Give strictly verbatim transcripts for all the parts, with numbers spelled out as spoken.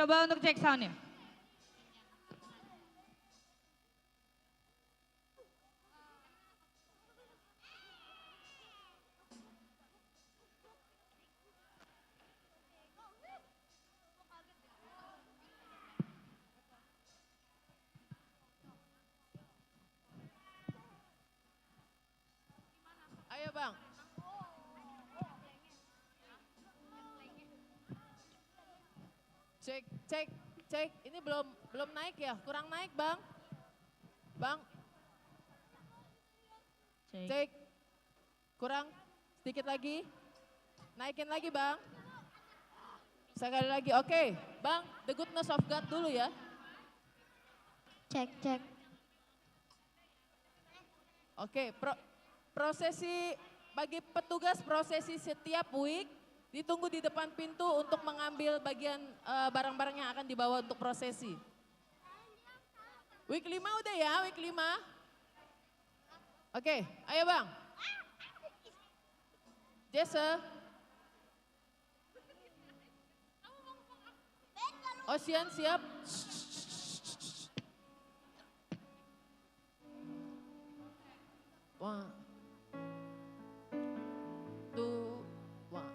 Coba untuk cek soundnya. Ayo, Bang. Cek, cek, cek. Ini belum, belum naik ya? Kurang naik, Bang. Bang. Cek. Cek. Kurang. Sedikit lagi. Naikin lagi, Bang. Sekali lagi. Oke, Bang, The Goodness of God dulu ya. Cek, cek. Oke, pro-, prosesi bagi petugas prosesi setiap wijk ditunggu di depan pintu untuk mengambil bagian, eh, barang-barang yang akan dibawa untuk prosesi. Wijk lima udah ya, wijk lima. Oke, ayo, Bang. Jesse. Osian, siap. One, two, one.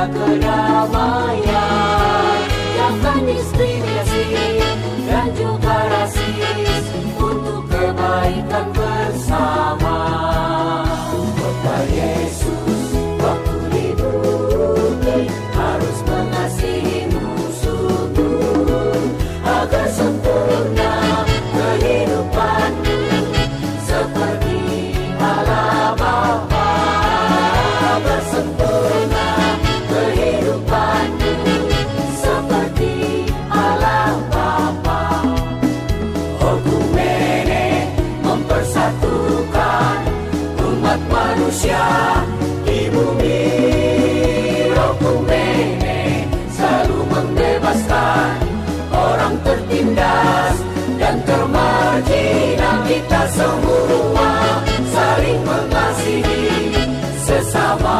Kedamaian, jangan diskriminasi dan juga rasis untuk kebaikan bersama. Kota Yesus, waktu di bumi harus mengasihi musuhmu agar sempurna kehidupanmu seperti Allah Bapa. Agar sempurna kehidupanmu seperti Allah Bapa. Oikumene mempersatukan umat manusia di bumi. Oikumene selalu membebaskan orang tertindas dan termarjinal. Kita semua saling mengasihi sesama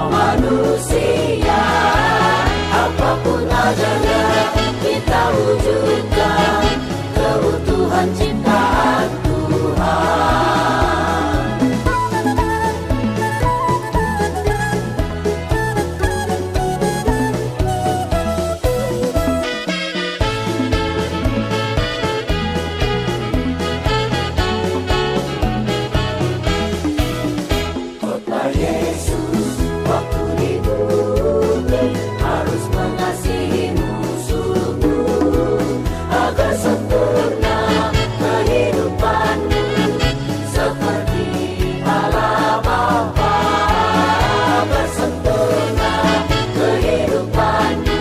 manusia. Apapun ajalnya, kita wujudkan keutuhan ciptaan Tuhan. Khotbah Yesus waktu di bumi, harus mengasihi musuhmu agar sempurna kehidupanmu seperti Allah Bapa. Agar sempurna kehidupanmu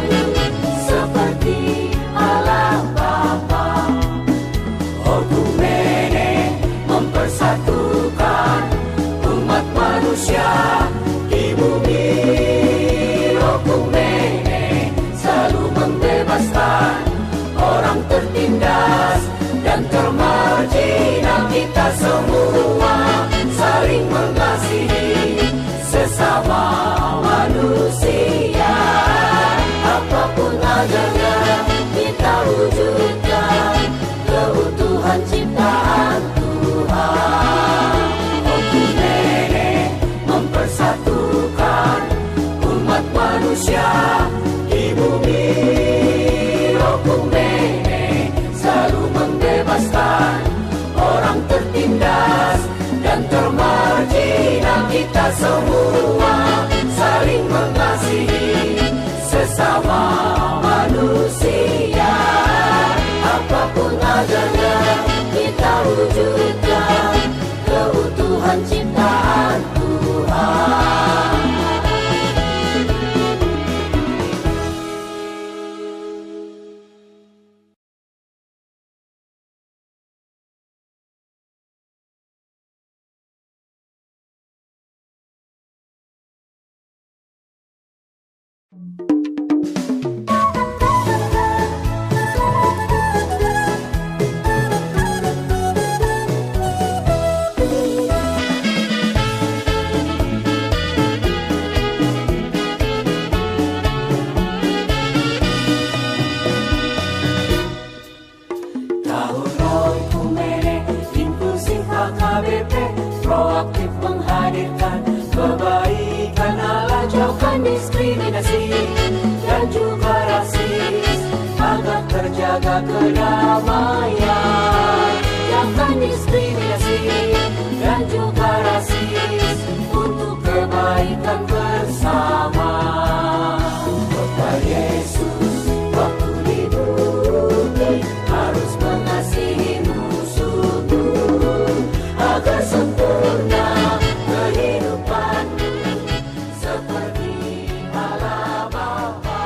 seperti Allah Bapa. Oikumene mempersatukan umat manusia di bumi. Oikumene selalu membebaskan orang tertindas dan termarjinal. Kita semua saling mengasihi sesama manusia. Apapun ajalnya, kita wujudkan keutuhan ciptaan Tuhan. Oikumene mempersatukan umat manusia di bumi. Oikumene selalu membebaskan orang tertindas dan termarjinal. Kita semua saling mengasihi sesama manusia. Apapun ajalnya, kita wujudkan keutuhan ciptaan Tuhan. Tahun Oikumene Inklusif H K B P proaktif menghadirkan kebaikan Allah, jauhkan diskriminasi dan juga rasis, agar terjaga kedamaian. Jauhkan diskriminasi dan juga rasis untuk kebaikan bersama. Khotbah Yesus waktu di bumi, harus mengasihi musuhmu agar sempurna kehidupanmu seperti Allah Bapa.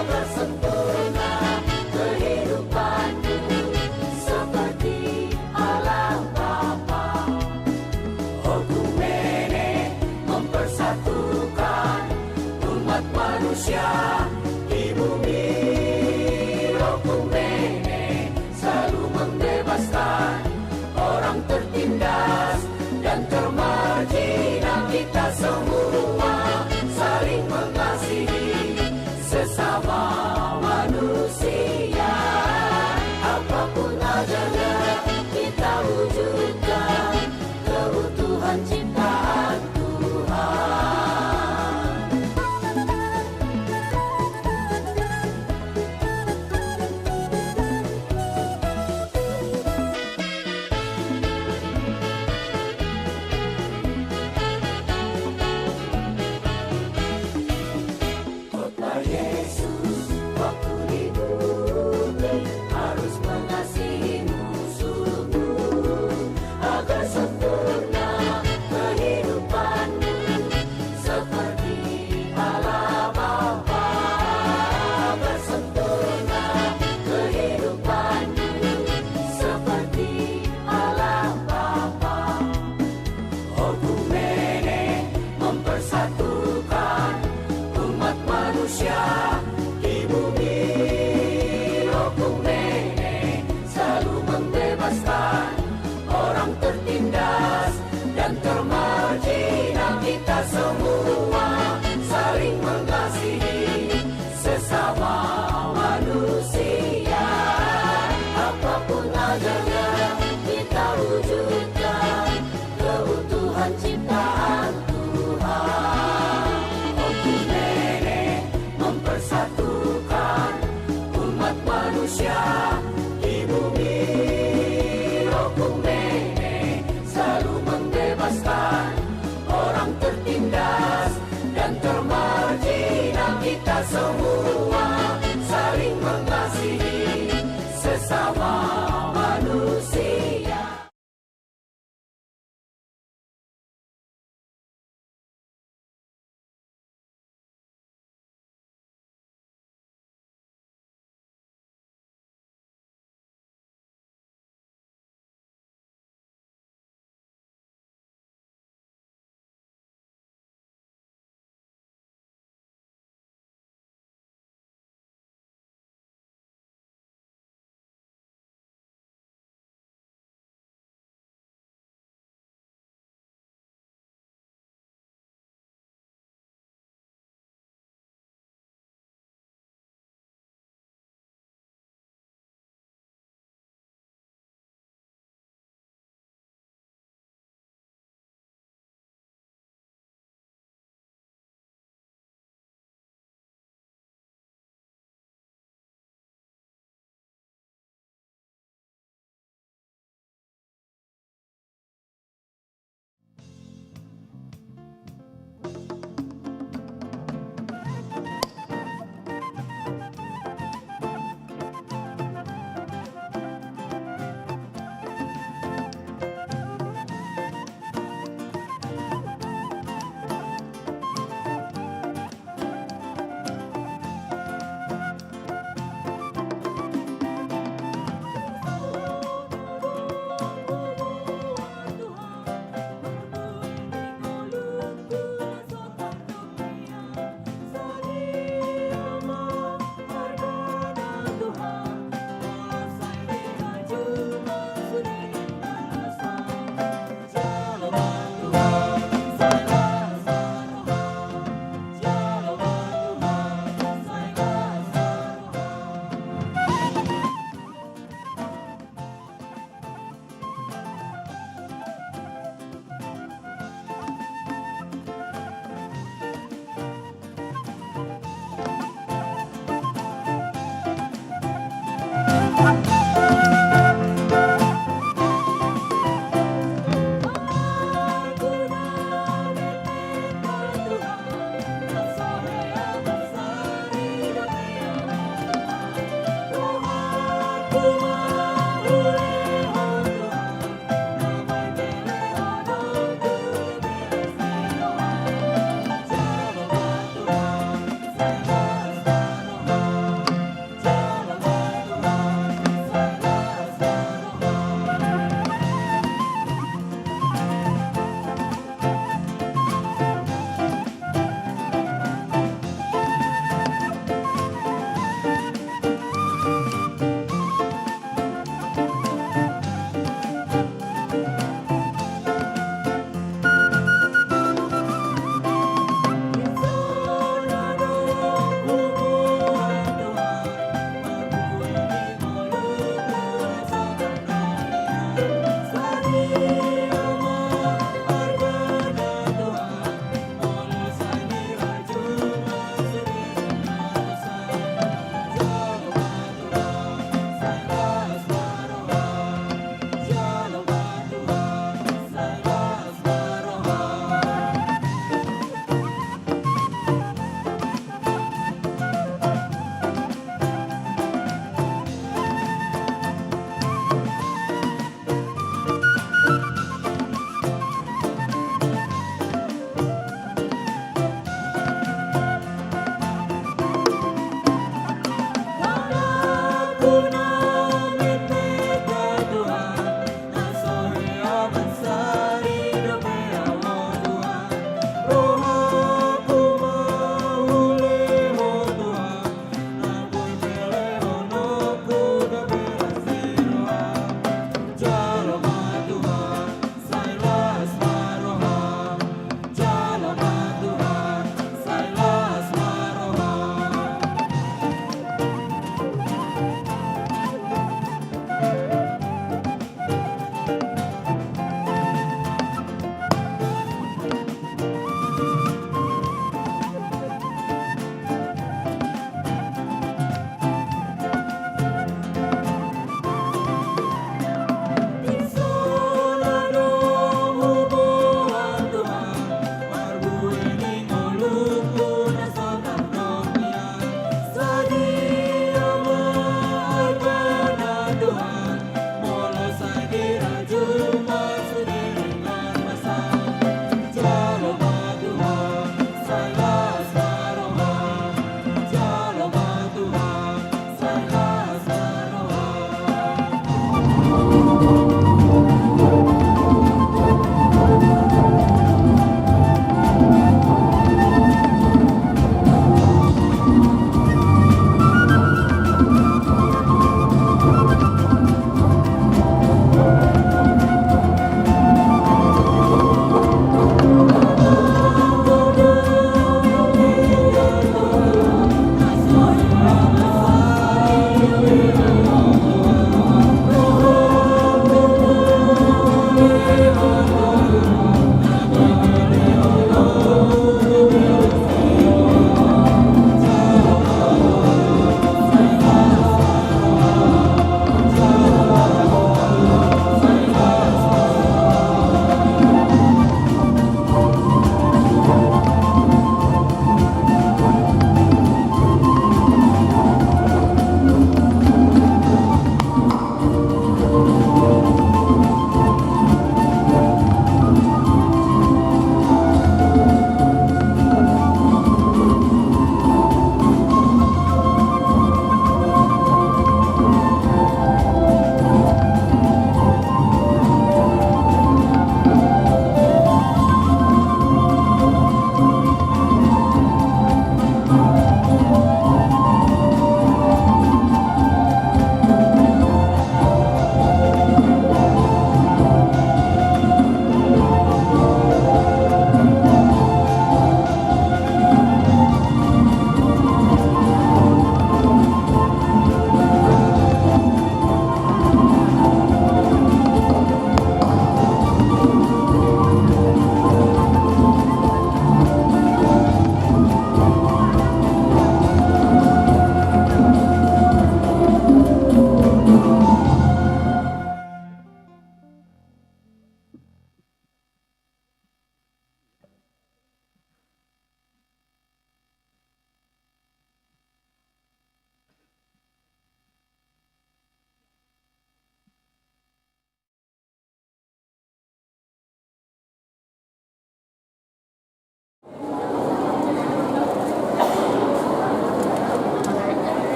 Agar sempurna kehidupanmu seperti Allah Bapa. Oikumene mempersatukan umat manusia di bumi. Oikumene selalu membebaskan orang tertindas dan termarjinal. Kita semua saling mengasihi sesama manusia. Apapun ajalnya, kita wujudkan keutuhan ciptaan Tuhan.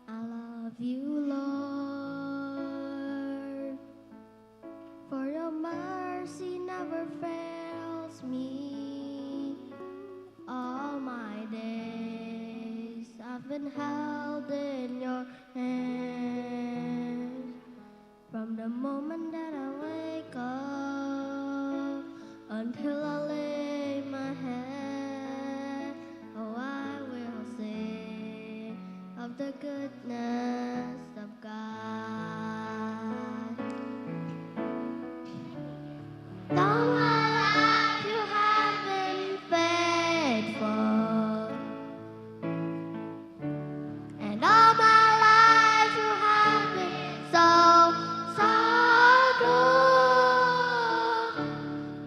I love you, Lord, for your mercy never fails me. All my days I've been held in your hands. From the moment that I wake up until I lay my head, oh, I will sing of the goodness of God. All my life you have been faithful. And all my life you have been so, so good.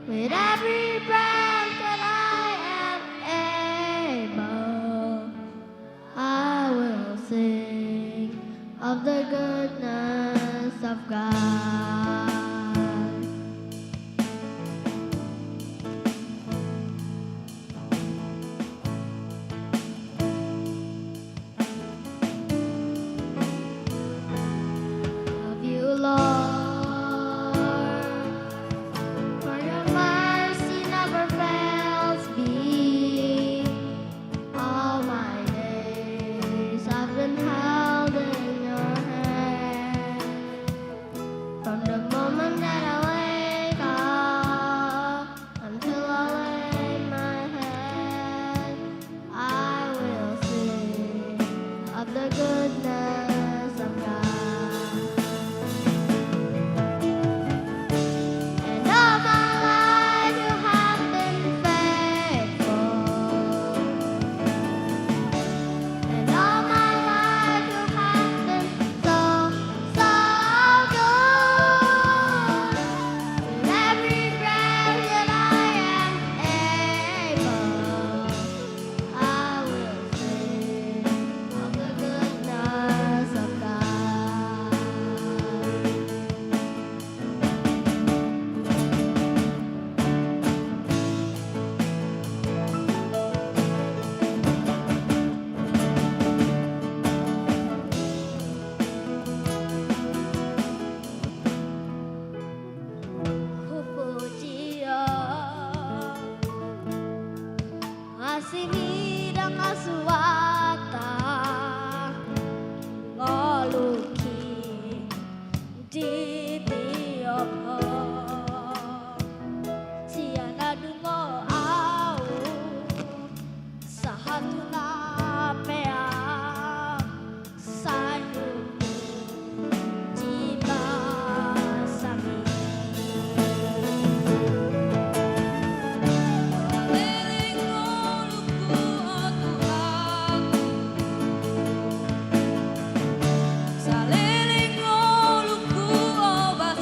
With every breath that I am able, I will sing of the goodness of God. Love you, Lord, for your mercy never fails me. All my days I've been held in your hand. From the moment that I wake up until I lay my head, I will sing of the goodness of God. And all my life you have been faithful. And all my life you have been so, so good. With every breath that I am able, I will sing of the goodness of God. Hupuji Ho, asi ni dangasuanta, ngolungki ditiop Ho. Sian na dungo ahu sahat tu na peak, sai hupuji basami. Saleleng ngolungku, o Tuhan, saleleng ngolungku, o Bapa.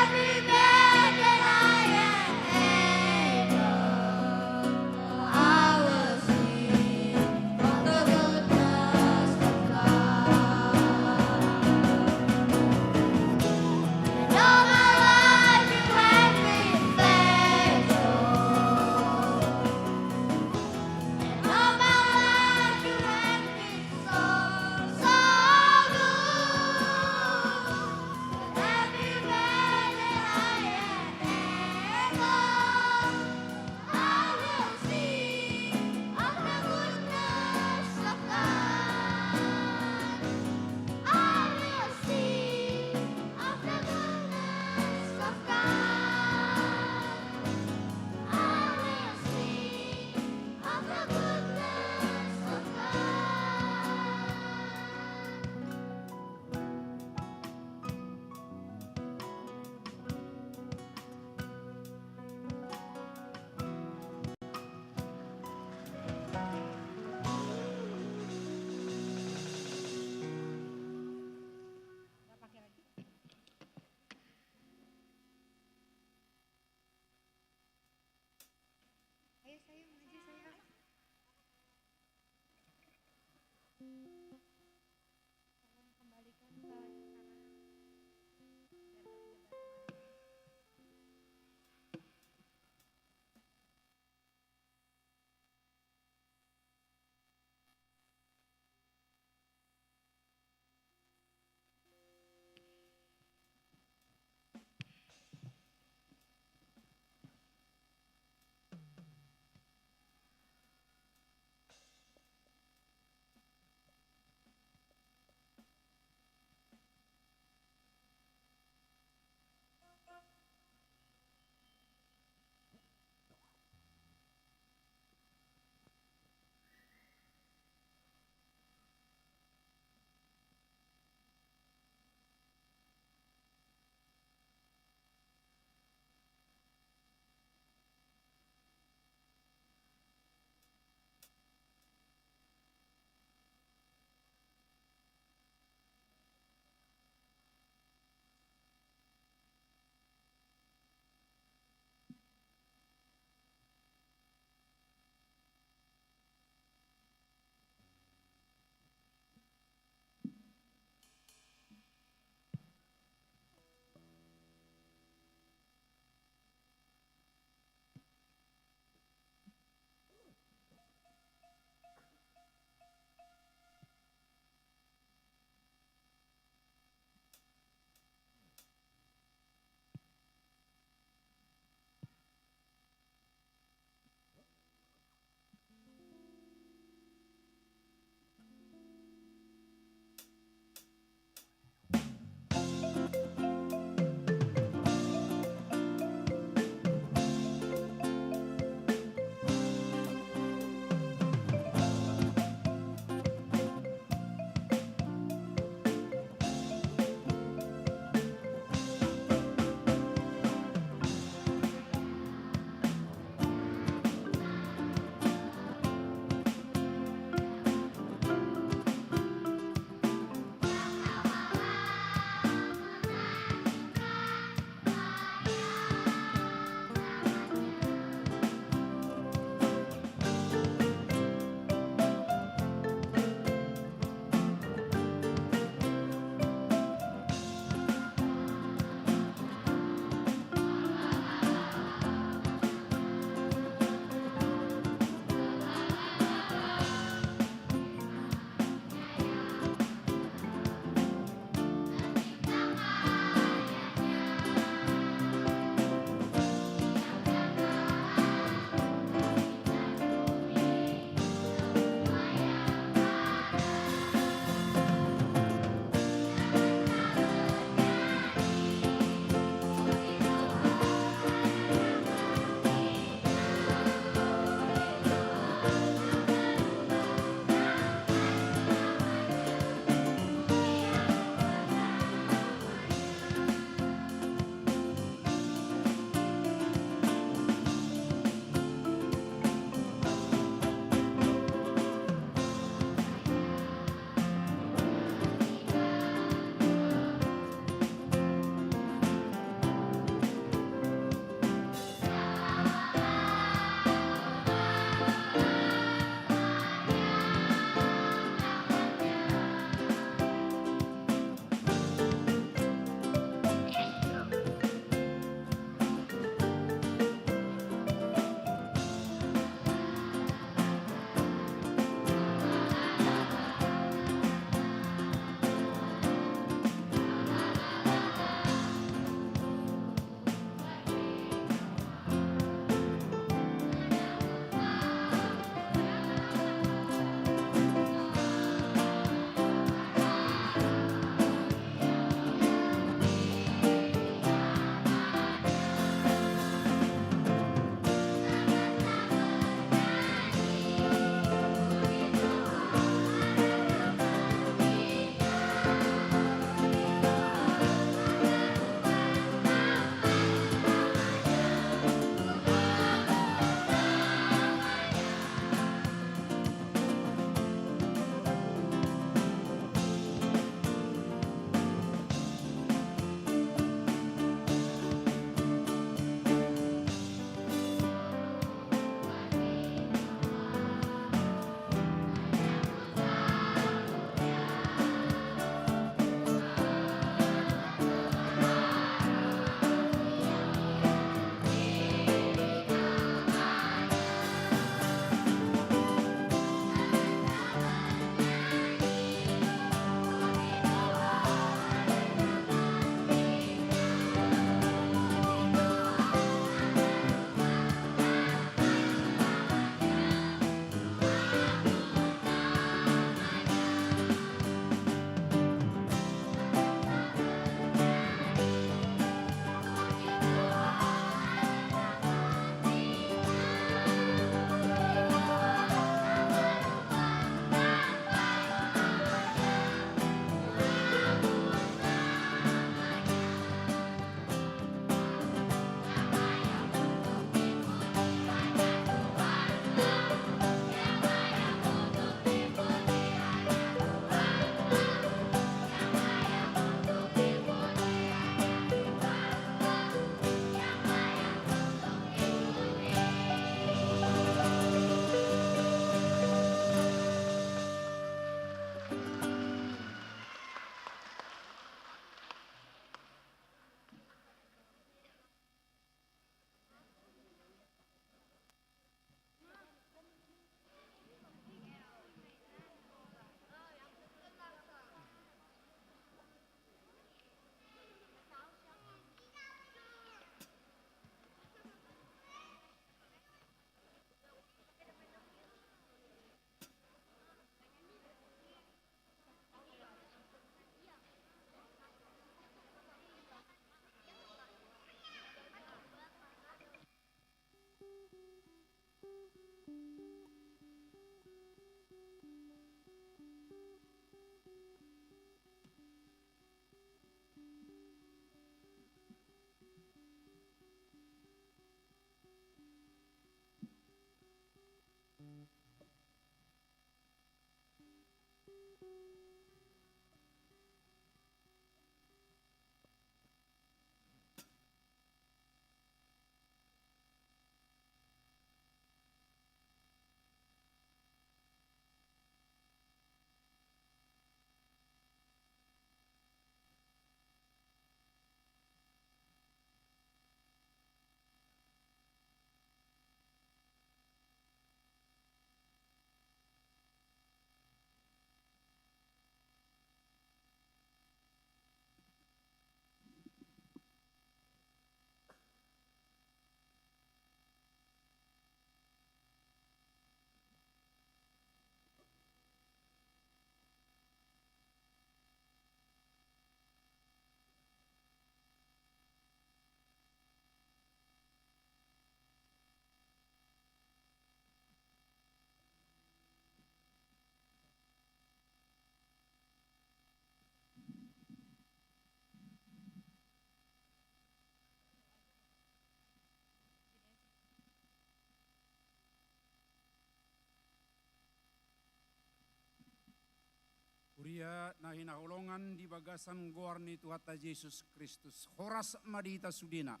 Huria na hinaholongan di bagasan goar ni Tuhanta Jesus Kristus, horas ma di hita sudena.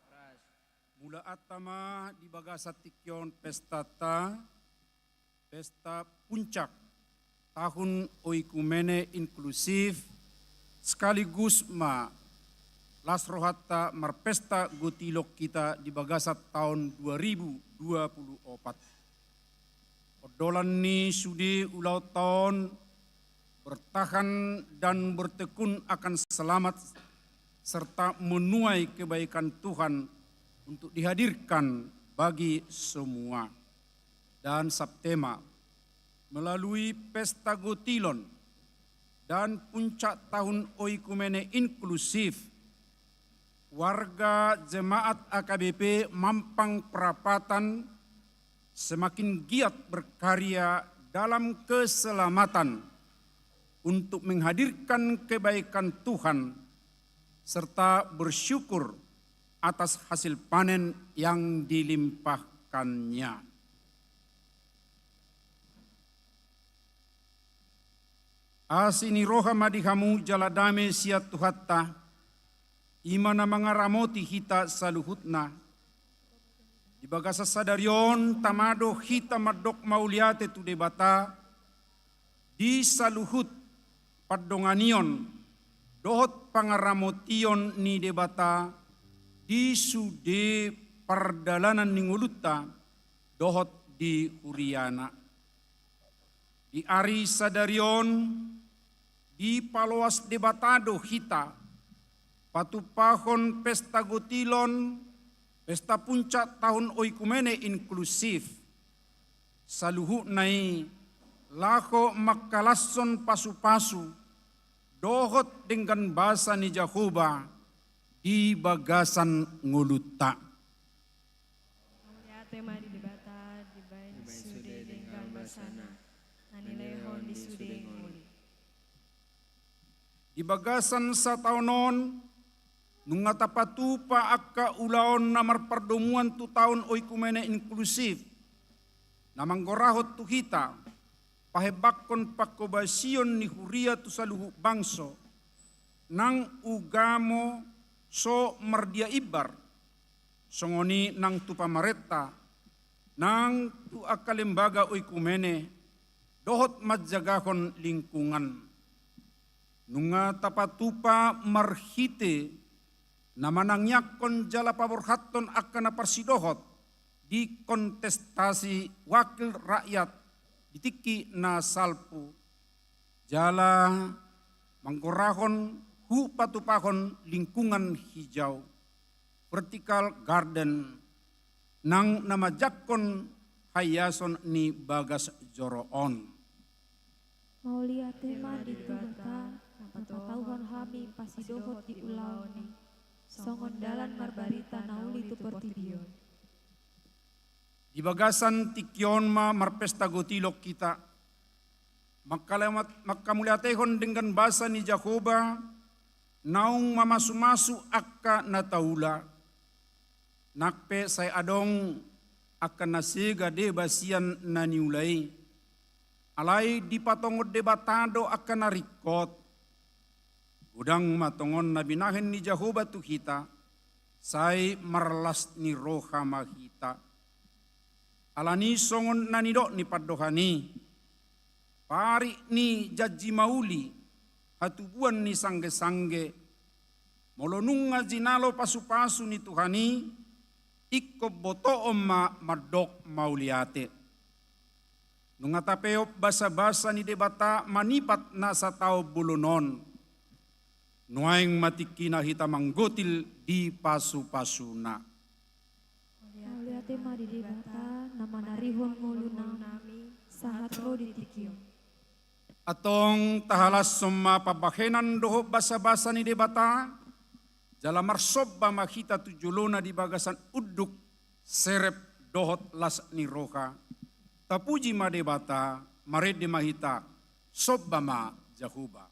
Horas. Mulaanta ma di bagasan tingki on pestanta, pesta puncak tahun oikumene inklusif, sekaligus ma las rohanta marpesta gotilon hita di bagasan taon dua ribu dua puluh opat. Ondolan ni sude ulaonta on bertahan dan bertekun akan selamat serta menuai kebaikan Tuhan untuk dihadirkan bagi semua. Dan subtema, melalui pesta gotilon dan puncak tahun oikumene inklusif, warga jemaat A K B P Mampang Prapatan semakin giat berkarya dalam keselamatan untuk menghadirkan kebaikan Tuhan serta bersyukur atas hasil panen yang dilimpahkan-Nya. Asi ni roha ma di hamu jala dame sian Tuhanta, i ma na mangaramoti hita saluhutna. Di bagasan sadari on tama do hita mandok mauliate tu Debata, di saluhut pandonganion dohot pangaramotion ni Debata di sude pardalanan ni ngolunta dohot di huriana. Di ari sadari on, dipaloas Debata do hita, patumpahon pesta gotilon, pesta puncak tahun oikumene inklusif. Saluhutna i laho mangkalashon pasupasu dohot denggan basa ni Jahowa di bagasan ngolunta. Mauliate ma di Debata, dibaen sude denggan basana, na nilehon di sude ngolu. Di bagasan sataon on, nunga tapatupa angka ulaon na marpardomuan tu taon oikumene inklusif, na manggorahon tu hita, pahembangkon panghobasion ni huria tu saluhut bangso, nang ugamo so mardia imbar, songon i nang tu pamarenta, nang tu angka lembaga oikumene, dohot manjagahon lingkungan. Nunga tapatupa marhite na manangiangkon jala paborhathon angka na parsidohot di kontestasi wakil rakyat di tingki na salpu, jala manggorahon hu patupahon lingkungan hijau, vertical garden, nang na manjangkon haiason ni bagas joro on. Mauliate ma di Debata, na patauhon hami pasidohot di ulaon i, songon dalan marbarita na uli tu portibi on. Di bagasan tingki on ma marpesta gotilon hita, mangkalamat-, mangkamauliatehon denggan basa ni Jahowa, naung mamasumasu angka na taula. Nang pe sai adong angka na sega deba sian na niula i, Alai dipatongon Debata do angka na ringkot. Godang ma tongon na binahen ni Jahowa tu hita, sai marlas ni roha ma hita. Alani songon na nidok ni pandohan i, parik ni janji mauli, hatubuan ni sanggesangge, molo nunga jinalo pasupasu ni Tuhan i, ingkon botoon ma mandok mauliate. Nunga tapeop basabasa ni Debata manipat na sataon bolon on, nuaeng ma tingkina hita manggotil di pasupasuna. Mauliate ma di Debata na manarihon ngolunami sahat ro di tingki on. Antong tahalashon ma pambahenan dohot basabasa ni Debata, jala marsomba ma hita tu jolona di bagasan unduk, serep dohot las ni roha. Tapuji ma Debata, marende ma hita, somba ma Jahowa.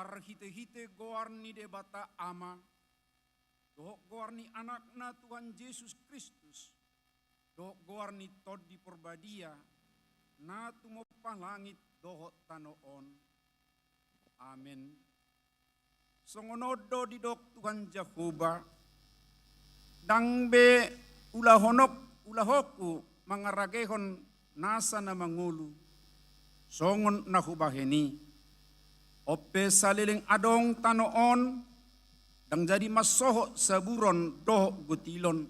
Marhite-hite goar ni Debata Ama, dohot goar ni Anakna Tuhan Jesus Kristus, dohot goar ni Tondi Porbadia, na tumompa langit dohot tano on. Amen. Songon on do didok Tuhan Jahowa, ndang be ulahonok, ulahonku mangaragehon nasa na mangolu, songon na hubahen i. On pe saleleng adong tano on, ndang jadi mansohot saburon dohot gotilon,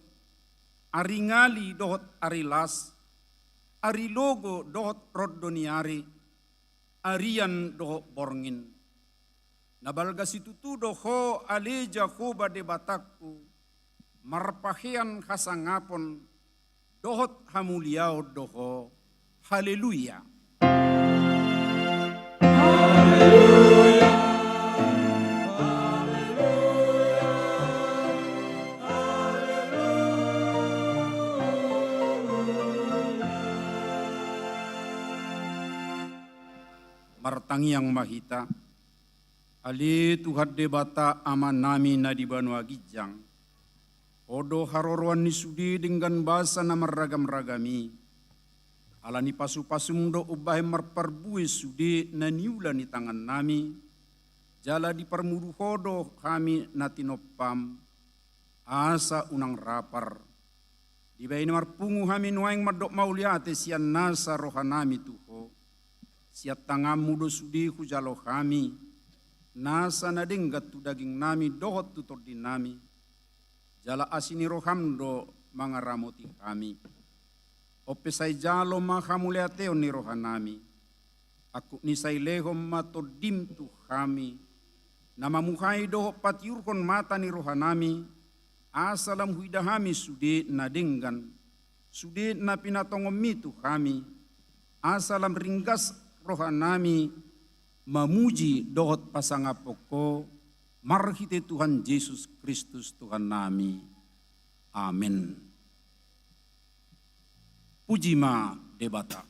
ari ngali dohot ari las, ari logo dohot rondo ni ari, arian dohot borngin. Na balga situtu do Ho ale Jahowa Debatangku, marpahean hasangapon dohot hamuliaon do Ho. Haleluya. Martangiang ma hita. Ale Tuhan Debata Amanami na di banua ginjang, Ho do haroroan ni sude denggan basa na marragam-ragam i. Ala ni pasu-pasum do umbahen marparbue sude na niula ni tangannami, jala diparmudu Ho do hami na tinompam, asa unang rapar. Dibahen i marpungu hami nuaeng mandok mauliate sian nasa rohanami tu Ho. Sian tanganmu do sude hujalo hami nasa na denggan tu dagingnami dohot tu tondinami. Jala asi ni roham do mangaramoti hami. On pe sai jalo ma hamuliateon ni rohanami. Angkup ni sai lehon ma tondim tu hami, na mamuhai dohot patiurhon mata ni rohanami, asa lam huida hami sude na denggan, sude na pinatongonmi tu hami, asa lam ringgas rohanami mamuji dohot pasangaphon Ho, marhite Tuhan Jesus Kristus Tuhannami. Amen. Puji ma Debata.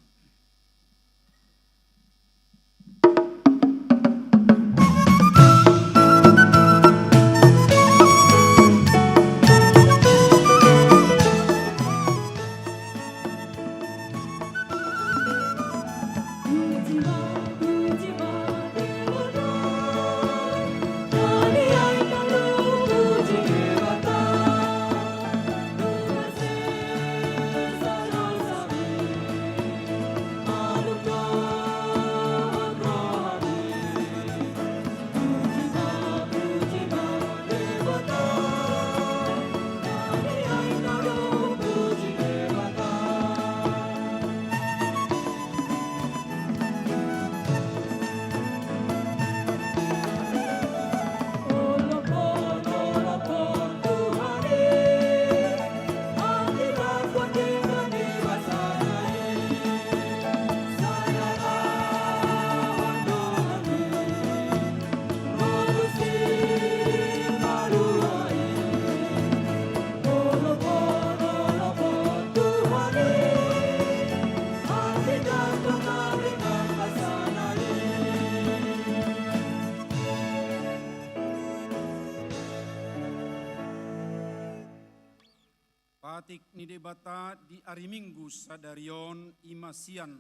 Patik ni Debata di ari Minggu sadari on i ma sian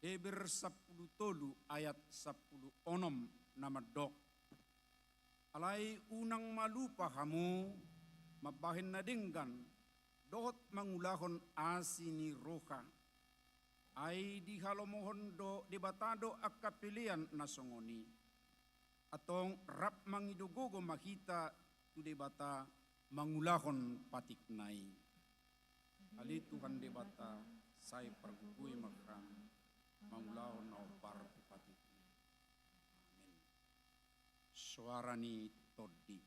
Heber sampulu tolu ayat sampulu onom na mandok: Alai unang ma lupa hamu mambahen na denggan dohot mangulahon asi ni roha. Ai dihalomohon do Debata do angka pelean na songon i. Antong rap mangido gogo ma hita tu Debata mangulahon patikna i. Ale Tuhan Debata, sai pargogoi ma hami mangulahon na hombar tu patikna i. Amen. Soara ni Tondi.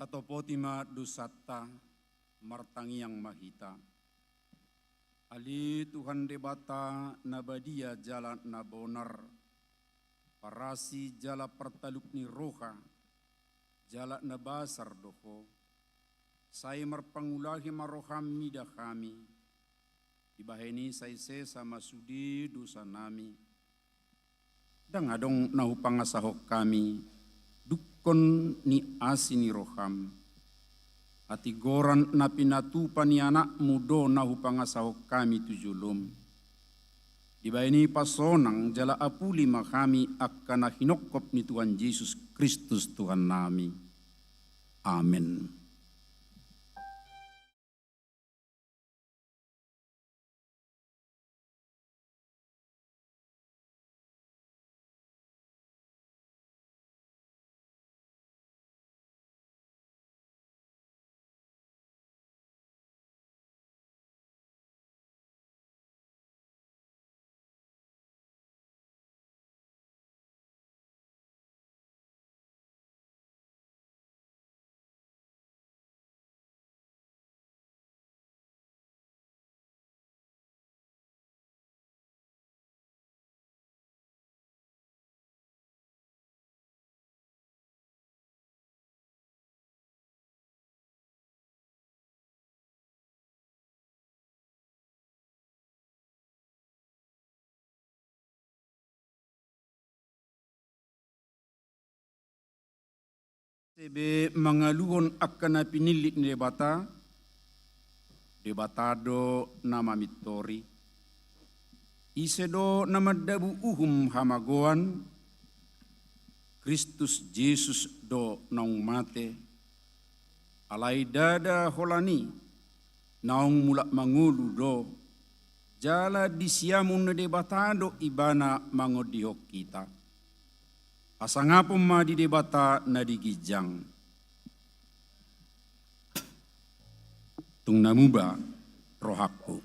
Atopoti ma dosanta, martangiang ma hita. Ale Tuhan Debata na badia jala na bonar, parasi jala partalup ni roha, jala na basar do Ho. Sai marpangulahi ma roham mida hami, dibahen i sai sesa ma sude dosanami. Ndang adong na hupangasahon hami dungkon ni asi ni roham. Hatigoran na pinatupa ni Anakmu do na hupangasahon hami tu jolom. Dibahen i pasonang jala apuli ma hami angka na hinophop ni Tuhan Jesus Kristus Tuhannami. Amen. Ise be mangaluhon angka na pinillit ni Debata, Debata do na mamintori. Ise do na mandabu uhum hamagoan, Kristus Jesus do naung mate, alai ndada holan i, naung mulak mangolu do, jala di siamun ni Debata do ibana mangondihon hita. Hasangapon ma di Debata na di ginjang. Tung na muba rohangku.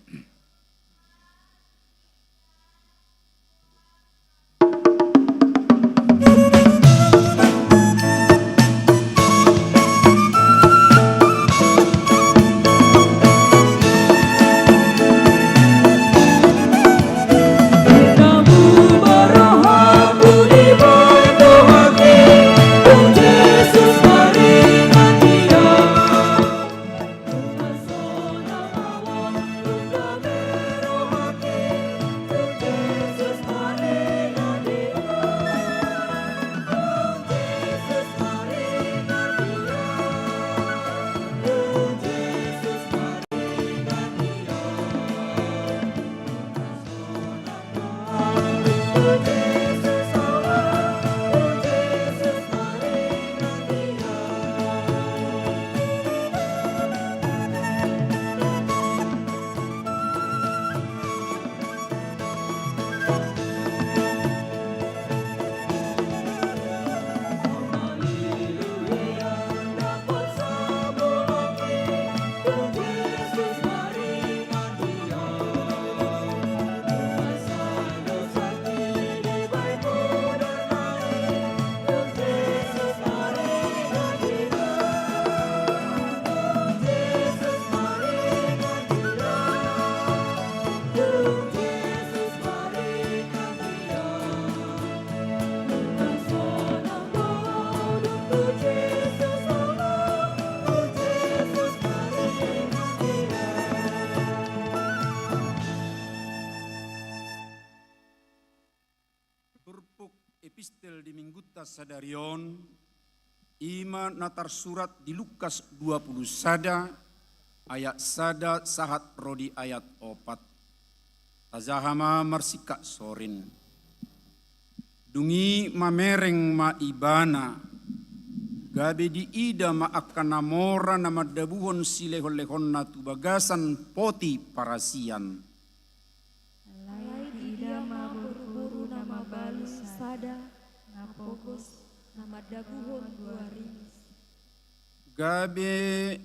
Turpuk epistel di minggunta sadari on, i ma na tarsurat di Lukas dua pulu sada, ayat sada sahat ro di ayat opat. Tajaha ma marsingkat sorin. Dung i mamereng ma ibana, gabe diida ma angka na mora na mandabuhon silehonlehonna tu bagasan poti parasian. Alai diida ma boruboru na mabalu sada na pogos na mandabuhon dua ringis. Gabe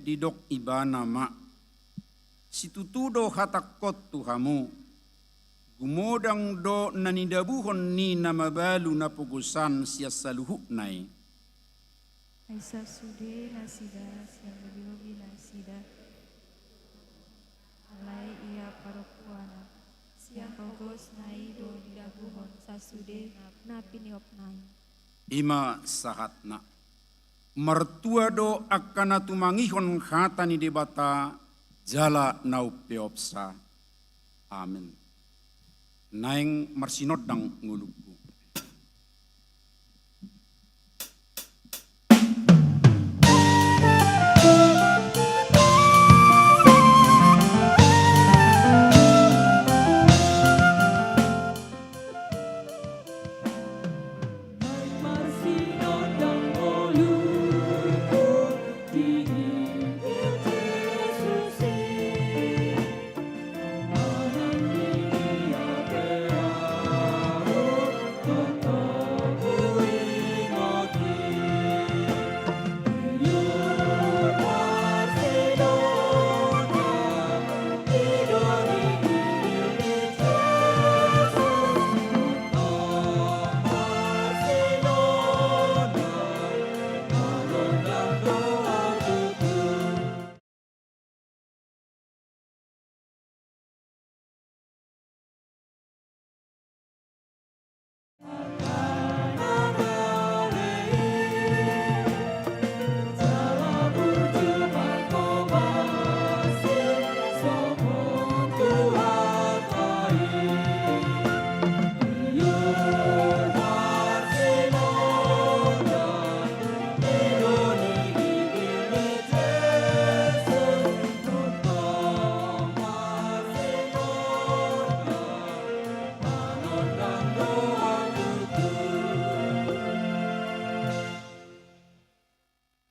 didok ibana ma, situtu do hatangkon tu hamu, gumodang do na nidabuhon ni na mabalu na pogosan sian saluhutna i. Ai sasude nasida sian lobi-lobi nasida, alai ia parompuanan, sian pogosna i do didabuhon sasude na piniopna i. I ma sahatna. Martua do angka na tumangihon hata ni Debata jala na umpeopsa. Amen. Naeng marsinondang ngolungku.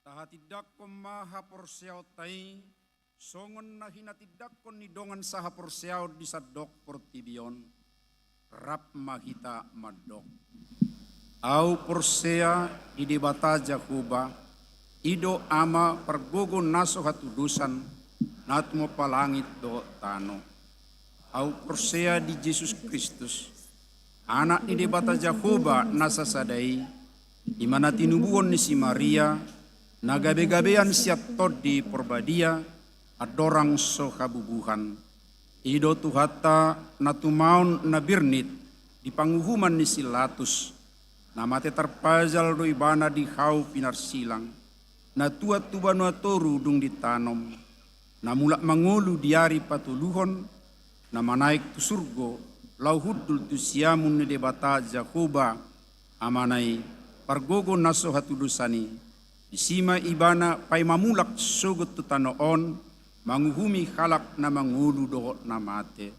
Tahatindangkon ma haporseaonta i, songon na hinatindangkon ni dongan sahaporseaon di sandok portibi on, rap ma hita mandok. Ahu porsea di Debata Jahowa, i do Ama pargogo na so hatudosan, na tumompa langit dohot tano. Ahu porsea di Jesus Kristus, Anak ni Debata Jahowa na sasada i, i ma na tinubuhon ni si Maria, na gabe-gabean sian Tondi Porbadia, andorang so habubuhan. I do Tuhanta na tumaon na birnit di panguhuman ni si Latus, na mate tarpajal do Ibana di hau pinarsilang, na tuat tu banua toru dung ditanom, na mulak mangolu di ari patoluhon, na manaek tu surgo, laho hundul tu siamun ni Debata Jahowa, Amana i, pargogo na so hatudosan i, disi ma Ibana paima mulak sogot tu tano on, manguhumi halak na mangolu dohot na mate.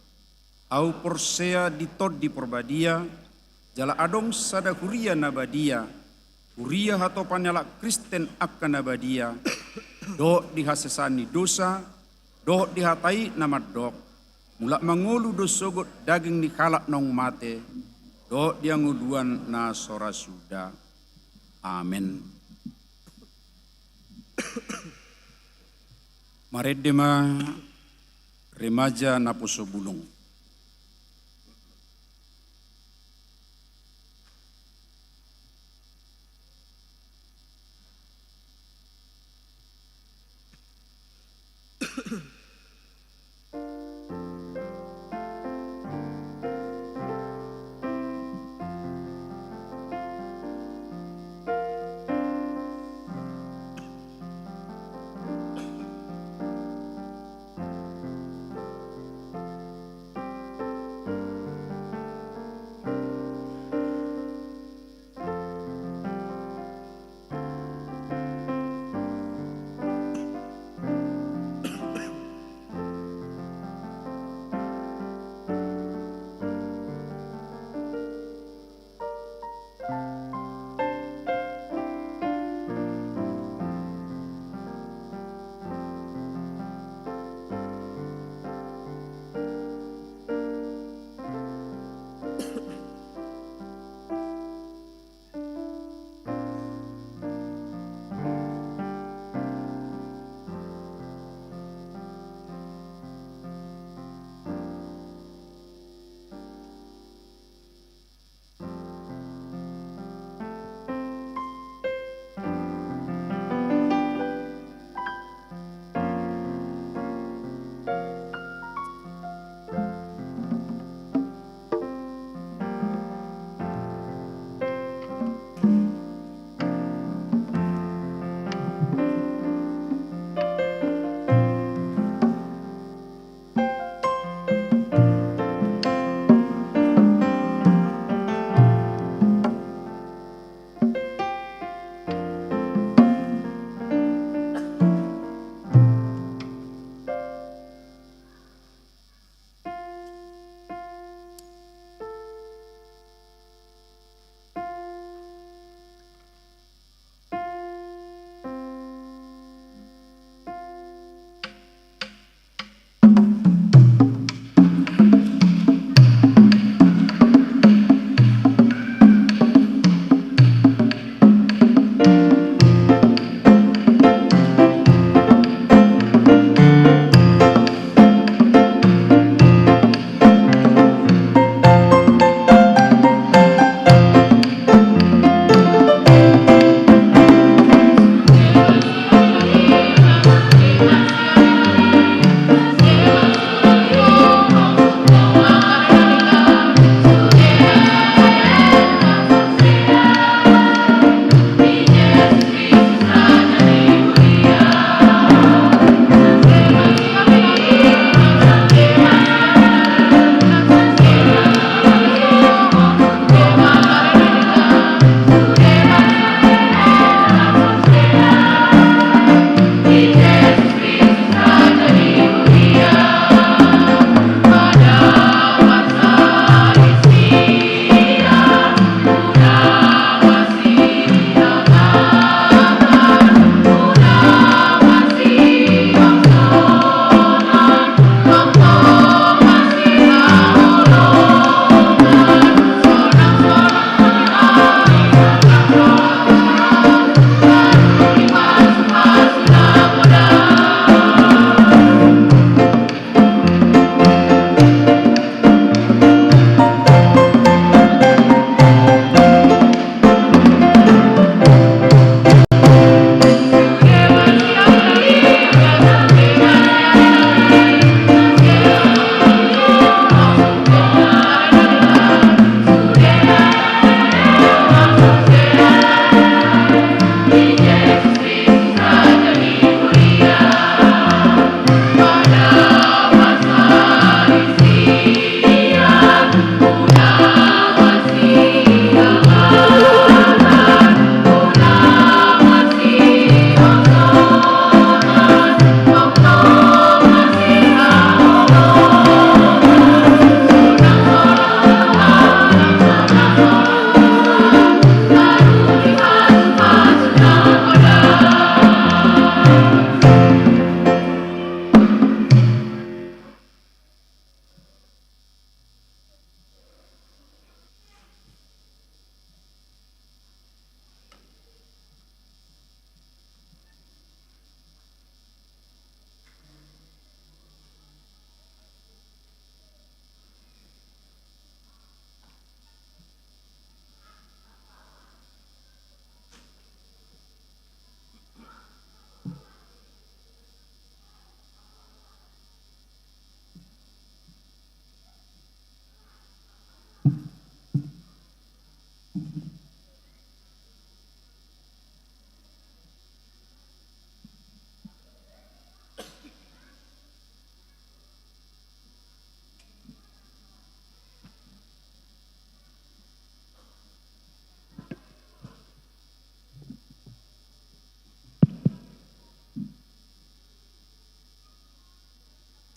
Ahu porsea di Tondi Porbadia, jala adong sada huria na badia, huria hatopan ni halak Kristen angka na badia, dohot di hasesaan ni dosa, dohot di hata i na mandok, mulak mangolu do sogot daging ni halak naung mate, dohot di hangoluan na so ra suda. Amen. Marende ma remaja naposo bulung.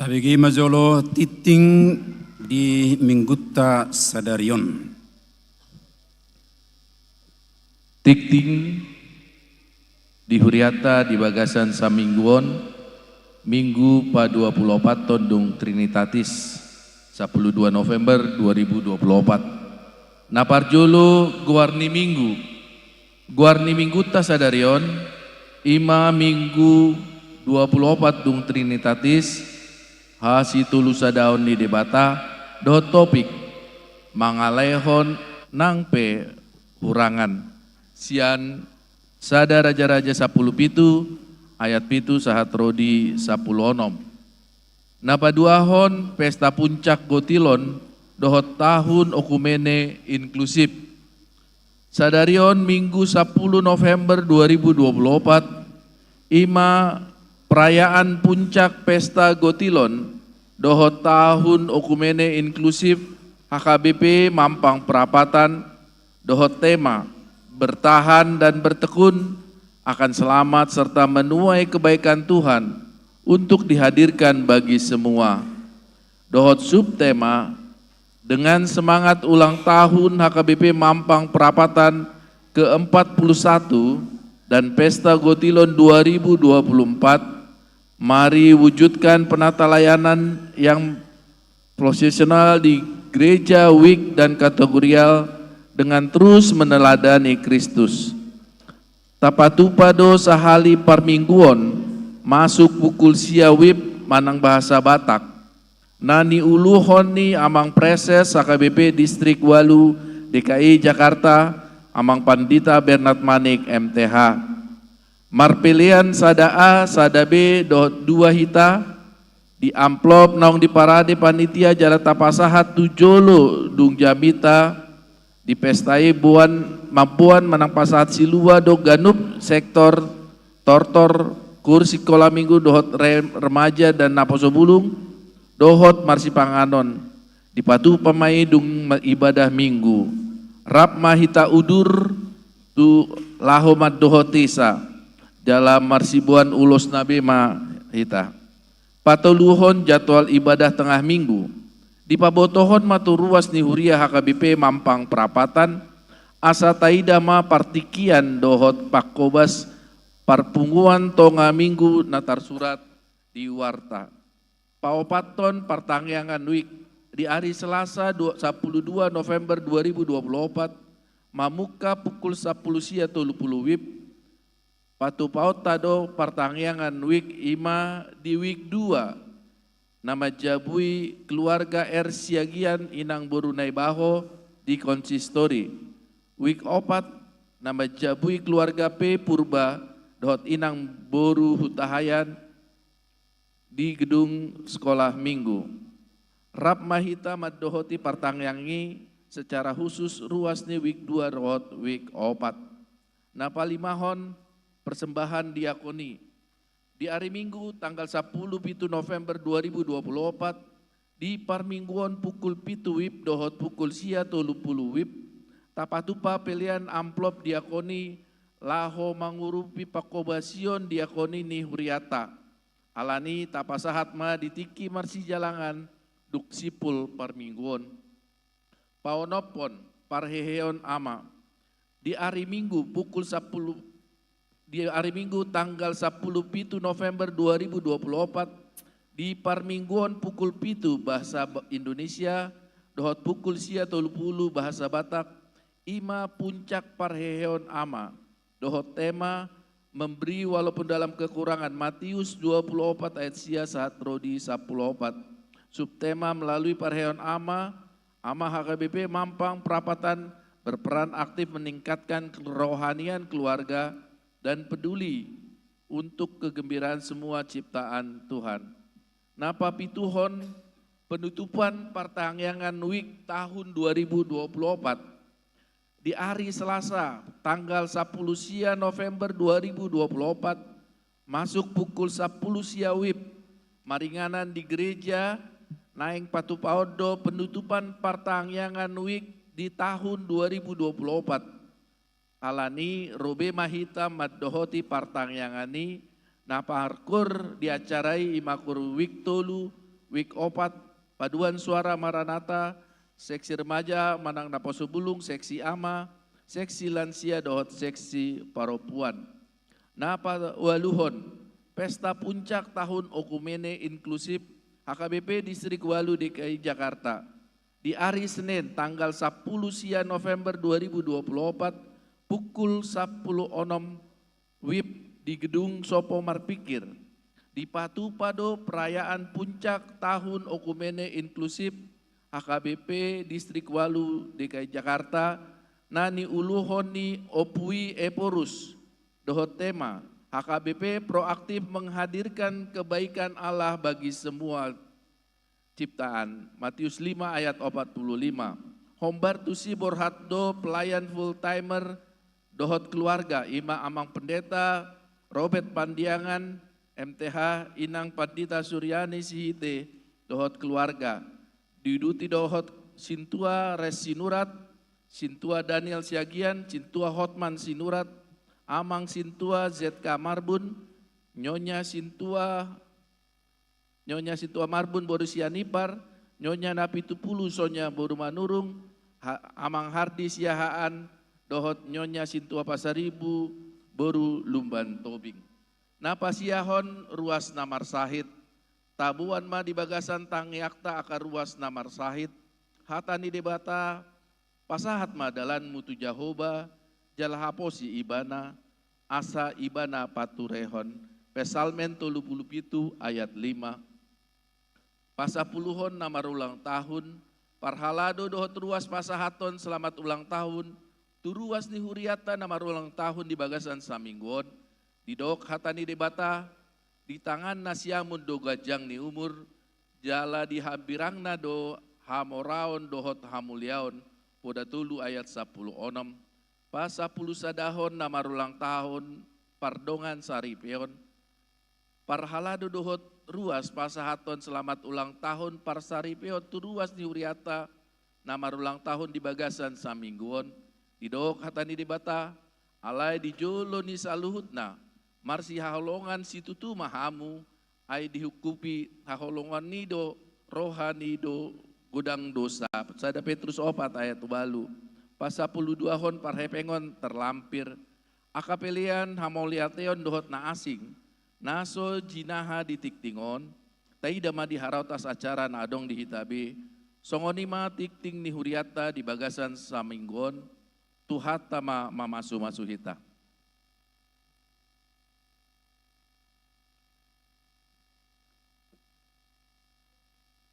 Tabege ma jolo tingting di minggunta sadari on. Tingting di hurianta di bagasan saminggu on, Minggu pa dua puluh opat on dung Trinitatis, sapuluh dua November dua ribu dua puluh opat. Na parjolo, goar ni minggu. Goar ni minggunta sadari on, i ma Minggu dua puluh opat dung Trinitatis, hasitolusadaon ni Debata, dohot topik, mangalehon nang pe hurangan. Sian Sada Raja-raja sapuluh pitu, ayat pitu sahat ro di sapuluh onom. Na paduahon, pesta puncak gotilon dohot tahun okumene inklusif. Sadari on, Minggu sapuluh November dua ribu dua puluh opat, i ma perayaan puncak pesta gotilon dohot tahun okumene inklusif H K B P Mampang Prapatan, dohot tema, "Bertahan dan bertekun akan selamat serta menuai kebaikan Tuhan untuk dihadirkan bagi semua." Dohot subtema, "Dengan semangat ulang tahun H K B P Mampang Prapatan keempat puluh satu dan Pesta Gotilon dua ribu dua puluh empat, mari wujudkan penata layanan yang profesional di gereja, wijk, dan kategorial dengan terus meneladani Kristus." Tapatupa do sahali parmingguon, masuk pukul sia wib manang bahasa Batak, na niuluhon ni Amang Preses H K B P Distrik ualu D K I Jakarta, Amang Pandita Bernard Manik, M T H. Marpelean sada A, sada B, dohot dua hita, di amplop naung diparade panitia jala tapasahat tu jolo dung jamita di pesta i, boan, mamboan manang pasahat silua do ganup sektor, tortor, kur sikola minggu dohot re-, remaja dan naposo bulung, dohot marsipanganon. Dipatupa ma i dung ma-, ibadah Minggu. Rap ma hita udur tu laho mandohoti sa, jala marsiboan ulosna be ma hita. Patoluhon, jadwal ibadah tengah minggu. Dipabotohon ma tu ruas ni huria H K B P Mampang Prapatan, asa taida ma partingkian dohot pangkobas parpunguan tonga minggu na tarsurat di warta. Paopathon, partangiangan wijk. Di ari Selasa, dua-, sapuluh dua November dua ribu dua puluh opat, mamungka pukul sapuluh sia tolu puluh wib, patupaonta do partangiangan wijk, i ma di wijk dua, na manjabui keluarga R Siagian, Inang Boru Naibaho, di konsistori. Wijk opat, na manjabui keluarga P Purba dohot Inang Boru Hutahayan, di gedung sekolah minggu. Rap ma hita mandohoti partangiangan i secara khusus ruas ni wijk dua dohot wijk opat. Na palimahon, persembahan diakoni. Di ari Minggu tanggal sapuluh pitu November dua ribu dua puluh opat, di parmingguon pukul pitu wib dohot pukul sia tolu puluh wib, tapatupa pelean amplop diakoni laho mangurupi pangkobasion diakoni ni huriata. Alani tapasahat ma di tingki marsijalangan dung simpul parmingguon. Paonomhon, parheheon ama. Di ari Minggu pukul sapuluh, di ari Minggu tanggal sapuluh pitu November dua ribu dua puluh opat, di parmingguon pukul pitu bahasa Ba-, Indonesia, dohot pukul sia tolu puluh bahasa Batak, i ma puncak parheheon ama. Dohot tema, memberi walaupun dalam kekurangan, Matius dua puluh opat ayat sia sahat ro di sapuluh opat. Subtema, melalui parheheon ama, ama H K B P Mampang Prapatan berperan aktif meningkatkan kerohanian keluarga dan peduli untuk kegembiraan semua ciptaan Tuhan. Na papituhon, penutupan partangiangan wijk tahun dua ribu dua puluh opat. Di ari Selasa, tanggal sapuluh sia November dua ribu dua puluh opat, masuk pukul sapuluh sia wib, maringanan di gereja, naeng patupaon do penutupan partangiangan wijk di tahun dua ribu dua puluh opat. Alani ro be ma hita mandohoti partangiangan i, na parkur di acara i i ma kur wijk tolu, Wijk opat, Paduan Suara Maranatha, seksi remaja manang naposo bulung, seksi ama, seksi lansia dohot seksi parompuan. Na paualuhon, pesta puncak tahun okumene inklusif H K B P Distrik Walu D K I Jakarta. Di ari Senin tanggal sampulu sia November dua ribu dua pulu opat, pukul sampulu onom wib di Gedung Sopo Marpikir. Dipatupa do perayaan puncak tahun okumene inklusif H K B P Distrik Walu D K I Jakarta na niuluhon ni Ompu I Ephorus dohot tema H K B P proaktif menghadirkan kebaikan Allah bagi semua ciptaan, Matius lima ayat opat pulu lima. Hombar tusi borhat do pelayan full timer dohot keluarga, i ma Amang Pendeta Robert Pandiangan, M T H, Inang Pandita Suryani Sihite dohot keluarga. Diuduti dohot Sintua Res Sinurat, Sintua Daniel Siagian, Sintua Hotman Sinurat, Amang Sintua Z K Marbun, Nyonya Sintua Nyonya Sintua Marbun boru Sianipar, Nyonya Napitupulu Sonia boru Manurung, Ha-, Amang Hardi Siahaan, dohot Nyonya Sintua Pasaribu boru Lumban Tobing. Na pasiahon ruas na marsahit, taboan ma di bagasan tangiangta angka ruas na marsahit, hata ni Debata, pasahat ma dalanmu tu Jahowa, jala haposi Ibana, asa Ibana paturehon. Psalmen tolu pulu pitu ayat lima. Pasampuluhon na marulang tahun, parhalado dohot ruas pasahathon selamat ulang tahun, tu ruas ni hurianta na marulang tahun di bagasan saminggu on, didok hata ni Debata, di tangan na siamun do ganjang ni umur, jala di hambirangna do hamoraon dohot hamuliaon, Poda tolu ayat sampulu onom. Pasampulu sadahon na marulang tahun, pardongan saripeon, parhalado dohot ruas pasahathon selamat ulang tahun parsaripeon tu ruas ni hurianta na marulang tahun di bagasan saminggu on, didok hata ni Debata, alai di jolo ni saluhutna, marsihaholongan situtu ma hamu, ai dihungkupi haholongan i do roha ni do godang dosa. Sada Petrus opat ayat ualu. Pasampulu duahon parhepengon terlampir. Angka pelean hamauliateon dohot na asing, na so jinaha di tingting on, taida ma di haraotas acara na adong di hita be, songon i ma tingting ni hurianta di bagasan saminggu on, Tuhanta ma mamasumasu hita.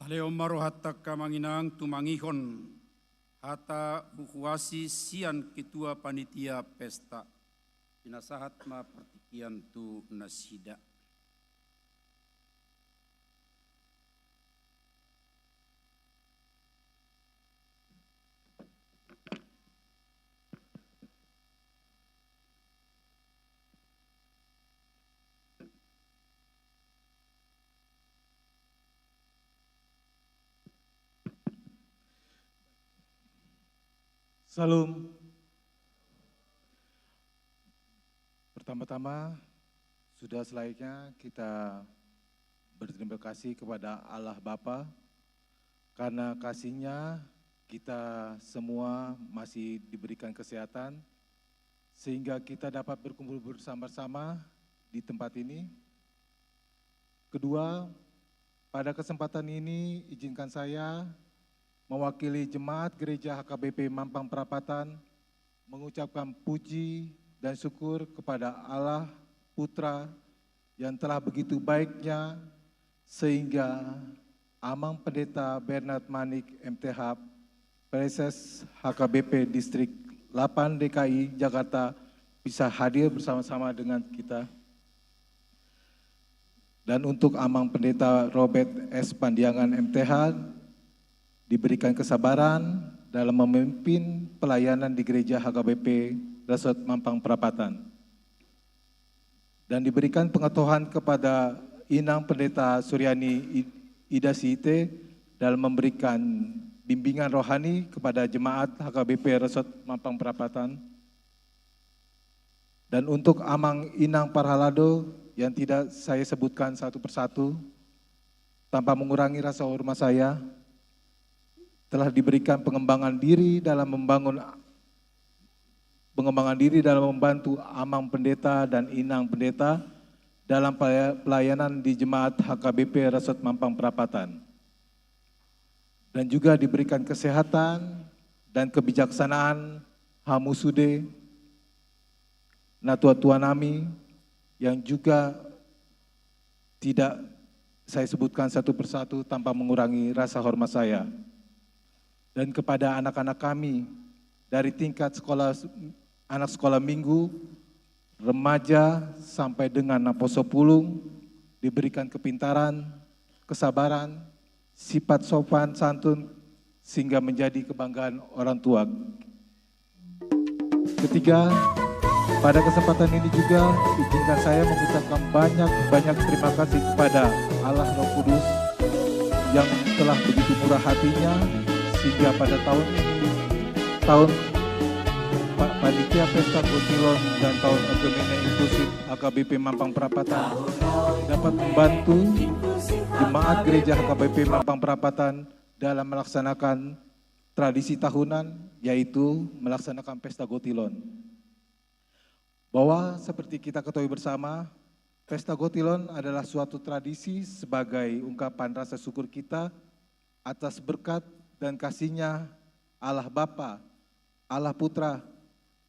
Talehon ma rohanta angka amang inang tumangihon hata huhuasi sian ketua panitia pesta. Pinasahat ma partingkian tu nasida. Salam. Pertama-tama, sudah selayaknya kita berterima kasih kepada Allah Bapa, karena kasih-Nya kita semua masih diberikan kesehatan, sehingga kita dapat berkumpul bersama-sama di tempat ini. Kedua, pada kesempatan ini izinkan saya mewakili jemaat Gereja H K B P Mampang Perapatan mengucapkan puji dan syukur kepada Allah Putra yang telah begitu baiknya sehingga Amang Pendeta Bernard Manik, M T H, Praeses H K B P Distrik delapan D K I Jakarta bisa hadir bersama-sama dengan kita. Dan untuk Amang Pendeta Robert S Pandiangan, M T H, diberikan kesabaran dalam memimpin pelayanan di Gereja H K B P Resort Mampang Perapatan. Dan diberikan pengetahuan kepada Inang Pendeta Suryani I-, Ida Sihite dalam memberikan bimbingan rohani kepada jemaat H K B P Resort Mampang Perapatan. Dan untuk Amang Inang Parhalado yang tidak saya sebutkan satu persatu, tanpa mengurangi rasa hormat saya, telah diberikan pengembangan diri dalam membangun pengembangan diri dalam membantu Amang Pendeta dan Inang Pendeta dalam pelaya- pelayanan di Jemaat H K B P Resort Mampang Perapatan. Dan juga diberikan kesehatan dan kebijaksanaan hamu sude, natua-tua nami, yang juga tidak saya sebutkan satu persatu tanpa mengurangi rasa hormat saya. Dan kepada anak-anak kami dari tingkat sekolah, anak sekolah minggu, remaja, sampai dengan naposo pulung, diberikan kepintaran, kesabaran, sifat sopan santun, sehingga menjadi kebanggaan orang tua. Ketiga, pada kesempatan ini juga izinkan saya mengucapkan banyak-banyak terima kasih kepada Allah Roh Kudus yang telah begitu murah hatinya, sehingga pada tahun ini, tahun Pa- Panitia Pesta Gotilon dan Tahun Oikumene Inklusif H K B P Mampang Perapatan, dapat membantu Jemaat Gereja H K B P Mampang Perapatan dalam melaksanakan tradisi tahunan, yaitu melaksanakan Pesta Gotilon. Bahwa seperti kita ketahui bersama, Pesta Gotilon adalah suatu tradisi sebagai ungkapan rasa syukur kita atas berkat dan kasih-Nya Allah Bapa, Allah Putra,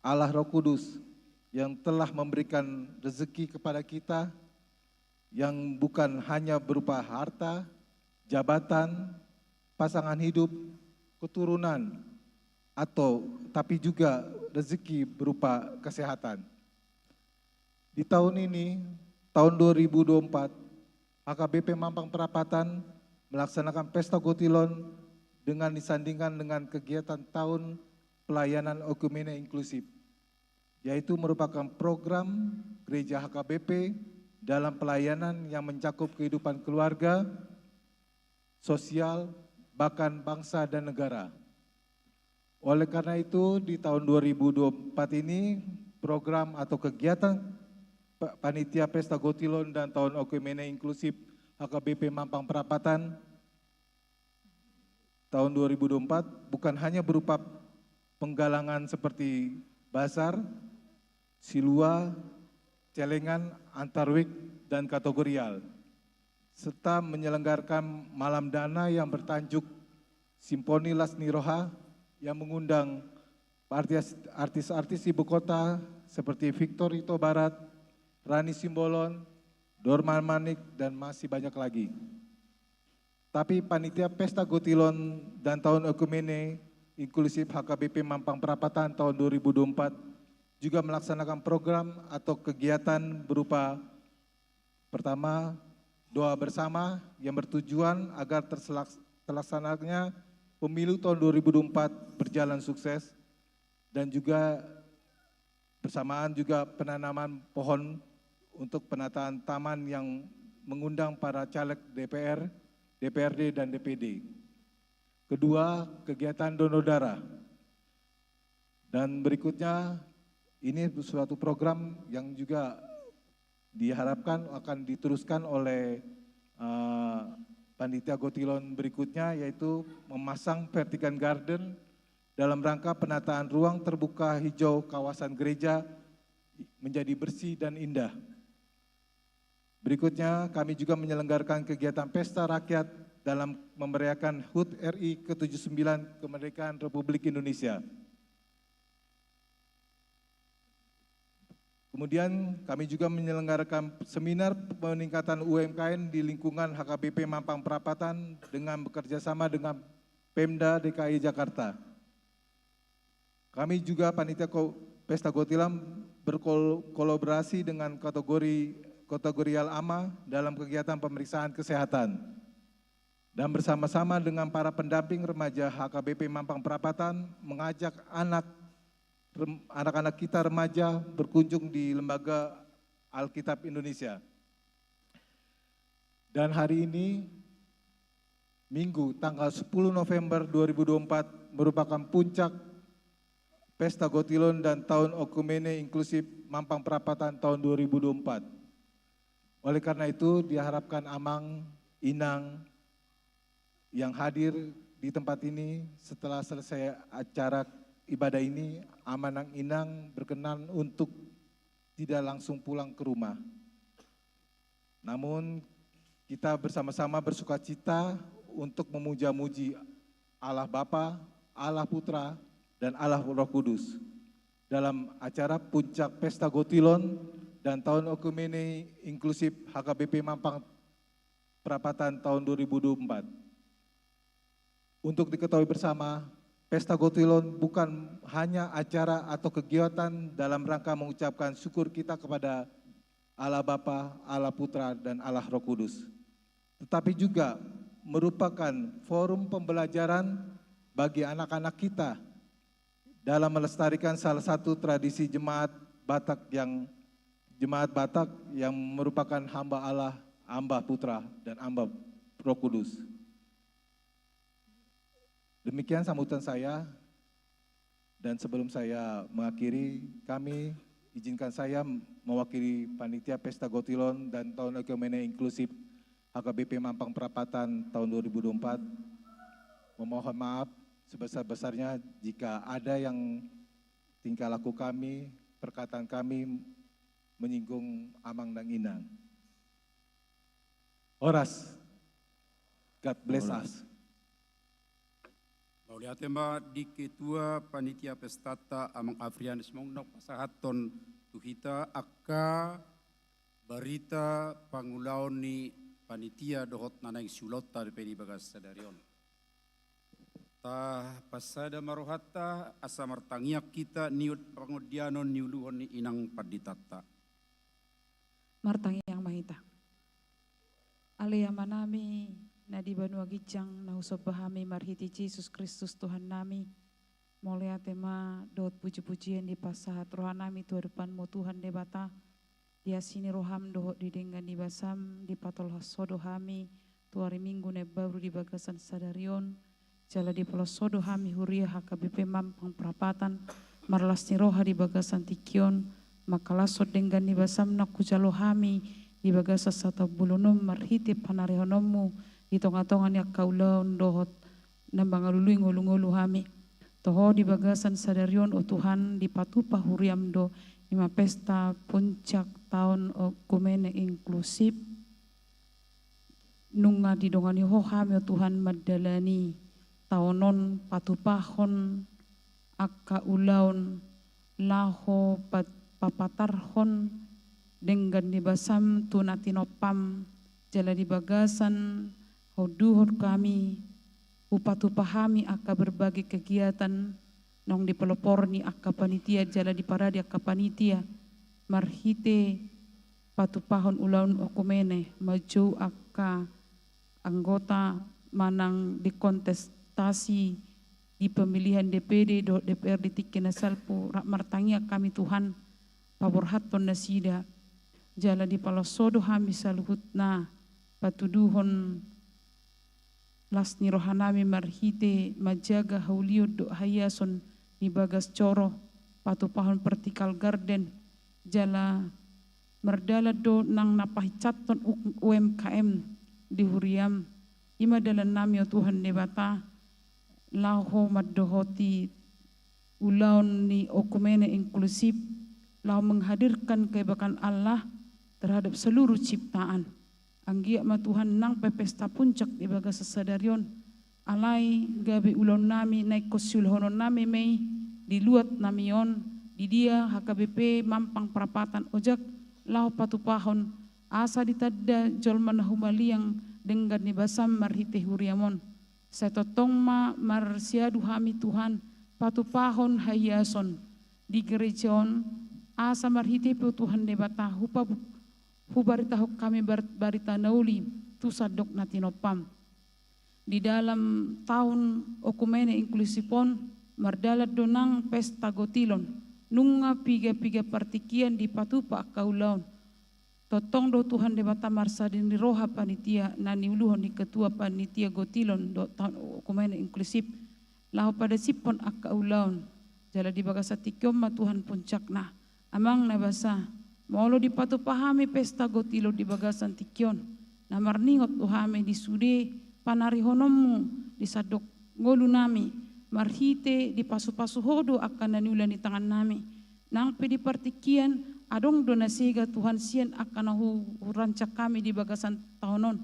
Allah Roh Kudus yang telah memberikan rezeki kepada kita, yang bukan hanya berupa harta, jabatan, pasangan hidup, keturunan, atau tapi juga rezeki berupa kesehatan. Di tahun ini, tahun dua ribu dua puluh empat, H K B P Mampang Perapatan melaksanakan Pesta Gotilon dengan disandingkan dengan kegiatan tahun pelayanan Oikumene Inklusif, yaitu merupakan program gereja H K B P dalam pelayanan yang mencakup kehidupan keluarga, sosial, bahkan bangsa dan negara. Oleh karena itu, di tahun dua ribu dua puluh empat ini, program atau kegiatan pa- Panitia Pesta Gotilon dan Tahun Oikumene Inklusif H K B P Mampang Perapatan tahun dua ribu dua puluh empat bukan hanya berupa penggalangan seperti bazar, silua, celengan, antar wijk, dan kategorial, serta menyelenggarakan malam dana yang bertajuk Simponi Las ni Roha yang mengundang artis- artis-artis ibu kota seperti Victor Huta Barat, Rani Simbolon, Dorman Manik, dan masih banyak lagi. Tapi panitia Pesta Gotilon dan Tahun Oikumene Inklusif H K B P Mampang Perapatan tahun dua ribu dua puluh empat juga melaksanakan program atau kegiatan berupa, pertama, doa bersama yang bertujuan agar terselak- terlaksananya pemilu tahun dua ribu dua puluh empat berjalan sukses, dan juga bersamaan juga penanaman pohon untuk penataan taman yang mengundang para caleg D P R, D P R D, dan D P D. Kedua, kegiatan donor darah. Dan berikutnya, ini suatu program yang juga diharapkan akan diteruskan oleh eh, panitia Gotilon berikutnya, yaitu memasang vertical garden dalam rangka penataan ruang terbuka hijau kawasan gereja menjadi bersih dan indah. Berikutnya, kami juga menyelenggarakan kegiatan pesta rakyat dalam memeriahkan hud R I ke tujuh puluh sembilan, kemerdekaan Republik Indonesia. Kemudian, kami juga menyelenggarakan seminar peningkatan U M K M di lingkungan H K B P Mampang Perapatan dengan bekerja sama dengan Pemda D K I Jakarta. Kami juga, panitia ko- Pesta Gotilon, berkolaborasi dengan kategori kategorial ama dalam kegiatan pemeriksaan kesehatan. Dan bersama-sama dengan para pendamping remaja H K B P Mampang Perapatan mengajak anak rem- anak-anak kita remaja berkunjung di Lembaga Alkitab Indonesia. Dan hari ini, Minggu, tanggal sepuluh November dua ribu dua puluh empat, merupakan puncak Pesta Gotilon dan Tahun Oikumene Inklusif Mampang Perapatan tahun dua ribu dua puluh empat. Oleh karena itu, diharapkan Amang, Inang, yang hadir di tempat ini setelah selesai acara ibadah ini, Amang dan Inang berkenan untuk tidak langsung pulang ke rumah. Namun, kita bersama-sama bersukacita untuk memuja-muji Allah Bapa, Allah Putra, dan Allah Roh Kudus dalam acara puncak Pesta Gotilon dan Tahun Oekumene Inklusif H K B P Mampang Prapatan tahun dua ribu dua puluh empat. Untuk diketahui bersama, Pesta Gotilon bukan hanya acara atau kegiatan dalam rangka mengucapkan syukur kita kepada Allah Bapa, Allah Putra, dan Allah Roh Kudus, tetapi juga merupakan forum pembelajaran bagi anak-anak kita dalam melestarikan salah satu tradisi jemaat Batak yang jemaat Batak yang merupakan hamba Allah, hamba Putra, dan hamba Roh Kudus. Demikian sambutan saya, dan sebelum saya mengakhiri, kami izinkan saya mewakili panitia Pesta Gotilon dan Tahun Oekumene Inklusif H K B P Mampang Prapatan tahun dua ribu dua puluh empat memohon maaf sebesar-besarnya jika ada yang tingkah laku kami, perkataan kami menyinggung Amang dan Inang. Horas. God bless us. Mauliate ma di Ketua Panitia Pestata, Amang Afrianus Mongnok, pasahathon tu hita angka barita pangulaon ni panitia dohot na naeng siulaonta dope di bagasan sadari on. Tapansada ma rohanta asa martangiang hita niut pangondianon niuluhon ni Inang Panditanta. Martangiang ma hita. Ale Amanami na di banua ginjang, na husomba hami marhite Jesus Kristus Tuhannami, mauliate ma dohot puji-pujian dipasahat rohanami tu adopanMu Tuhan Debata, di asi ni rohaM dohot di denggan ni basaM dipatolhas Ho do hami tu ari Minggu na imbaru di bagasan sadari on, jala dipolhas Ho do hami huria H K B P Mampang Prapatan marlas ni roha di bagasan tingki on, mangkalashon denggan ni basaM na hujalo hami di bagasan sataon bolon on marhite panarihononMu di tonga-tonga ni angka ulaon dohot na mangalului ngolu-ngolu hami. Toho di bagasan sadari on, o Tuhan, dipatupa huriaM do, i ma pesta puncak taon oekumene inklusif. Nunga didongani Ho hami, o Tuhan, mandalani taon on, patupahon angka ulaon, laho pat-, papatarhon denggan ni basaM tu na tinompaM, jala di bagasan haunduhon hami, hupatupa hami angka berbagai kegiatan naung dipelopor ni angka panitia jala diparade angka panitia, marhite patupahon ulaon oekumene, manjou angka anggota manang di kontestasi di pemilihan D P D dohot D P R di tingki na salpu, rap martangiang hami Tuhan, paborhathon nasida, jala dipolhas Ho do hami saluhutna, patuduhon las ni rohanami marhite manjaga haulion dohot haiason di bagas joro, patupahon vertical garden, jala mardalan do nang na pahinsathon U-, U M K M di huriaM. I ma dalannami, o Tuhan Debata, laho mandohoti ulaon ni oekumene inklusif, laho menghadirkan kebaikan Allah terhadap seluruh ciptaan. Anggiat ma Tuhan nang pe pesta puncak di bagasan sadari on, alai gabe ulaonnami na ingkon siulahononnami ma i di luat nami on, di dia H K B P Mampang Prapatan ojak laho patupahon, asa ditanda jolma na humaliang denggan ni basaM marhite huriaM on. Sai tongtong ma marsiadu hami Tuhan, patupahon haiason di gereja on, asa marhite pe, o Tuhan Debata, hupa-, hubaritahon hami bar-, barita na uli tu sandok na tinompaM. Di dalam taon oekumene inklusif on, mardalan do nang pesta gotilon, nunga piga-piga partingkian dipatupa angka ulaon. Tongtong do Tuhan Debata marsadi ni roha panitia na niuluhon ni ketua panitia gotilon dohot taon oekumene inklusif, laho padasiphon angka ulaon, jala di bagasan tingki on ma Tuhan puncakna. Amang na basa, molo dipatupa hami pesta gotilon di bagasan tingki on, na marningot do hami di sude panarihononmu di sandok ngolunami, marhite dipasupasu Ho do angka na niula ni tangannami. Nang pe di partingkian, adong do na sega Tuhan sian angka na hu-, hurancang hami di bagasan taon on.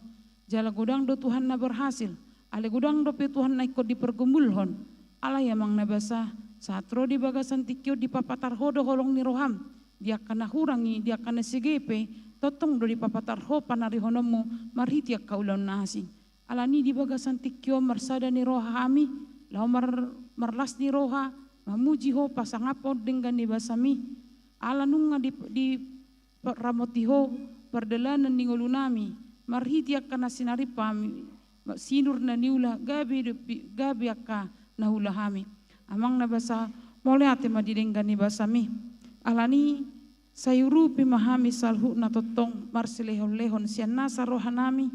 Jala godang do Tuhan na berhasil, alai godang dope Tuhan na ingkon dipargumulhon. Alai Amang na basa, sahat ro di bagasan tingki on dipapatar Ho do holong ni roham, di angka na hurang i, di angka na sege pe, tongtong do dipapatar Ho panarihononmu marhite angka ulaon na asing. Alani di bagasan tingki on marsada ni roha hami, laho mar-, marlas ni roha, mamuji Ho, pasangaphon denggan ni basami. Ala nunga di, di ramoti Ho pardalanan ni ngolunami, marhite angka na sinarip hami, sinur na niula, gabe dope, gabe angka na huula hami. Amang na basa, mauliate ma di denggan ni basami. Alani, sai urupi ma hami saluhutna tongtong marsilehonlehon sian nasa rohanami,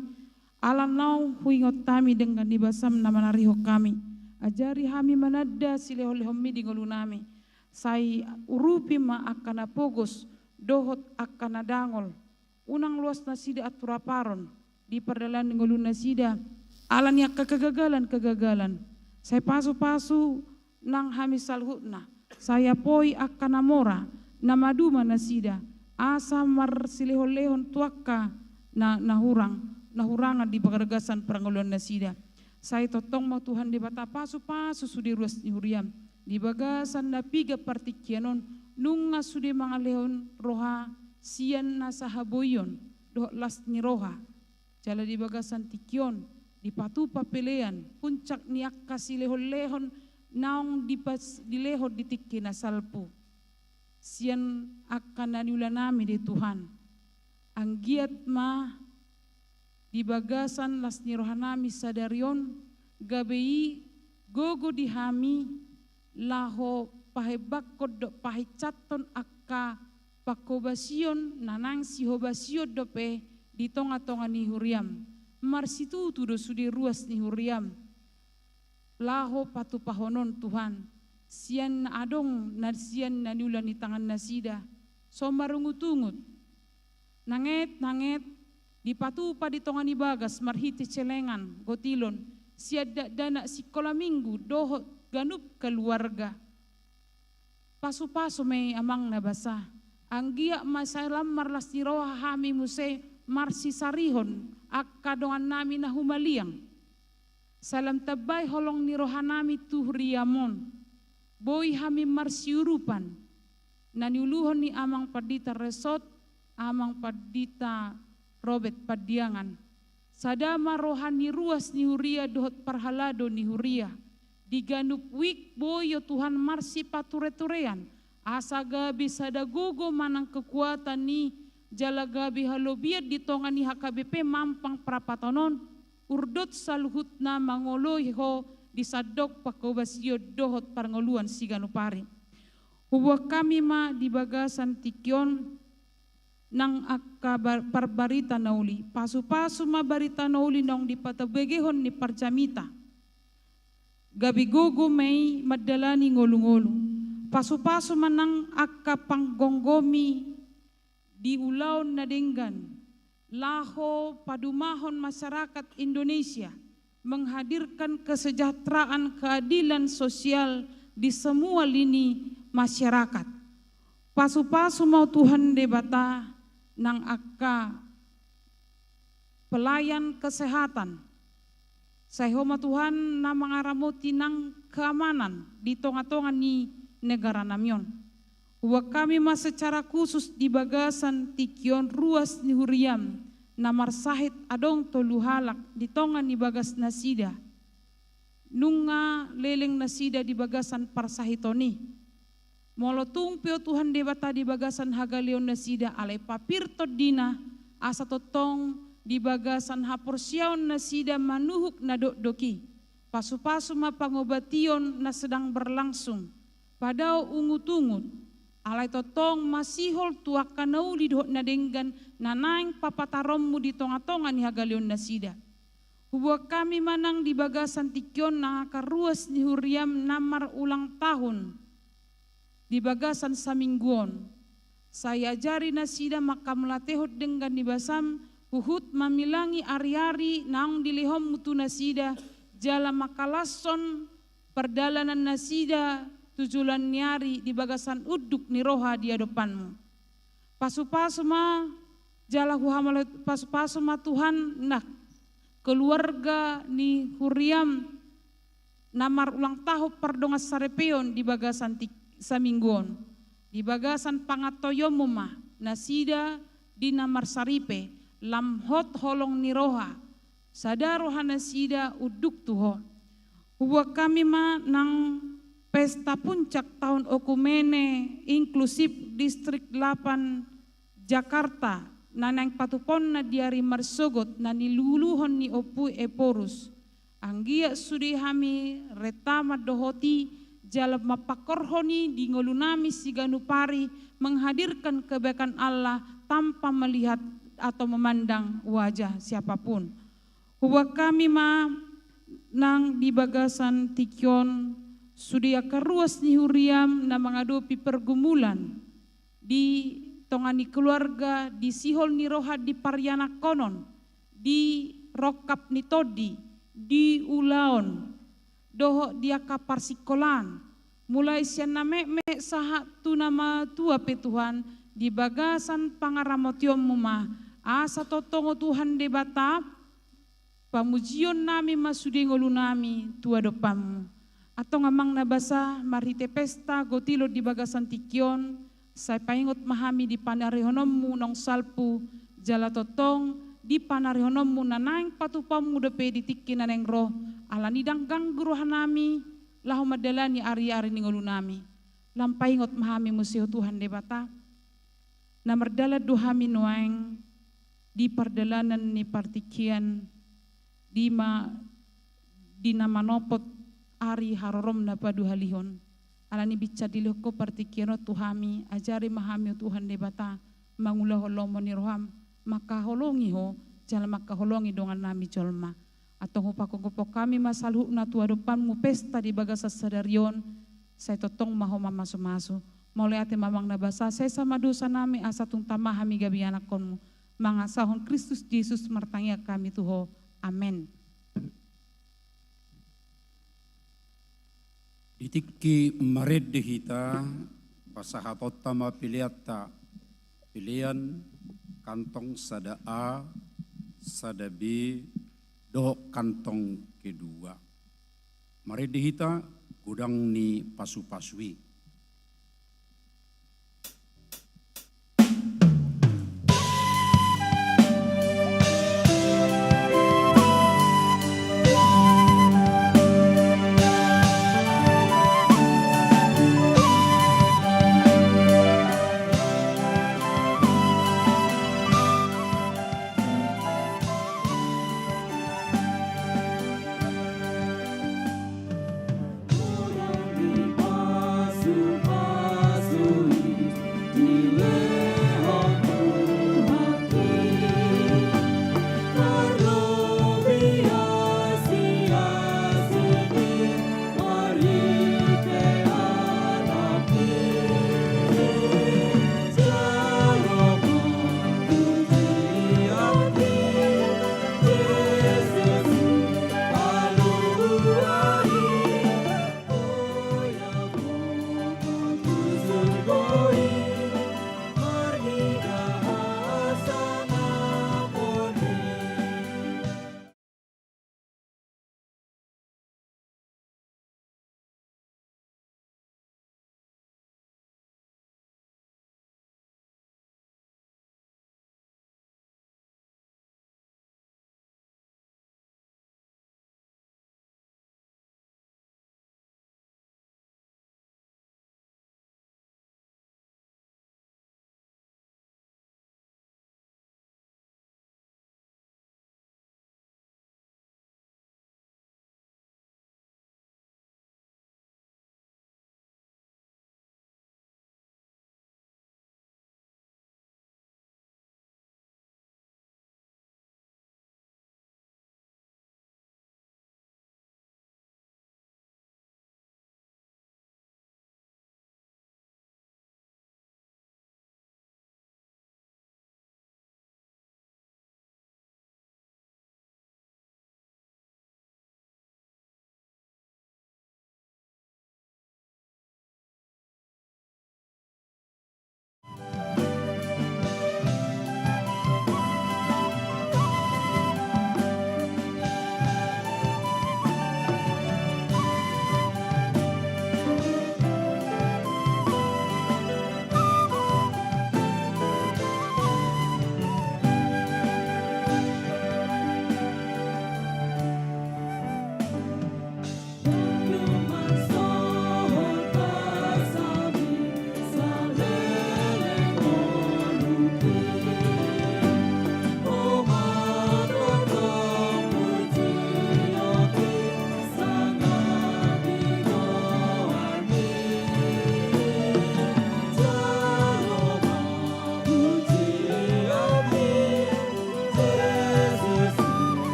ala naung huingot hami denggan ni basam na manarihon hami. Ajari hami mananda silehonlehonmi di ngolunami. Sai urupi ma angka na pogos dohot angka na dangol. Unang loas nasida anturaparon di pardalanan ni ngolunasida, ala ni angka kegagalan-kegagalan. Sai pasupasu nang hami saluhutna, sai apoi angka na mora, na maduma nasida, asa marsilehonlehon tu angka na, na hurang, na hurangan di bagasan parngoluannasida. Sai tongtong ma Tuhan Debata pasupasu sude ruas ni huriam, di bagasan na piga partingkian on, nunga sude mangalehon roha sian nasa haboion dohot las ni roha. Jala di bagasan tingki on, dipatupa pelean, puncak ni angka silehonlehon naung dipas-, dilehon di tingki na salpu. Sian angka na niulanami do i Tuhan. Anggiat ma di bagasan las ni rohanami sadari on, gabe i gogo di hami, laho pahembangkon dohot pahinsathon angka panghobasion na naeng sihobasion dope di tongatonga ni huriam. Marsitutu do sude ruas ni huriam laho patupahonon Tuhan, sian na adong na sian na niula ni tangannasida, so marungutungut. Nanget, nanget, dipatupa di tonga ni bagas marhite celengan, gotilon, sian dakdanak sikola minggu, dohot ganup keluarga. Pasupasu ma i Amang na basa. Anggiat ma sai lam marlas ni roha hami muse marsisarihon angka dongannami na humaliang. Sai lam tambai holong ni rohanami tu huriam on. Boi hami marsiurupan. Na niuluhon ni Amang Pandita Resot, Amang Pandita Robert Pandiangan. Sada ma roha ni ruas ni huria dohot parhalado ni huria. Di ganup wijk boi o Tuhan marsipatureturean, asa gabe sada gogo manang kekuatan i, jala gabe halobian di tonga ni H K B P Mampang Prapaton on, urdot saluhutna mangoloi Ho di sandok panghobasion dohot parngoluan siganup ari. Huboan hami ma di bagasan tingki on, nang angka bar-, parbarita na uli. Pasupasu ma barita na uli naung dipatabegehon ni parjamita. Gabe gogo ma i mandalani ngolungolu. Pasupasu ma nang angka panggomgomi di ulaon na denggan, laho padumahon masyarakat Indonesia, menghadirkan kesejahteraan keadilan sosial di semua lini masyarakat. Pasupasu ma Tuhan Debata nang angka pelayan kesehatan. Sai Ho ma Tuhan na mangaramoti nang keamanan di tongatonga ni negaranami on. Huboan hami ma secara khusus di bagasan tingki on ruas ni huriam na marsahit adong tolu halak di tonga ni bagasnasida. Nunga leleng nasida di bagasan parsahiton i. Molo tung pe o Tuhan Debata di bagasan hagaleonnasida alai papir tondina, asa tongtong di bagasan haporseaonnasida manuhuk na dokdok i. Pasupasu ma pangobation na sedang berlangsung. Padao ungutungut, alai tongtong masihol tu angka na uli dohot na denggan na naeng papataronmu di tongatonga ni hagaleonnasida. Huboan hami ma nang di bagasan tingki on nang angka ruas ni huriam na marulang tahun di bagasan saminggu on. Sai ajari nasida manghamauliatehon denggan ni basam huhut mamilangi ari-ari naung dilehonmu tu nasida, jala mangkalashon pardalanan nasida tu joloan ni ari di bagasan unduk ni roha di adopanmu. Pasu-pasu ma, jala huhamole-, pasu-pasu ma Tuhan, nang keluarga ni huriam na marulang tahun pardongansaripeon di bagasan ti-, saminggu on. Di bagasan pangantoionmu ma nasida di na marsaripe, lam hot holong ni roha, sada roha nasida unduk tu Ho. Hubuat hami ma nang pesta puncak taon oikumene inklusif Distrik Delapan Jakarta, na naeng patupaonna di ari marsogot na niluluhon ni Ompu Ephorus. Anggiat sude hami renta mandohoti jala mampangkorhon i di ngolunami siganup ari menghadirkan kebaikan Allah tanpa melihat atau memandang wajah siapapun. Hubuat hami ma nang di bagasan tingki on sude angka ruas ni huriam na mangadopi pergumulan di tonga ni keluarga, di sihol ni roha, di parianakhonon, di rongkap ni tondi, di ulaon, dohot di angka parsingkolaan, mulai sian na metmet sahat tu na matua pe Tuhan, di bagasan pangaramotionmu ma, asa tongtong, o Tuhan Debata, pamujionnami ma sude ngolunami tu adopanmu. Antong Amang na basa, marhite pesta gotilon di bagasan tingki on, sai paingot ma hami di panarihononmu naung salpu, jala tongtong di panarihononmu na naeng patupaonmu dope di tingki na naeng ro, ala ni ndang ganggu rohanami laho mandalani ari-ari ni ngolunami. Lam paingot ma hami muse, o Tuhan Debata, na mardalan do hami nuaeng di pardalanan ni partingkian, di ma-, di na manopot ari harorom na paduahalihon. Ala ni i binsan dilehon Ho partingkian on tu hami, ajari ma hami, o Tuhan Debata, mangulahon lomo ni roham, mangkaholongi Ho jala mangkaholongi dongannami jolma. Antong hupagophop hami ma saluhutna tu adopanmu pesta di bagasan sadari on, sai tongtong ma Ho mamasumasu. Mauliate ma Amang na basa, sesa ma dosanami asa tung tama hami gabe ianakhonmu. Mangasahon Kristus Jesus martangiang hami tu Ho. Amen. Di tingki marende hita, pasahatonta ma peleanta, pelean kantong sada A, sada B, dohot kantong kedua. Marende hita godang ni pasu-pasu i.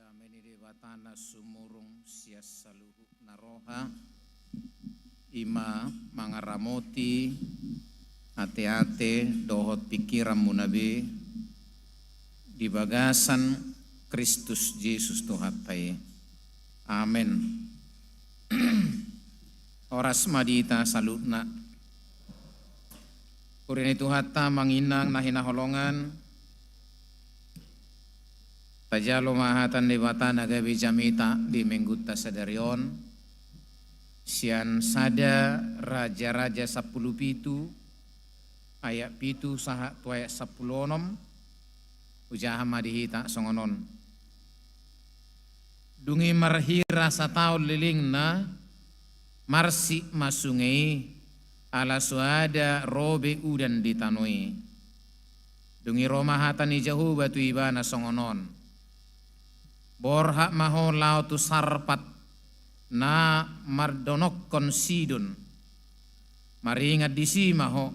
Dame ni Debata na sumurung sian saluhut na roha, i ma mangaramoti ateate dohot pingkiranmuna be di bagasan Kristus Jesus Tuhanta i. Amen. Horas ma di hita saluhutna. Huria ni Tuhanta, amang inang na hinaholongan, tajalo ma hata ni Debata na gabe jamita di Minggunta sadari on, sian Sada Raja-raja sampulu pitu, ayat pitu sahat tu ayat sampulu onom. Hujaha ma di hita songon on. Dung i marhira sataon lelengna, marsik ma sunge i, ala so ada ro be udan di tano i. Dung i ro ma hata ni Jahowa tu ibana songon on: Borhat ma ho laho tu Sarpat, na mardonokkon Sidon. Maringan disi ma ho.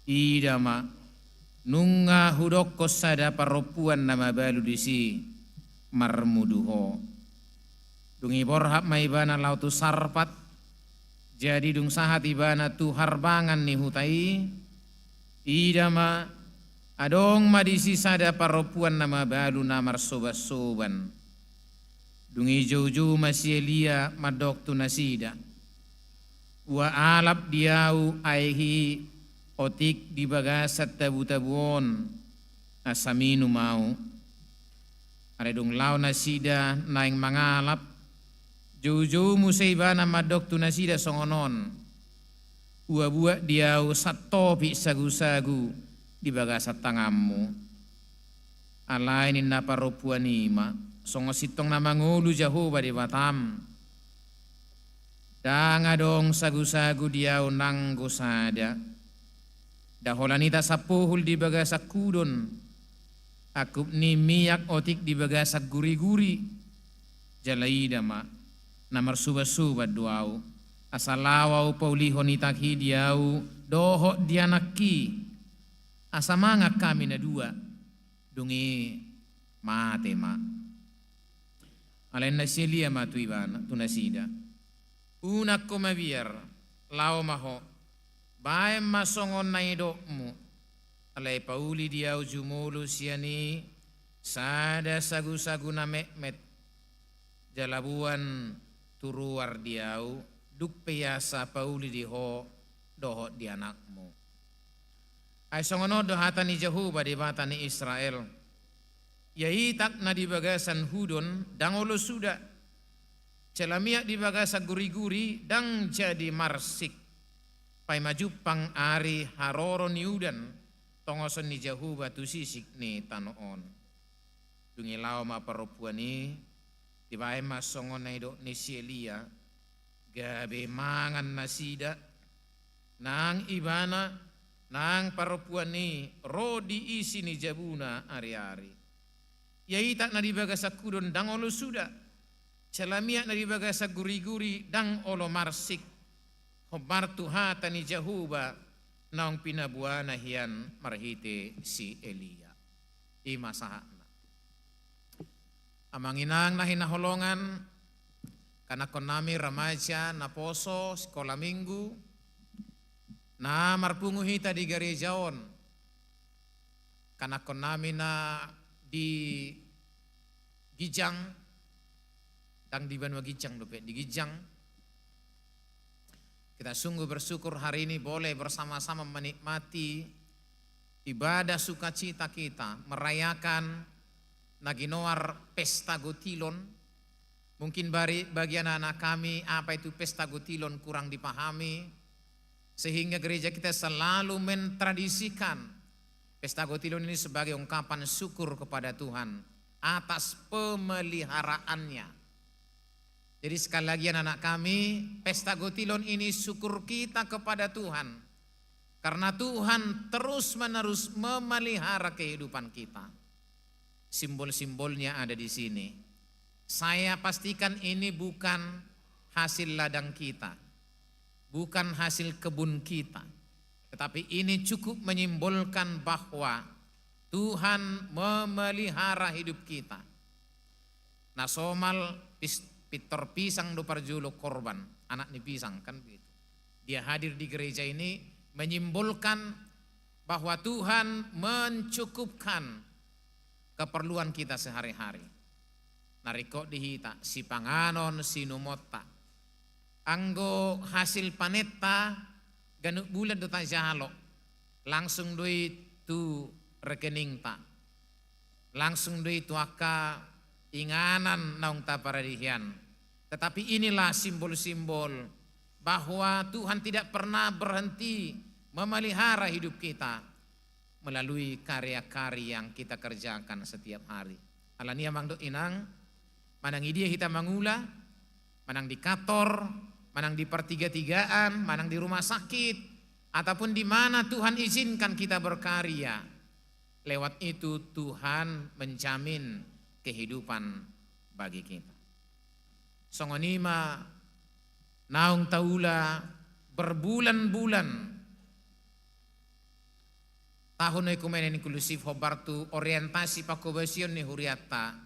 Ida ma, nunga hudokkon sada parompuan na mabalu disi marmudu ho. Dung i borhat ma ibana laho tu Sarpat. Jadi dung sahat ibana tu harbangan ni huta i, ida ma, adong ma disi sada parompuan na mabalu na marsobansoban. Dung i joujou ma si Elia mandok tu nasida: Ua alap di ahu aek i otik di bagasan tabutabu on, asa minum ahu. Alai dung laho nasida naeng mangalap, joujou muse ibana mandok tu nasida songon on: Ua buat di ahu santopik sagusagu di bagasan tanganmu. Alai ninna parompuan i ma: Songon sintong na mangolu Jahowa Debatam, ndang adong sagusagu di ahu nanggo sada. Nda holan ita sampohul di bagasan hudon, angkup ni miak otik di bagasan guriguri. Jala ida ma, na marsobansoban do ahu, asa laho ahu paulihon itak i di ahu dohot di anakki, asa mangan hami na dua. Dung i mate ma. Alai ninna si Elia ma tu ibana, tu nasida: Unang ho mabiar, laho ma ho, baen ma songon na nidokmu. Alai pauli di ahu jumolo sian i sada sagusagu na metmet, jala boan tu ruar di ahu, dung pe asa pauli di ho dohot di anakmu. Ai songon on do hata ni Jahowa Debata ni Israel: Ia itak na di bagasan hudon ndang olo suda, jala miak di bagasan guriguri ndang jadi marsik, paima jumpang ari haroro ni udan, tongoson ni Jahowa tu sisik ni tano on. Dung i laho ma parompuan i, dibaen ma songon na nidok ni si Elia, gabe mangan nasida, nang ibana, nang parompuan i ro di isi ni jabuna ariari. Ia itak na di bagasan hudon ndang olo suda, jala miak na di bagasan guriguri ndang olo marsik, hombar tu hata ni Jahowa naung pinaboana hian marhite si Elia. I ma sahatna. Amang inang na hinaholongan, hanakkonnami remaja naposo sikola minggu, na marpungu hita di gareja on, hanakkonnami na di ginjang, ndang di banua ginjang dope, di ginjang. Kita sungguh bersyukur hari ini boleh bersama-sama menikmati ibadah sukacita kita merayakan na ginoar Pesta Gotilon. Mungkin bari, bagi anak-anak kami, apa itu Pesta Gotilon kurang dipahami, sehingga gereja kita selalu mentradisikan Pesta Gotilon ini sebagai ungkapan syukur kepada Tuhan atas pemeliharaannya. Jadi sekali lagi anak-anak kami, Pesta Gotilon ini syukur kita kepada Tuhan, karena Tuhan terus-menerus memelihara kehidupan kita. Simbol-simbolnya ada di sini. Saya pastikan ini bukan hasil ladang kita, bukan hasil kebun kita, tetapi ini cukup menyimbolkan bahwa Tuhan memelihara hidup kita. Na somal pis-, pintor pisang do parjolo korban, anak ni pisang, kan begitu. Dia hadir di gereja ini menyimbolkan bahwa Tuhan mencukupkan keperluan kita sehari-hari. Na ringkot di hita, sipanganon, sinumonta. Anggo hasil panenta, ganup bulan do tajalo, langsung do i tu rekeningta. Langsung do i tu angka inganan naung taparade hian. Tetapi inilah simbol-simbol bahwa Tuhan tidak pernah berhenti memelihara hidup kita melalui karya-karya yang kita kerjakan setiap hari. Alani i, amang dohot inang, manang di dia hita mangula, manang di kantor, manang di partiga-tigaan, manang di rumah sakit, ataupun di mana Tuhan izinkan kita berkarya, lewat itu Tuhan menjamin kehidupan bagi kita. Songon i ma naung taula berbulan-bulan tahun oikumene inklusif hombar tu orientasi pangkobasion ni hurianta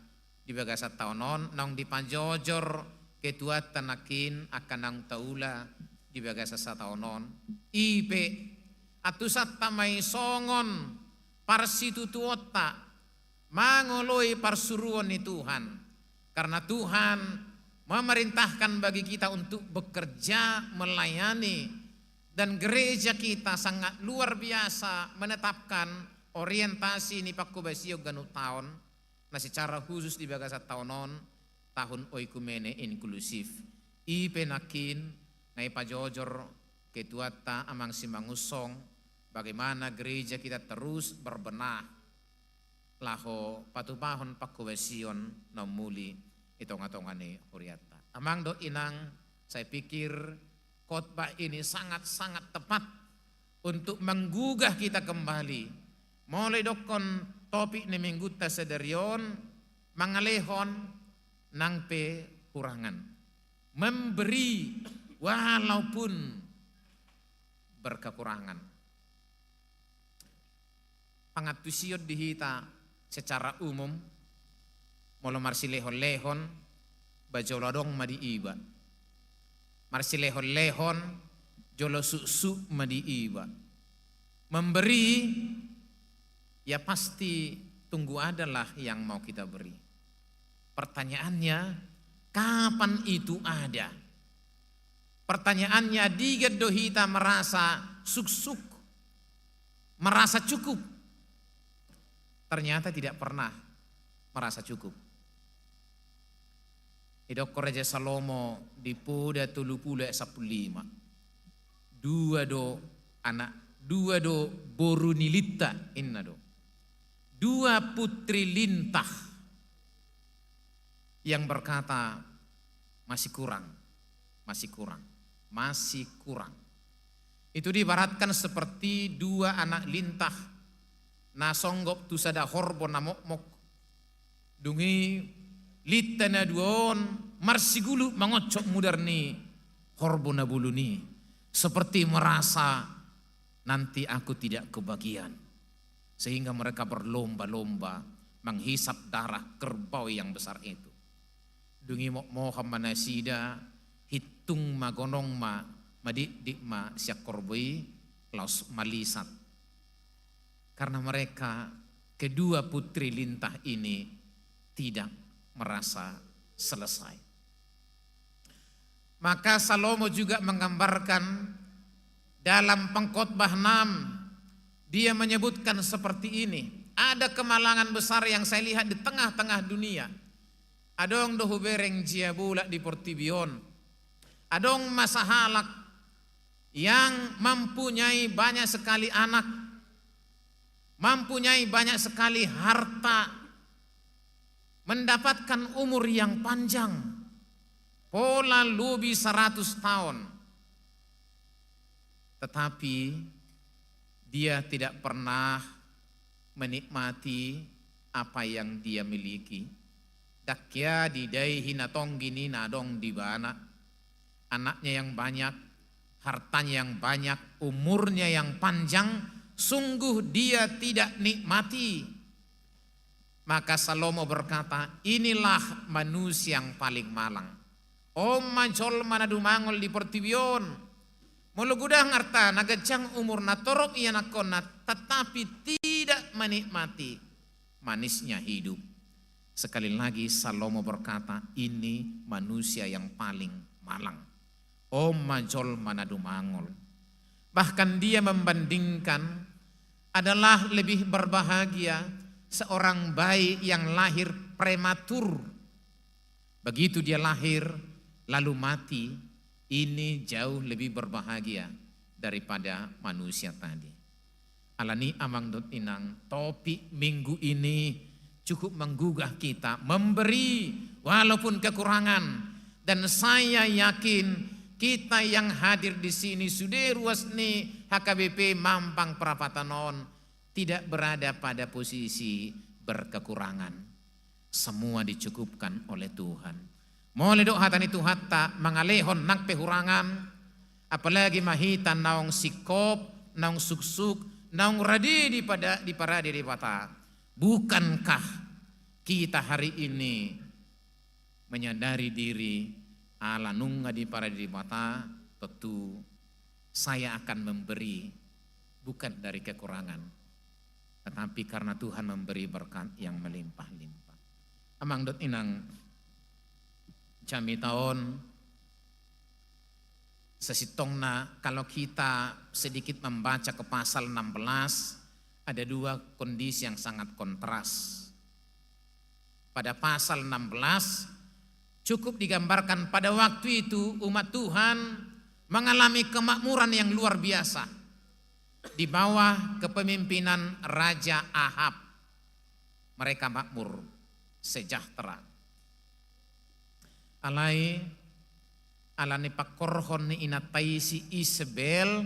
di bagasan taon on, naung dipajojor ketuanta nangkin angka naung taula di bagasan sataon on. I pe, antusanta ma i songon parsitutuonta mangoloi parsuruon ni Tuhan. Karena Tuhan memerintahkan bagi kita untuk bekerja, melayani, dan gereja kita sangat luar biasa menetapkan orientasi ni pangkobasion ganup taon, na secara khusus di bagasan taon on, tahun oikumene inklusif. I pe nangkin na ipajojor ketuanta amang Simangunsong, bagaimana gereja kita terus berbenah laho patupahon pangkobasion na umuli di tonga-tonga ni hurianta. Amang dohot inang, saya pikir khotbah ini sangat-sangat tepat untuk menggugah kita kembali. Molo didokkon topik ni minggunta sadari on, mangalehon nang pe hurangan. Memberi walaupun berkekurangan. Pangantusion di hita secara umum, molo marsilehon-lehon, ba jolo adong ma diiba. Marsilehon-lehon, jolo suksuk ma diiba. Memberi, ya pasti tunggu adalah yang mau kita beri. Pertanyaannya, kapan itu ada? Pertanyaannya, digan do hita merasa suksuk, merasa cukup? Ternyata tidak pernah merasa cukup. Didokkon Raja Salomo di Poda tolu pulu ayat sampulu lima. Dua do anak, dua do boru ni linta, inna do. Dua putri linta yang berkata, "Masih kurang, masih kurang, masih kurang." Itu diibaratkan seperti dua anak linta na songgop tu sada horbo na mokmok. Dung i linta na dua on marsigulu mangoncop mudar ni horbo na bolon i, seperti merasa, "Nanti aku tidak kebagian." Sehingga mereka berlomba-lomba menghisap darah kerbau yang besar itu. Dung i mokmokhon ma nasida, hittung ma gonong ma, madikdik ma sian horbo i, laos malisat. Karena mereka, kedua putri linta ini, tidak merasa selesai. Maka Salomo juga menggambarkan dalam Pengkhotbah enam, dia menyebutkan seperti ini, "Ada kemalangan besar yang saya lihat di tengah-tengah dunia. Adong do hubereng jia bolak di portibi on. Adong ma sahalak yang mempunyai banyak sekali anak, mempunyai banyak sekali harta, mendapatkan umur yang panjang, pola lobi saratus taon. Tetapi dia tidak pernah menikmati apa yang dia miliki. Ndang hea didai hinatonggi ni na adong di ibana. Anaknya yang banyak, hartanya yang banyak, umurnya yang panjang, sungguh dia tidak nikmati." Maka Salomo berkata, "Inilah manusia yang paling malang. On ma jolma na dumangol di portibi on. Molo godang artana, ganjang umurna, torop ianakhonna, tetapi tidak menikmati manisnya hidup." Sekali lagi Salomo berkata, "Ini manusia yang paling malang. On ma jolma na dumangol." Bahkan dia membandingkan, adalah lebih berbahagia seorang bayi yang lahir prematur. Begitu dia lahir, lalu mati, ini jauh lebih berbahagia daripada manusia tadi. Alani, amang dohot inang, topik minggu ini cukup menggugah kita memberi walaupun kekurangan. Dan saya yakin kita yang hadir di sini, sude ruas ni H K B P Mampang Prapatan on, tidak berada pada posisi berkekurangan. Semua dicukupkan oleh Tuhan. Molo didok hata ni Tuhanta, mangalehon nang pe hurangan, apalagi ma hita naung singkop, naung suksuk, naung rade di pada, di parade Debata. Bukankah kita hari ini menyadari diri, ala nunga diparade Debata, tentu saya akan memberi bukan dari kekurangan, tetapi karena Tuhan memberi berkat yang melimpah-limpah. Amang dohot inang, jamita on, sasintongna, kalau kita sedikit membaca ke pasal enam belas, ada dua kondisi yang sangat kontras. Pada pasal enam belas, cukup digambarkan pada waktu itu umat Tuhan mengalami kemakmuran yang luar biasa di bawah kepemimpinan Raja Ahab. Mereka makmur, sejahtera. Alai, ala ni pangkorhon ni inanta i si Isebel,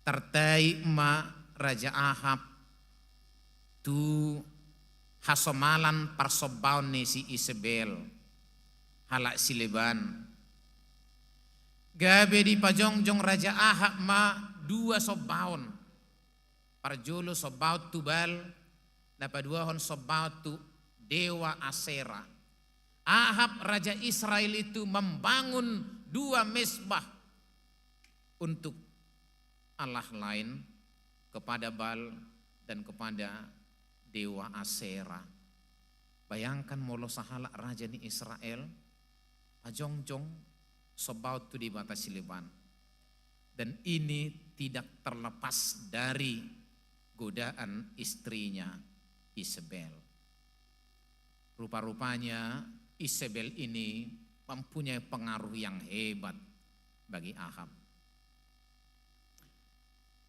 tartai ma Raja Ahab tu hasomalan parsombaon ni si Isebel, halak sileban. Gabe dipajongjong Raja Ahab ma dua sombaon. Parjolo sombaon tu Baal, na paduahon sombaon tu dewa Asera. Ahab, raja Israel itu, membangun dua mesbah untuk allah lain, kepada Baal dan kepada dewa Asera. Bayangkan, molo sahalak raja ni Israel, pajongjong sombaon tu debata sileban. Dan ini tidak terlepas dari godaan istrinya, Isebel. Rupa-rupanya Isebel ini mempunyai pengaruh yang hebat bagi Ahab.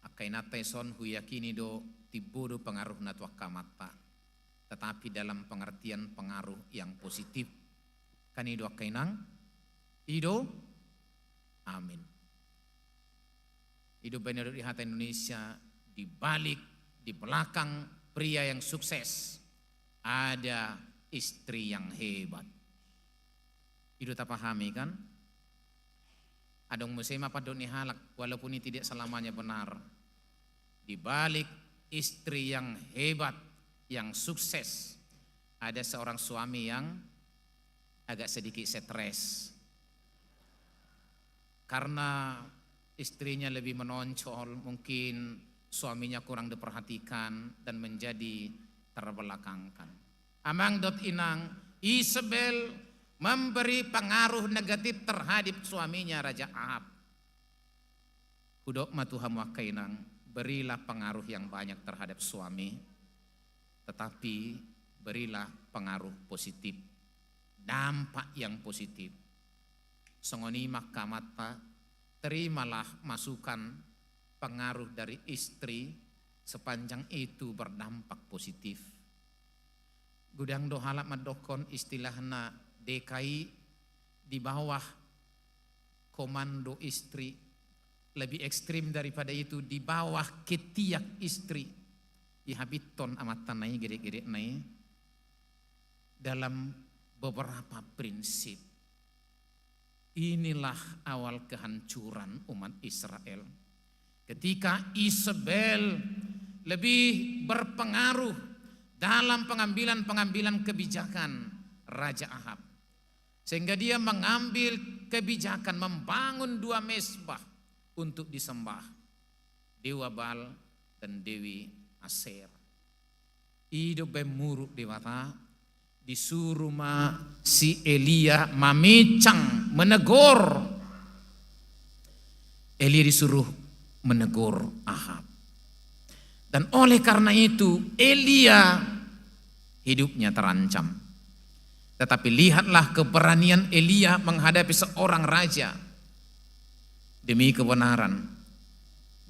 Angka inanta, dison huyakini do, timbo do pengaruhna tu angka amanta, tetapi dalam pengertian pengaruh yang positif. Kan i do, angka inang? I do? Amin. I do umbahen na didok di hata Indonesia, di balik, di belakang pria yang sukses ada istri yang hebat. I do tapahami, kan? Adong muse ma pandok ni halak, walaupun itu tidak selamanya benar. Di balik istri yang hebat, yang sukses, ada seorang suami yang agak sedikit stres. Karena istrinya lebih menonjol, mungkin suaminya kurang diperhatikan dan menjadi terbelakangkan. Amang dohot inang, Isebel memberi pengaruh negatif terhadap suaminya, Raja Ahab. Hudok ma tu hamu, angka inang, berilah pengaruh yang banyak terhadap suami, tetapi berilah pengaruh positif, dampak yang positif. Songon i ma, angka amanta, terimalah masukan, pengaruh dari istri sepanjang itu berdampak positif. Godang do halak mandokkon istilahna D K I, di bawah komando istri. Lebih ekstrim daripada itu, di bawah ketiak istri. Ihabithon amanta na i, gedek-gedekna i, dalam beberapa prinsip. Inilah awal kehancuran umat Israel. Ketika Isebel lebih berpengaruh dalam pengambilan-pengambilan kebijakan Raja Ahab, sehingga dia mengambil kebijakan membangun dua mesbah untuk disembah, dewa Baal dan dewi Asyera. I do umbahen muruk Debata, disuru ma si Elia mamecang, menegur. Elia disuruh menegur Ahab. Dan oleh karena itu, Elia hidupnya terancam. Tetapi lihatlah keberanian Elia menghadapi seorang raja. Demi kebenaran,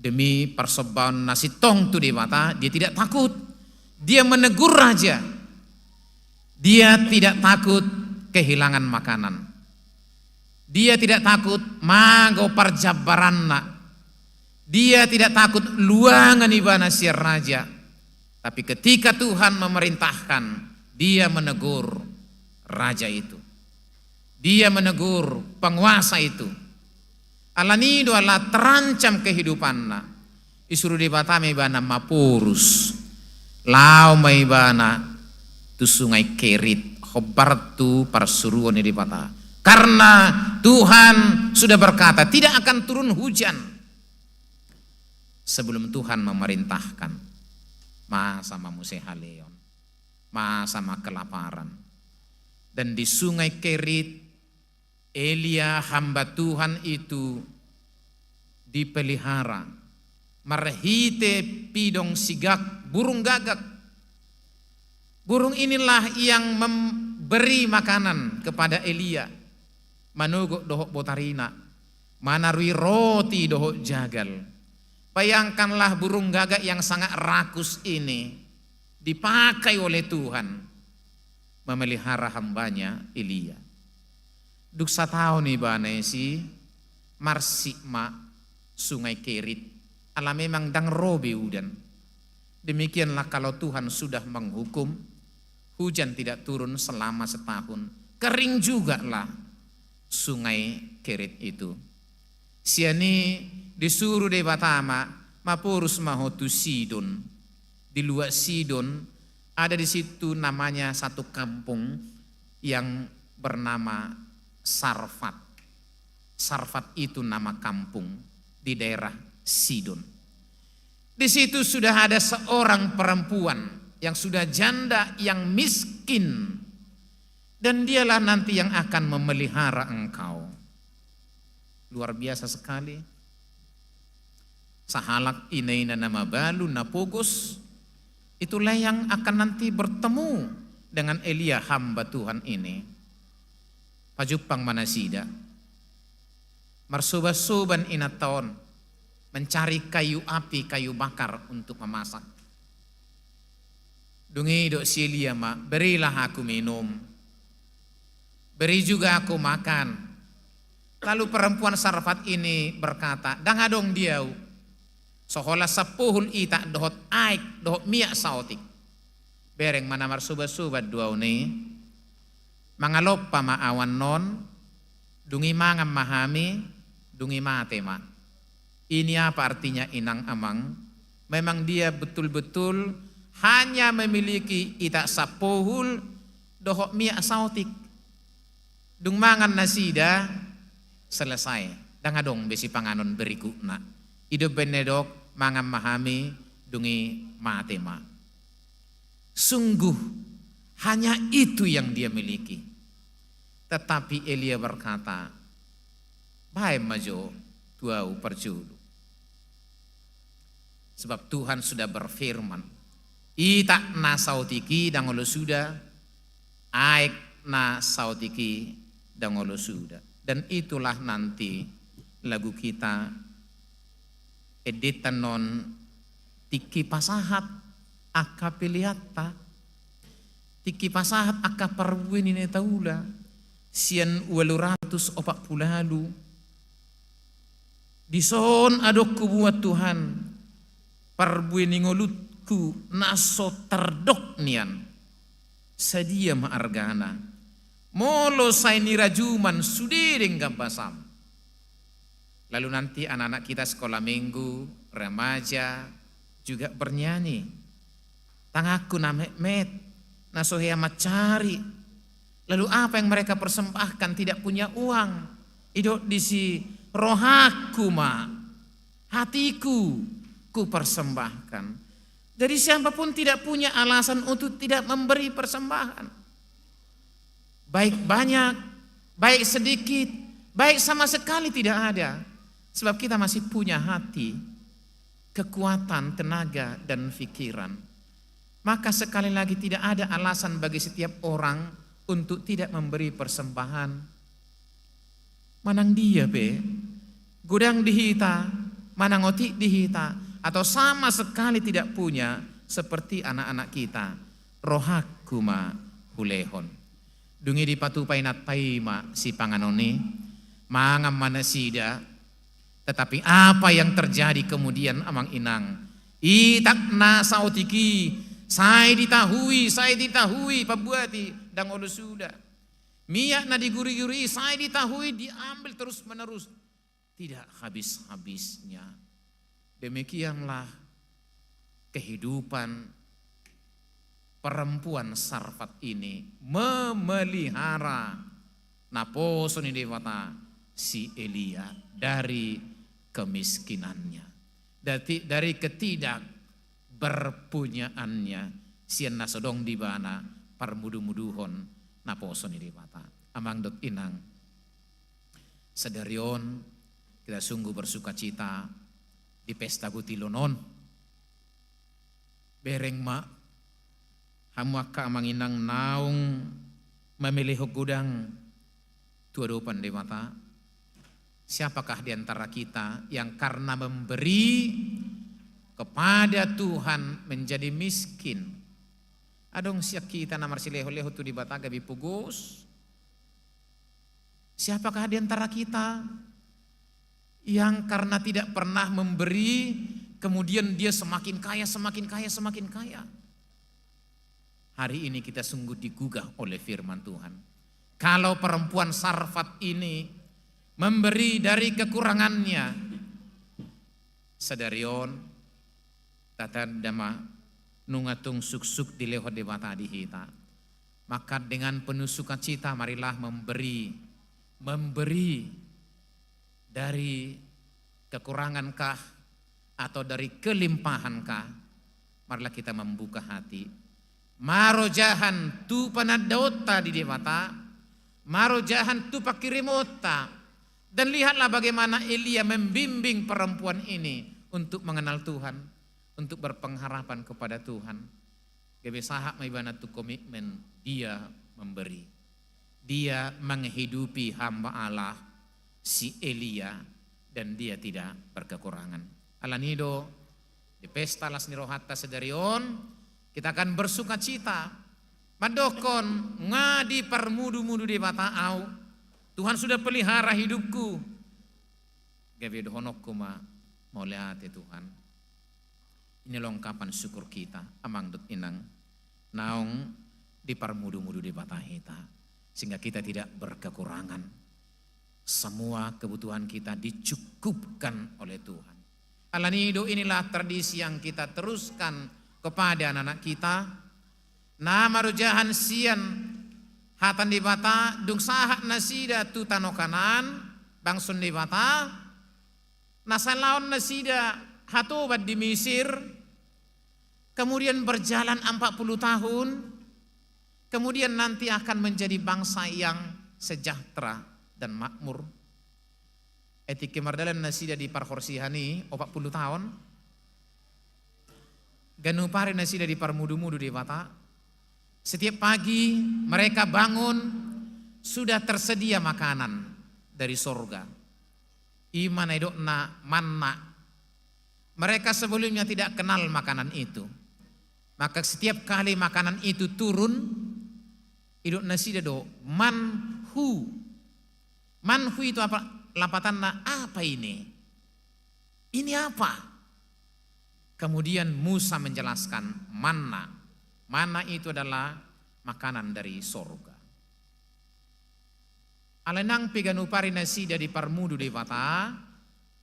demi parsombaon na sintong tu Debata, dia tidak takut. Dia menegur raja. Dia tidak takut kehilangan makanan. Dia tidak takut mago parjambaranna. Dia tidak takut luangan ibana sian raja. Tapi ketika Tuhan memerintahkan, dia menegur raja itu. Dia menegur penguasa itu. Alani do ala terancam kehidupanna, disuru Debata ma ibana maporus. Laho ma ibana tu Sungai Kerit, hombar tu parsuruon ni Debata. Karena Tuhan sudah berkata, tidak akan turun hujan sebelum Tuhan memerintahkan. Masa ma muse haleon, masa ma kelaparan. Dan di Sungai Kerit, Elia hamba Tuhan itu dipelihara marhite pidong sigak burung gagak. Burung inilah yang memberi makanan kepada Elia, manogok dohot botarina, manarui roti dohot jagal. Bayangkanlah burung gagak yang sangat rakus ini dipakai oleh Tuhan memelihara hambanya Elia. Dung sataon ibana disi, marsik ma Sungai Kerit, ala memang ndang ro be udan. Demikianlah kalau Tuhan sudah menghukum, hujan tidak turun selama setahun, kering jugalah Sungai Kerit itu. Sian i disuru Debata ma, maporus ma ho tu Sidon. Di luar Sidon, ada di situ namanya satu kampung yang bernama Sarfat. Sarfat itu nama kampung di daerah Sidon. Di situ sudah ada seorang perempuan yang sudah janda, yang miskin. Dan dialah nanti yang akan memelihara engkau. Luar biasa sekali. Sahalak ina-ina na mabalu, na pogos, itulah yang akan nanti bertemu dengan Elia, hamba Tuhan ini. Pajumpang ma nasida. Marsoban-soban inanta on mencari kayu api, kayu bakar untuk memasak. Dung i didok si Elia ma, "Berilah aku minum. Beri juga aku makan." Lalu perempuan Sarfat ini berkata, "Ndang adong di ahu so holan sapohul itak dohot aek dohot miak saotik." Bereng ma na marsoban-soban do ahu, ninna i. Mangalompa ma ahu annon, dung i mangan ma hami, dung i mate ma. Ini apa artinya, inang amang? Memang dia betul-betul hanya memiliki itak sapohul dohot miak saotik. Dung mangan nasida, selesai. Ndang adong be sipanganon berikutna. I do umbahen na didok, mangan ma hami, dung i mate ma. Sungguh hanya itu yang dia miliki. Tetapi Elia berkata, "Baen ma jo tu ahu parjolo." Sebab Tuhan sudah berfirman, "Itak na saotik i ndang olo suda, aek na saotik i ndang olo suda." Dan itulah nanti lagu kita, endenta annon, tingki pasahat angka peleanta, tingki pasahat angka parbue ni na taula, sian ualu ratus opat pulu ualu. Dison adong hubuat Tuhan, parbue ni ngolungku na so tardok nian. Sadia ma argana, molo sai nirajuman sude denggan basam. Lalu nanti anak-anak kita sekolah minggu, remaja, juga bernyanyi. Tanganku na metmet, na so hea mancari. Lalu apa yang mereka persembahkan? Tidak punya uang. Didok disi, rohangku ma, hatiku, kupersembahkan. Jadi siapapun tidak punya alasan untuk tidak memberi persembahan. Baik banyak, baik sedikit, baik sama sekali tidak ada. Sebab kita masih punya hati, kekuatan, tenaga, dan pikiran. Maka sekali lagi, tidak ada alasan bagi setiap orang untuk tidak memberi persembahan. Manang dia pe, godang di hita, manang otik di hita, atau sama sekali tidak punya, seperti anak-anak kita, rohangku ma hulehon. Dung i dipatupa inanta i ma sipanganon i, mangan ma nasida. Tetapi apa yang terjadi kemudian, amang inang? Itak na saotik i, sai ditahui, sai ditahui, pambuat i, ndang olo suda. Miak na diguriguri i, sai ditahui, diambil terus-menerus. Tidak habis-habisnya. Demikianlah kehidupan perempuan Sarfat ini memelihara naposo ni Debata si Elia dari kemiskinannya, dari, dari ketidakberpunyaannya, sian na so adong di ibana parmudu-muduhon naposo ni Debata. Amang dohot inang, sadari on kita sungguh bersukacita di pesta butilon on. Bereng ma, hamu angka amang inang naung mamelehon godang tu adopan Debata. Siapakah di antara kita yang karena memberi kepada Tuhan menjadi miskin? Adong sian hita na marsilehon-lehon tu Debata gabe pogos? Siapakah di antara kita yang karena tidak pernah memberi, kemudian dia semakin kaya, semakin kaya, semakin kaya? Hari ini kita sungguh digugah oleh firman Tuhan. Kalau perempuan Sarfat ini memberi dari kekurangannya, sadari on tatanda ma, nunga tung suksuk dilehon Debata di hita. Maka dengan penuh sukacita marilah memberi, memberi dari kekurangankah atau dari kelimpahankah. Marilah kita membuka hati, marojahan tu panandaonta di Debata, marojahan tu pangkirimonta. Dan lihatlah bagaimana Elia membimbing perempuan ini untuk mengenal Tuhan, untuk berpengharapan kepada Tuhan. Gabe sahat ma ibana tu komitmen, dia memberi. Dia menghidupi hamba Allah si Elia, dan dia tidak berkekurangan. Alani do, di pesta las ni rohanta sadari on, kita akan bersukacita mandokkon, nga diparmudu-mudu Debata au. Tuhan sudah pelihara hidupku. Gabe dohononku ma, mauliate Tuhan. Ini ungkapan syukur kita, amang dohot inang, naung diparmudu-mudu Debata hita, sehingga kita tidak berkekurangan. Semua kebutuhan kita dicukupkan oleh Tuhan. Alani do inilah tradisi yang kita teruskan kepada anak-anak kita. Na marojahan sian hata ni Debata, dung sahat nasida tu tano Kanaan, bangso ni Debata, na sai laon nasida hatoban di Misir, kemudian berjalan empat puluh tahun, kemudian nanti akan menjadi bangsa yang sejahtera dan makmur. Etik mardalan nasida di parhorsihan i opat puluh taon, ganup ari nasida diparmudu-mudu Debata. Setiap pagi mereka bangun, sudah tersedia makanan dari sorga. I ma na nidokna manna. Mereka sebelumnya tidak kenal makanan itu. Maka setiap kali makanan itu turun, didok nasida do, "Man hu?" Man hu itu apa? Lapatanna, apa ini? Ini apa? Kemudian Musa menjelaskan manna. Manna itu adalah makanan dari sorga. Alai nang pe ganup ari nasida diparmudu Debata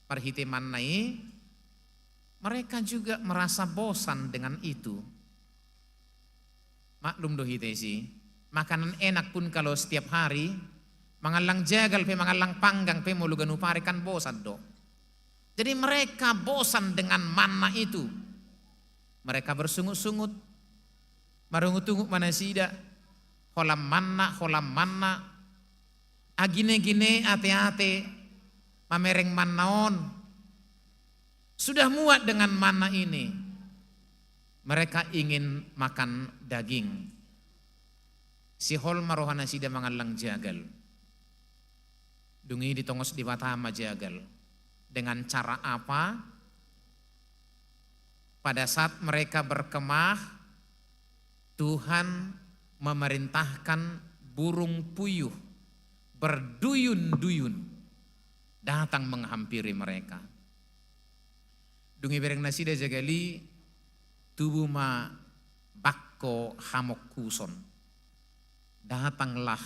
marhite manna i, Mereka juga merasa bosan dengan itu. Maklum do hita isi, makanan enak pun kalau setiap hari, mangallang jagal pe, mangallang panggang pe molo ganup ari kan bosan do. Jadi mereka bosan dengan manna itu. Mereka bersungut-sungut, marungut-ungut ma nasida, holan manna, holan manna, agine-gine, ate-ate, mamereng manna on. Sudah muak dengan manna ini, mereka ingin makan daging. Sihol ma roha nasida mangallang jagal. Dung i ditongos Debata ma jagal. Dengan cara apa? Pada saat mereka berkemah, Tuhan memerintahkan burung puyuh berduyun-duyun datang menghampiri mereka. Dung ibereng nasida jagal i, tubu ma bangko hamongkuson. Datanglah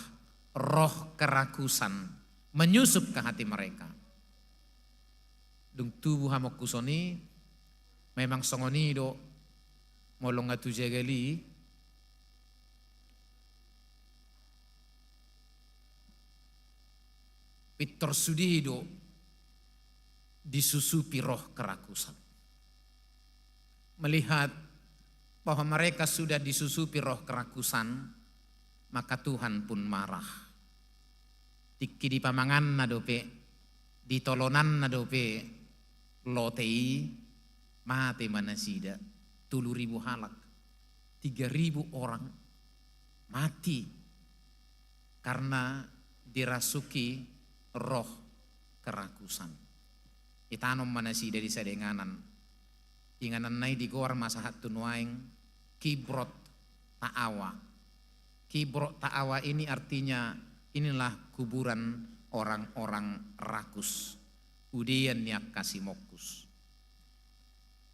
roh kerakusan menyusup ke hati mereka. Dung tubu hamongkuson i, memang songon i do, molo nga tu jagal i, pintor sude do disusupi roh kerakusan. Melihat bahwa mereka sudah disusupi roh kerakusan, maka Tuhan pun marah. Tingki dipamanganna dope, ditolonanna dope lote i, mate ma nasida, tolu ribu halak, tiga ribu orang mati karena dirasuki roh kerakusan. Itanom ma nasida di sada inganan. Ingananna i digoar ma sahat tu nuaeng Kibrot Taawa. Kibrot Taawa ini artinya, inilah kuburan orang-orang rakus, udean ni angka simongkus.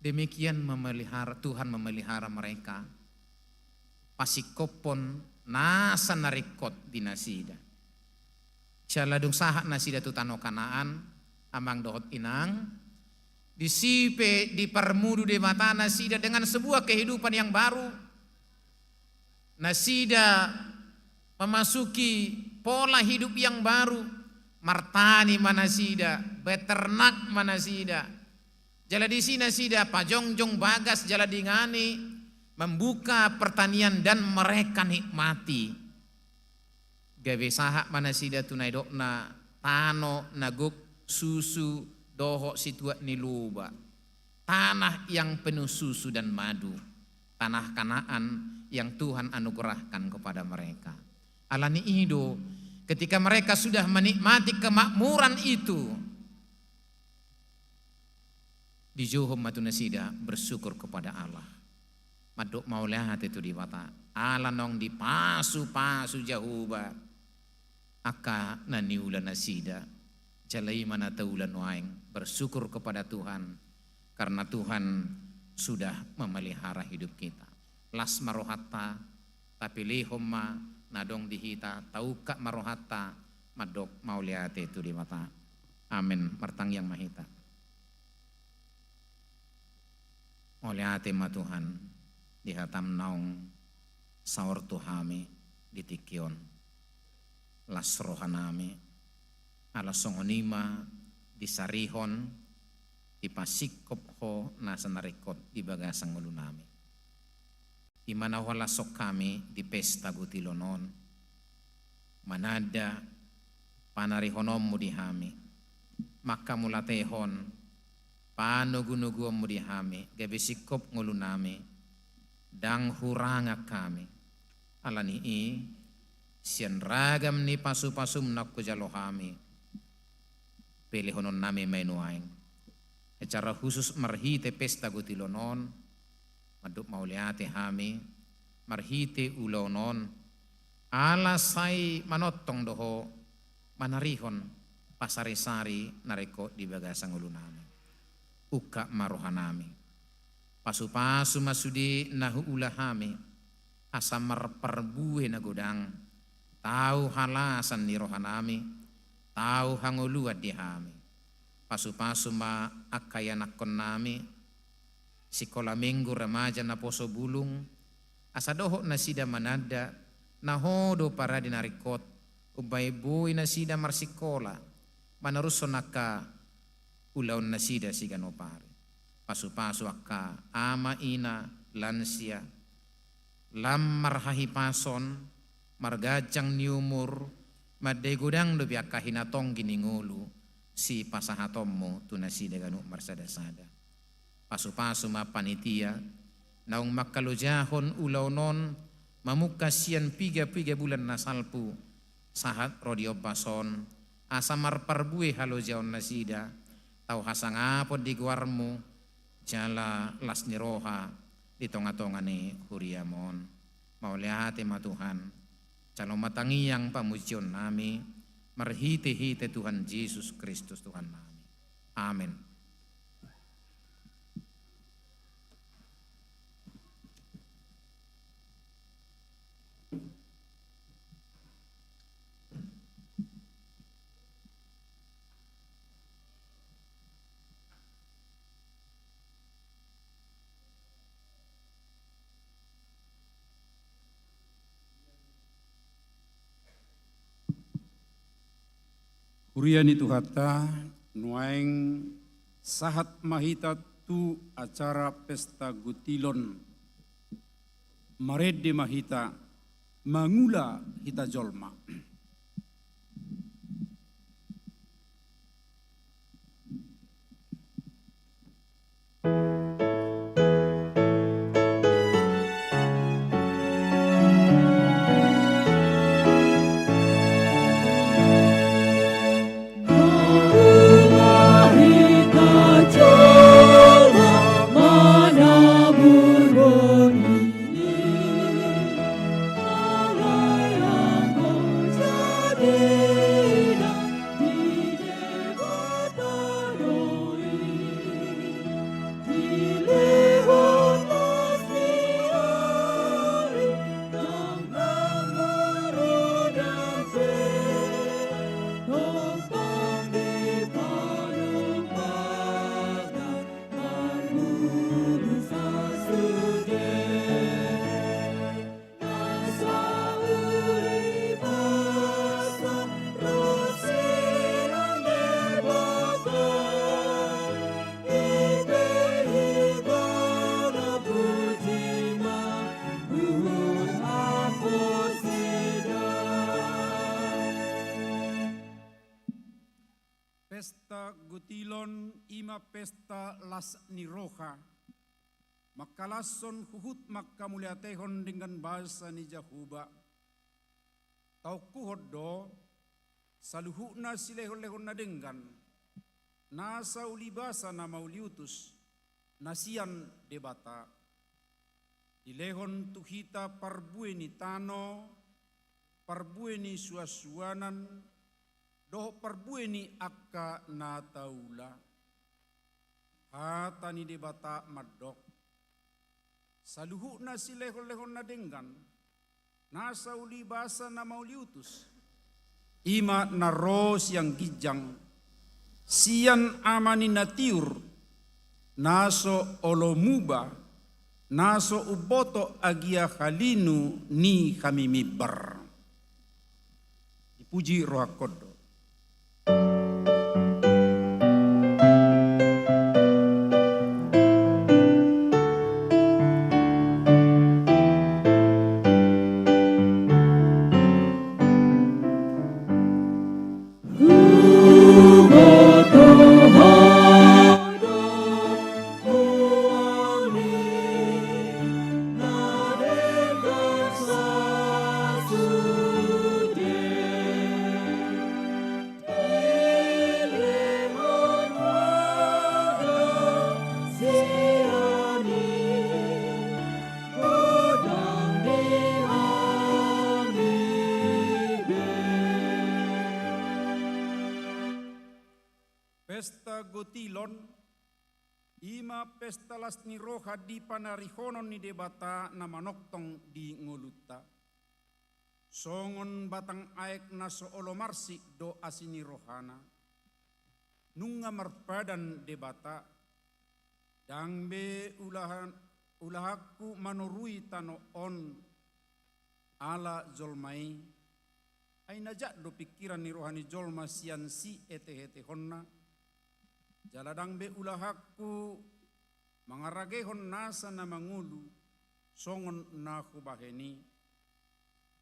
Demikian memelihara, Tuhan memelihara mereka. Pasingkophon nasa na ringkot di nasida. Jala dung sahat nasida tu tano Kanaan, amang dohot inang, disi pe diparmudu Debata nasida dengan sebuah kehidupan yang baru. Nasida memasuki pola hidup yang baru. Martani ma nasida, beternak ma nasida. Jala disi nasida pajongjong bagas jala dingani, membuka pertanian dan mereka nikmati. Gabe sahat ma nasida tu na nidokna tano na gok susu dohot situak ni loba, tanah yang penuh susu dan madu, tanah Kanaan yang Tuhan anugerahkan kepada mereka. Alani i do, ketika mereka sudah menikmati kemakmuran itu, dijouhon ma tu nasida bersyukur kepada Allah. Mandok mauliate tu Debata. Ala naung dipasupasu Jahowa angka na niula nasida. Jala i ma na taula nuaeng, bersyukur kepada Tuhan, karena Tuhan sudah memelihara hidup kita. Las ma rohanta, tapelehon ma na adong di hita, taungkap ma rohanta, mandok mauliate tu Debata. Amen. Martangiang ma hita. Mauliate ma Tuhan, di hataM naung saor tu hami di tingki on. Las rohanami, ala songon i ma disarihon, dipasingkop Ho nasa na ringkot di bagasan ngolunami. I ma na huhalashon hami di pesta gotilon on, mananda panarihononMu di hami, manghamauliatehon panogunoguonMu di hami, gabe singkop ngolunami, ndang hurang hami. Alani i, sian ragam ni pasupasuM naung hujalo hami, pelehononnami ma i nuaeng. Secara khusus marhite pesta gotilon on, mandok mauliate hami, marhite ulaon on, ala sai manongtong do Ho manarihon pasarisari na ringkot di bagasan ngolunami. Ungkap ma rohanami. Pasupasu ma sude na huula hami, asa marparbue na godang, tau halasan ni rohanami, tau hangoluan di hami. Pasupasu ma angka ianakkonnami, Sikola Minggu remaja naposo bulung, asa dohot nasida mananda, na ho do parade na ringkot, umbaen boi nasida marsikola, manarushon angka ulaon nasida siganup ari. Pasupasu angka ama ina, lansia, lam marhahipason, marganjang ni umur, mandai godang dope angka hinatonggi ni ngolu, sipasahatonmu tu nasida ganup marsadasada. Pasupasu ma panitia, naung mangkalojahon ulaon on, mamungka sian piga-piga bulan na salpu, sahat ro di ombas on, asa marparbue halojaon nasida, tau hasangapon di goarmu, jala las ni roha di tonga-tonga ni huriam on. Mauliate ma Tuhan, jalo ma tangiang pamujionnami, marhite-hite Tuhan Jesus Kristus Tuhannami. Amen. Huria ni Tuhanta, nuaeng sahat ma hita tu acara pesta gutilon. Marende ma hita, mangula hita jolma. Pesta Gutilon i ma pesta las ni roha. Mangkalashon huhut mangkamauliatehon denggan basa ni Jahowa. Taungkuhon do, saluhutna silehon-lehon na denggan, nasa uli basa na mauliutus, na sian Debata. Dilehon tu hita parbue ni tano, parbue ni suansuanan, dohot parbue ni angka na taula. Hata ni Debata mandok: Saluhutna silehon-lehon na denggan, nasa uli basa na mauliutus, i ma na ro sian ginjang, sian Ama ni na tiur, na so olo muba, na so umboto agia halinu ni hami mimbar. Dipuji rohangkon do. Pesta Gotilon, i ma pesta las ni roha di panarihonon ni Debata na manongtong di ngolunta. Songon batang aek na so olo marsik do asi ni rohana. Nunga marpadan Debata, Ndang be ulahan, ulahanku manorui tano on ala jolma i, ai na jat do pingkiran ni roha ni jolma sian sihetehetehonna, jala ndang be ulahanku mangaragehon nasa na mangolu songon na hubahen i.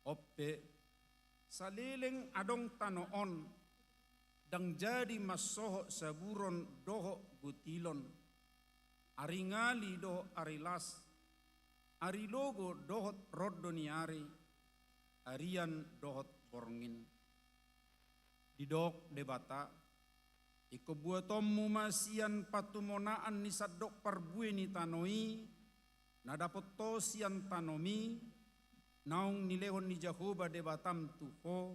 On pe, saleleng adong tano on, ndang jadi mansohot saburon dohot gotilon, ari ngali dohot ari las, ari logo dohot rondo ni ari, arian dohot borngin. Didok Debata: Ingkon buatonmu ma sian patumonaan ni sandok parbue ni tano i, na dapot ho sian tanomi, naung nilehon ni Jahowa Debatam tu ho,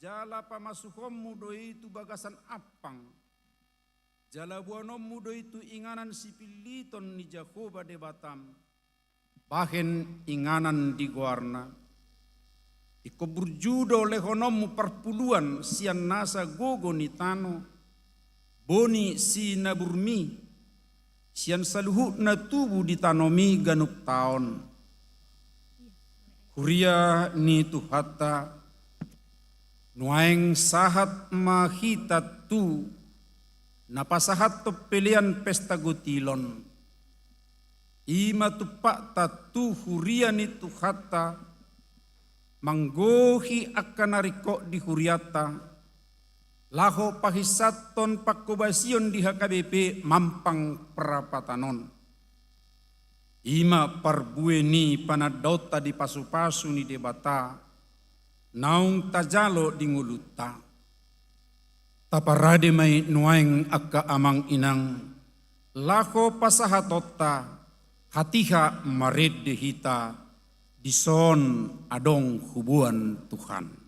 jala pamasuhonmu do i tu bagasan ampang, jala boanonmu do i tu inganan sipilliton ni Jahowa Debatam, bahen inganan di goarna. Ingkon burju do lehononmu parpuluan sian nasa gogo ni tano, boni sinaburmi, sian saluhutna tubu di tanomi ganup taon. Huria ni Tuhanta, nuaeng sahat ma hita tu na pasahathon pelean pesta gotilon. I ma tumpakta tu huria ni Tuhanta, manggohi angka na ringkot di hurianta, laho pahinsathon panghobasion di H K B P mampang parapatan on. I ma parbue ni panandaonta di pasupasu ni Debata naung tajalo di ngolunta. Taparade ma i nuaeng angka amang inang, laho pasahatonta, hatiha marende hita, dison adong huboan Tuhan.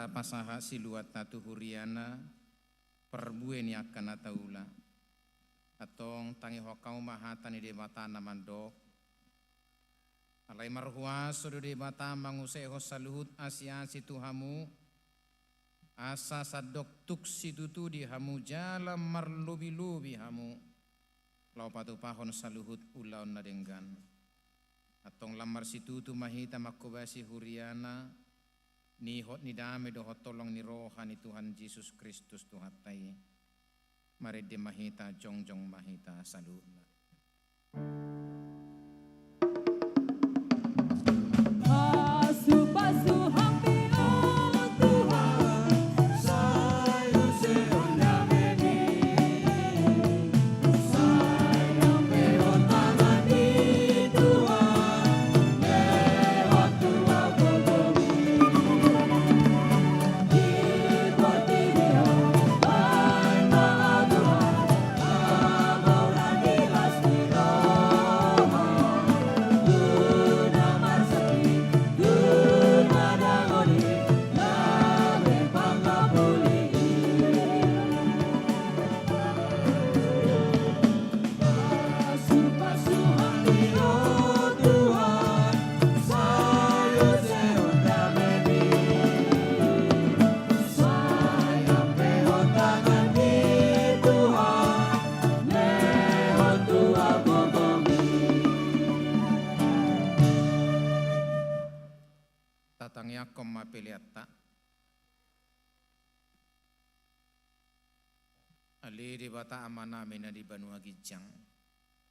Tapasahat siluanta tu huriana, parbue ni angka na taula. Antong tangihon hamu ma hata ni Debata na mandok. Alai marhuaso do Debata mangusehon saluhut asi-asi tu hamu, asa sandok tuk situtu di hamu jala marlobi-lobi hamu, laho patupahon saluhut ulaon na denggan. Antong lam marsitutu ma hita manghobasi huriana, nihot ni dame dohot holong ni roha ni Tuhan Jesus Kristus Tuhanta i. Marende ma hita, jongjong ma hita saluhutna. Pasu-pasu hami, o Tuhan, sai use on damemi. Sai lampe on tangan ni Tuhan, lehon tu ahu gogomi. Di portibi on, baen ma ahu Tuhan, hamoraon ni las ni roha. Guna marsahit, guna dangoli, dame pangapuli i. Pasu-pasu hami, o Tuhan, sai use on damemi. Sai lampe on tangan ni Tuhan, lehon tu ahu gogomi. Tatangiangkon ma peleanta. Ale Debata Amanami na di banua ginjang,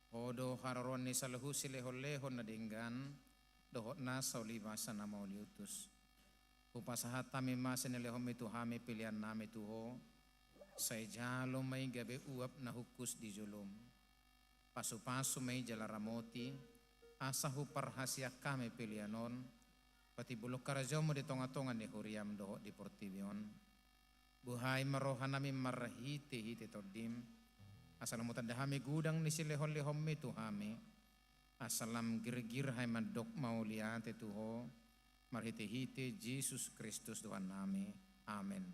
Ho do haroroan ni saluhut silehon-lehon na denggan dohot nasa ulibasa na mauliutus. Hupasahat hami ma sian na nilehonmi tu hami peleannami tu Ho. Sai jalo ma i gabe uap na hungkus di jolom. Pasu-pasu ma i jala ramoti, asa huparhaseang hami pelean on, patimbulhon harajaonmu di tonga-tonga ni huriam dohot di portibi on. Buhai ma rohanami marhite-hite Tondim, asa lam hutanda hami godang ni silehon-lehonmi tu hami, asa lam girgir hami mandok mauliate tu Ho, marhite-hite Jesus Kristus Tuhannami. Amen.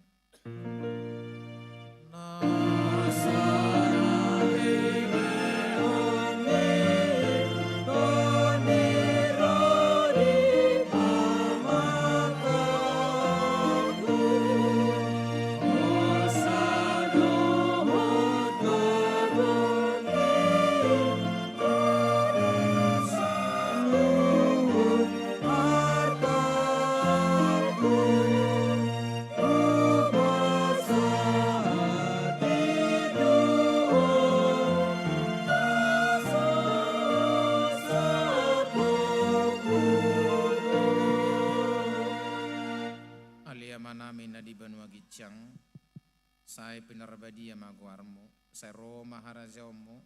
Ale Amanami na di banua ginjang, sai pinarbadia ma goarmu, sai ro ma harajaonmu,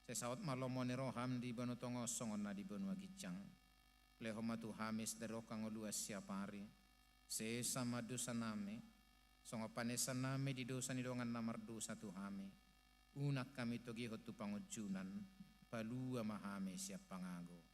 sai saut ma lomo ni roham di banua tonga on songon na di banua ginjang. Lehon ma tu hami sadari on hangoluan siapari. Sesa ma dosanami, songon panesanami di dosa ni dongan na mardosa tu hami. Unang hami togihon tu pangunjunan, palua ma hami sian pangago.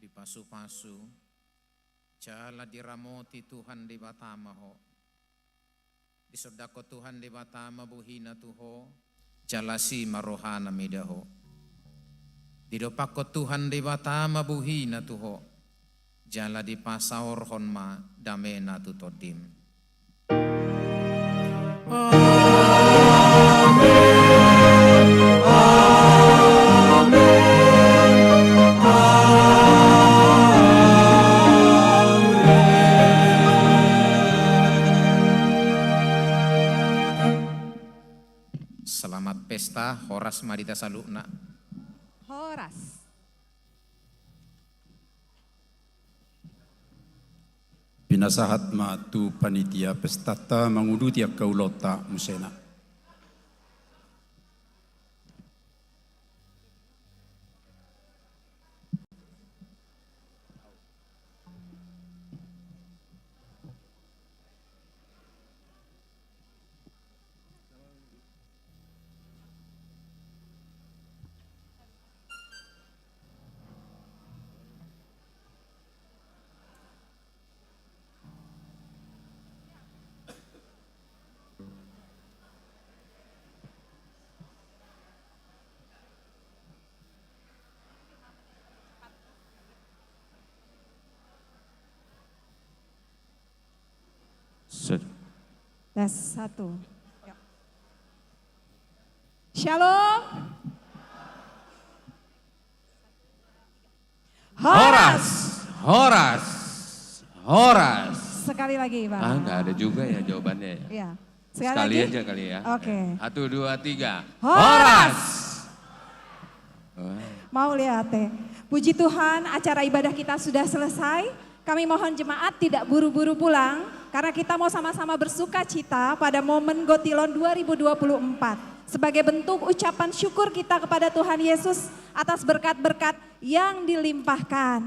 Dipasu-pasu jala diramoti Tuhan Debata ma ho. Disondangkon Tuhan Debata ma bohina tu ho, jala asi ma rohana mida ho. Didompakkon Tuhan Debata ma bohina tu ho, jala dipasaorhon ma damena tu tondim. ma di hita saluhutna. Horas. Pinasahat ma tu panitia pestanta manguduti angka ulaonta musena. Set. Tes satu. Yuk. Shalom. Horas. Horas. Horas. Horas. Sekali lagi, Bang. Ah, nggak ada juga ya jawabannya ya. Iya. Sekali lagi. Sekali aja kali ya. Oke. Satu, dua, tiga. Horas. Horas. Wah. Mauliate. Puji Tuhan, acara ibadah kita sudah selesai. Kami mohon jemaat tidak buru-buru pulang, karena kita mau sama-sama bersuka cita pada momen Gotilon dua ribu dua puluh empat. Sebagai bentuk ucapan syukur kita kepada Tuhan Yesus atas berkat-berkat yang dilimpahkan.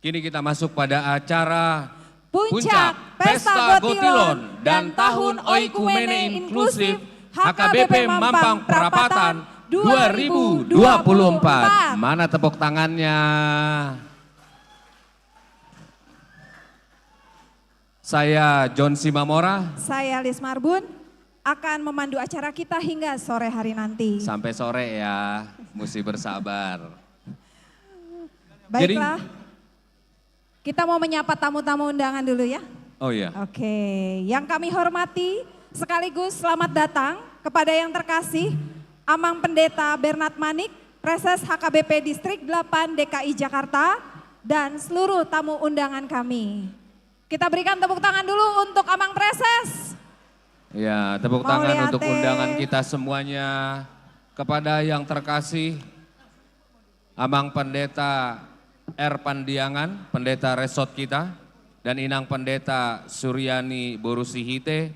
Kini kita masuk pada acara Puncak Pesta Gotilon dan Tahun Oikumene Inklusif H K B P Mampang Prapatan dua ribu dua puluh empat. Mana tepuk tangannya? Saya John Simamora. Saya Lis Marbun, akan memandu acara kita hingga sore hari nanti. Sampai sore ya, mesti bersabar. Jadi, baiklah. Kita mau menyapa tamu-tamu undangan dulu ya. Oh iya. Oke, yang kami hormati sekaligus selamat datang kepada yang terkasih Amang Pendeta Bernard Manik, Praeses H K B P Distrik delapan D K I Jakarta, dan seluruh tamu undangan kami. Kita berikan tepuk tangan dulu untuk Amang Praeses. Ya, tepuk tangan untuk undangan kita semuanya. Kepada yang terkasih, Amang Pendeta R Pandiangan, Pendeta Resort kita, dan Inang Pendeta Suryani boru Sihite,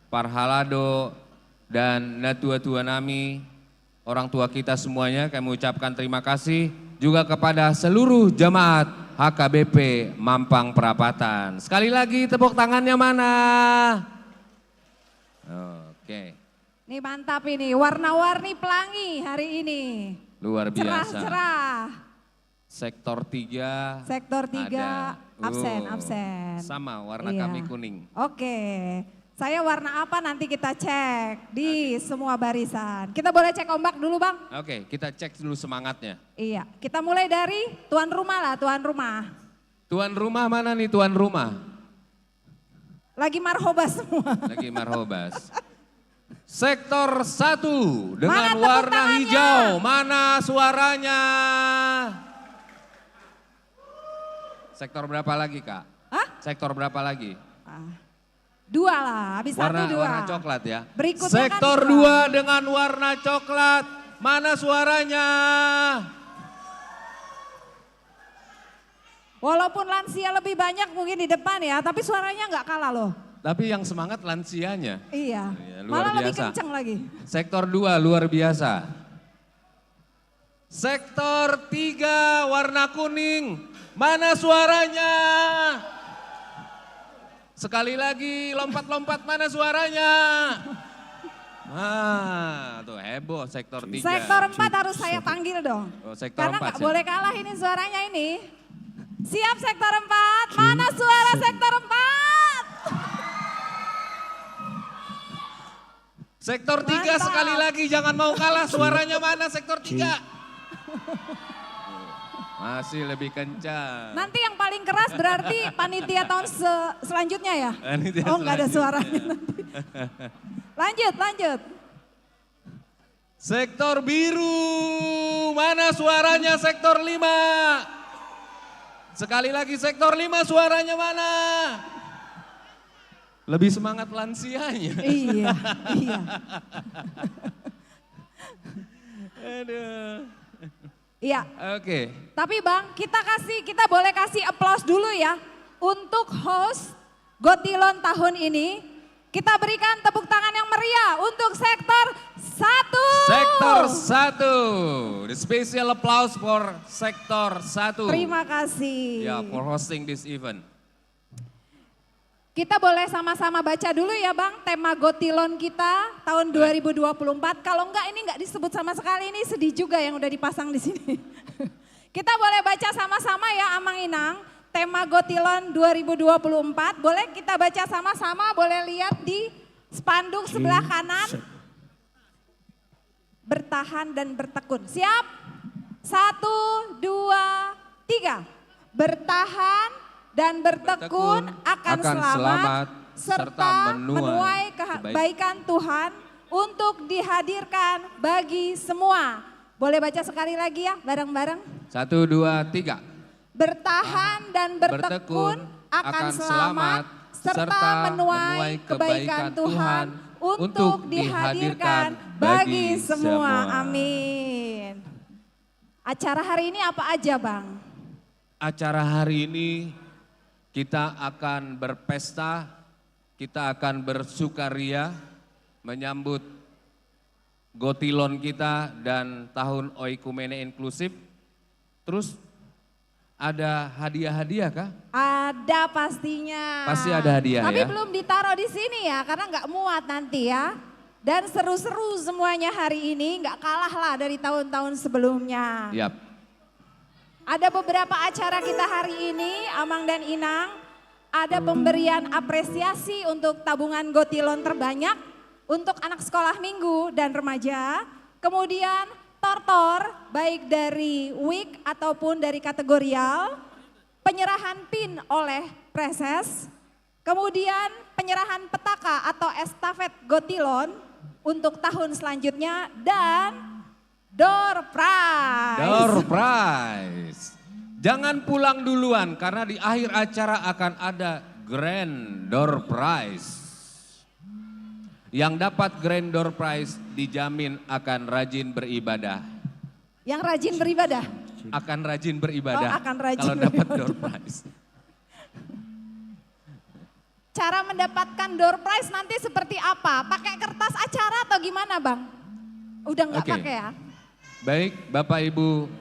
parhalado, dan natua-tua nami, orang tua kita semuanya, kami ucapkan terima kasih juga kepada seluruh jemaat H K B P Mampang Prapatan. Sekali lagi tepuk tangannya mana? Oke. Nih mantap ini, warna-warni pelangi hari ini. Luar biasa. Cerah-cerah. Sektor tiga. Sektor tiga ada. Absen, uh, absen. Sama, warna kami kuning. Oke. Saya warna apa nanti kita cek di semua barisan. Kita boleh cek ombak dulu, Bang? Oke, kita cek dulu semangatnya. Iya, kita mulai dari tuan rumah lah, tuan rumah. Tuan rumah mana nih, tuan rumah? Lagi marhobas semua. Lagi marhobas. Sektor satu dengan warna hijau. Mana suaranya? Sektor berapa lagi, Kak? Hah? Sektor berapa lagi? Ah. Dua lah, habis satu dua. Warna coklat ya. Berikutnya kan dua. Sektor dua dengan warna coklat. Mana suaranya? Walaupun lansia lebih banyak mungkin di depan ya, tapi suaranya nggak kalah loh. Tapi yang semangat lansianya. Iya. Iya, luar biasa. Malah lebih kenceng lagi. Sektor dua luar biasa. Sektor tiga warna kuning, mana suaranya? Sekali lagi, lompat-lompat, mana suaranya? Ah, tuh heboh sektor tiga. Sektor empat harus saya panggil dong. Oh, sektor empat, siap. Karena nggak boleh kalah ini suaranya ini. Siap sektor empat? Mana suara sektor empat? Sektor tiga sekali lagi, jangan mau kalah. Suaranya mana sektor tiga? Masih lebih kencang. Nanti yang paling keras berarti panitia tahun se-, selanjutnya ya? Panitia selanjutnya. Oh, nggak ada suaranya nanti. Lanjut, lanjut. Sektor biru, mana suaranya sektor lima? Sekali lagi, sektor lima suaranya mana? Lebih semangat lansianya. Iya, iya. Aduh. Iya. Oke. Tapi Bang, kita kasih, kita boleh kasih applause dulu ya untuk host Gotilon tahun ini. Kita berikan tepuk tangan yang meriah untuk sektor satu. Sektor satu. The special applause for sektor satu. Terima kasih. Ya, for hosting this event. Kita boleh sama-sama baca dulu ya Bang, tema Gotilon kita tahun dua ribu dua puluh empat. Kalau enggak, ini enggak disebut sama sekali, ini sedih juga yang udah dipasang di sini. Kita boleh baca sama-sama ya Amang Inang, tema Gotilon dua ribu dua puluh empat. Boleh kita baca sama-sama, boleh lihat di spanduk sebelah kanan. Bertahan dan bertekun. Siap? Satu, dua, tiga. Bertahan dan bertekun akan selamat serta menuai kebaikan Tuhan untuk dihadirkan bagi semua. Boleh baca sekali lagi ya, bareng-bareng. Satu, dua, tiga. Bertahan dan bertekun akan selamat serta menuai kebaikan Tuhan untuk dihadirkan bagi semua. Amin. Acara hari ini apa aja, Bang? Acara hari ini kita akan berpesta, kita akan bersukaria menyambut Gotilon kita dan tahun Oikumene Inklusif. Terus ada hadiah-hadiah kah? Ada pastinya. Pasti ada hadiah. Tapi Ya? Belum ditaruh di sini ya, karena nggak muat nanti ya. Dan seru-seru semuanya hari ini, nggak kalah lah dari tahun-tahun sebelumnya. Yap. Ada beberapa acara kita hari ini, Amang dan Inang. Ada pemberian apresiasi untuk tabungan Gotilon terbanyak untuk anak sekolah minggu dan remaja. Kemudian tortor baik dari week ataupun dari kategorial. Penyerahan pin oleh Preses. Kemudian penyerahan petaka atau estafet Gotilon untuk tahun selanjutnya dan door prize. Door prize. Jangan pulang duluan karena di akhir acara akan ada grand door prize. Yang dapat grand door prize dijamin akan rajin beribadah. Yang rajin beribadah? Akan rajin beribadah. Oh, akan rajin kalau dapat beribadah. Door prize. Cara mendapatkan door prize nanti seperti apa? Pakai kertas acara atau gimana, Bang? Udah nggak Oke. Pakai ya? Baik, Bapak Ibu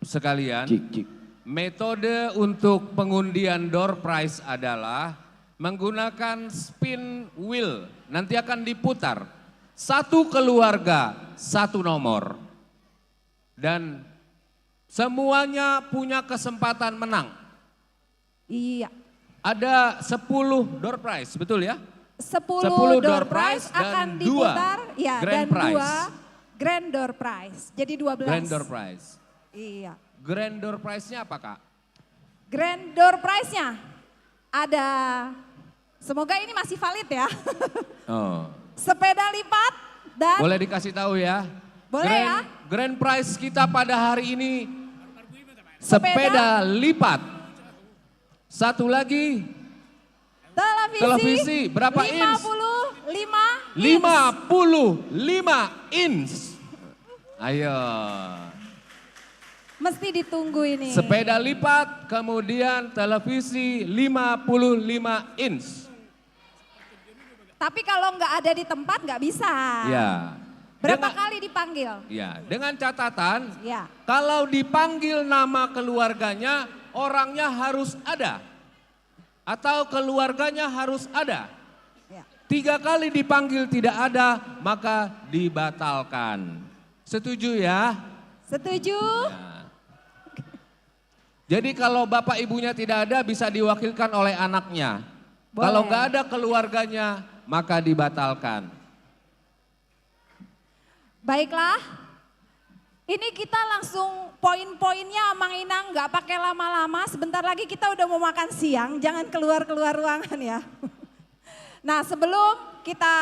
sekalian, metode untuk pengundian door prize adalah menggunakan spin wheel. Nanti akan diputar. Satu keluarga, satu nomor. Dan semuanya punya kesempatan menang. Iya. Ada sepuluh door prize, betul ya? Sepuluh Sepuluh door door prize prize akan dan dua diputar, ya, grand dan prize. Dua grand door prize. Jadi dua belas. Grand door prize. Iya. Grand door prize-nya apa, Kak? Grand door prize-nya ada, semoga ini masih valid ya. Oh. Sepeda lipat dan Boleh dikasih tahu ya. Boleh grand, ya. Grand prize kita pada hari ini Sepeda. Sepeda lipat. Satu lagi Televisi. Televisi, berapa inch? Lima puluh lima inch. Lima puluh lima inch. Ayo. Mesti ditunggu ini. Sepeda lipat, kemudian televisi lima puluh lima inch. Tapi kalau nggak ada di tempat nggak bisa. Ya. Berapa Dengan- kali dipanggil? Ya, dengan catatan, Ya. Kalau dipanggil nama keluarganya, orangnya harus ada. Atau keluarganya harus ada. Ya. Tiga kali dipanggil tidak ada, maka dibatalkan. Setuju ya? Setuju? Ya. Jadi kalau bapak ibunya tidak ada, bisa diwakilkan oleh anaknya. Boleh. Kalau nggak ada keluarganya, maka dibatalkan. Baiklah. Ini kita langsung poin-poinnya, Amang Inang, nggak pakai lama-lama. Sebentar lagi kita udah mau makan siang, jangan keluar-keluar ruangan ya. Nah, sebelum kita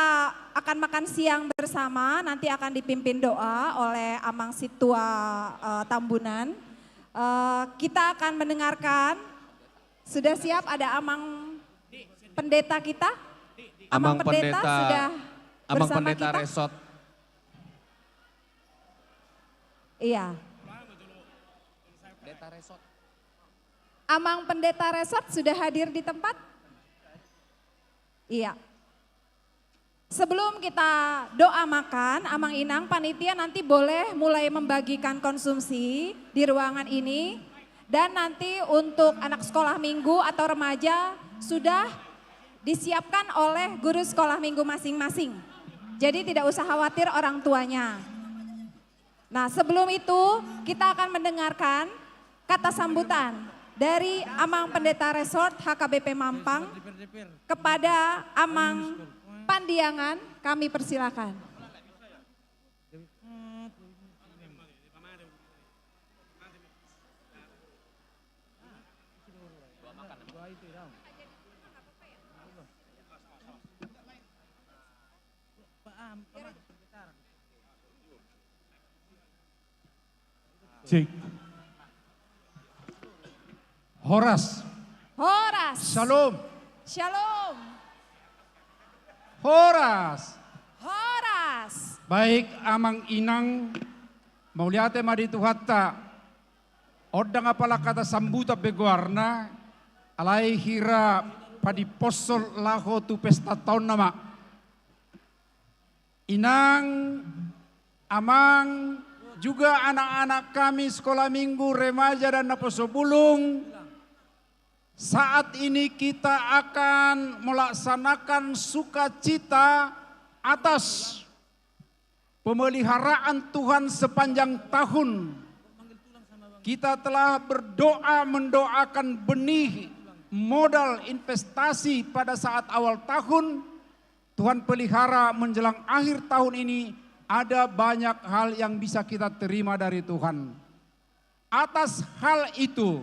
akan makan siang bersama, nanti akan dipimpin doa oleh Amang Situa eh, Tambunan. Eh, kita akan mendengarkan, sudah siap ada Amang Pendeta kita? Amang Amang Pendeta Pendeta, sudah Amang bersama Pendeta kita? Resort. Iya. Amang Pendeta Resort sudah hadir di tempat? Iya. Sebelum kita doa makan, Amang Inang, panitia nanti boleh mulai membagikan konsumsi di ruangan ini. Dan nanti untuk anak sekolah minggu atau remaja sudah disiapkan oleh guru sekolah minggu masing-masing. Jadi tidak usah khawatir orang tuanya. Nah, sebelum itu kita akan mendengarkan kata sambutan dari Amang Pendeta Resort H K B P Mampang kepada Amang Pandiangan, kami persilakan. Cek. Horas. Horas. Shalom. Shalom. Horas. Horas. Baik, Amang Inang, mauliate ma di Tuhanta. On ndang apala kata sambutan be goarna, alai hira padiposhol laho tu pesta taon nama. Inang, Amang, juga anak-anak kami sekolah minggu, remaja dan naposo bulung, saat ini kita akan melaksanakan sukacita atas pemeliharaan Tuhan sepanjang tahun. Kita telah berdoa mendoakan benih modal investasi pada saat awal tahun. Tuhan pelihara menjelang akhir tahun ini, ada banyak hal yang bisa kita terima dari Tuhan. Atas hal itu,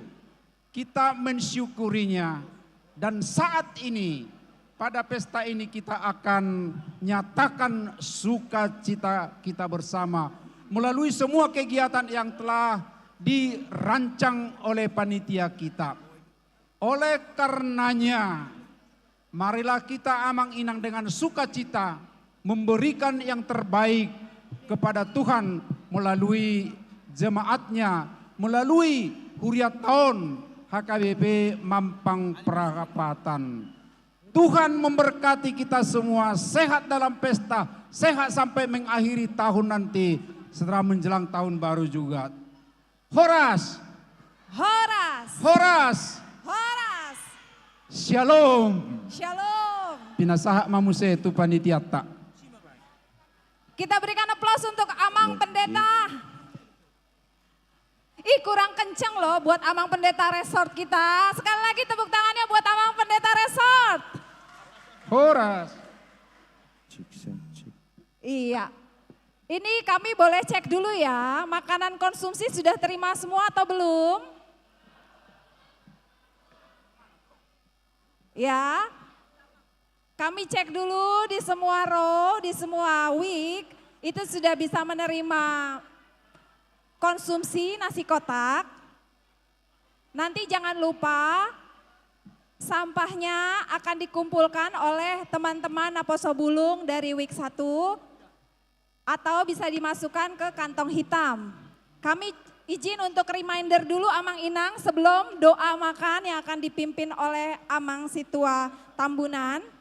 kita mensyukurinya. Dan saat ini, pada pesta ini kita akan nyatakan sukacita kita bersama melalui semua kegiatan yang telah dirancang oleh panitia kita. Oleh karenanya, marilah kita, Amang Inang, dengan sukacita memberikan yang terbaik kepada Tuhan melalui jemaatnya, melalui Huriata on H K B P Mampang Prapatan. Tuhan memberkati kita semua, sehat dalam pesta, sehat sampai mengakhiri tahun nanti, setelah menjelang tahun baru juga. Horas. Horas. Horas. Horas. Shalom. Shalom. Pinasahat ma muse tu panitianta. Kita berikan aplaus untuk Amang Pendeta. Ih, kurang kenceng loh buat Amang Pendeta Resort kita. Sekali lagi tepuk tangannya buat Amang Pendeta Resort. Horas. Cek, cek, cek. Iya. Ini kami boleh cek dulu ya, makanan konsumsi sudah terima semua atau belum? Ya. Kami cek dulu di semua row, di semua wik, itu sudah bisa menerima konsumsi nasi kotak. Nanti jangan lupa, sampahnya akan dikumpulkan oleh teman-teman naposo bulung dari wik satu, atau bisa dimasukkan ke kantong hitam. Kami izin untuk reminder dulu, Amang Inang, sebelum doa makan yang akan dipimpin oleh Amang Situa Tambunan.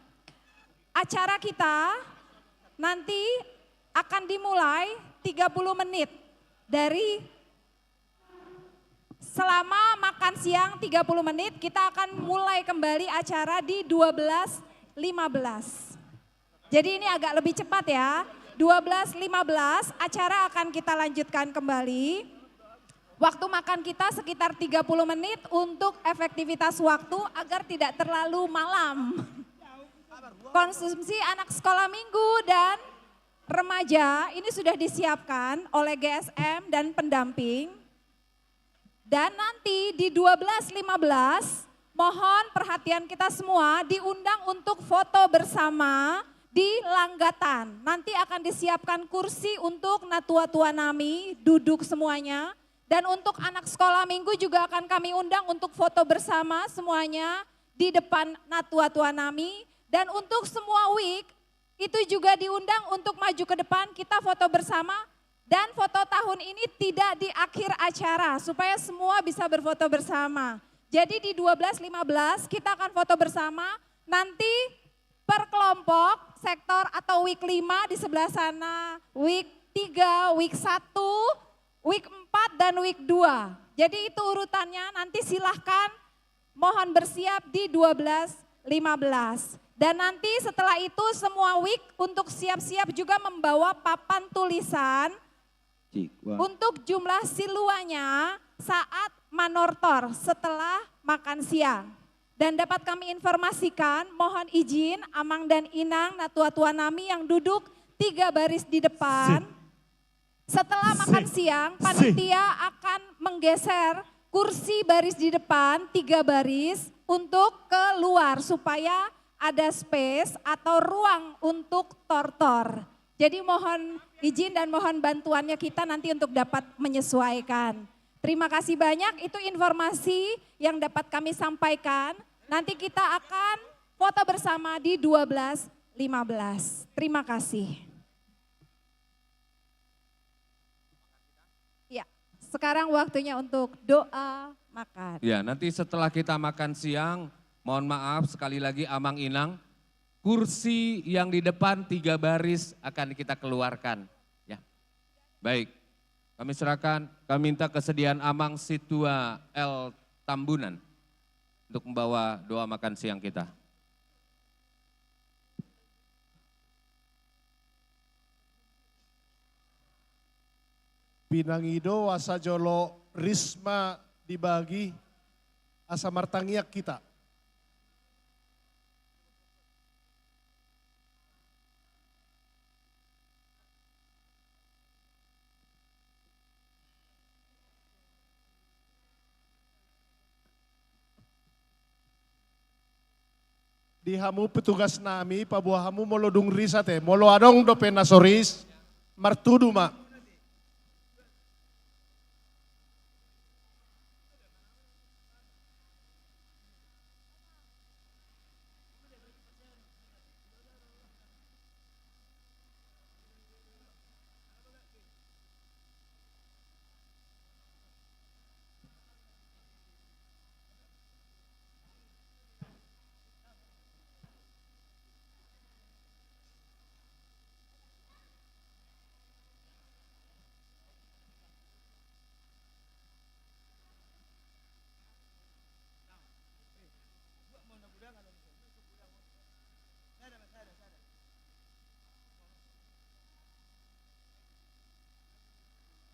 Acara kita nanti akan dimulai tiga puluh menit dari Selama makan siang tiga puluh menit, kita akan mulai kembali acara di dua belas lima belas. Jadi ini agak lebih cepat ya. Dua belas lima belas, acara akan kita lanjutkan kembali. Waktu makan kita sekitar tiga puluh menit untuk efektivitas waktu agar tidak terlalu malam. Konsumsi anak sekolah minggu dan remaja ini sudah disiapkan oleh G S M dan pendamping. Dan nanti di dua belas lima belas, mohon perhatian kita semua, diundang untuk foto bersama di Langgatan. Nanti akan disiapkan kursi untuk natua-tua nami duduk semuanya. Dan untuk anak sekolah minggu juga akan kami undang untuk foto bersama semuanya di depan natua-tua nami. Dan untuk semua wik, itu juga diundang untuk maju ke depan, kita foto bersama. Dan foto tahun ini tidak di akhir acara, supaya semua bisa berfoto bersama. Jadi di dua belas lima belas kita akan foto bersama. Nanti per kelompok, sektor atau week lima di sebelah sana, week tiga, week satu, week empat, dan week dua. Jadi itu urutannya, nanti silahkan mohon bersiap di dua belas lima belas. Dan nanti setelah itu semua week untuk siap-siap juga membawa papan tulisan Cik, wah. Untuk jumlah siluanya saat manortor setelah makan siang. Dan dapat kami informasikan, mohon izin, Amang dan Inang, natua-tua nami yang duduk tiga baris di depan. Sip. Setelah makan Sip. siang, Sip. panitia akan menggeser kursi baris di depan tiga baris untuk keluar supaya ada space atau ruang untuk tortor. Jadi mohon izin dan mohon bantuannya kita nanti untuk dapat menyesuaikan. Terima kasih banyak, itu informasi yang dapat kami sampaikan. Nanti kita akan foto bersama di dua belas lima belas. Terima kasih. Ya, sekarang waktunya untuk doa makan. Ya, nanti setelah kita makan siang, mohon maaf sekali lagi Amang Inang, kursi yang di depan tiga baris akan kita keluarkan. Ya. Baik, kami serahkan, kami minta kesediaan Amang Situa L Tambunan untuk membawa doa makan siang kita. Pinangido asa jolo risma dibagi, asa martangiang hita. Di hamu petugas nami, paboa hamu molo dung ris ate, molo adong dope na so ris, martudu ma.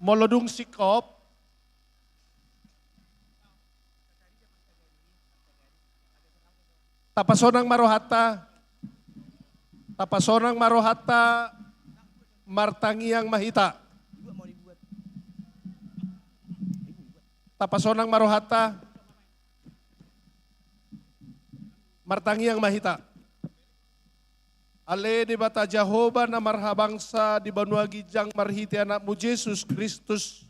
Molo dung singkop, tapasonang ma rohanta. Tapasonang ma rohanta, martangiang ma hita. Tapasonang ma rohanta, martangiang ma hita. Ale Debata Jahowa na marhabangsa di banua ginjang marhite Anakmu Jesus Kristus.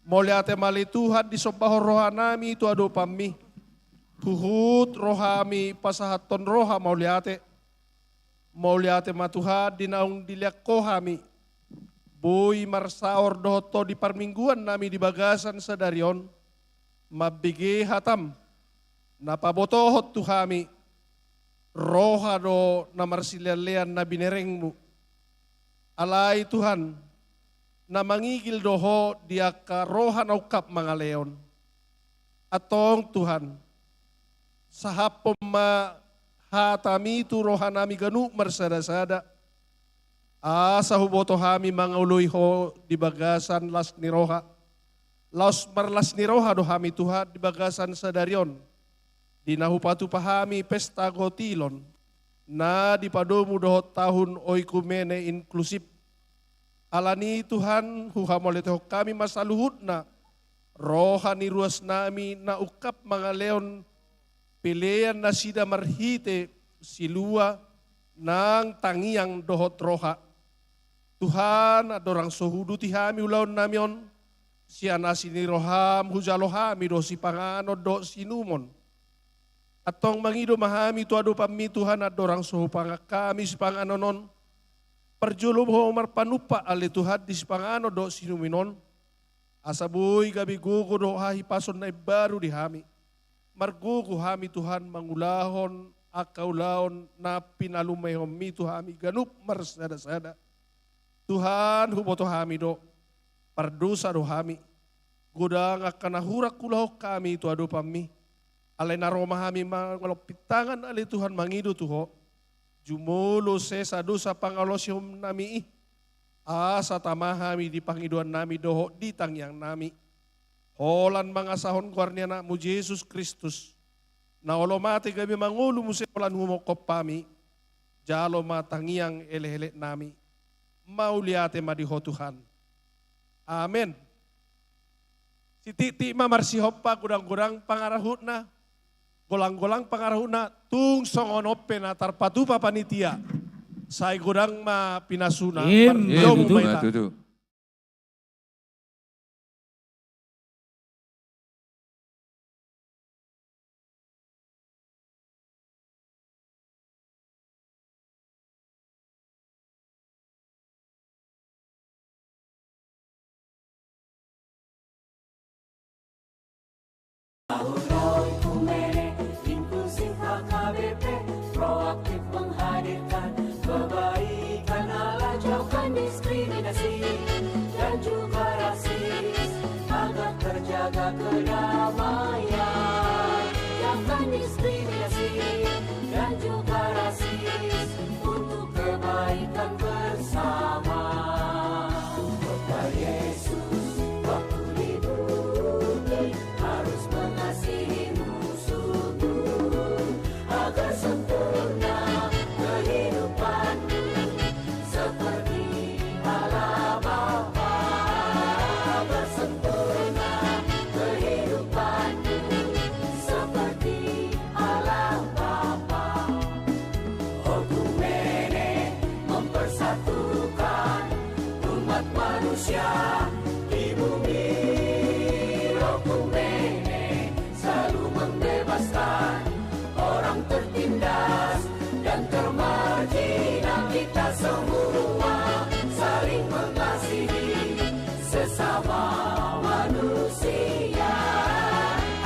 Mauliate ma ale Tuhan, disombahon rohanami tu adopanMi. Huhut rohami pasahathon roha mauliate. Mauliate ma Tuhan, di naung dilean Ho hami. Boi marsaor dohot Ho di parmingguannami di bagasan sadari on. Mambege hataM, na pabotohon tu hami, roha do na marsileanlean na binerengMu. Alai Tuhan, na mangigil do Ho di angka roha na ungkap mangalehon. Antong Tuhan, sahaphon ma hataMi tu rohanami ganup marsadasada, asa huboto hami mangalusi Ho di bagasan las ni roha. Laos marlas ni roha do hami Tuhan di bagasan sadari on, di na hupatupa hami pesta gotilon, na dipadomu dohot tahun oikumene inklusif. Alani Tuhan, huhamauliatehon hami ma saluhutna roha ni ruasnami na ungkap mangalehon pelean nasida marhite silua nang tangiang dohot roha. Tuhan, andorang so huuduti hami ulaonnami on, sian asi ni rohaM hujalo hami do sipanganon dohot siinumon. Antong mangido ma hami tu adopanMi Tuhan, andorang so hupangan hami sipanganon on, Parjolo ma Ho marpanumpak ale Tuhan di sipanganon dohot siuminum on, asa boi gabe gogo dohot hahipason na imbaru di hami. Margogo hami Tuhan mangulahon angka ulaon na pinalumeonMi tu hami ganup marsadasada. Tuhan, huboto hami do, pardosa do hami, godang angka na hurang huulahon hami tu adopanMi. Alai na ro ma hami mangalompit tangan ale Tuhan mangido tu Ho, jumolo sesa dosa pangalaosionnami i, asa tama hami di pangidoannami dohot di tangiangnami. Holan mangasahon goar ni AnakMu Jesus Kristus, na olo mate gabe mangolu muse holan humongkop hami, jalo ma tangiang elekeleknami. Mauliate ma di Ho Tuhan. Amen. Sitiktik ma marsihompa godang-godang pangarahutna, golang-golang pangarahutna, tung songon on pe na tarpatupa panitia. Sai godang ma pinasuna. Em. Mardomu ma hita. Tutu. Ahu ro Oikumene, inklusif H K B P, proaktif menghadirkan kebaikan Allah, jauhkan diskriminasi dan juga rasis, agar terjaga kedamaian. Jauhkan diskriminasi dan juga rasis untuk kebaikan bersama. Kata Yesus waktu di bumi, harus mengasihi musuhmu, agar sempurna kehidupanmu seperti Allah Bapa. Agar sempurna kehidupanmu seperti Allah Bapa. Oikumene mempersatukan umat manusia di bumi. Oikumene selalu membebaskan orang tertindas dan termarjinal. Kita semua saling mengasihi sesama manusia.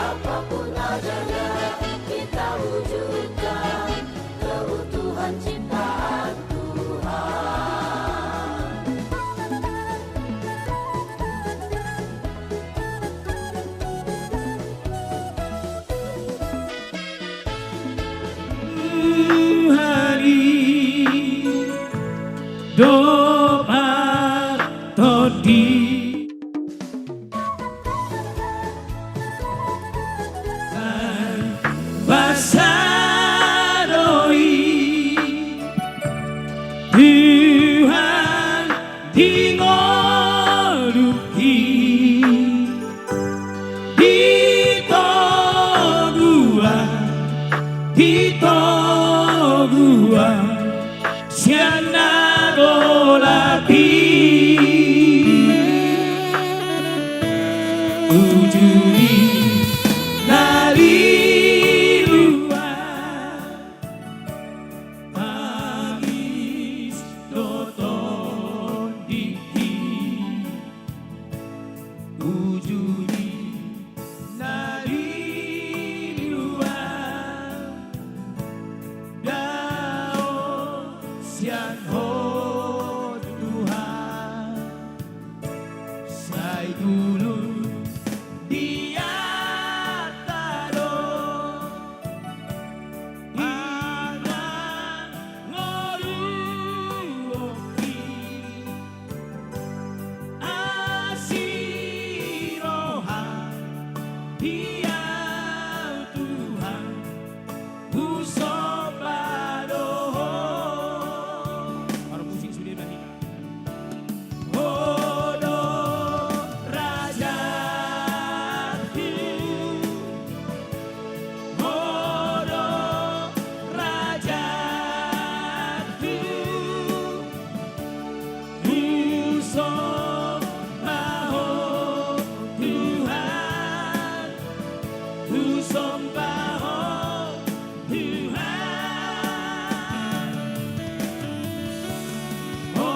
Apapun adanya, kita wujudkan keutuhan ciptaan Tuhan. Tuhan i do partondi. Basa do i Tuhan di ngolungki, ditogu ahu, ditogu ahu sian na golap i. Uju ni na lilu ahu, tangis do tondingki. Uju ni na lilu ahu, dao sian Ho Tuhan. Sai gulung di atas do panangoluonki. Asi roham di ahu Tuhan, husomba do Ho. Baru musik sude ma hita. Ho do rajaku, Ho do rajaku, husomba Ho Tuhan, husomba Ho Tuhan. Ho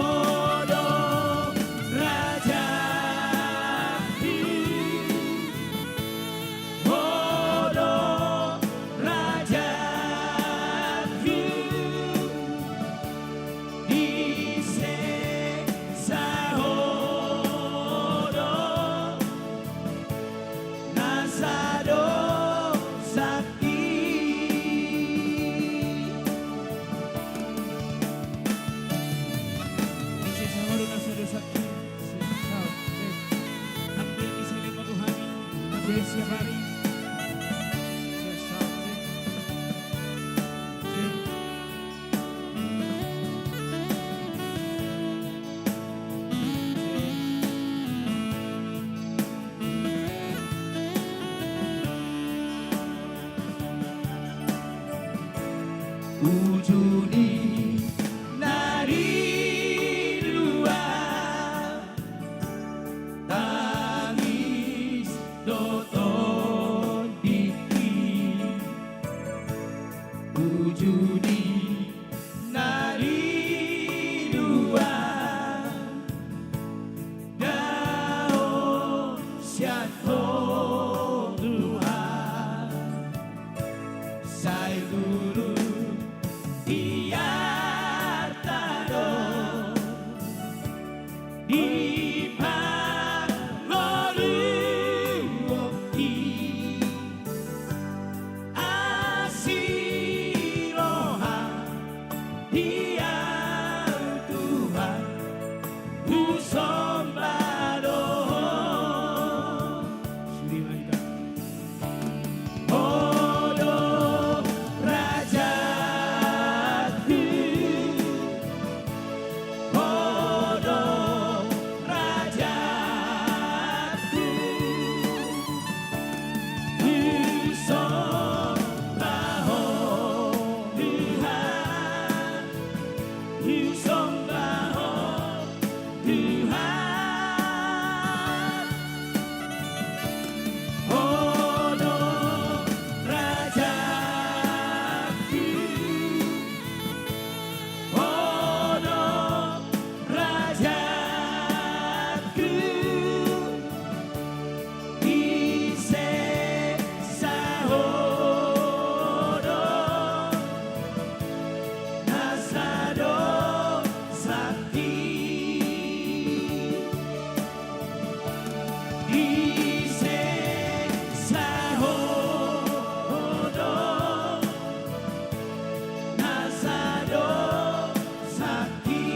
Uju ni na di luat, tangis dohot bingking. Uju ni na di luat, dao sian Ho Tuhan. Sai tulus biarta do di pangoluan i. Asi roham, Tuhan, husomba do Ho. Ho do rajaku, Ho do rajaku, husomba Ho Tuhan, husomba Ho Tuhan. Ho do rajaku, Ho do rajaku, disesa Ho do na sadosangki. Disesa Ho do na sadosangki.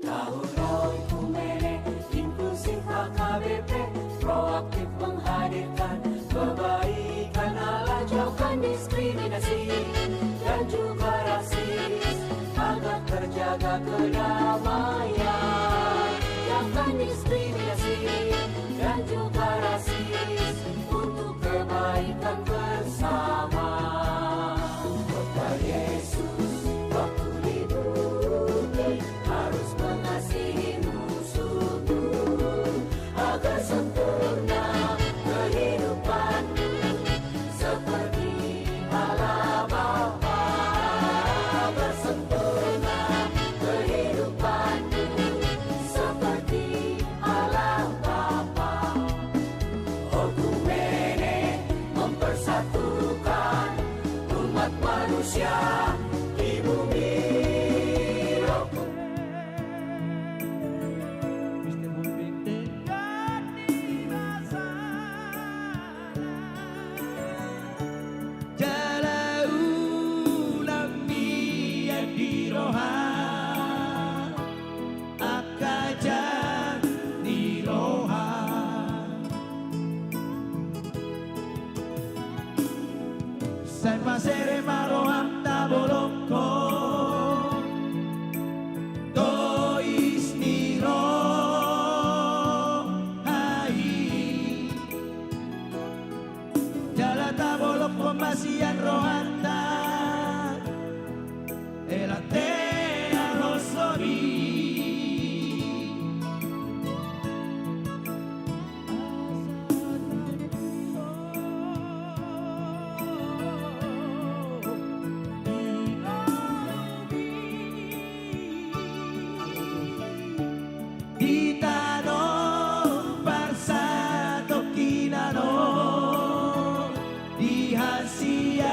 Tahu roh Ikumene, inklusif H K B P, proaktif menghadirkan kebaikan Allah, jauhkan diskriminasi dan juga rasis, agar terjaga kedamaian. Jauhkan diskriminasi dan juga rasis untuk kebaikan bersama. Khotbah Yesus waktu di bumi harus mengasihi musuhmu, agar sempurna kehidupanmu seperti Allah Bapa. Agar sempurna kehidupanmu seperti Allah Bapa. Oikumene mempersatukan umat manusia di bumi. Jala unang mian di roha angka jan ni roha. Sai masere ma roham tabolongkon tois ni roha i. Jala tabolongkon ma sian rohanta hela tearoson i. Di tano parsatongkinan on, di hansian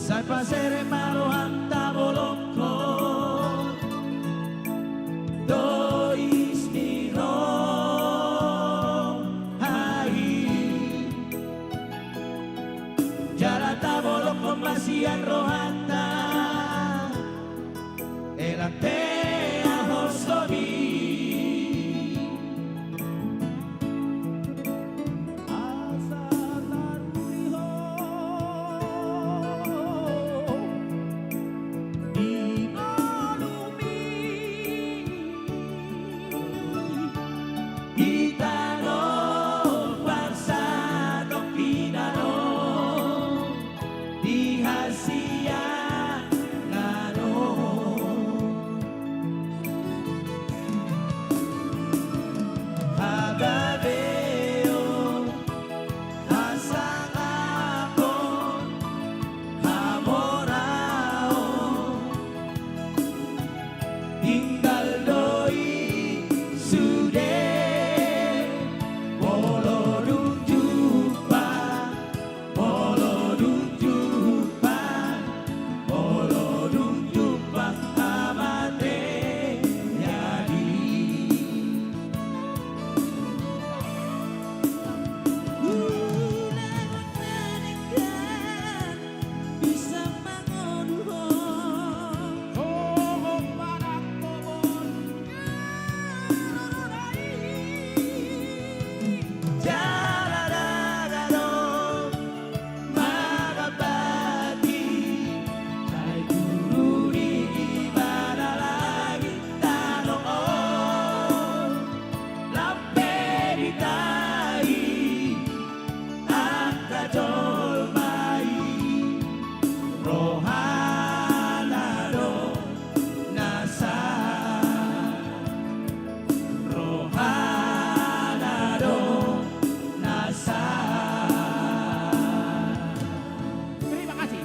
Sai pasere ma rohanta bolongkon tois ni roha i. Jala tabolongkon ma sian rohanta, elak teahonsomi. Asa taruli ho di ngolumi. Di tano parsadok di tano, di hasiangan on. Hagabeon, hasangapon, hamoraon, tinggal do i sude. Molo dung jumpang, molo dung jumpang, molo dung jumpang hamatean i. Ulaon na denggan bisa mangolu ho. Hohom manang momon. Jala dang adong mangampati, ai turun i di bana langit tano on. Lam pe ditai angka jolma i, rohana do na sah, rohana do na sah. Terima kasih.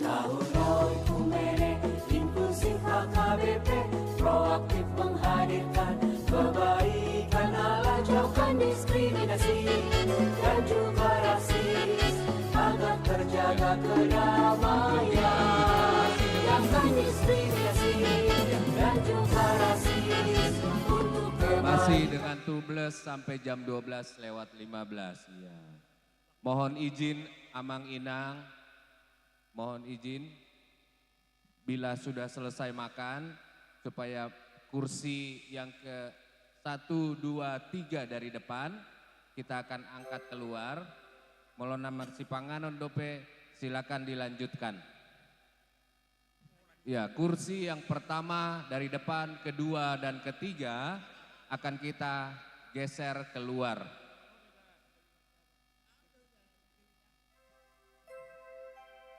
Tahun Inklusif H K B P proaktif menghadirkan kebaikan ala jauhkan diskriminasi dan juga rasis, agar terjaga kedamaian. Jauhkan diskriminasi dan juga rasis untuk kebaikan. Masih dengan Tubeless sampai jam dua belas lewat lima belas. Iya. Mohon izin, Amang Inang, mohon izin, bila sudah selesai makan, supaya kursi yang ke satu, dua, tiga dari depan, kita akan angkat keluar. Molo na marsipanganon dope, silakan dilanjutkan. Ya, kursi yang pertama dari depan, kedua, dan ketiga akan kita geser keluar.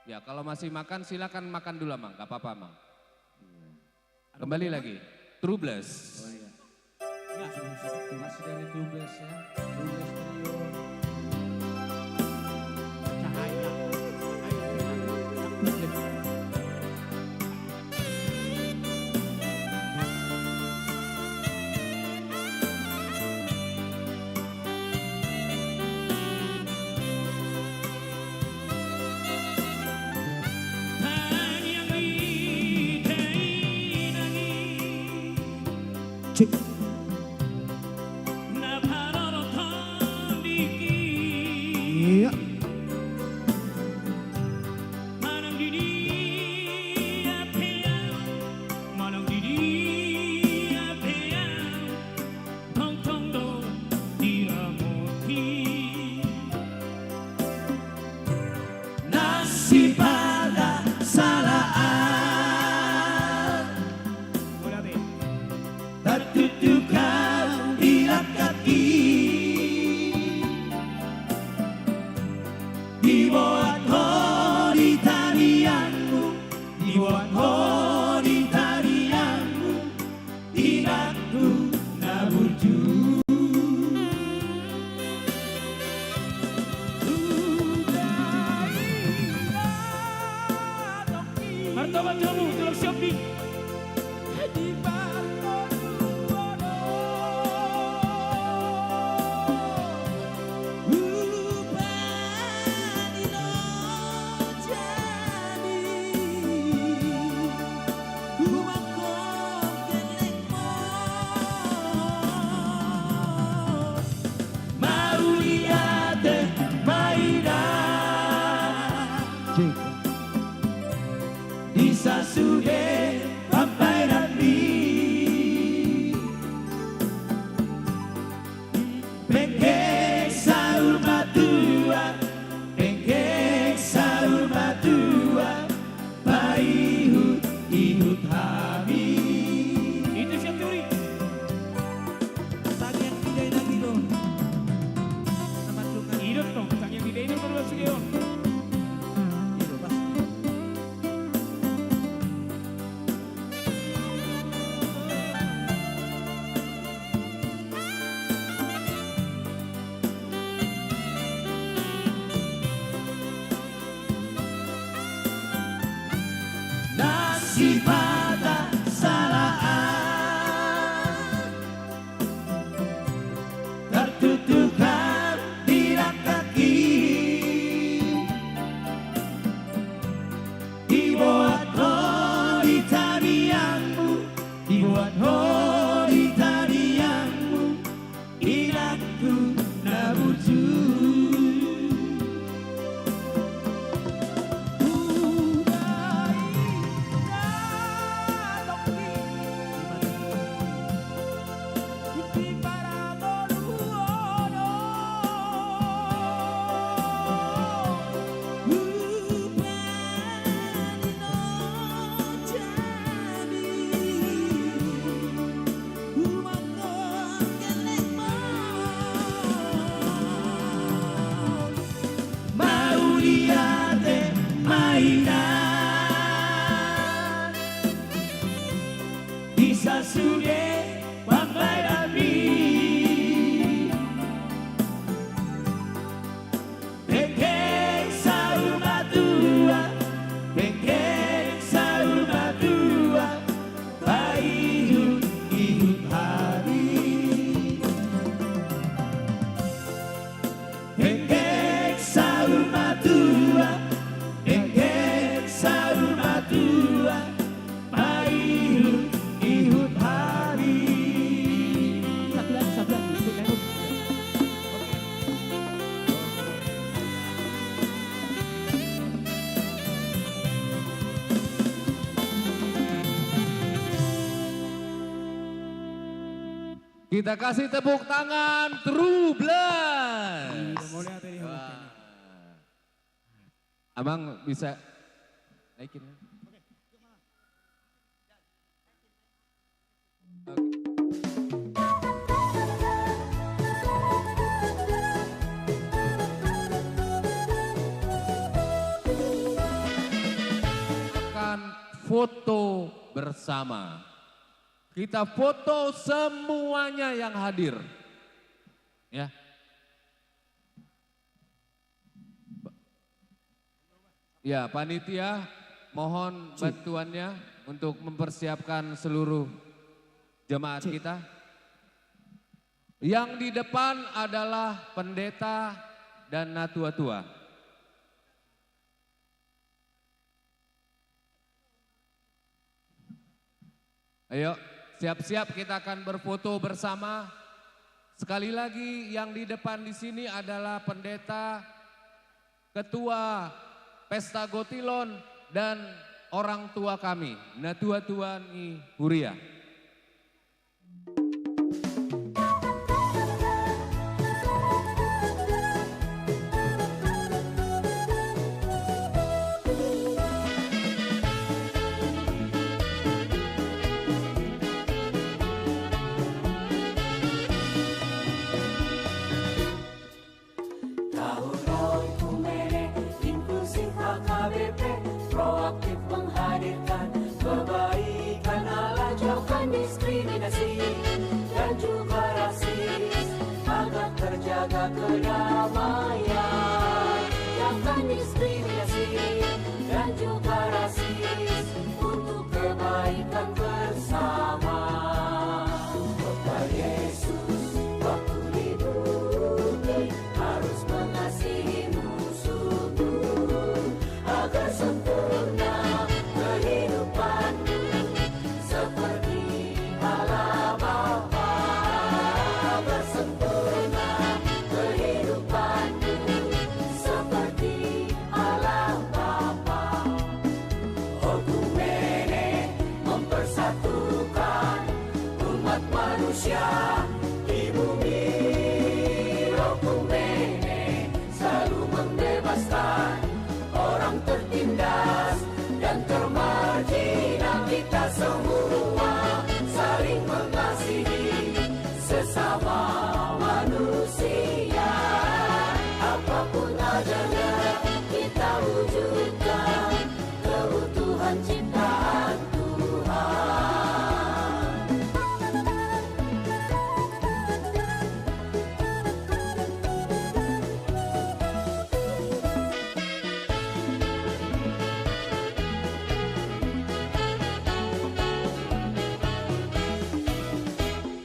Ya, kalau masih makan, silakan makan dulu, Amang. Nggak apa-apa, Amang. Iya. Kembali lagi. Tubeless. Oh, iya. Masih dari Tubeless, ya. Tubeless Trio. Cahaya. Cahaya. Cek. Iya. Tongtong do diramoti. Na sipata salaan. Tartutu Di parngoluon on, hupaninojami, humanghon gellengmu. Mauliate ma inang. Di sasude pambahenanmi. Penggeng saur matua, penggeng saur matua, paihut-ihut hami. Itu siap teori. Tangiang tidak enak gitu. Sama tukang. Idot dong, tangiang tidak enak baru sudah on. Idot, pas. Na sipata salaan tartutukan di langkangki. Diboan ho di tangiangmu, diboan ho di tangiangmu, inangku na burju. Hubaen na tonggi. Mauliate ma inang. Di sasude pambahenanmi. Penggeng saur matua, penggeng saur matua, paihut-ihut hami. Penggeng saur matua, penggeng saur matua, paihut-ihut hami. Satu lagi, satu lagi. Kita kasih tepuk tangan, True Blast. Iya, mauliate di. Wah. Amang bisa naikin. Oke. Akan foto bersama. Kita foto semuanya yang hadir. Ya. Ya, panitia, mohon bantuannya untuk mempersiapkan seluruh jemaat kita. Yang di depan adalah pendeta dan natua-tua. Ayo, siap-siap, kita akan berfoto bersama. Sekali lagi, yang di depan di sini adalah pendeta, ketua Pesta Gotilon, dan orang tua kami, natua-tua ni huria. Tahun Oikumene, inklusif, H K B P, proaktif menghadirkan kebaikan ala jauhkan diskriminasi dan juga rasis, agar terjaga kedamaian. Jauhkan diskriminasi dan juga rasis untuk kebaikan. Ikan bersama. Khotbah Yesus waktu di bumi, harus mengasihi musuhmu, agar sempurna kehidupanmu seperti Allah Bapa. Agar sempurna kehidupanmu seperti Allah Bapa. Oikumene mempersatukan umat manusia di bumi. Oikumene selalu membebaskan orang tertindas dan termarjinal. Kita semua saling mengasihi sesama manusia. Apapun ajaran kita wujudkan keutuhan ciptaan Tuhan.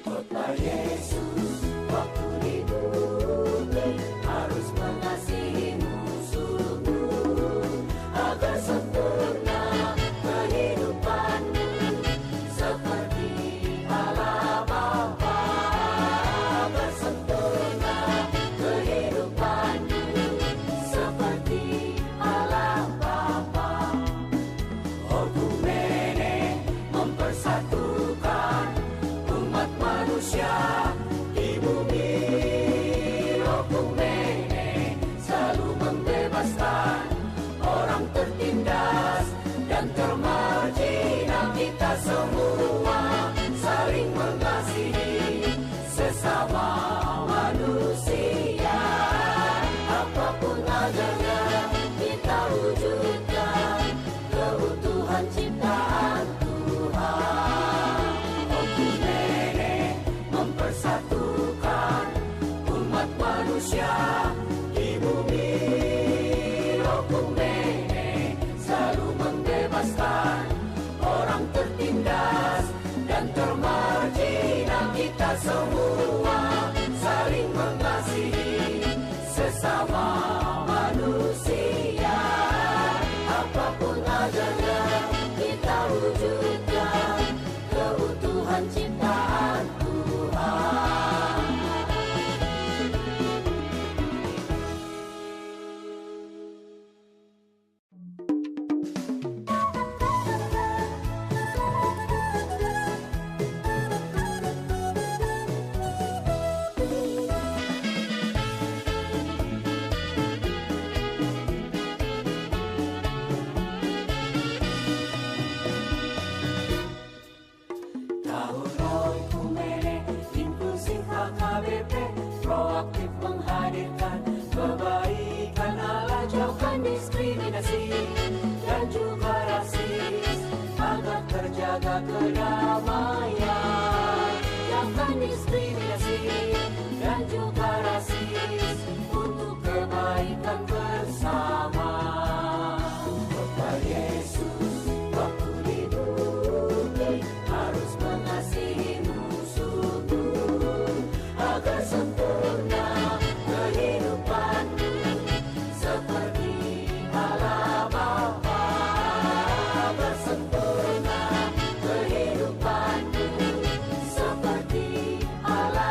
Khotbah Yesus waktu di bumi, harus mengasihi musuhmu, agar sempurna kehidupanmu seperti Allah Bapa. Agar sempurna kehidupanmu seperti Allah Bapa. Oikumene mempersatukan umat manusia di bumi. Oikumene selalu membebaskan orang tertindas dan termarjinal. Kita semua saling mengasihi sesama manusia. Apapun ajaran kita wujudkan keutuhan ciptaan Tuhan. Oikumene mempersatukan umat manusia di bumi. Oikumene selalu membebaskan orang tertindas dan termarjinal. Kita semua saling mengasihi sesama manusia. Apapun ajaran kita wujudkan keutuhan ciptaan Tuhan. Tahun Oikumene Inklusif H K B P proaktif menghadirkan kebaikan Allah, jauhkan diskriminasi dan juga rasis, agar terjaga kedamaian. Jauhkan diskriminasi dan juga rasis untuk kebaikan bersama. Khotbah Yesus waktu di bumi, harus mengasihi musuhmu, agar sempurna kehidupanmu seperti Allah Bapa. Agar sempurna kehidupanmu seperti Allah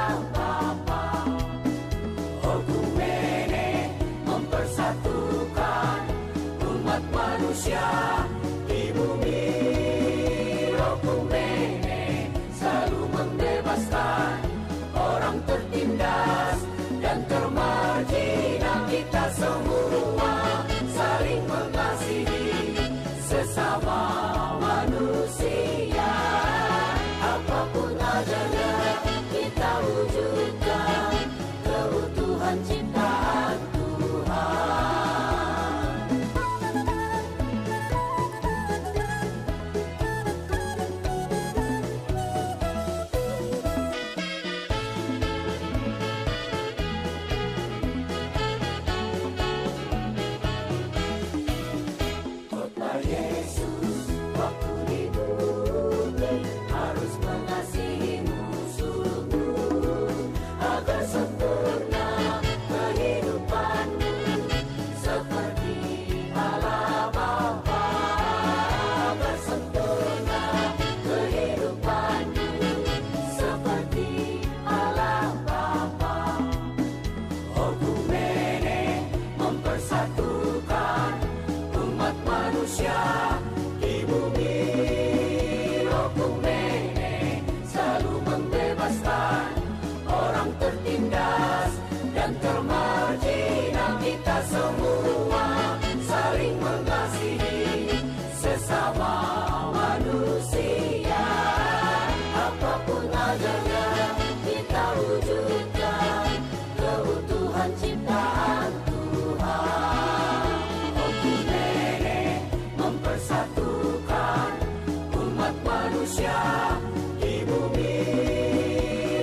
Di bumi,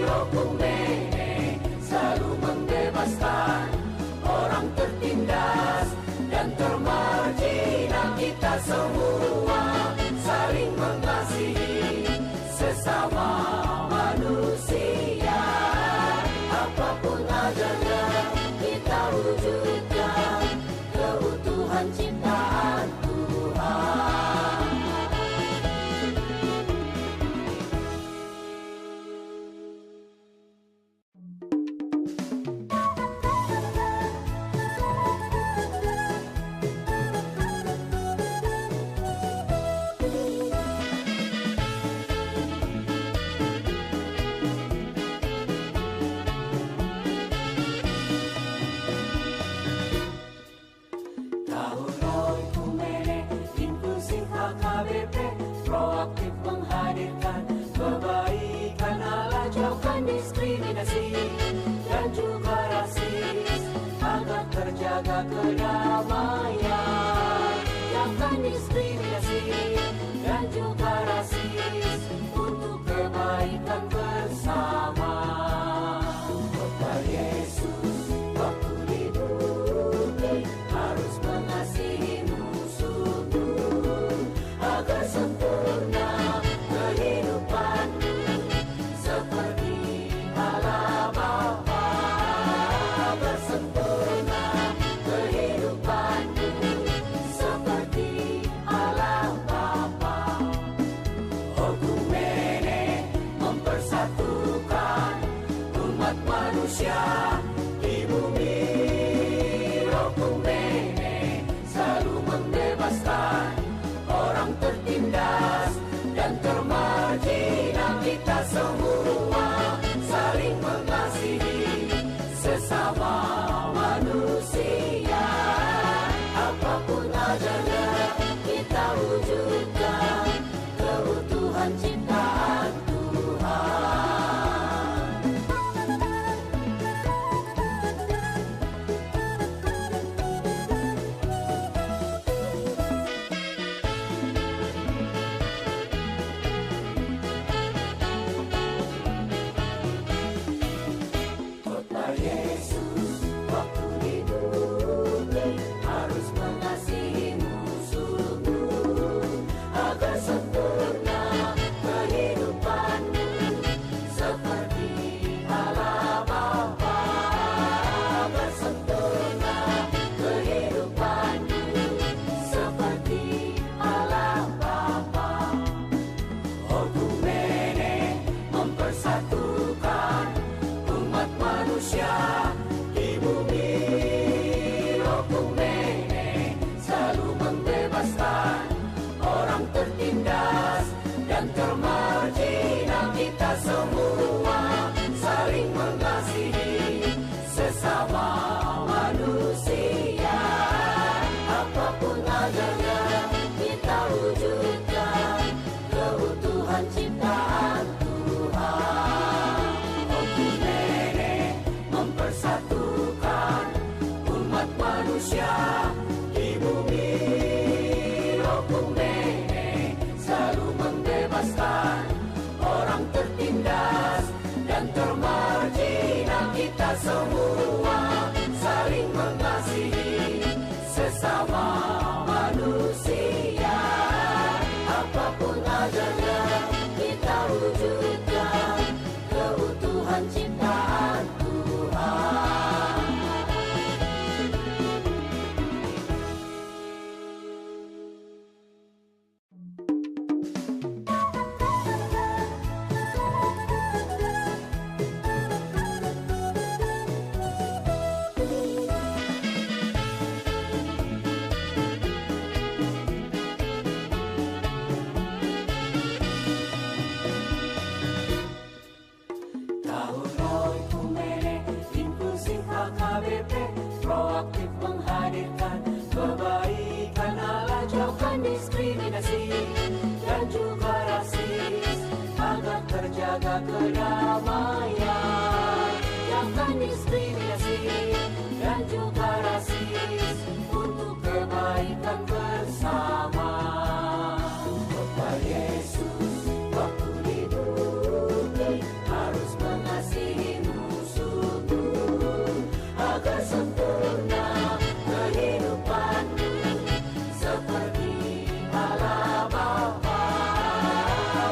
okumene selalu membebaskan orang tertindas dan termarjina. Kita semua saling mengasihi sesama manusia. Apapun ajarannya, kita wujudkan keutuhan ciptaan Tuhan. Tahun Oikumene Inklusif H K B P proaktif menghadirkan kebaikan Allah, jauhkan diskriminasi dan juga rasis, agar terjaga kedamaian. Jauhkan diskriminasi dan juga rasis untuk kebaikan bersama. Kata Yesus waktu di bumi, harus mengasihi musuhmu, agar sempurna kehidupanmu seperti Allah Bapa. Agar sempurna kehidupanmu seperti Allah Bapa. Oikumene mempersatukan umat manusia di bumi. Oikumene selalu membebaskan orang tertindas dan termarjina. Kita semua saling mengasihi sesama manusia. Apapun ajarannya, kita wujudkan keutuhan ciptaan Tuhan. Kata Yesus waktu di bumi, harus mengasihi musuhmu, agar sempurna kehidupanmu seperti Allah Bapa. Agar sempurna kehidupanmu seperti Allah Bapa. Oikumene mempersatukan umat manusia di bumi. Oikumene selalu membebaskan orang tertindas dan termarjina. Kita semua saling mengasihi sesama manusia. Apapun ajarannya, kita wujudkan keutuhan ciptaan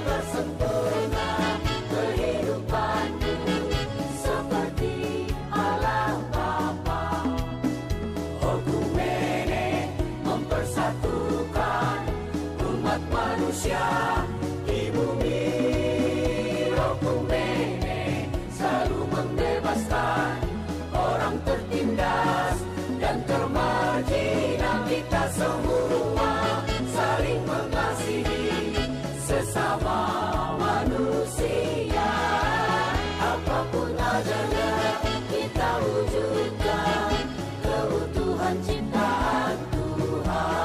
Bersempurna kehidupanku seperti Allah Bapa. Oikumene mempersatukan umat manusia di bumi. Oikumene selalu membebaskan orang tertindas dan termarjinal. Kita semua saling mengasihi sesama manusia. Apapun agamanya, kita wujudkan keutuhan ciptaan Tuhan.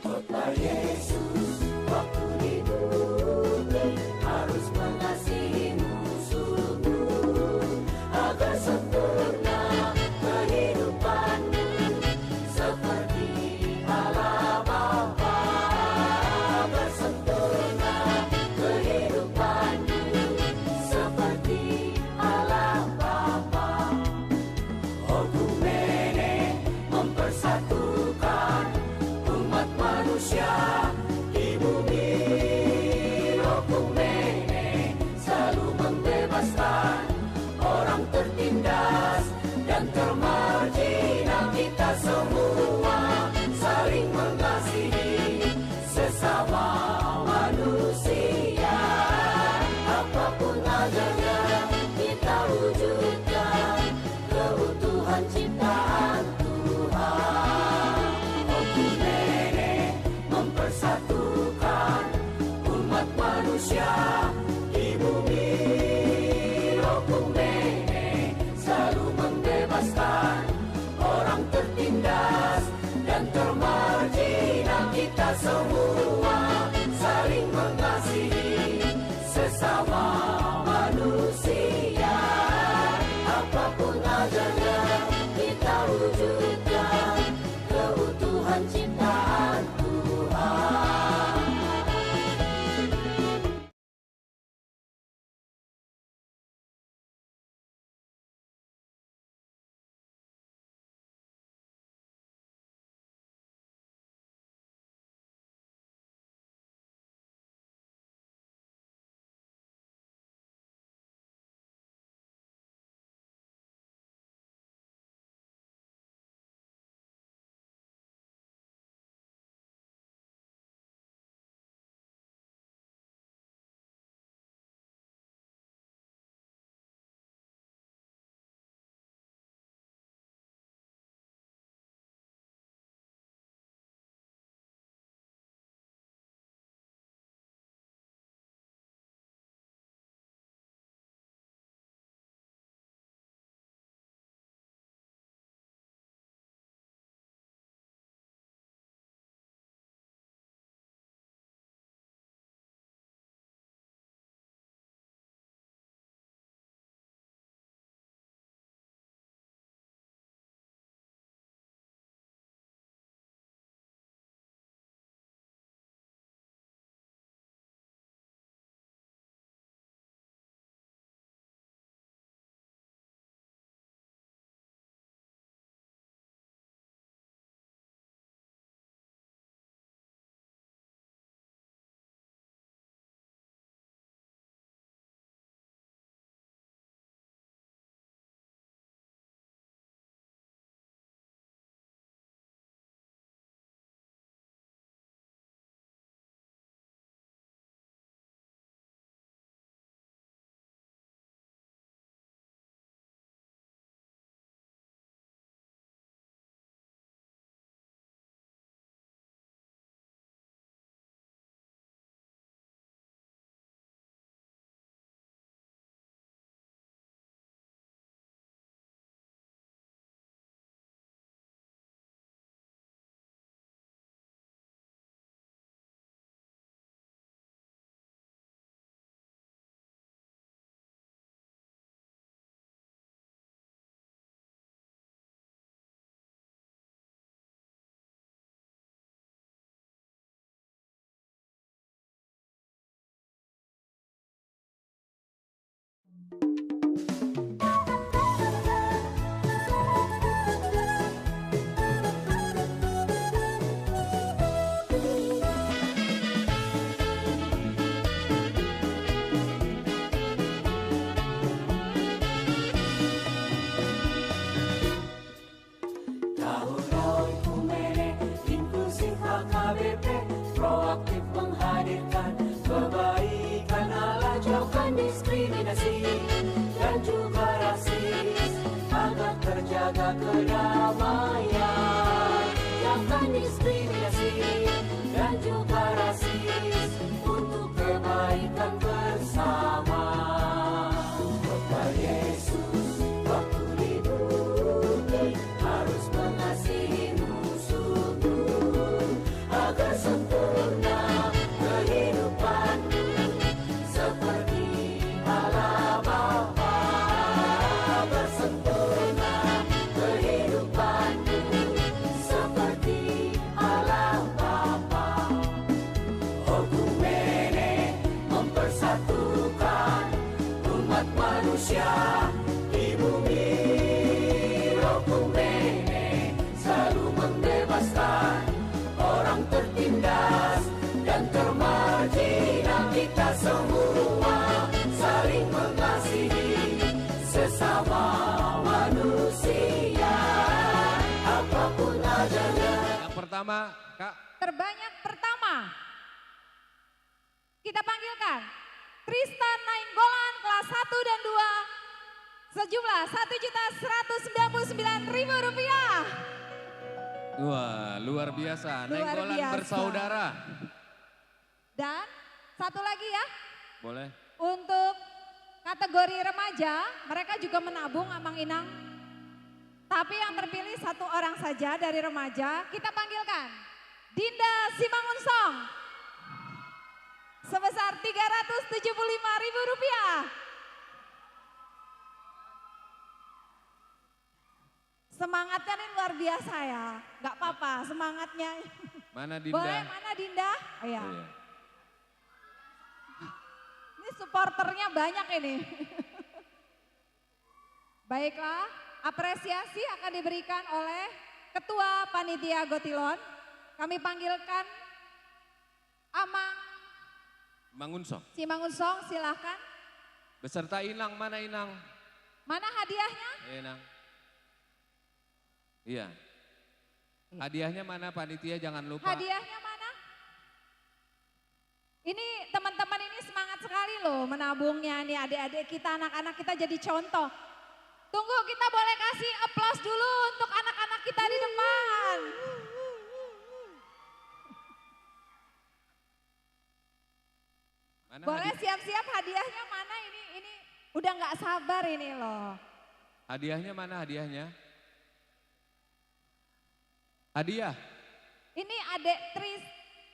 Khotbah Yesus waktu di bumi, harus mengasihi musuhmu, agar sempurna kehidupanmu seperti Allah Bapa. Agar sempurna kehidupanmu seperti Allah Bapa. Oikumene mempersatukan umat manusia di bumi. Oikumene selalu membebaskan orang tertindas dan termarjinal. Kita semua saling mengasihi sesama manusia. Apapun agamanya, kita wujudkan keutuhan ciptaan Tuhan. Oikumene mempersatukan umat manusia di bumi. Oikumene selalu membebaskan orang tertindas dan termarjinal. Kita semua saling mengasihi sesama manusia. Apapun agamanya, kita wujudkan keutuhan ciptaan Tuhan. Kebaikan Allah jauhkan diskriminasi dan juga rasis, agar terjaga kedamaian. Jauhkan diskriminasi dan juga rasis untuk kebaikan bersama. Kota Yesus, waktu di bumi harus mengasihi musuhmu, agar sempurna kehidupanmu seperti Allah Bapa. Agar sempurna kehidupanmu seperti Allah Bapa. Oikumene mempersatukan umat manusia di bumi. Oikumene selalu membebaskan orang tertindas dan termarjinal. Kita semua saling mengasihi sesama manusia, apapun agamanya. Yang pertama, Kak. Terbanyak pertama. Kita panggilkan Tristan Nainggolan, kelas satu dan dua, sejumlah satu juta seratus sembilan puluh sembilan ribu rupiah. Wah, luar biasa. Luar Nainggolan biasa. Bersaudara. Dan satu lagi ya. Boleh. Untuk kategori remaja, mereka juga menabung, Amang Inang. Tapi yang terpilih satu orang saja dari remaja, kita panggilkan Dinda Simangunsong sebesar tiga ratus tujuh puluh lima ribu rupiah. Semangatnya nih luar biasa ya. Nggak apa-apa, semangatnya. Mana Dinda? Boleh, mana Dinda? Oh, iya. Oh, iya. Ini supporternya banyak ini. Baiklah, apresiasi akan diberikan oleh Ketua Panitia Gotilon. Kami panggilkan Amang Mangunsong. Simangunsong, silahkan. Beserta Inang, mana Inang? Mana hadiahnya? Inang. Iya. Hadiahnya mana, panitia, jangan lupa. Hadiahnya mana? Ini teman-teman ini semangat sekali loh menabungnya nih, adik-adik kita, anak-anak kita jadi contoh. Tunggu, kita boleh kasih aplaus dulu untuk anak-anak kita di depan. Mana boleh hadi- siap-siap hadiahnya mana ini? Ini udah nggak sabar ini loh. Hadiahnya mana hadiahnya? Hadiah. Ini adek Tris,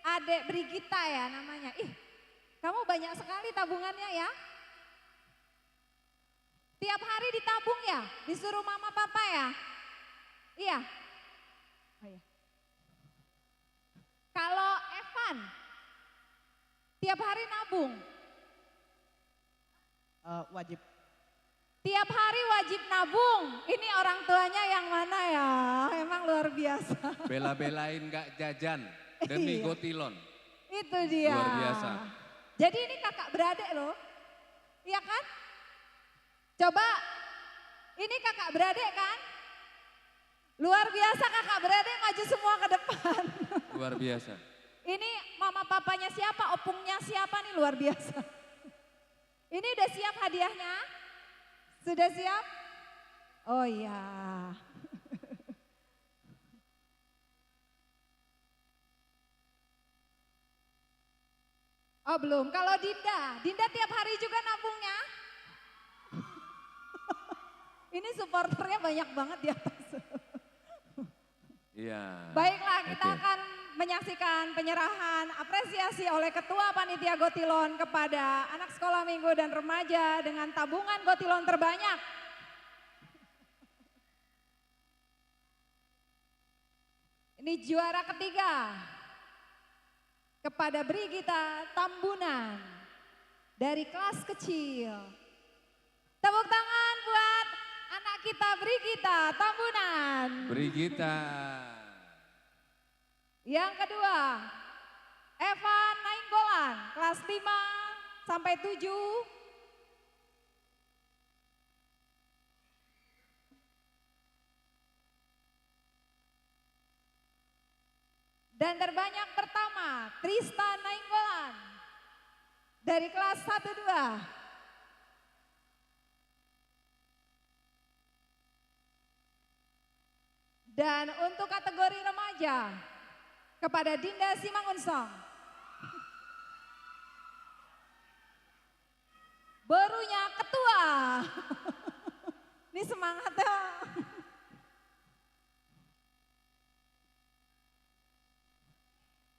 adek Brigita ya namanya. Ih, kamu banyak sekali tabungannya ya. Tiap hari ditabung ya? Disuruh mama papa ya? Iya. Oh iya. Kalau Evan, tiap hari nabung? Eh, wajib. Tiap hari wajib nabung. Ini orang tuanya yang mana ya? Emang luar biasa. Bela-belain nggak jajan demi gotilon. Iya. Itu dia. Luar biasa. Jadi ini kakak beradik loh. Iya kan? Coba, ini kakak beradik kan? Luar biasa, kakak beradik maju semua ke depan. Luar biasa. Ini mama papanya siapa, opungnya siapa nih, luar biasa. Ini udah siap hadiahnya? Sudah siap? Oh iya. Oh, belum. Kalau Dinda, Dinda tiap hari juga nabungnya? Ini supporternya banyak banget di atas. Iya. Baiklah, kita akan menyaksikan penyerahan apresiasi oleh Ketua Panitia Gotilon kepada anak sekolah minggu dan remaja dengan tabungan Gotilon terbanyak. Ini juara ketiga kepada Brigita Tambunan dari kelas kecil. Tepuk tangan buat anak kita Brigita Tambunan. Brigita. Yang kedua, Evan Nainggolan, kelas lima sampai tujuh. Dan terbanyak pertama, Tristan Nainggolan, Dari kelas satu dua. Dan untuk kategori remaja, kepada Dinda Simangunsong. Borunya ketua. Ini semangat ya.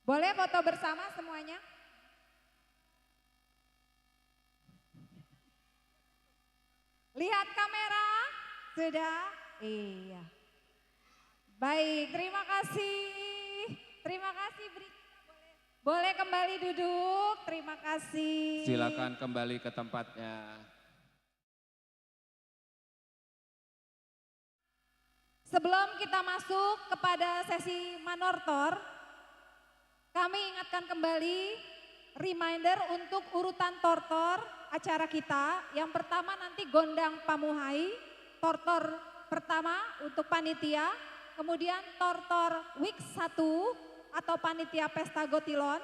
Boleh foto bersama semuanya? Lihat kamera, sudah? Iya. Baik, terima kasih. Terima kasih, Bri. Boleh kembali duduk, terima kasih. Silakan kembali ke tempatnya. Sebelum kita masuk kepada sesi manortor, kami ingatkan kembali reminder untuk urutan tortor acara kita. Yang pertama nanti gondang pamuhai, tortor pertama untuk panitia, kemudian tortor week satu atau panitia pesta gotilon.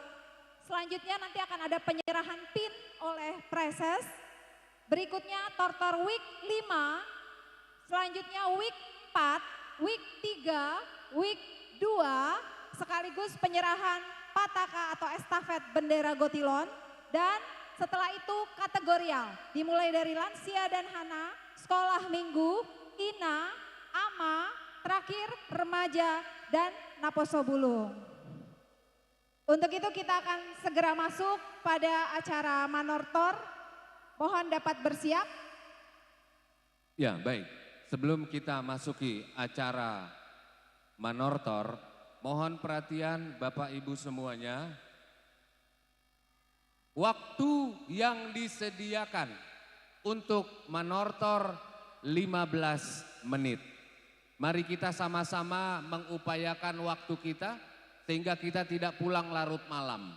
Selanjutnya nanti akan ada penyerahan pin oleh preses. Berikutnya tortor week lima, selanjutnya week empat, week tiga, week dua, sekaligus penyerahan pataka atau estafet bendera gotilon, dan setelah itu kategorial, dimulai dari lansia dan hana, sekolah minggu, ina, ama, terakhir remaja dan naposo bulung. Untuk itu kita akan segera masuk pada acara manortor. Mohon dapat bersiap. Ya, baik. Sebelum kita masuki acara manortor, mohon perhatian Bapak Ibu semuanya. Waktu yang disediakan untuk manortor lima belas menit. Mari kita sama-sama mengupayakan waktu kita sehingga kita tidak pulang larut malam.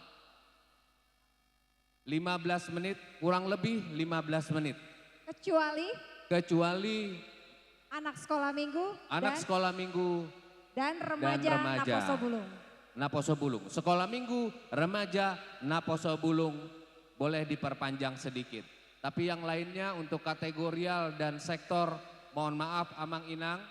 Lima belas menit, kurang lebih lima belas menit. Kecuali? Kecuali anak sekolah minggu anak dan sekolah minggu dan dan remaja remaja. Naposo bulung. Naposo bulung. Sekolah minggu, remaja, naposo bulung boleh diperpanjang sedikit. Tapi yang lainnya untuk kategorial dan sektor, mohon maaf Amang Inang,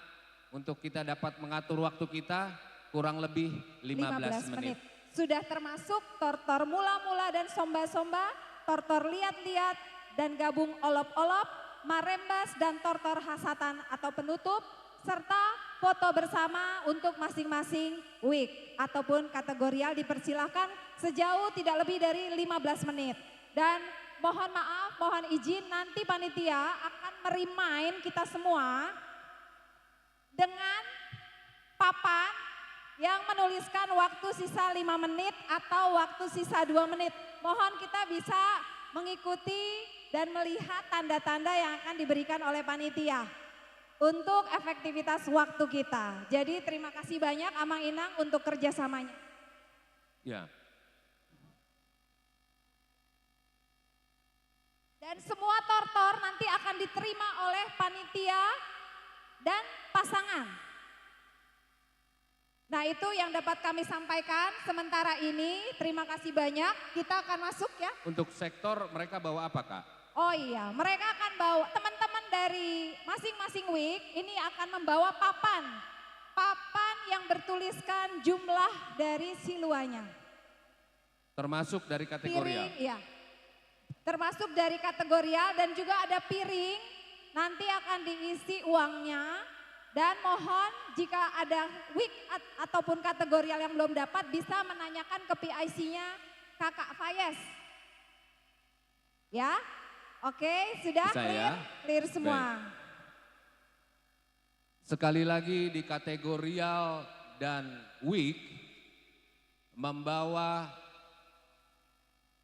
untuk kita dapat mengatur waktu kita kurang lebih lima belas menit. Sudah termasuk tortor mula-mula dan somba-somba, tortor liat-liat dan gabung olop-olop, marembas dan tortor hasatan atau penutup, serta foto bersama untuk masing-masing week ataupun kategorial dipersilahkan sejauh tidak lebih dari lima belas menit. Dan mohon maaf, mohon izin, nanti panitia akan merimain kita semua dengan papan yang menuliskan waktu sisa lima menit atau waktu sisa dua menit. Mohon kita bisa mengikuti dan melihat tanda-tanda yang akan diberikan oleh panitia untuk efektivitas waktu kita. Jadi terima kasih banyak Amang Inang untuk kerjasamanya. Ya. Dan semua tortor nanti akan diterima oleh panitia dan pasangan. Nah, itu yang dapat kami sampaikan sementara ini. Terima kasih banyak. Kita akan masuk ya. Untuk sektor mereka bawa apa, Kak? Oh iya, mereka akan bawa, teman-teman dari masing-masing week ini akan membawa papan. Papan yang bertuliskan jumlah dari siluanya. Termasuk dari kategorial. Piring, iya. Termasuk dari kategorial dan juga ada piring, nanti akan diisi uangnya. Dan mohon jika ada week at-, ataupun kategorial yang belum dapat, bisa menanyakan ke P I C-nya Kakak Fayez. Ya? Oke, sudah. Bisa, clear? Ya? Clear semua. Baik. Sekali lagi, di kategorial dan week membawa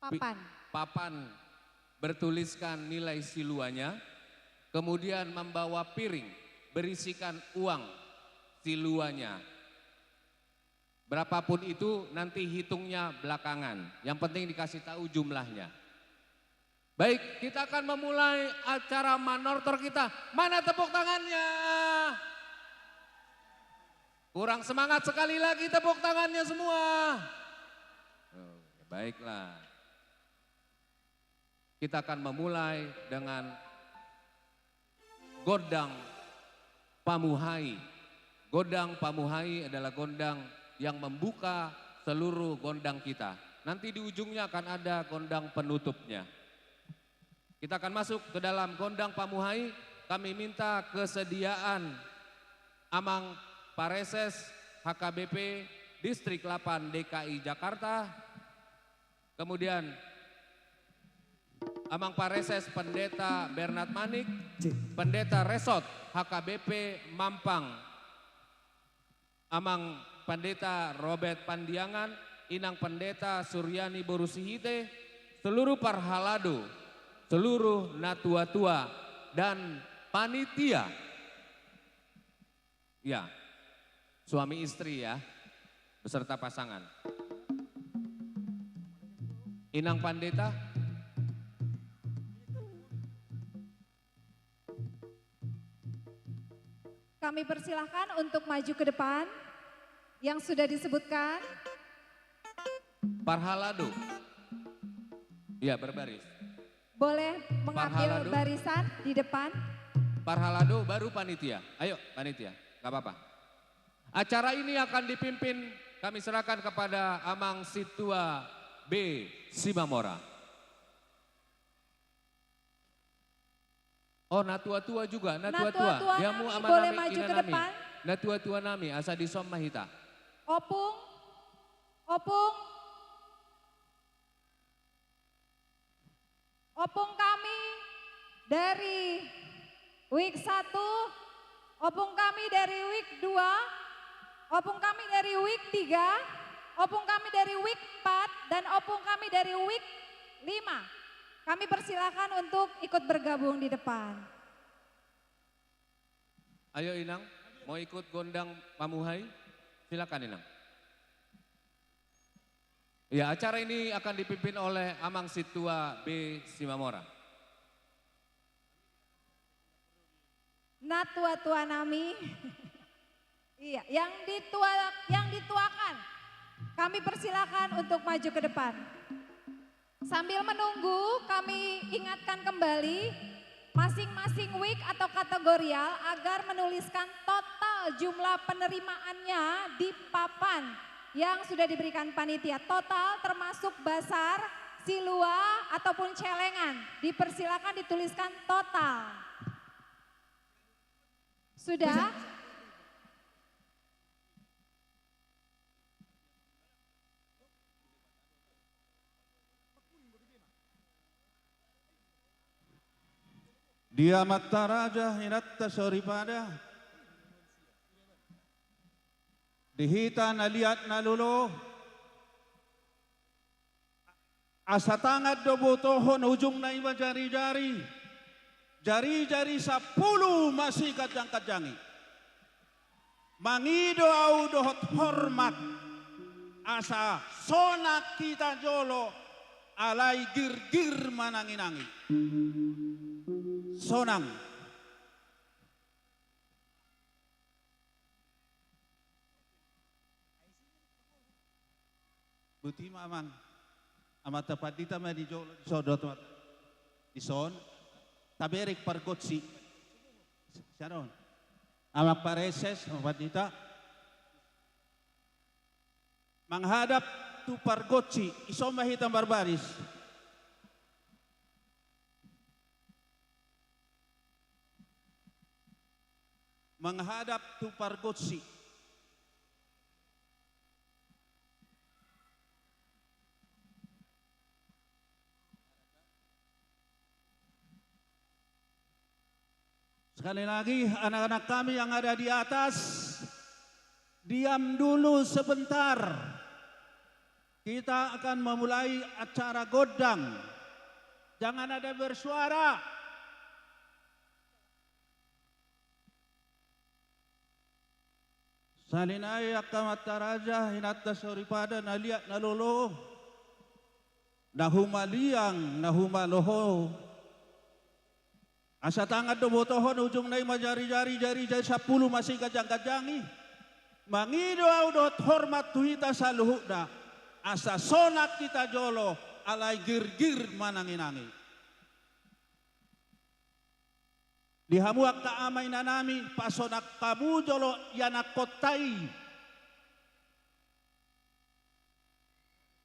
pi-, papan. Papan bertuliskan nilai siluanya, kemudian membawa piring berisikan uang siluanya. Berapapun itu nanti hitungnya belakangan. Yang penting dikasih tahu jumlahnya. Baik, kita akan memulai acara manortor kita. Mana tepuk tangannya? Kurang semangat, sekali lagi tepuk tangannya semua. Oh, baiklah. Kita akan memulai dengan gondang pamuhai. Gondang pamuhai adalah gondang yang membuka seluruh gondang kita. Nanti di ujungnya akan ada gondang penutupnya. Kita akan masuk ke dalam gondang pamuhai. Kami minta kesediaan Amang Pareses H K B P Distrik delapan D K I Jakarta. Kemudian Amang Pareses Pendeta Bernard Manik, Pendeta Resort H K B P Mampang, Amang Pendeta Robert Pandiangan, Inang Pendeta Suryani Borusihite, seluruh parhalado, seluruh natua-tua, dan panitia. Ya, suami istri ya, beserta pasangan. Inang Pandita. Kami persilahkan untuk maju ke depan yang sudah disebutkan. Parhalado. Ya, berbaris. Boleh mengambil barisan di depan. Parhalado baru panitia. Ayo, panitia. Nggak apa-apa. Acara ini akan dipimpin, kami serahkan kepada Amang Sintua B Simamora. Oh, natua-tua juga, natua-tua. Natua-tua nami boleh maju ke depan. Natua-tua nami, asa dison ma hita. Opung, opung. Opung kami dari wik satu, opung kami dari wik dua, opung kami dari wik tiga, opung kami dari wik empat, dan opung kami dari wik lima. Kami persilakan untuk ikut bergabung di depan. Ayo Inang, mau ikut gondang pamuhai? Silakan Inang. Ya, acara ini akan dipimpin oleh Amang Sintua B Simamora. Natua-tua nami. Iya, yang ditua, yang dituakan, kami persilakan untuk maju ke depan. Sambil menunggu, kami ingatkan kembali, masing-masing wik atau kategorial agar menuliskan total jumlah penerimaannya di papan yang sudah diberikan panitia. Total termasuk basar, silua, ataupun celengan. Dipersilakan dituliskan total. Sudah? Di amanta raja, inanta soripada, di hita na liat na lolo, asa tangan do botohon, ujungna i ma jari-jari, jari-jari sampulu masiganjang-ganjangi. Mangido ahu dohot hormat, asa sonang hita jolo, alai girgir manangi-nangi. Sonang. Boti ma amang. Amanta pandita ma di jolo, di son dohot amanta. Di son. Taberek pargonsi. Sian on. Amang pareses, amang pandita. Manghadap tu pargonsi, dison ma hita marbaris. Manghadap tu pargonsi. Sekali lagi, anak-anak kami yang ada di atas, diam dulu sebentar. Kita akan memulai acara gondang. Jangan ada bersuara. Sahali nai angka amanta raja, inanta soripada, na liat na lolo, na humaliang, na humaloho. Asa tangan do botohon, ujungna i ma jari-jari, jari-jari sampulu masiganjang-ganjangi. Mangido ahu dohot hormat tu hita saluhutna, asa sonang hita jolo, alai girgir manangi-nangi. Di hamu angka ama inanami, pasonang hamu jolo ianakkonta i.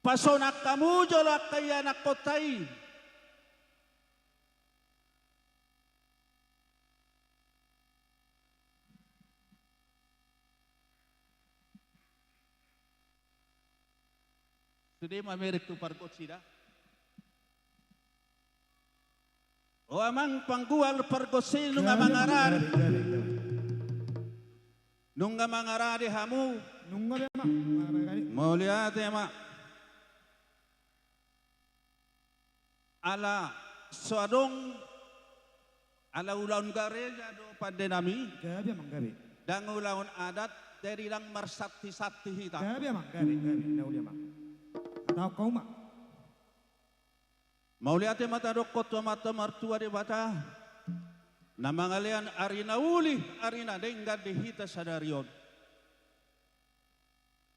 Pasonang hamu jolo angka ianakkonta i. Sude ma merek tu pargonsi da. O amang panggual pargonsi, nunga mangarade. Nunga mangarade hamu. Nunga be, amang. Mauliate ma. Ala so adong, ala ulaon gareja do pande nami. Gabe, amang, gabe. Ndang ulaon adat, jadi ndang marsanti-santi hita. Gabe, amang, gabe, gabe. Na uli, amang. Hatahon hamu ma. Mauliate ma tadokkon tu Amanta Martua Debata, na mangalean ari na uli, ari na denggan di hita sadari on.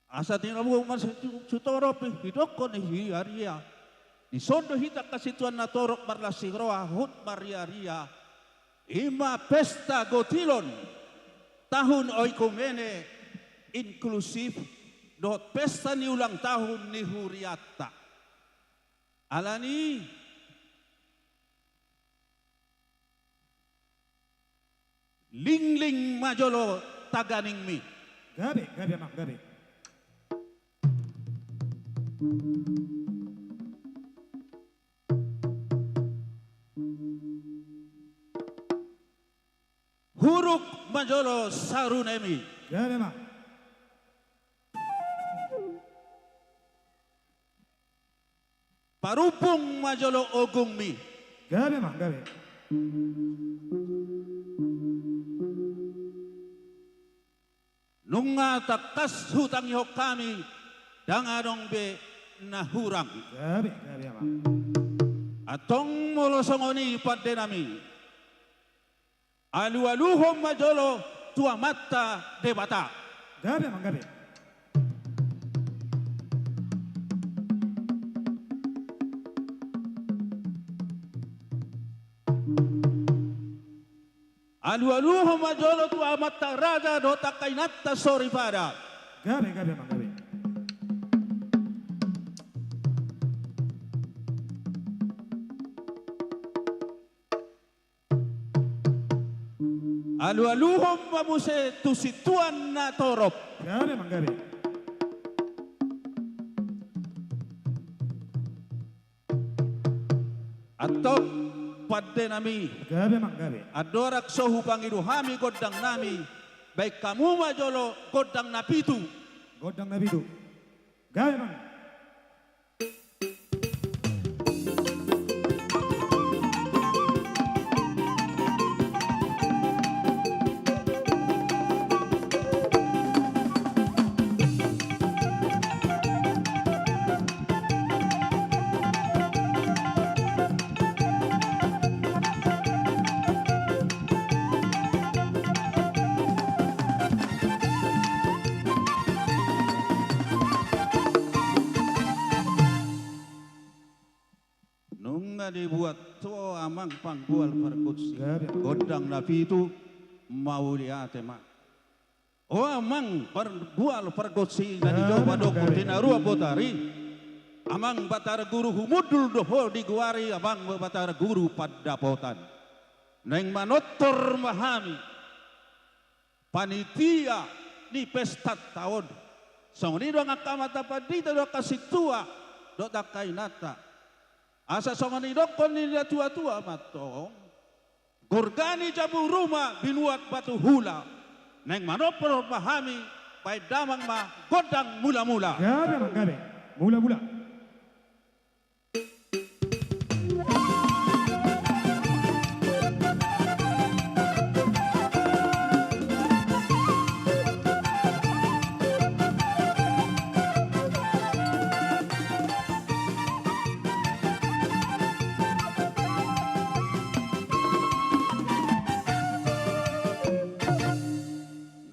Asa tinabuan ma sitorop i, didokkon ni si Aria. Dison do hita angka situan na torop marlas ni roha, huhut marria-ria. I ma pesta gotilon tahun oikumene inklusif dohot pesta ni ulang tahun ni hurianta. Alani i, lingling ma jolo taganingmi. Gabe, gabe, amang, gabe. Huruk ma jolo sarunemi. Gabe, amang. Parumpung ma jolo ogungmi. Gabe, amang, gabe. Nunga tangkas hutangihon hami, ndang adong be na hurang. Gabe, gabe, amang. Antong molo songon i pande nami, alualuhon ma jolo tu Amanta Debata. Gabe, amang, gabe. Alualuhon ma jolo tu amanta raja dohot angka inanta soripada. Gabe, gabe, amang, gabe. Alualuhon ma muse tu situan na torop. Gabe, amang, gabe. Antong pande nami. Gabe, amang, gabe. Andorang so hupangido hami gondang nami, baen hamu ma jolo gondang na pitu. Gondang na pitu. Gabe, amang. Nunga dibuat ho amang panggual pargonsi. Gabe, amang. Gondang na pitu, mauliate ma. O amang panggual pargonsi na di Joba Dohot Tinarua Botari. Amang Batara Guru Humundul do ho digoari, amang Batara Guru Pandapotan. Naeng manortor ma hami panitia ni pestanta on. Songon i do angka amanta pandita dohot angka sintua dohot angka inanta. Asa songon i dohonon ni natuatua ma antong: Gorga ni jabu ruma binuat batu hula. Naeng manortor ma hami, baen damang ma gondang mulamula. Gabe, amang, gabe. Mulamula.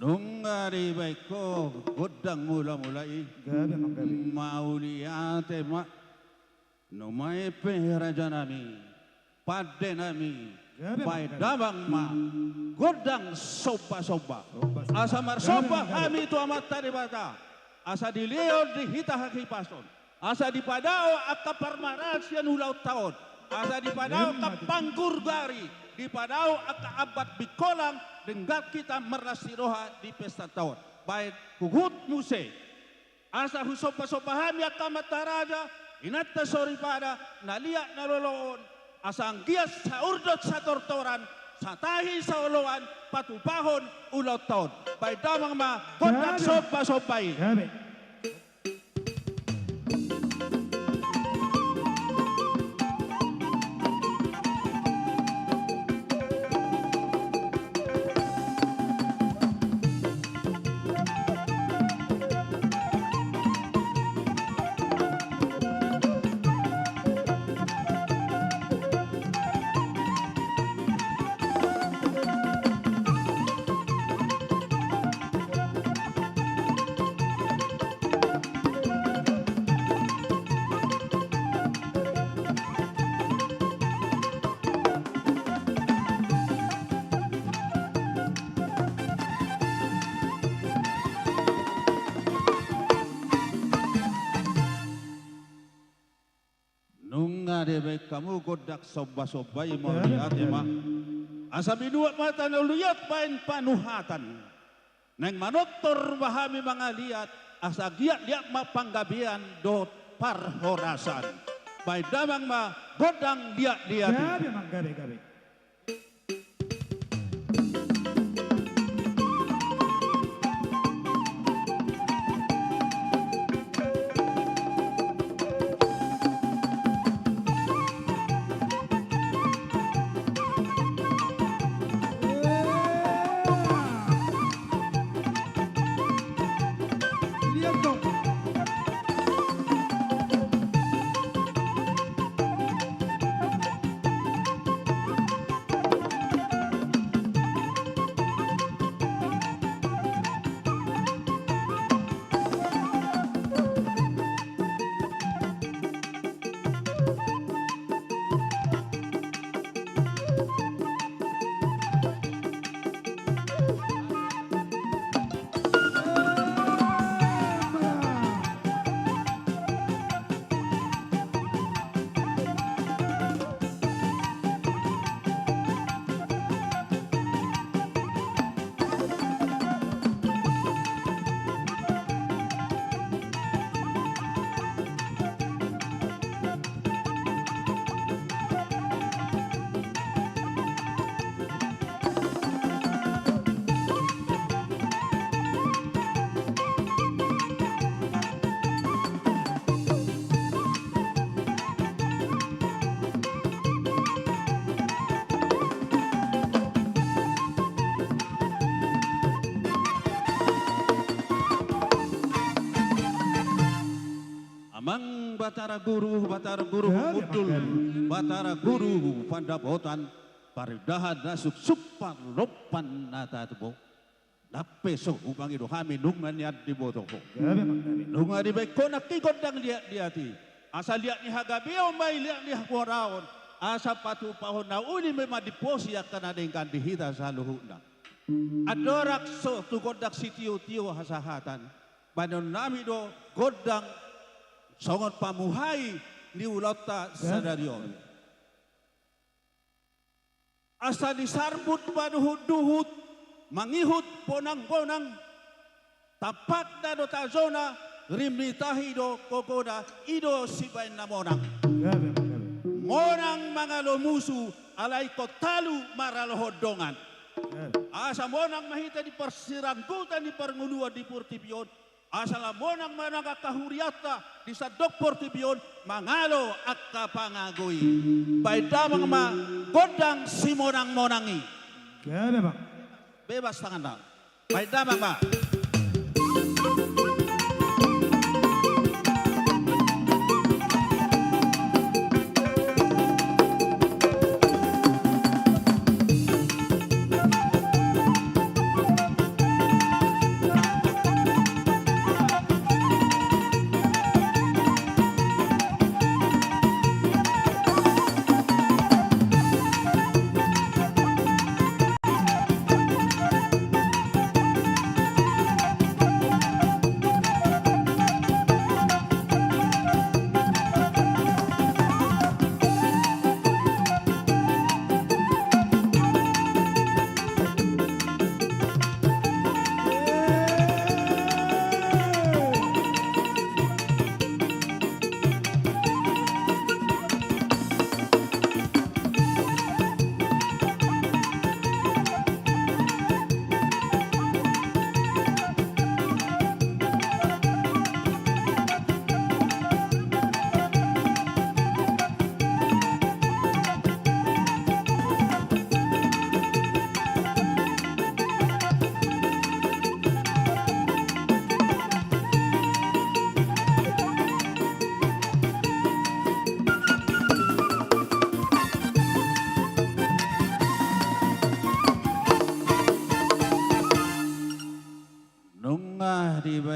Nunga dibaen ho gondang mulamula i. Gabe, amang, gabe. Mauliate ma. Nuaeng pe rajanami, pandenami, Baen damang ma gondang somba-somba. Asa marsomba hami tu Amanta Debata, asa dilehon di hita hahipason, asa dipadao angka parmaraan sian ulaonta on, asa dipadao angka panggurgari, dipadao angka ambat bingkolang, denggan hita marlas ni roha di pestanta on. Baen huhut muse. Asa husomba-somba hami angka amanta raja, inanta soripada, na liat na lolo on, asa anggiat saur dohot satortoran, satahi saoloan, patupahon ulaonta on. Baen damang ma gondang somba-somba i. Nunga dibaen hamu gondang somba-somba i, mauliate ma. Asa binuat ma hata na liat baen panuhatan. Naeng manortor ma hami mangaliat, asa anggiat liat ma panggabean dohot parhorasan. Baen damang ma gondang liat-liat i. Gabe, manggabe, gabe. Amang Batara Guru, Batara Guru Humundul, Batara Guru Pandapotan, parindahan na suksuk, parlompan na tabo. Nang pe so humangido hami nunga nian diboto ho. Nunga dibaen ho nangkin gondang liat-liat i. Asa liat ni hagabeon ma i, liat ni hamoraon. Asa patupahon na uli ma i mandiposi angka na denggan di hita saluhutna. Andorang so tu gondang sitiotio hasahatan, baenon nami do gondang songon pamuhai ni ulaonta sadari on. Asa disarbut paduhut-duhut, mangihut bonang-bonang, tampakna do tajona, rim ni tahi do gogona, i do sibaen na monang. Monang mangalo musu, alai ingkon talu maralohon dongan. Asa monang ma hita di parsiranggutan ni parngoluan di portibi on, asa lam monang ma nang angka hurianta di sandok portibi on mangalo angka pangago i. Baen damang ma gondang simonang-monang i. Bebas tanganna. Baen damang ma.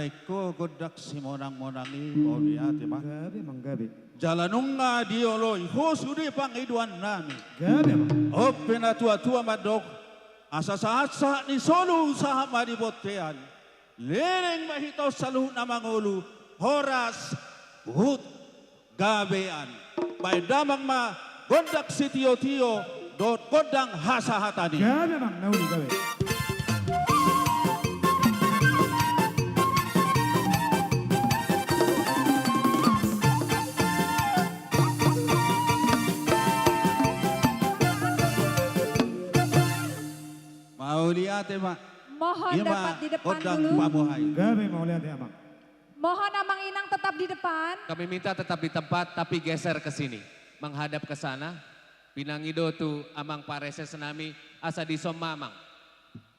Ingkon gondang simonang-monang i, mauliate ma. Gabe, amang, gabe. Jala nunga dioloi ho sude pangidoan nami. Gabe, amang. On pe na tua-tua mandok, asa sahat-sahat ni solu sahat ma di bontean. Leleng ma hita on saluhutna mangolu, horas, huhut, gabean. Baen damang ma gondang sitio-tio dohot gondang hasahatan i. Gabe, amang, na uli, gabe. Mauliate ma. Mohon dapat di depan dulu. Gabe, mauliate, amang. Mohon amang inang tetap di depan. Kami minta tetap di tempat, tapi geser ke sini, menghadap ke sana. Pinangido tu amang pareses nami, asa dison ma amang.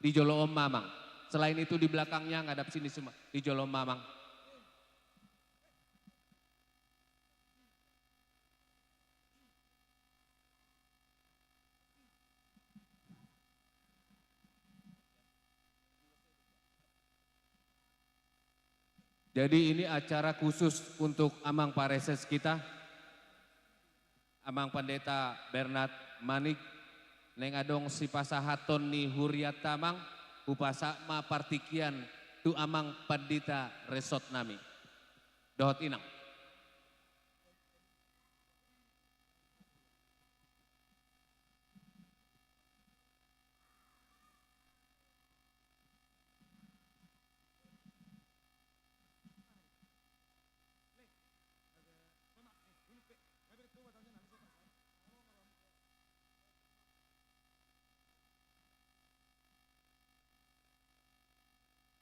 Di jolo on ma amang. Selain itu, di belakangnya ngadap sini semua. Di jolo on ma amang. Jadi, ini acara khusus untuk amang pareses kita, amang Pandita Bernard Manik, naeng adong sipasahaton ni hurianta amang, hupasahat ma partingkian tu amang pandita resort nami. Dohot inang.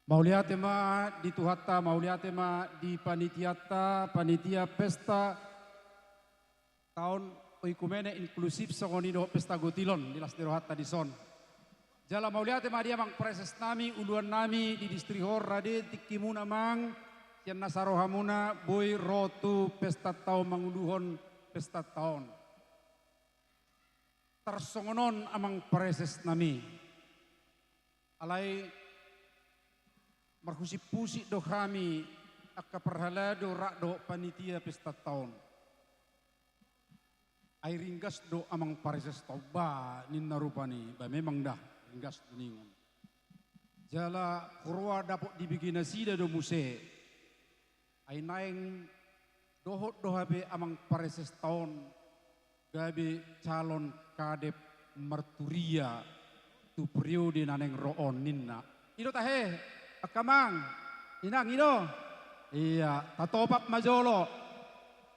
Mauliate ma di Tuhanta, mauliate ma di panitianta, panitia pesta taon oikumene inklusif songon i dohot pesta gotilon di las ni rohanta dison. Jala mauliate ma di amang pareses nami, uluan nami di distrik on, rade tingkimuna amang, sian nasa rohamuna boi ro tu pesta taon manguluhon pesta taon. Tarsongon on amang pareses nami. Alai marhusip-husip do hami angka parhalado rap dohot panitia pesta taon. Ai ringgas do amang pareses taon, ba ninna rupani, ba memang da ringgas do ninna. Jala huroa dapot dibege nasida do muse. Ai naeng dohot do hape amang pareses taon gabe calon kadep marturia tu periode na naeng ro on ninna. I do tahe, angka amang, inang, i do. Ia, tatopak ma jolo.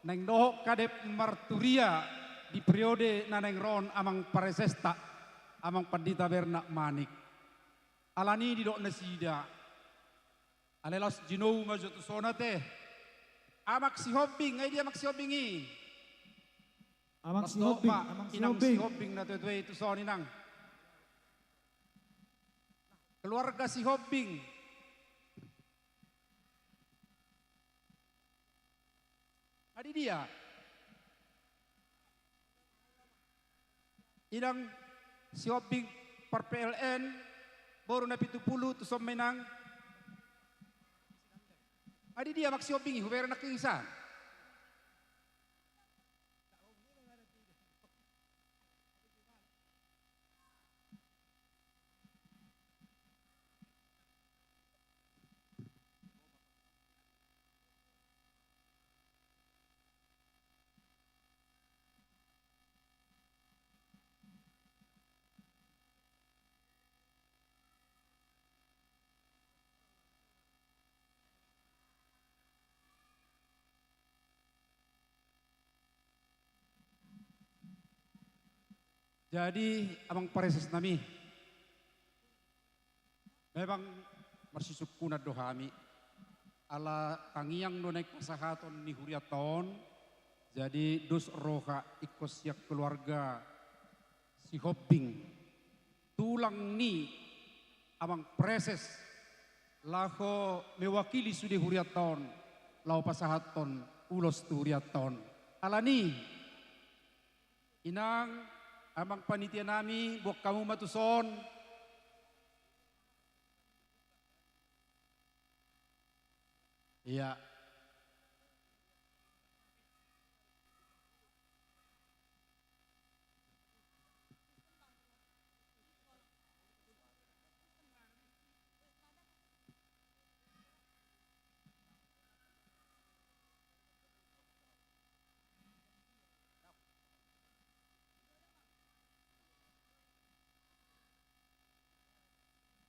Naeng dohot kadep marturia di periode na naeng ro on amang paresesta, amang Pandita Bernard Manik. Alani didok nasida. Alai laos jinou ma jo tu son ate. Amang Sihombing, ai dia amang Sihombing i? Amang Sihombing, amang Sihombing. Inang Sihombing na tuatua i tu son, inang. Keluarga Sihombing. Nga di dia? Inang Sihombing par P L N, boru na pitu pulu, tu son ma inang. Nga di dia amang Sihombing i, hubere nangkin i san. Jadi, amang pareses nami, memang marsisungkunan do hami, ala tangiang do naeng pasahaton ni hurianta on, jadi dos roha ingkon sian keluarga Sihombing, tulang ni amang pareses, laho mewakili sude hurianta on, laho pasahathon ulos tu hurianta on. Alani, inang, amang panitia nami, boan hamu ma tu son. Iya.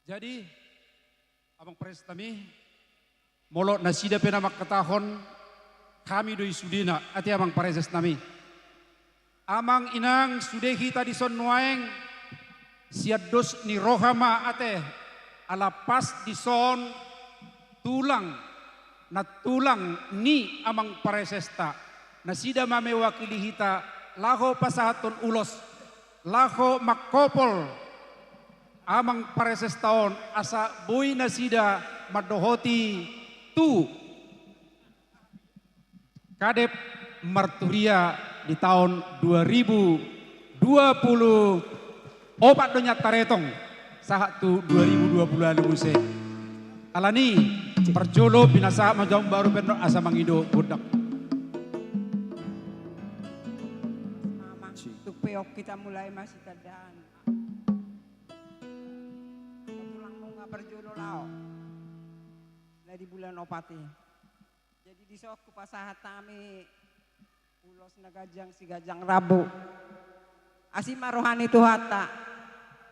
Jadi, amang praeses nami, molo nasida pe na mangkatahon, hami do i sudena, ate amang praeses nami. Amang inang, sude hita dison nuaeng, sian dos ni roha ma ate, ala pas dison tulang, nantulang ni amang praesesta, nasida ma mewakili hita, laho pasahathon ulos, laho mangkopol amang praesesta on, asa boi nasida mandohoti tu Kadep marturia di taon dua ribu dua pulu opat do nian taretong, sahat tu dua ribu dua pulu ualu muse. Alani, parjolo pinasahat ma jolo baru pe on asa mangido gondang. Mama, tuk pe on hita mulai masitandaan. Tulang nunga parjolo laho. Mulai di bulan opat i. Jadi dison hupasahat hami ulos na ganjang siganjang rambu. Asi ma roha ni Tuhanta.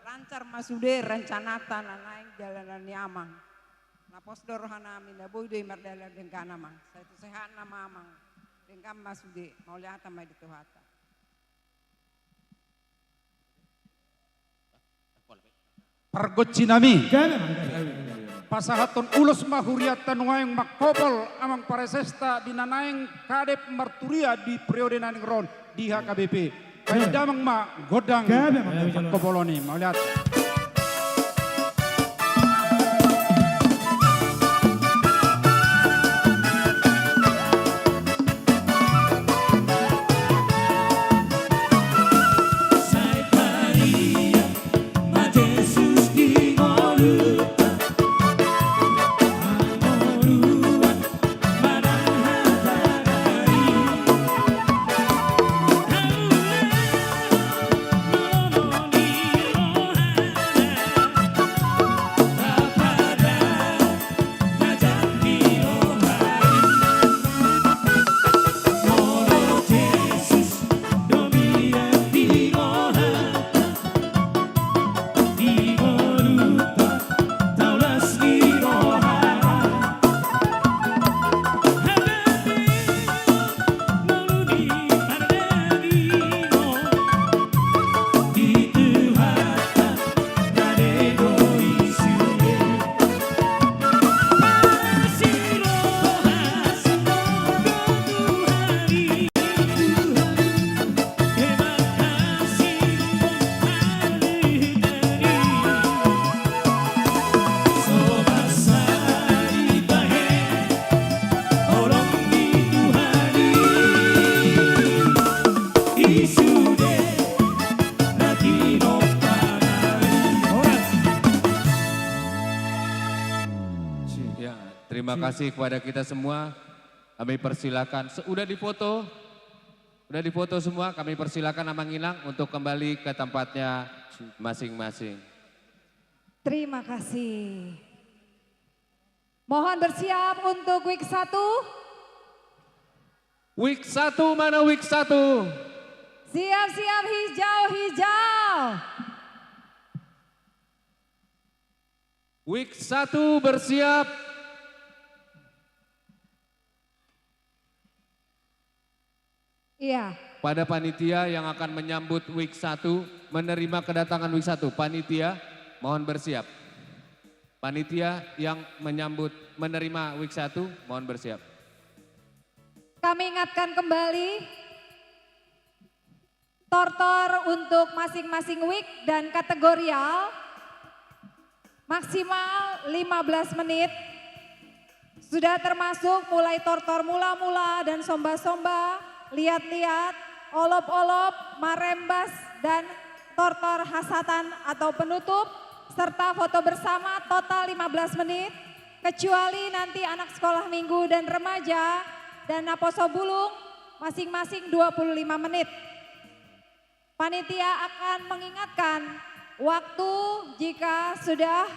Lancar ma sude rencanata na naeng dalanan ni amang. Na pos do roha nami na boi do i mardalan denggan amang. Sai tu sehatna ma amang. Denggan ma sude. Mauliate ma di Tuhanta. Pargonsi nami. Pasahathon ulos ma hurianta nuaeng mangkopol amang praesesta di na naeng kadep marturia di periode na naeng ro on di H K B P. Baen damang ma gondang mangkopol on i, mauliate. Ya, terima kasih kepada kita semua. Kami persilakan. Se-, udah difoto? Udah difoto semua? Kami persilakan Amang Inang untuk kembali ke tempatnya masing-masing. Terima kasih. Mohon bersiap untuk wik satu. Wik satu, mana wik satu? Siap-siap, hijau-hijau. Wik satu bersiap. Iya. Pada panitia yang akan menyambut wik satu, menerima kedatangan wik satu. Panitia, mohon bersiap. Panitia yang menyambut, menerima wik satu, mohon bersiap. Kami ingatkan kembali, tortor untuk masing-masing wik dan kategorial maksimal lima belas menit. Sudah termasuk mulai tortor mula-mula dan somba-somba, liat-liat, olop-olop, marembas, dan tortor hasatan atau penutup, serta foto bersama total lima belas menit. Kecuali nanti anak sekolah minggu dan remaja dan naposo bulung, masing-masing dua puluh lima menit. Panitia akan mengingatkan waktu jika sudah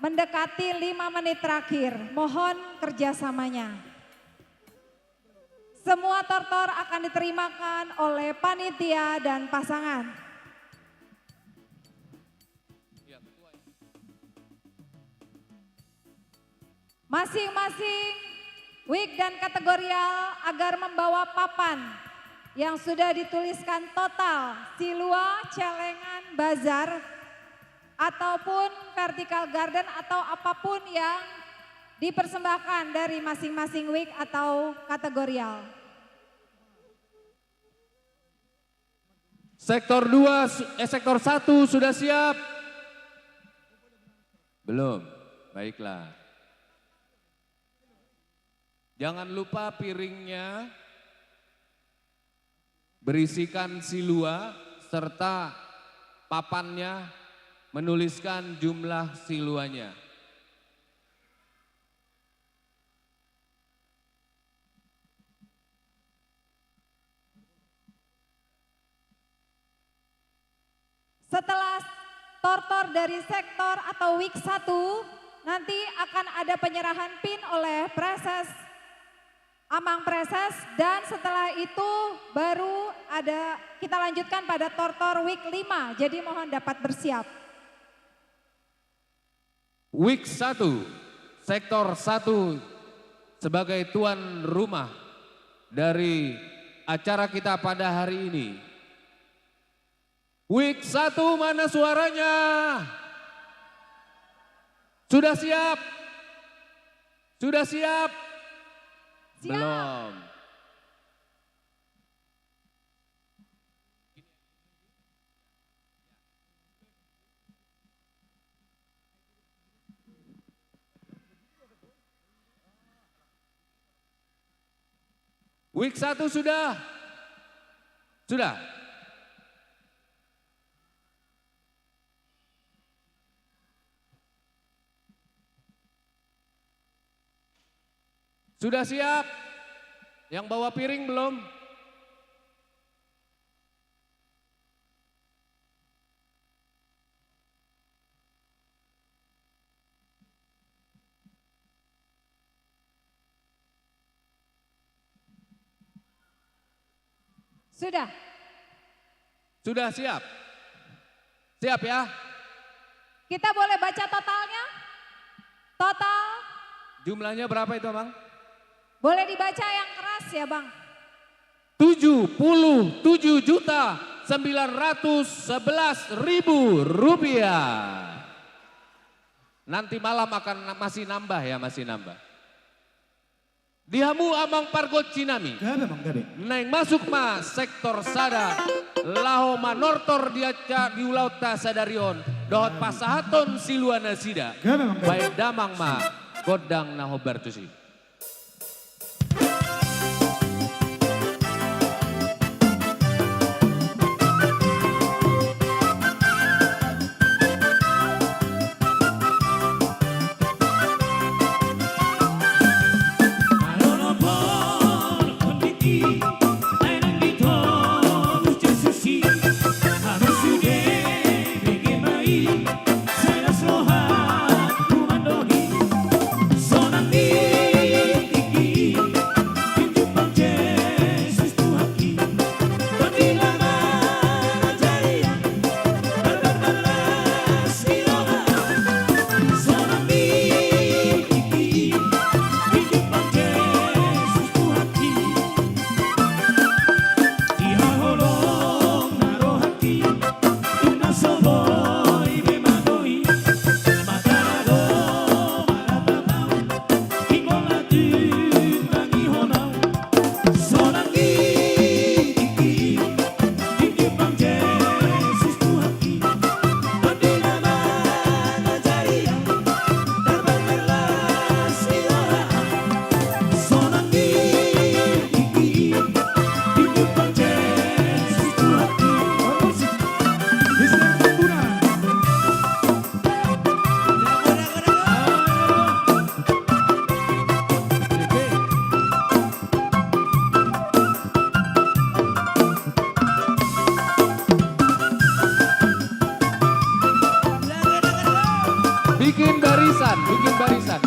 mendekati lima menit terakhir. Mohon kerjasamanya. Semua tortor akan diterimakan oleh panitia dan pasangan. Masing-masing week dan kategorial agar membawa papan yang sudah dituliskan total Silua Celengan Bazar ataupun vertical garden atau apapun yang dipersembahkan dari masing-masing week atau kategorial. Sektor dua su-, eh, sektor satu sudah siap? Belum. Baiklah. Jangan lupa piringnya berisikan silua serta papannya menuliskan jumlah siluanya. Setelah tortor dari sektor atau week satu, nanti akan ada penyerahan pin oleh Preses, Amang Preses, dan setelah itu baru ada, kita lanjutkan pada tortor week lima. Jadi mohon dapat bersiap. Week satu, sektor satu sebagai tuan rumah dari acara kita pada hari ini. Week satu, mana suaranya? Sudah siap? Sudah siap? Siap. Belum. Week satu sudah? Sudah. Sudah siap? Yang bawa piring belum? Sudah. Sudah siap? Siap ya? Kita boleh baca totalnya? Total. Jumlahnya berapa itu, Bang? Boleh dibaca yang keras ya, Bang. Tujuh puluh tujuh juta sembilan ratus sebelas ribu rupiah. Nanti malam akan na-, masih nambah ya, masih nambah. Di hamu amang pargonsi nami. Gabe, Bang, gabe. Naeng masuk ma sektor sada, laho manortor di aca-, di ulaonta sadari on, dohot pasahathon silua nasida. Gabe, Bang, gabe. Baen damang ma gondang na hombar tusi. Bikin barisan.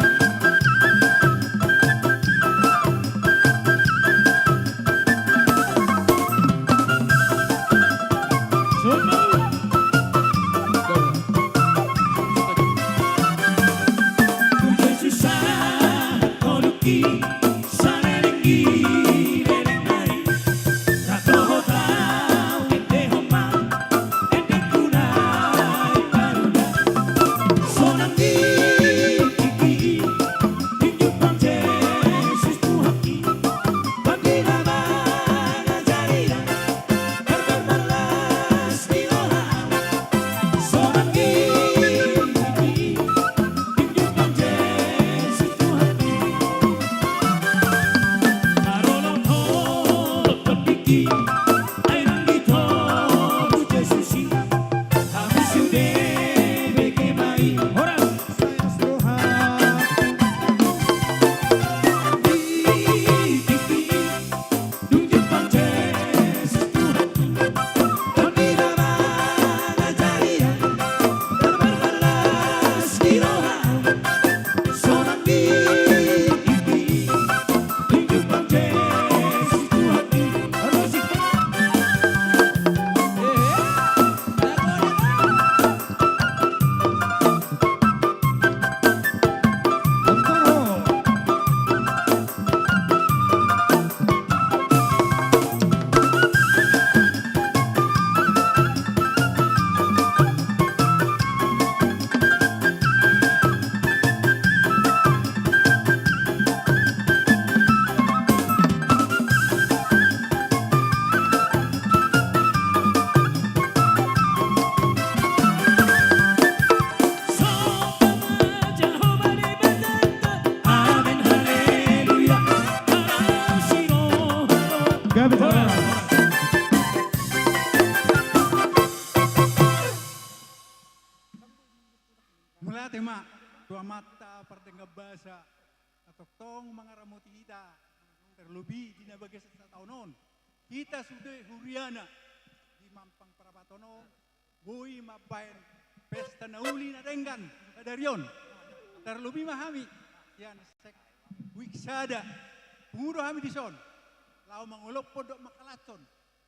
Mauliate ma tu Amanta pardenggan basa na tongtong mangaramoti hita, tarlobi di na bagasan sataon on. Hita sude huriana di Mampang Prapatna on, boi mambahen pesta na uli na denggan sadari on. Tarlobi ma hami sian sek Wik sada, pungu do hami dison laho mangolophon dohot mangkalashon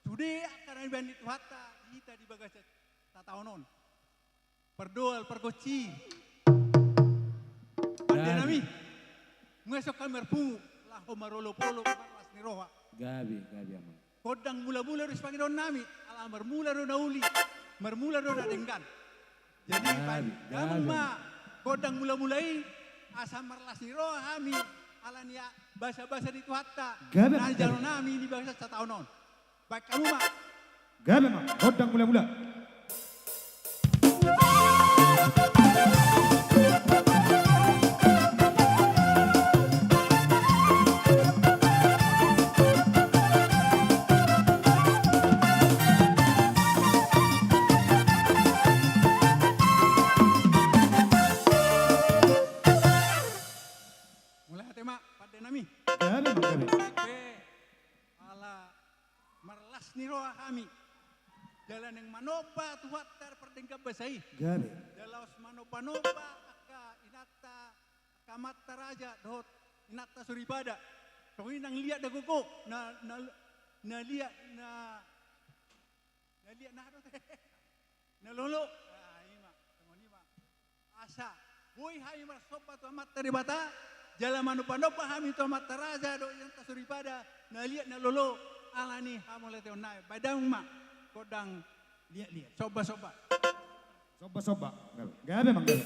sude angka na nibahen ni Tuhanta di hita di bagasan sataon on. Pardoal, pargonsi, pande nami, nunga dison hami marpungu laho marolopolop marlas ni roha. Gabe, gabe, amang. Gondang mulamula do sipangidoan nami, ala marmula do na uli, marmula do na denggan. Jadi, gabe, gabe, damang ma gondang mulamula i, asa marlas ni roha hami ala ni basabasa ni Tuhanta, gabe, na nijalo nami di bagasan sataon on. Bahen hamu ma. Gabe ma gondang mulamula. Mauliate ma pande nami. Gabe ma, gabe. Ala marlas ni roha hami jala naeng manomba Tuhanta pardenggan basa i. Gabe. Jala laos manombanomba angka inanta, angka amanta raja dohot inanta soripada. Songon i nang liat na gogo, na, na, na liat na, na liat na do te. Na lolo. Ah, i ma, songon i ma. Asa boi hami marsomba tu Amanta Debata, jala manombanomba hami tu amanta raja dohot inanta soripada, na liat na lolo, ala ni hamauliateonna i. Bahen damang ma gondang liatliat. Sombasomba. Sombasomba. Gabe, gabe, amang, gabe.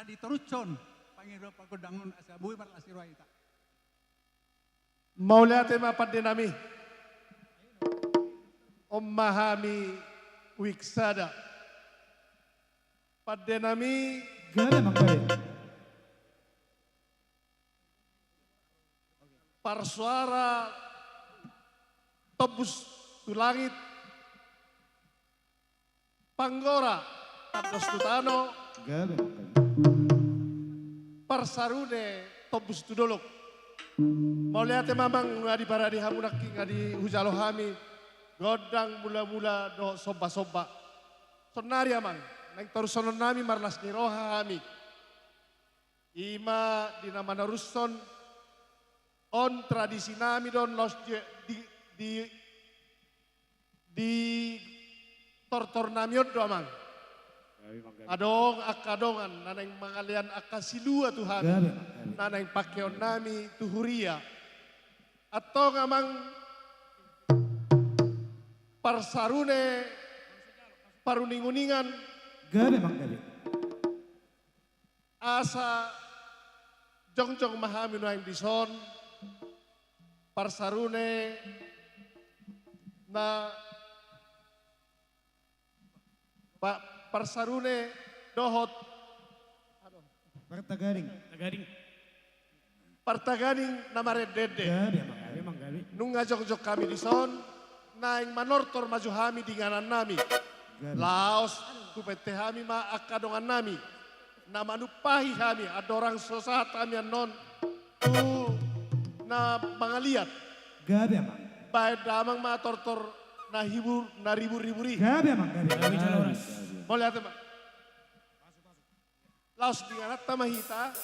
ditorushon pangido panggondangon asa boi marlas ni roha hita. Mauliate ma pande nami. On ma hami uik sada. Pande nami. Gabe manggabe. Parsuara tombus tu langit. Panggora tandos tu tano. Gabe. Parsarune tombus tu dolok. Mauliate ma amang, nunga diparade hamu nangkin, nunga dihujalo hami gondang mulamula dohot sombasomba. Saonnari amang, naeng torushonon nami marlas ni roha hami. I ma di na manorushon on tradisi nami do on laos di, di, di, di tortor nami on do amang. Gabe manggabe. Adong angka dongan na naeng mangalean angka silua tu hami. Gabe manggabe. Na naeng pangkeon nami tu huria. Antong amang parsarune paruninguningan. Gabe manggabe. Asa jongjong ma hami nuaeng dison, parsarune na, pa-, parsarune dohot partaganing. Partaganing. Partaganing na marende-ende. Gabe manggabe. Gabe manggabe. Nunga jongjong hami dison, naeng manortor ma jo hami di inganan nami. Gabe. Laos hupehete hami ma angka dongan nami na manumpahi hami, andorang so sahat hami annon tu na mangaliat. Gabe amang. Baen damang ma tortor na hibur, na ribur-ribur i. Gabe amang, gabe. Gabe jala horas. Mauliate ma. Laos di ingananta ma hita,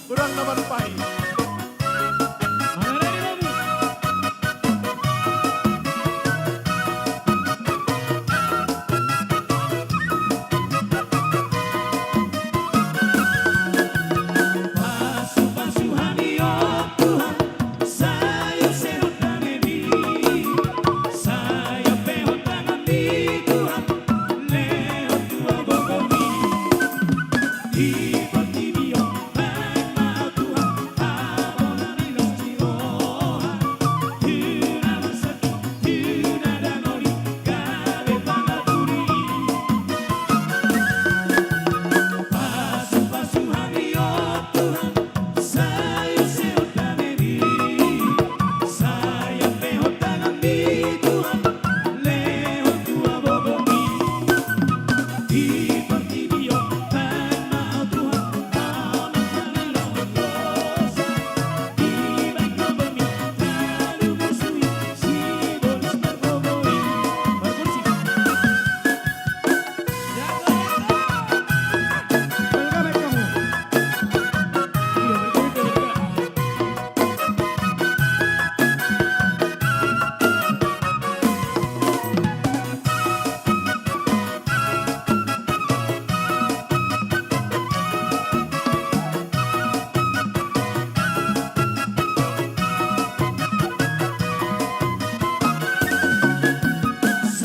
godang na manumpahi. Pasu-pasu hami, o Tuhan, sai ose dohot damemi, sai ampehon tanganmi, Tuhan, lehon tu gogomi. Di portibi on baen ma, Tuhan, hamonang ni las ni roha, tu na marsakit, tu na dangol i, gabe pangampuni. Pasu-pasu hami, o Tuhan, sai ose dohot damemi, sai ampehon tanganmi, Tuhan, lehon tu gogomi. Di portibi on baen ma, o Tuhan, hamonang ni las ni roha, dibaen gogomi, talu musu i, sibolis margogo i.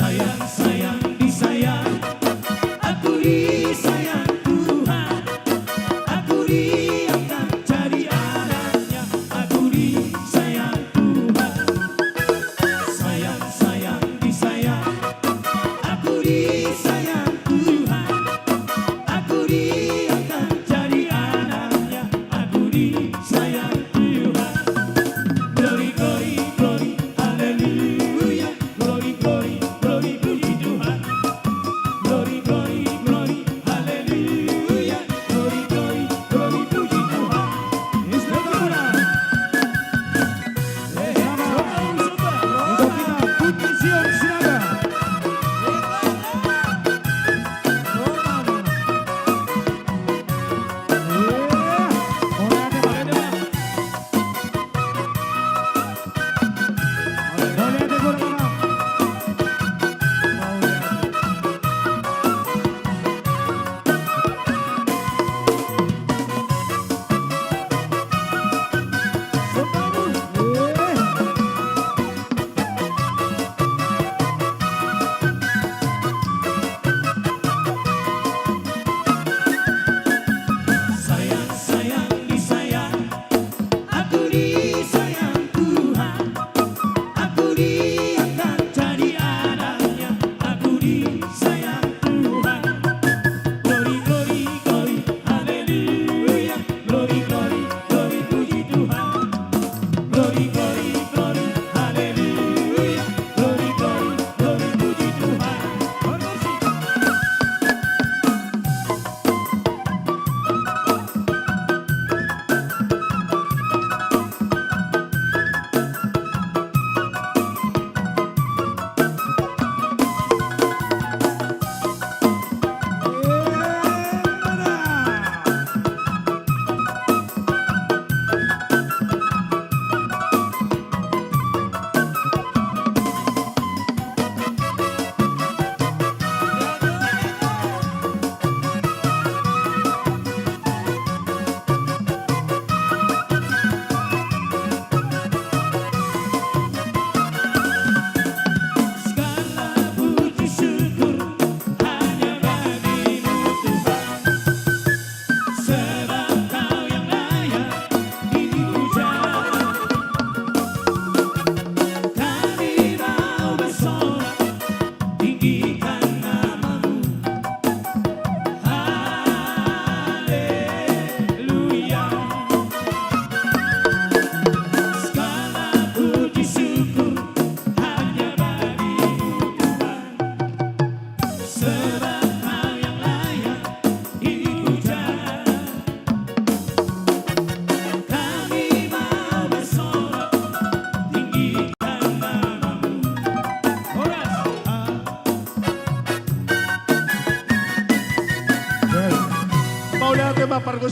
Sayang, sayang disayang, aku disayang Tuhan. Aku diangkat jadi anaknya, aku disayang Tuhan. Sayang, sayang disayang, aku disayang Tuhan. Aku diangkat jadi anaknya, aku disayang Tuhan. Glory, glory, glory, haleluya. Glory, glory, glory, puji Tuhan. Glory, glory, glory, haleluya. Glory, glory, glory, puji Tuhan. Istighfar. Eh, eh, selamat. Untuk kita, Putri Zion Sinaga.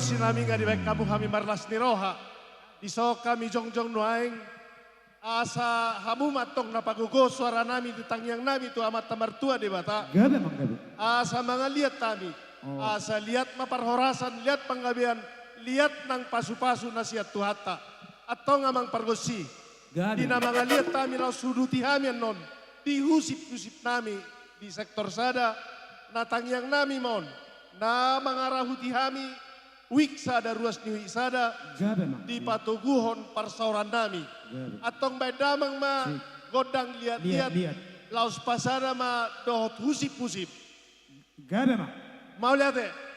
Pargonsi nami, nga dibaen hamu hami marlas ni roha. Dison hami jongjong nuaeng, asa hamu ma antong na pagogo suara nami di tangiang nami tu Amanta Martua Debata. Gabe, amang, gabe. Asa mangaliat hami. Oh. Asa liat ma parhorasan, liat panggabean, liat nang pasupasu na sian Tuhanta. Antong, amang pargonsi. Gabe. Di na mangaliat hami laos huduti hami annon, di husip-husip nami di sektor sada, na tangiang nami ma on, na mangarahuti hami wijk sada, ruas ni wijk sada, gabe, amang, di patoguhon parsaoran nami. Gabe. Antong baen damang ma, sip, gondang liat-liat, liat-liat, laos pasada ma dohot husip-husip. Gabe, amang. Mauliate.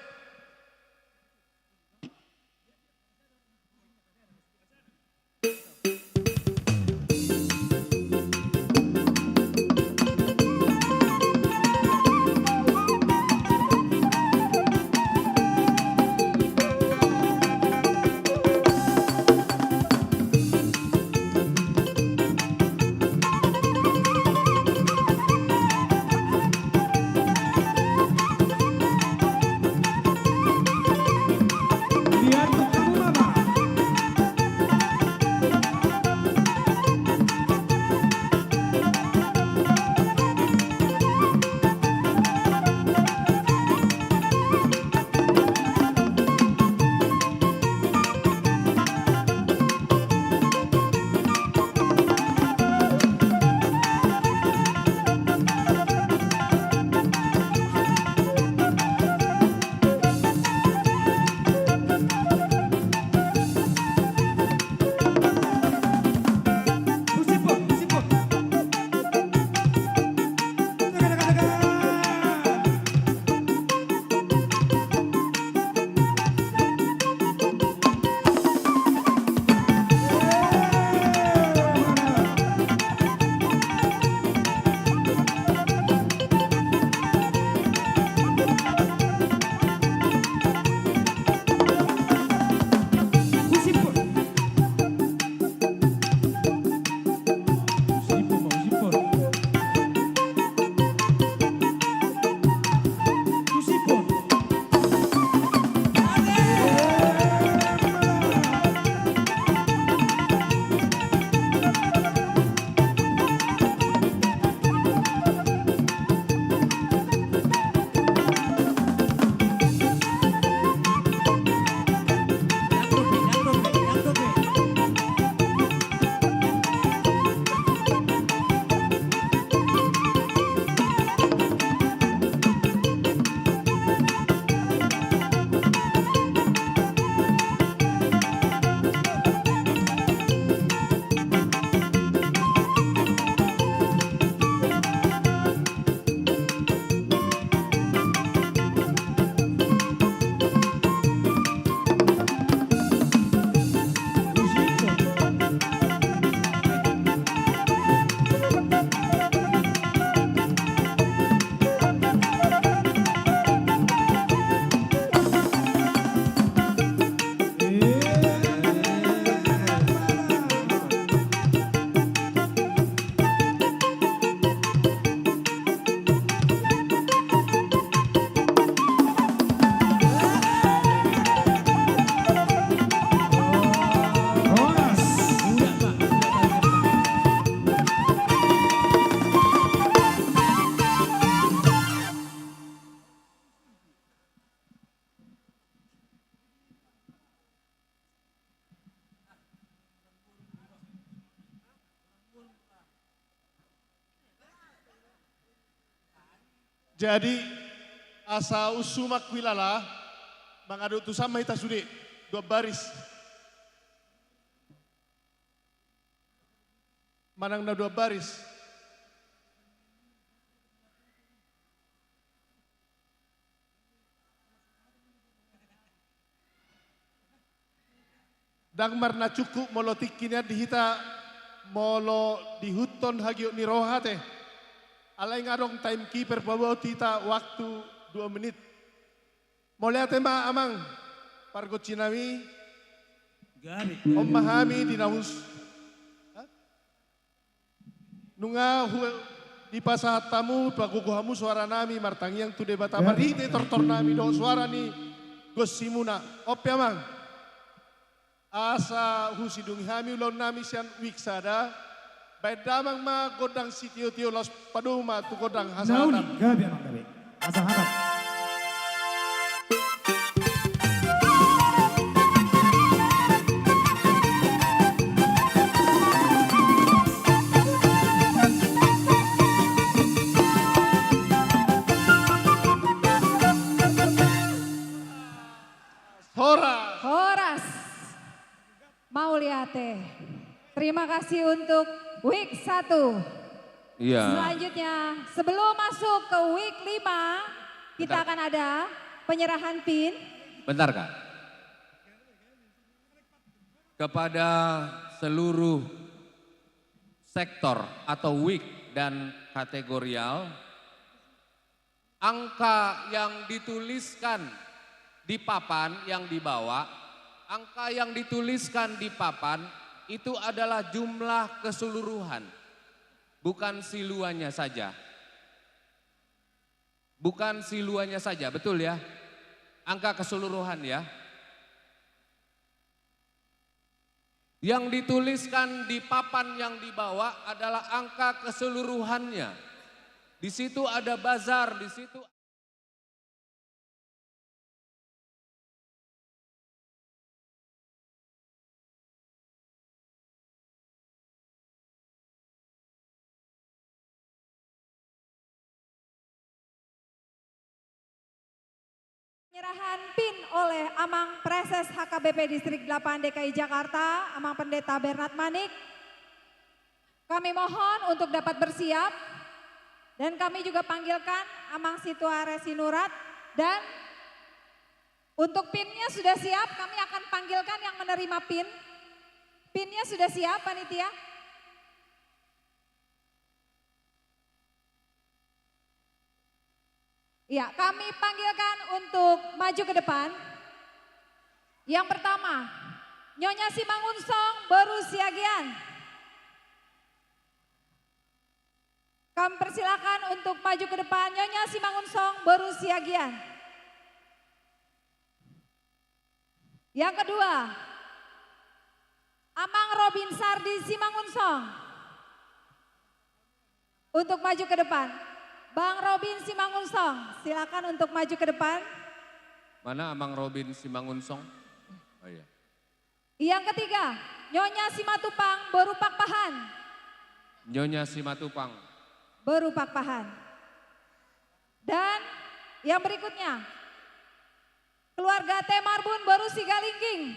Jadi, asa unang sumak huilala, mangadok tusan ma hita sude, dua baris. Manang na dua baris. Ndang marna cukup molo tingki nian di hita, molo diihuthon hagiot ni roha ate. Alai nga adong timekeeper paboa hita waktu dua menit. Mauliate ma amang, pargonsi nami. Gabe. On ma hami di na hus-, ha? Nunga hu-, dipasahat hamu, pagogo hamu suara nami martangiang tu Debata. Gabe. Marhite tortor nami dohot suara ni gonsimuna. On pe amang. Asa husidungi hami ulaon nami sian wijk sada, baen damang ma gondang sitio-tio laos padomu ma tu gondang hasahatan. Nauli, gabe amang gabe. Hasahatan. Horas. Horas. Mauliate. Terima kasih untuk wijk satu. Iya. Selanjutnya, sebelum masuk ke wijk lima, kita Bentar. akan ada penyerahan pin. Bentar, Kak. Kepada seluruh sektor atau wijk dan kategorial, angka yang dituliskan di papan yang dibawa, angka yang dituliskan di papan itu adalah jumlah keseluruhan, bukan siluannya saja. Bukan siluannya saja, betul ya? Angka keseluruhan ya. Yang dituliskan di papan yang dibawa adalah angka keseluruhannya. Di situ ada bazar, di situ Penyerahan pin oleh Amang Praeses H K B P Distrik delapan D K I Jakarta, Amang Pendeta Bernard Manik. Kami mohon untuk dapat bersiap, dan kami juga panggilkan Amang Situare Sinurat, dan untuk pinnya sudah siap, kami akan panggilkan yang menerima pin. Pinnya sudah siap, panitia? Ya, kami panggilkan untuk maju ke depan. Yang pertama, Nyonya Simangunsong, Boru Siagian. Kami persilakan untuk maju ke depan, Nyonya Simangunsong, Boru Siagian. Yang kedua, Amang Robin Sardi Simangunsong. Untuk maju ke depan. Bang Robin Simangunsong, silakan untuk maju ke depan. Mana Amang Robin Simangunsong? Oh iya. Yang ketiga, Nyonya Simatupang, Boru Pakpahan. Nyonya Simatupang. Boru Pakpahan. Dan yang berikutnya, keluarga T Marbun, Boru Sigalingging.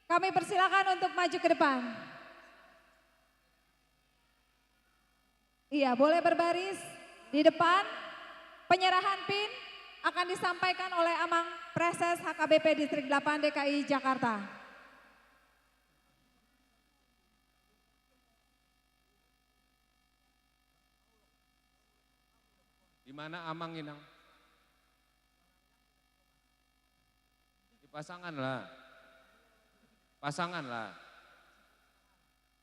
Kami persilakan untuk maju ke depan. Iya, boleh berbaris di depan. Penyerahan pin akan disampaikan oleh Amang Praeses H K B P Distrik delapan D K I Jakarta. Di mana Amang, Inang? Dipasangan lah. Pasangan lah.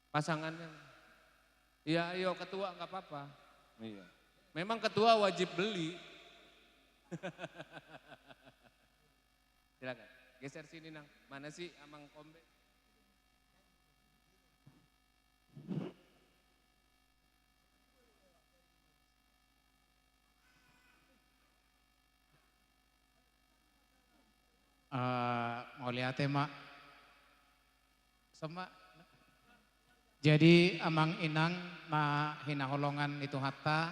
Pasangannya. Iya, ayo ketua, nggak apa-apa. Iya. Memang ketua wajib beli. Silakan. Geser sini, Nang. Mana sih Amang Kombe? Eh, mauliate ma. Soma. Jadi, Amang Inang na hinaholongan ni Tuhanta,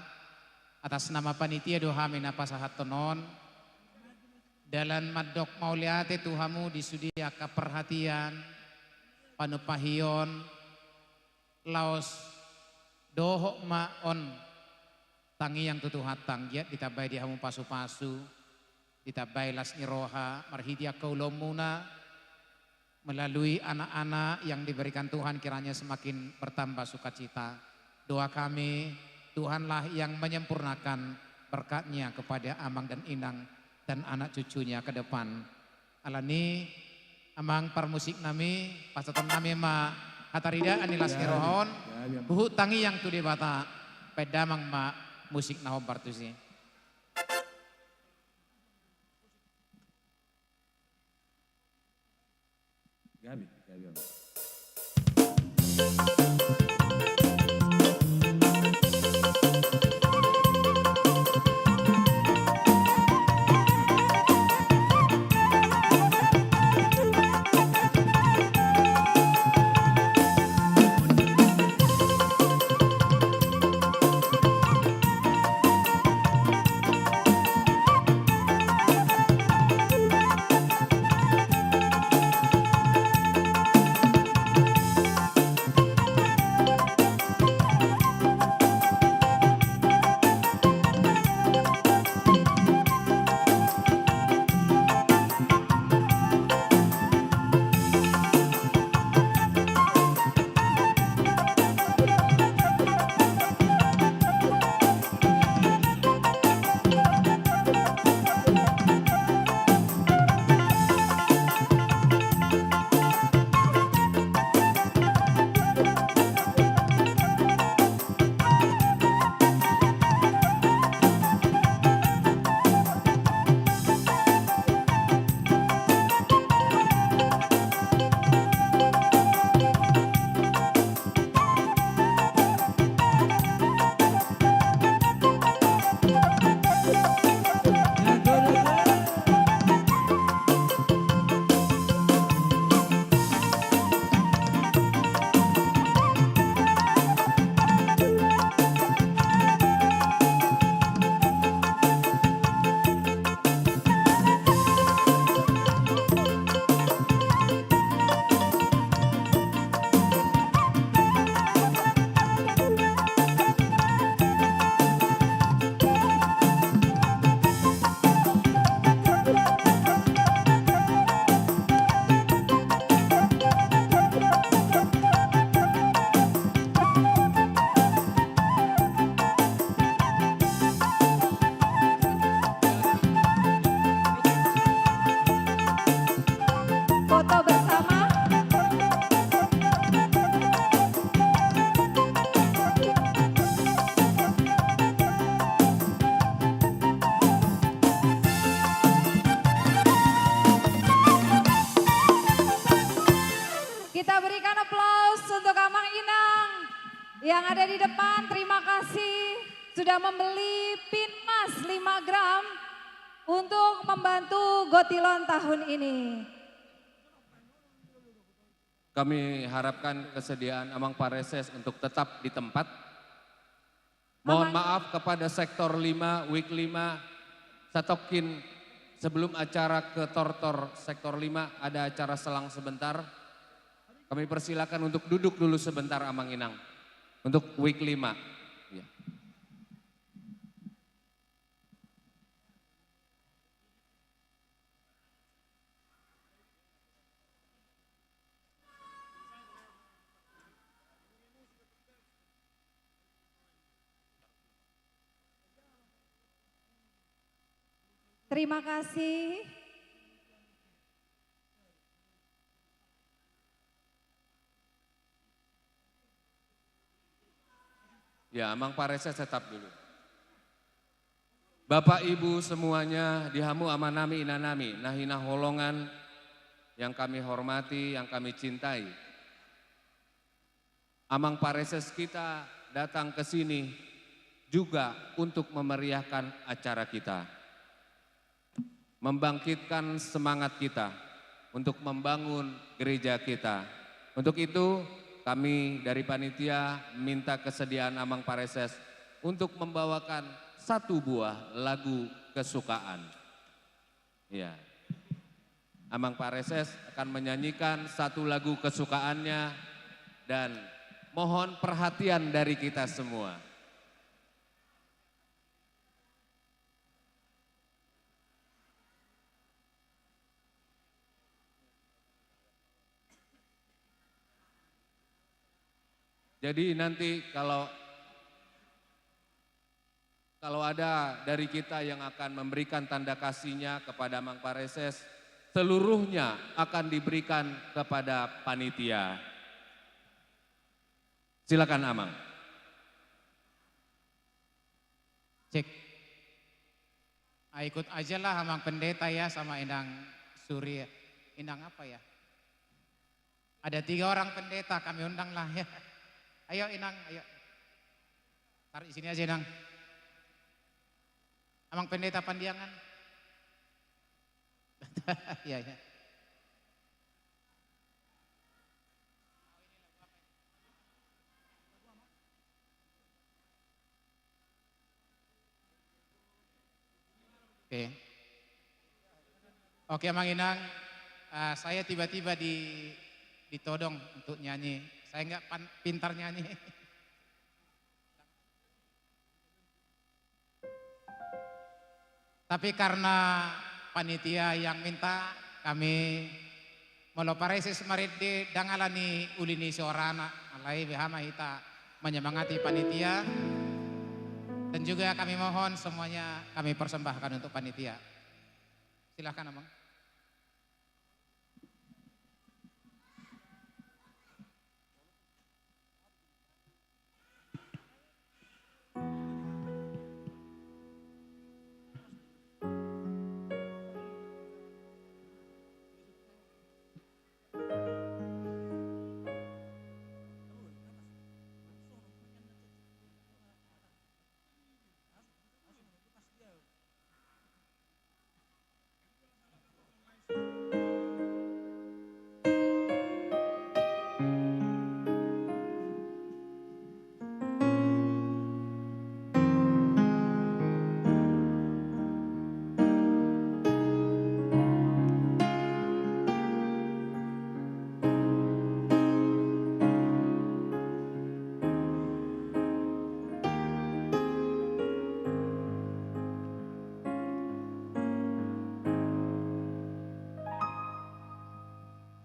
atas nama panitia do hami na pasahathon on. Dalan mandok mauliate tu hamu di sude angka perhatian, panumpahion, laos dohot ma on tangiang tu Tuhanta, anggiat ditambai di hamu pasu-pasu, ditambai las ni roha, marhite angka ulaonmuna, melalui anak-anak yang diberikan Tuhan kiranya semakin bertambah sukacita. Doa kami, Tuhanlah yang menyempurnakan berkat-Nya kepada Amang dan Inang dan anak cucunya ke depan. Alani, Amang parmusik nami, pasahaton nami ma hataridaan ni las ni roha on, huhut tangiang tu Debata, baen damang ma musik na hombar tusi. Hami, hami, hami. Foto bersama. Kita berikan aplaus untuk Amang Inang yang ada di depan. Terima kasih sudah membeli pin emas lima gram untuk membantu Gotilon tahun ini. Kami harapkan kesediaan Amang Pareses untuk tetap di tempat. Mohon maaf kepada sektor lima, wik lima, satongkin sebelum acara ke Tortor sektor lima, ada acara selang sebentar. Kami persilakan untuk duduk dulu sebentar, Amang Inang, untuk wik lima. Ya. Terima kasih. Ya, Amang Pareses tetap dulu. Bapak Ibu semuanya, di hamu amanami inanami na hinaholongan yang kami hormati, yang kami cintai. Amang Pareses kita datang ke sini juga untuk memeriahkan acara kita, membangkitkan semangat kita untuk membangun gereja kita. Untuk itu, kami dari panitia minta kesediaan Amang Pareses untuk membawakan satu buah lagu kesukaan. Ya. Amang Pareses akan menyanyikan satu lagu kesukaannya dan mohon perhatian dari kita semua. Jadi nanti kalau, kalau ada dari kita yang akan memberikan tanda kasihnya kepada Amang Pareses, seluruhnya akan diberikan kepada panitia. Silakan, Amang. Cek. Ah, ikut aja lah Amang Pendeta ya, sama Inang Suri ya. Inang apa ya? Ada tiga orang pendeta kami undang lah, ya. Ayo, Inang, ayo. Taruh di sini aja, Inang. Amang Pendeta Pandiangan. Iya, iya. Oke. Oke, Amang Inang, eh, saya tiba-tiba di, ditodong untuk nyanyi. Saya nggak pan-, pintar nyanyi. Tapi karena panitia yang minta, kami molo paresis marende ndang ala ni uli ni suarana, alai beha ma hita menyemangati panitia. Dan juga kami mohon semuanya kami persembahkan untuk panitia. Silahkan, Amang.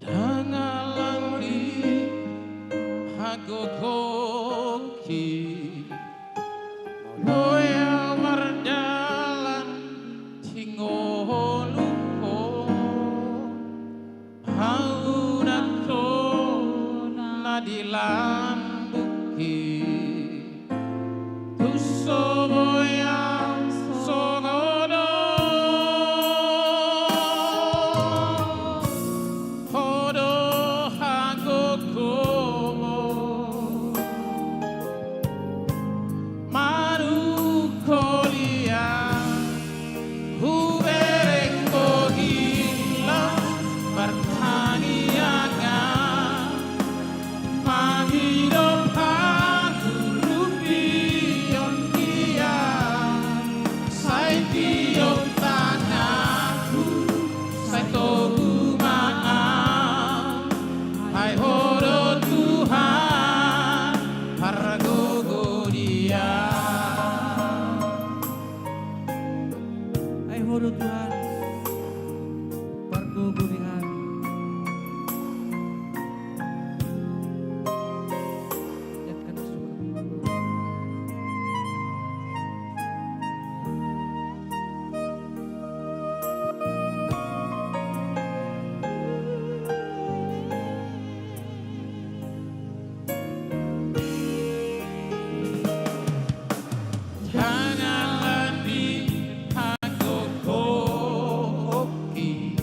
Ndang ala ni hagogoonki, boi ahu mardalan di ngolu on. Ahu na tona di lambungki, tung so boi ahu songon on. Ho do hagogoonmu manungkoli ahu, hubereng bohi las martangiangan. Mangidop pangurupion di ahu, sai tiop tanganku, sai togu ma ahu. Ai Ho do Tuhan, pargogo di ahu. Ai Ho do Tuhan, pargogo di hami. Ndang ala ni hagogoonki,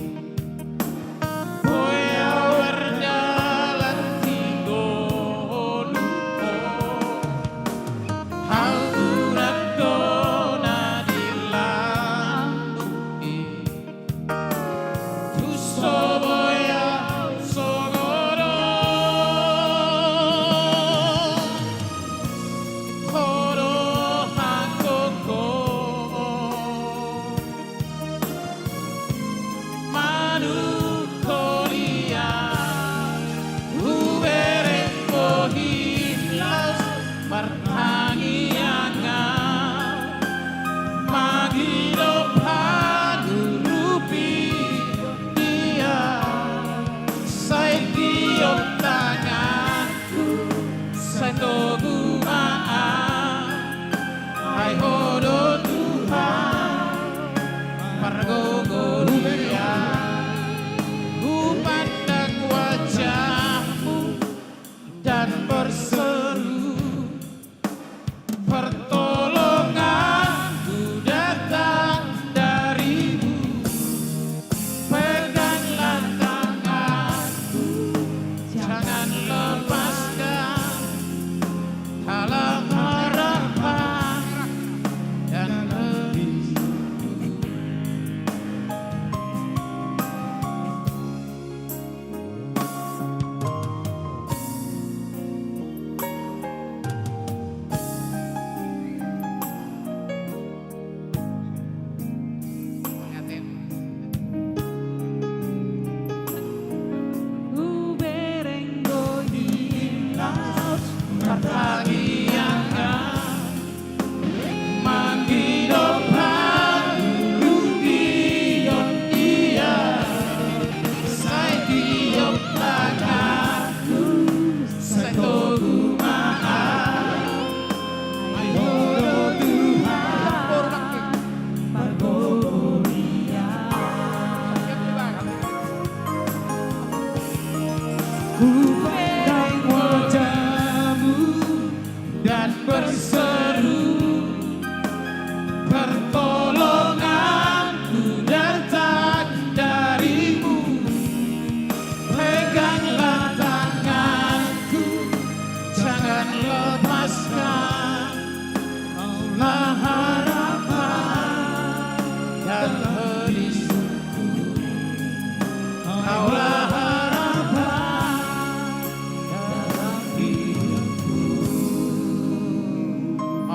boi ahu mardalan di ngolu on. Ahu na tona di lambungki, tung so boi ahu songon on. Ho do hagogoonmu manungkoli ahu, hubereng bohi las martangiangan. Mangidop pangurupion di ahu, sai tiop tanganku, sai togu ma ahu. Ai Ho do Tuhan, pargogo di ahu. Hupandang wajah-Mu dan berseru, pertolonganku datang dari-Mu. Peganglah tanganku,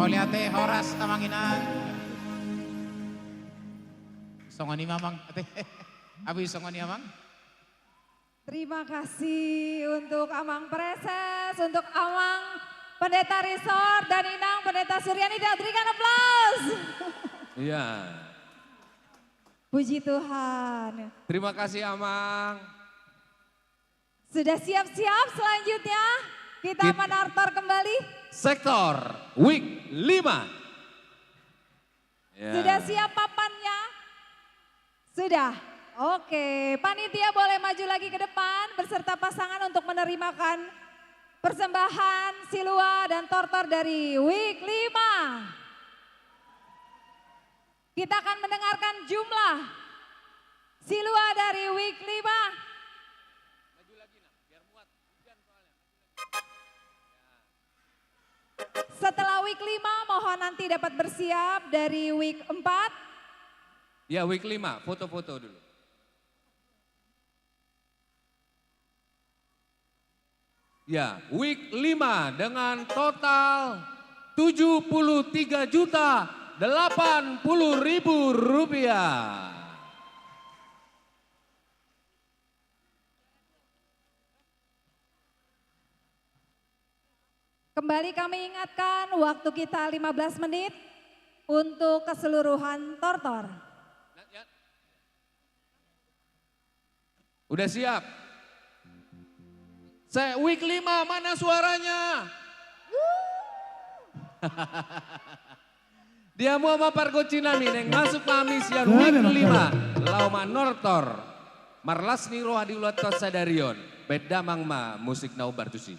Mauliate, horas Amang Inang. Songon i ma Amang. Ate. Abis songon i Amang. Terima kasih untuk Amang Preses, untuk Amang Pendeta Risor dan Inang Pendeta Suryani. Kita berikan aplaus. Iya. Puji Tuhan. Terima kasih Amang. Sudah siap-siap, selanjutnya kita Kit- menortor kembali. Sektor week lima. Ya. Sudah siap papannya? Sudah. Oke, panitia boleh maju lagi ke depan beserta pasangan untuk menerimakan persembahan silua dan tortor dari week lima. Kita akan mendengarkan jumlah silua dari week lima. Setelah week lima, mohon nanti dapat bersiap dari week empat. Ya, week lima, foto-foto dulu. Ya, week lima dengan total tujuh puluh tiga juta delapan puluh ribu rupiah. Kembali kami ingatkan, waktu kita lima belas menit untuk keseluruhan tortor. Udah siap? Se-, week lima, mana suaranya? Dihamu ma pargonsi nami, naeng masuk ma hami sian week lima, laho manortor. Marlas ni roha di ulaonta sadari on. Baen damang ma musik na hombar tusi.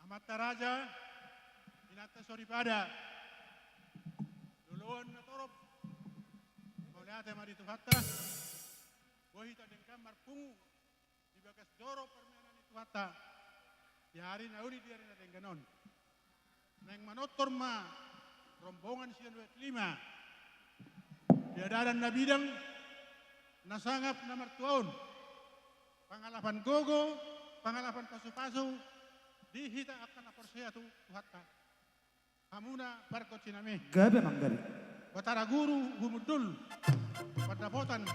Amanta raja, inanta soripada, loloan na torop, mauliate ma di Tuhanta. Boi hita denggan marpungu di bagas joro parmeanan ni Tuhanta di ari na uli, di ari na denggan on. Naeng manortor ma rombongan sian Wet lima di adaran na bidang, na sangap, na martua on, pangalapan gogo, pangalapan pasupasu di hita angka na porsea tu Tuhanta. Hamuna pargonsi nami. Gabe, amang, gabe. Batara Guru humundul pandapotan.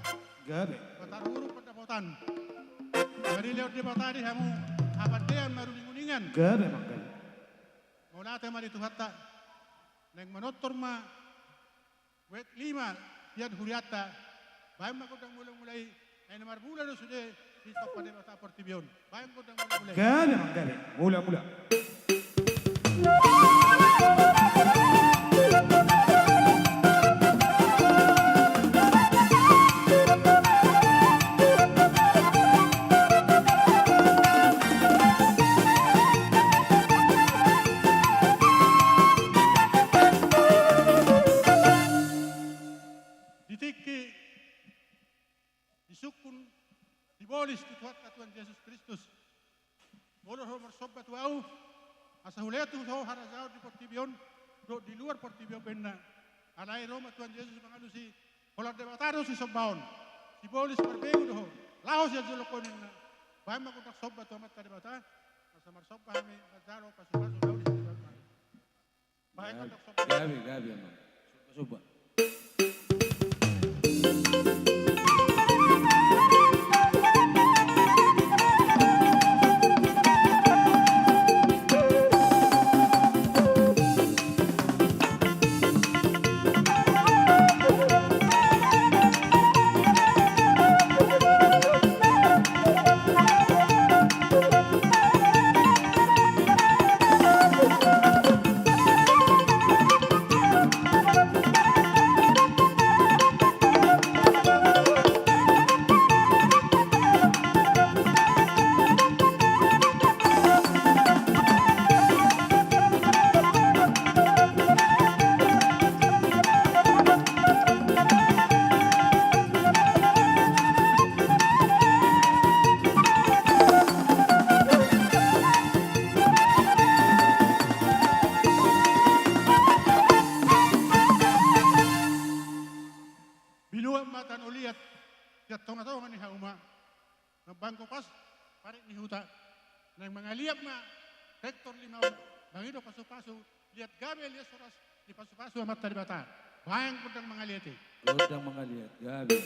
Gabe. Batara Guru pandapotan. Jadi lehon Debata di hamu hapandean maruning-uningan. Gabe, amang, gabe. Mauliate ma di Tuhanta. Naeng manortor ma Wet lima sian hurianta. Baen ma gondang mula-mula i. Ai na marmula do sude sitompa Debata portibi on. Baen gondang mula-mula i. Gabe, amang, gabe. Mula-mula. Di tingki disungkun, dibolis tu Tuhanta Tuhan Jesus Kristus. Molo ho marsomba tu ahu, asa hulehon tu ho harajaon di portibi on dohot di luar portibi on, baenna. Alai ro ma Tuhan Jesus mangalusi, holan Debata do sisombaon. Sibolis marbegu do ho. Laho sian jolongku ninna. Baen ma gondang somba tu Amanta Debata. Asa marsomba hami manjalo pasupasu na uli sian Debata. Gabe, gabe, amang. Somba, somba. Binuat ma tano liat sian tonga-tonga ni hauma. Nang banggo pas parik ni huta. Naeng mangaliat ma sektor lima on. Mangido pasupasu, liat gabe, liat soras, dipasupasu Amanta Debata. Baen gondang mangaliat i. Gondang mangaliat, gabe.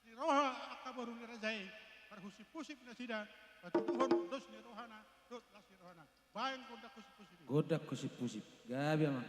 Di roha angka boru ni raja i, marhusip-husip nasida, patuduhon dos ni rohana dohot las ni rohana. Baen gondang husip-husip i. Gondang husip-husip. Gabe, amang.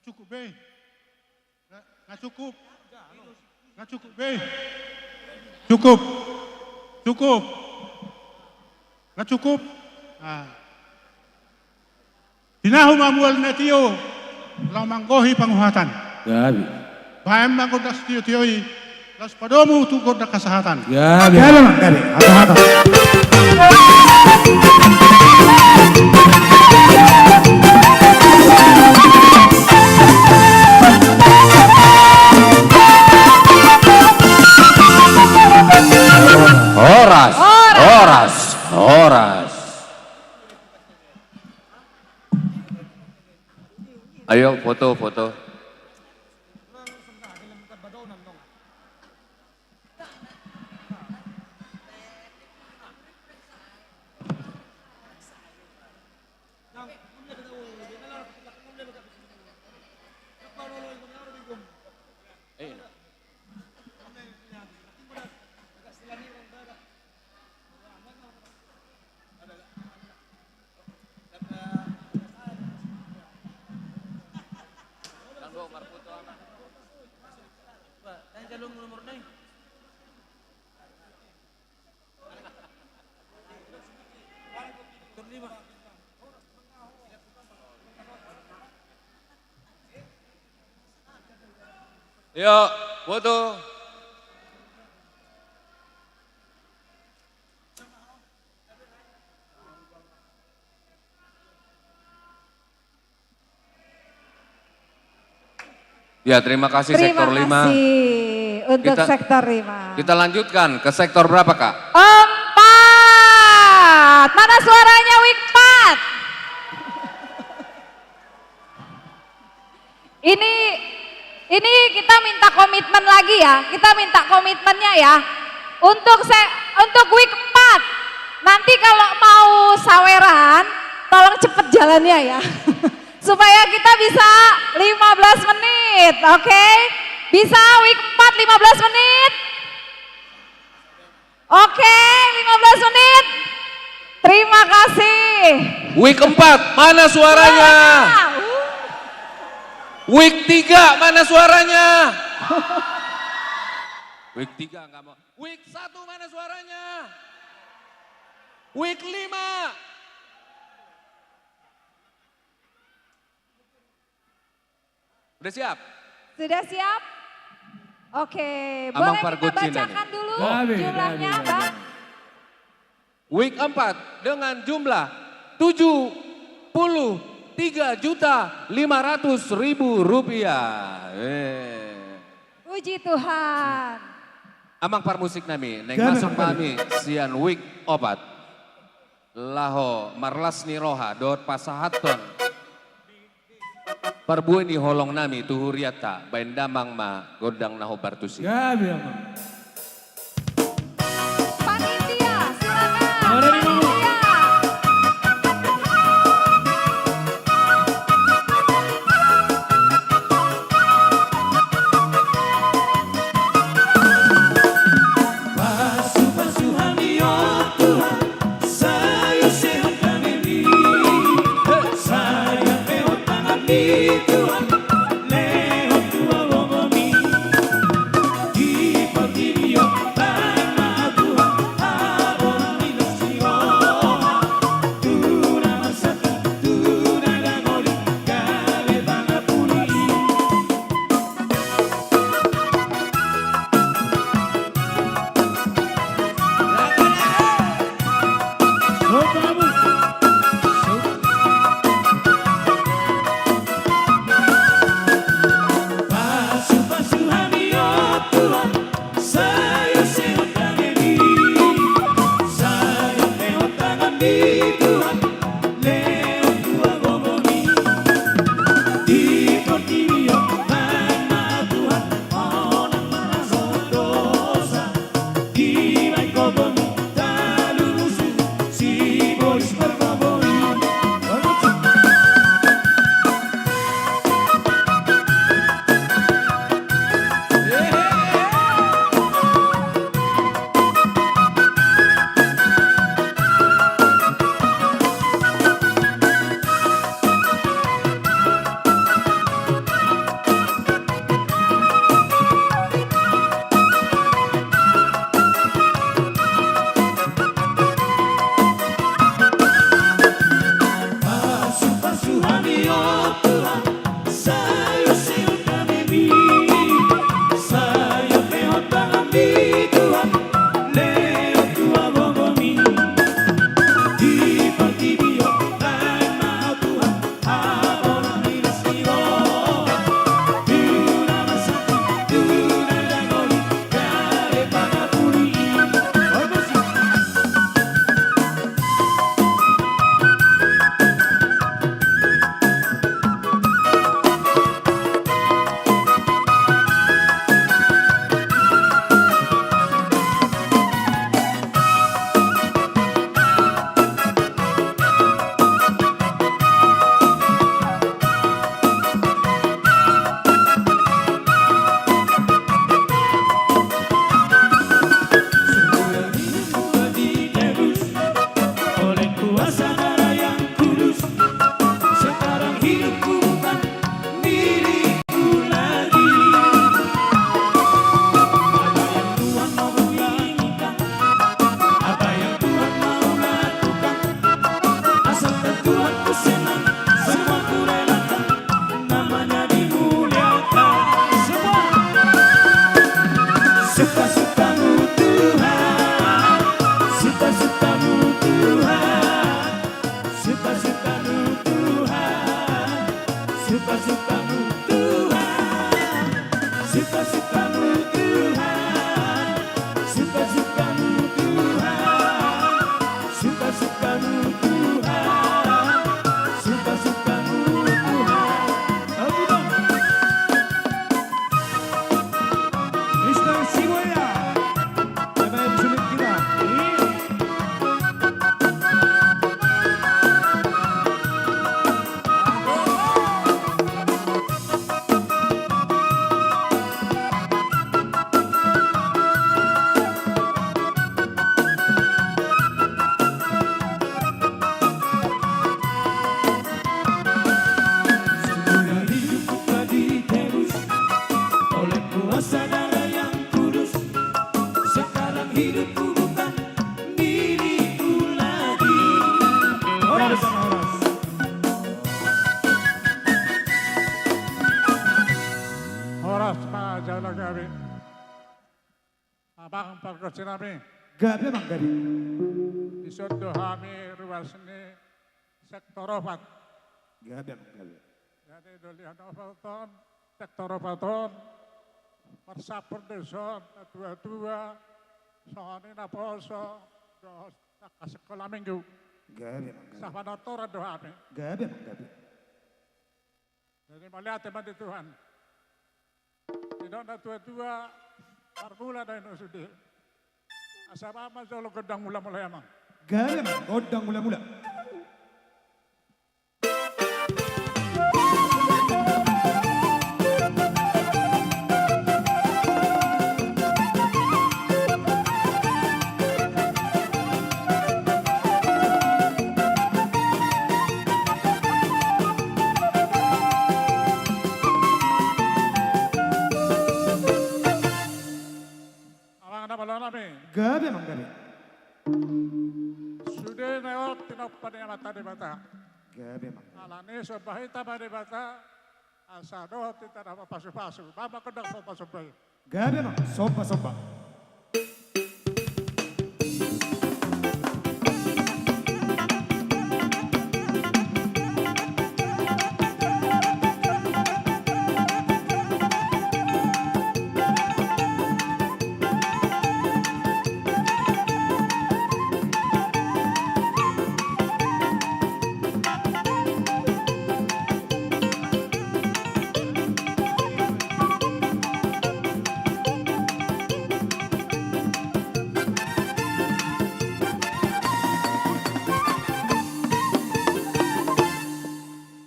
Cukup be. Nga, nga cukup. Nga cukup be. Cukup. Cukup. Nga cukup. Ah. Tinahu ma mual na tio, laho manggohi panguhatan. Gabe. Baen ma gondang sitiotio i, laos padomu tu gondang hasahatan. Gabe. Gabe, Amang, gabe. Hasahatan. Horas, horas, horas. Ayo, foto, foto. Yo, foto. Ya, terima kasih sektor lima. Terima kasih untuk sektor lima. Kita lanjutkan ke sektor berapa, Kak? Empat. Mana suaranya, wik empat? Ini, ini kita minta komitmen lagi ya, kita minta komitmennya ya. Untuk se-, untuk wik empat, nanti kalau mau saweran, tolong cepet jalannya ya. Supaya kita bisa lima belas menit, oke? Bisa wik empat lima belas menit? Oke, lima belas menit. Terima kasih. Wik empat, mana suaranya? Suaranya. Uh. Wik tiga, mana suaranya? Wik tiga nggak mau. Wik satu, mana suaranya? Wik lima. Udah siap? Sudah siap? Oke, boleh kita bacakan dulu jumlahnya, Bang? Wik empat dengan jumlah tujuh puluh tiga juta lima ratus ribu rupiah. Eh. Puji Tuhan. Amang parmusik nami, naeng masuk ma hami sian wik opat. Laho marlas ni roha dohot pasahathon parbue ni holong nami tu hurianta, baen damang ma gondang na hombar tusi. Gabe, Amang. Panitia, silakan. Panitia. Pasu-pasu hami, o Tuhan, sai sehat damemi, sai angka tanganmi, Tuhan, lehon tu lomami. Di parti Suka-sukamu Tuhan, suka-sukamu Tuhan, suka-sukamu Tuhan, suka-sukamu Tuhan, suka-sukamu Tuhan, suka-sukamu Tuhan, suka-sukamu Tuhan. Amin. Mister Sibuaya. Siapa yang sulit kita? Iya. Semula hidupku telah ditebus oleh kuasa darah yang kudus. Sekarang hidupku bukan milikku lagi. Horas. Horas ma jala gabe. Amang pargonsi nami. Gabe, amang, gabe. Dison do hami ruas ni sektor opat. Gabe, amang, gabe. Jadi dolihan opat on, sektor opat on, marsampur dison, natua-tua, songon i naposo, dohot angka sikola minggu. Gabe, amang, gabe. Sapanortoran do hami. Gabe, amang, gabe. Jadi mauliate ma di Tuhan. Didok natua-tua, marmula do i nuaeng sude. Asa bahen ma jolo gondang mula-mula i, amang. Gabe, amang, gondang mula-mula. Amang na malo nami. Gabe, amang, gabe. Sude na on tinompa ni Amanta Debata. Gabe, amang. Alani i somba hita ma Debata, asa dohot hita na pasu-pasu. Bahen ma gondang somba-somba i. Gabe, amang, somba-somba.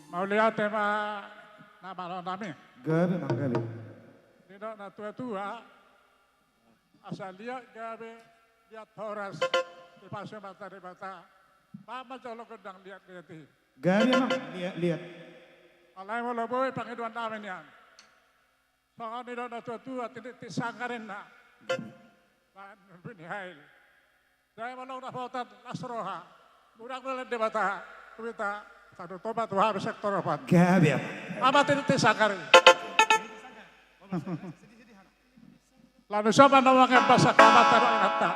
Mauliate ma na malo nami. Gabe, amang, gabe. Didok natua-tua, asa liat gabe, liat horas, dipasu Amanta Debata. Bahen ma jolo gondang liat-liat i. Gabe, amang, liat-liat. Alai molo boi pangidoan nami nian. Songon nidok natua-tua, tinitip sanggar ninna. Bahen bini hail. Jadi molo dapotan las roha. Godang do leleng Debata tu hita, sahat tu toba tu hami sektor opat. Gabe, amang. Bahen ma tinitip sanggar i. Lalu siapa nama yang bahasa kamar taruh ingat tak?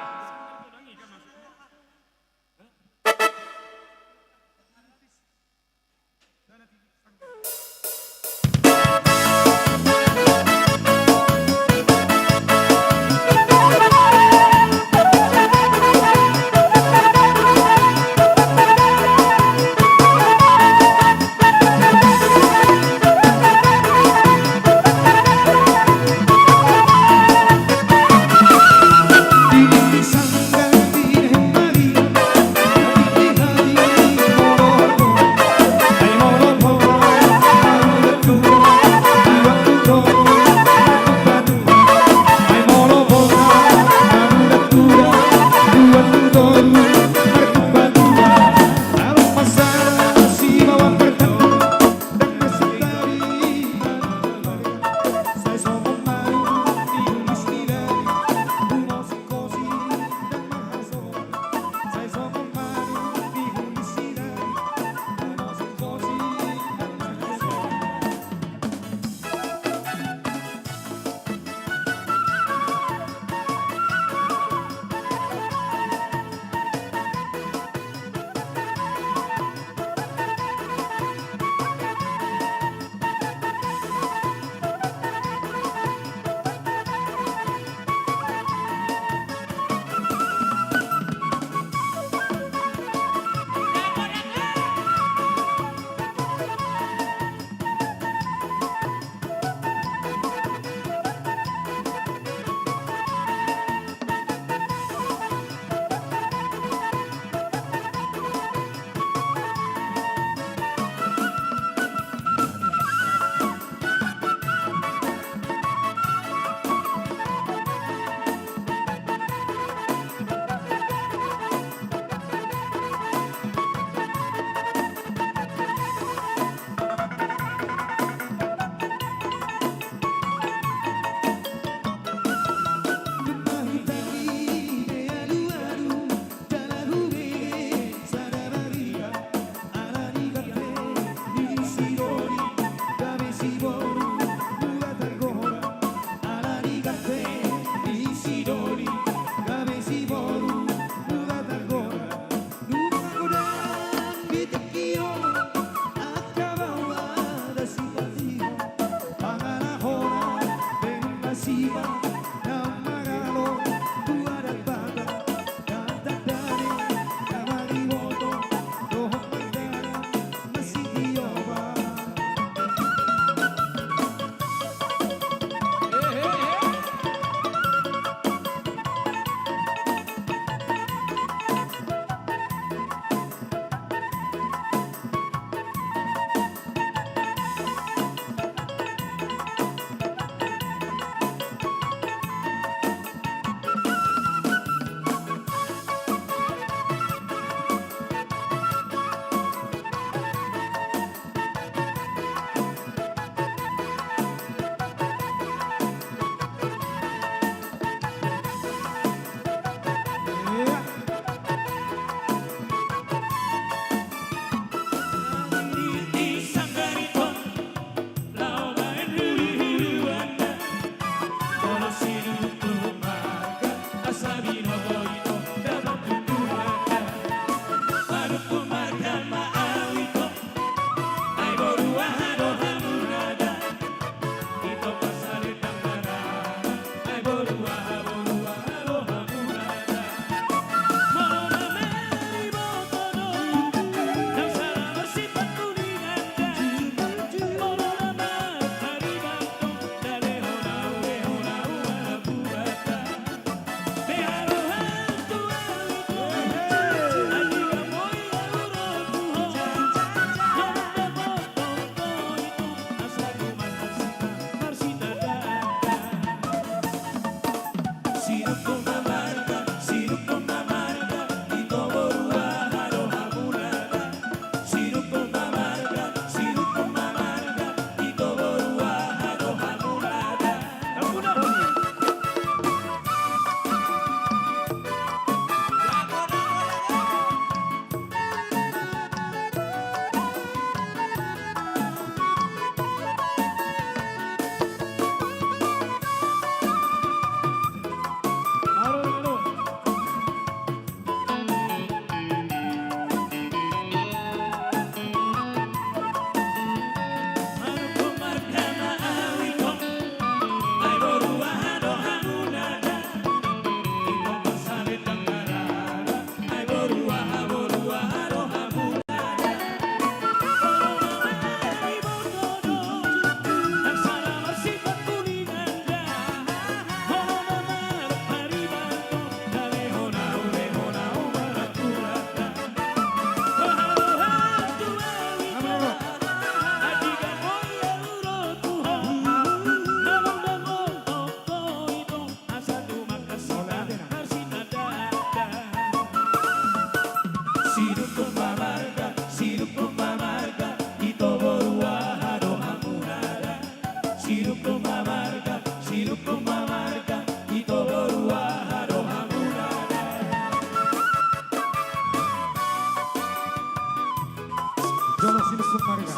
Jolo Sinuhun Marga.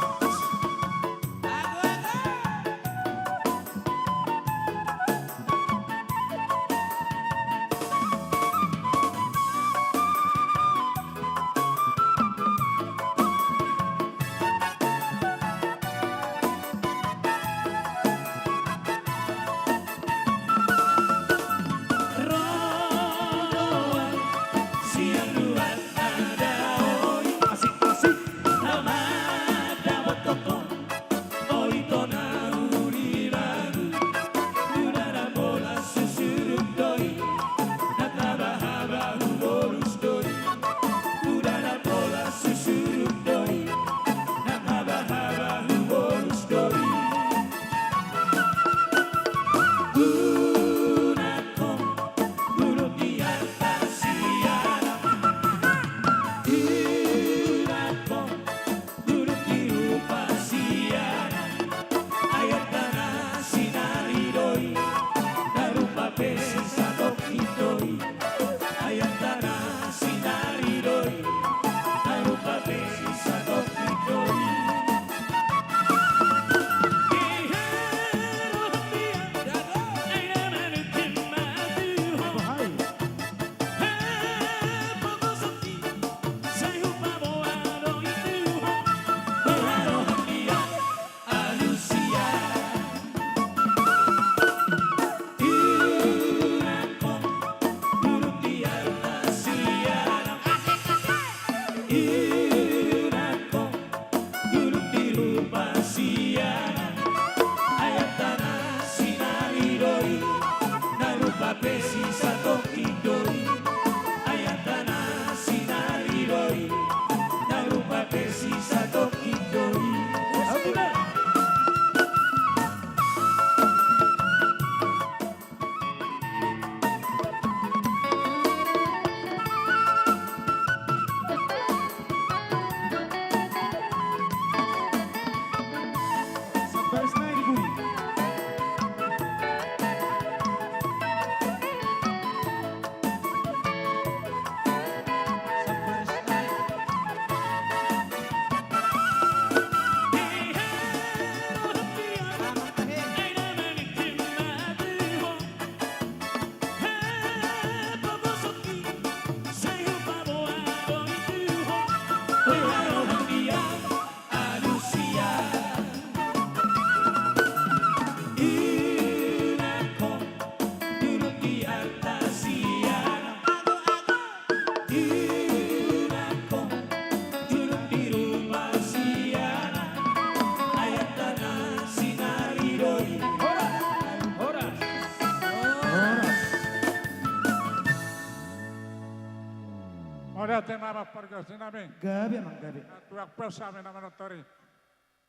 Mauliate ma amang pargonsi nami. Gabe, amang, gabe. Tuak pos hami na manortor i.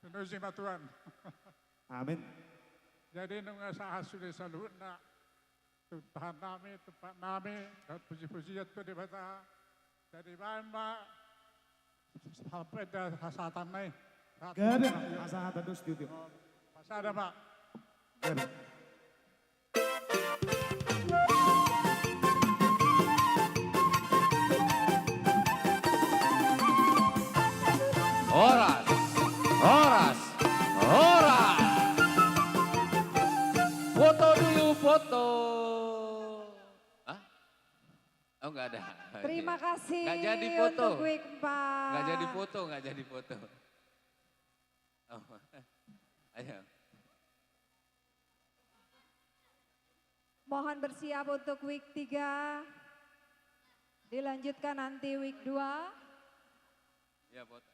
Pinuji ma Tuhan. Amin. Jadi nunga sahat sude saluhutna. Tuhan nami, Tuhan nami, dohot puji-pujian tu Debata. Jadi baen ma, sampe da hasahatan nai. Gabe, hasahatan dos, Tio. Pasada ma. Gabe. Horas, horas, horas. Foto dulu, foto. Hah? Oh, nggak ada. Terima kasih. Nggak jadi foto. Untuk week empat. Nggak jadi foto, nggak jadi foto. Oh. Ayo. Mohon bersiap untuk week tiga. Dilanjutkan nanti week dua. Ya, foto.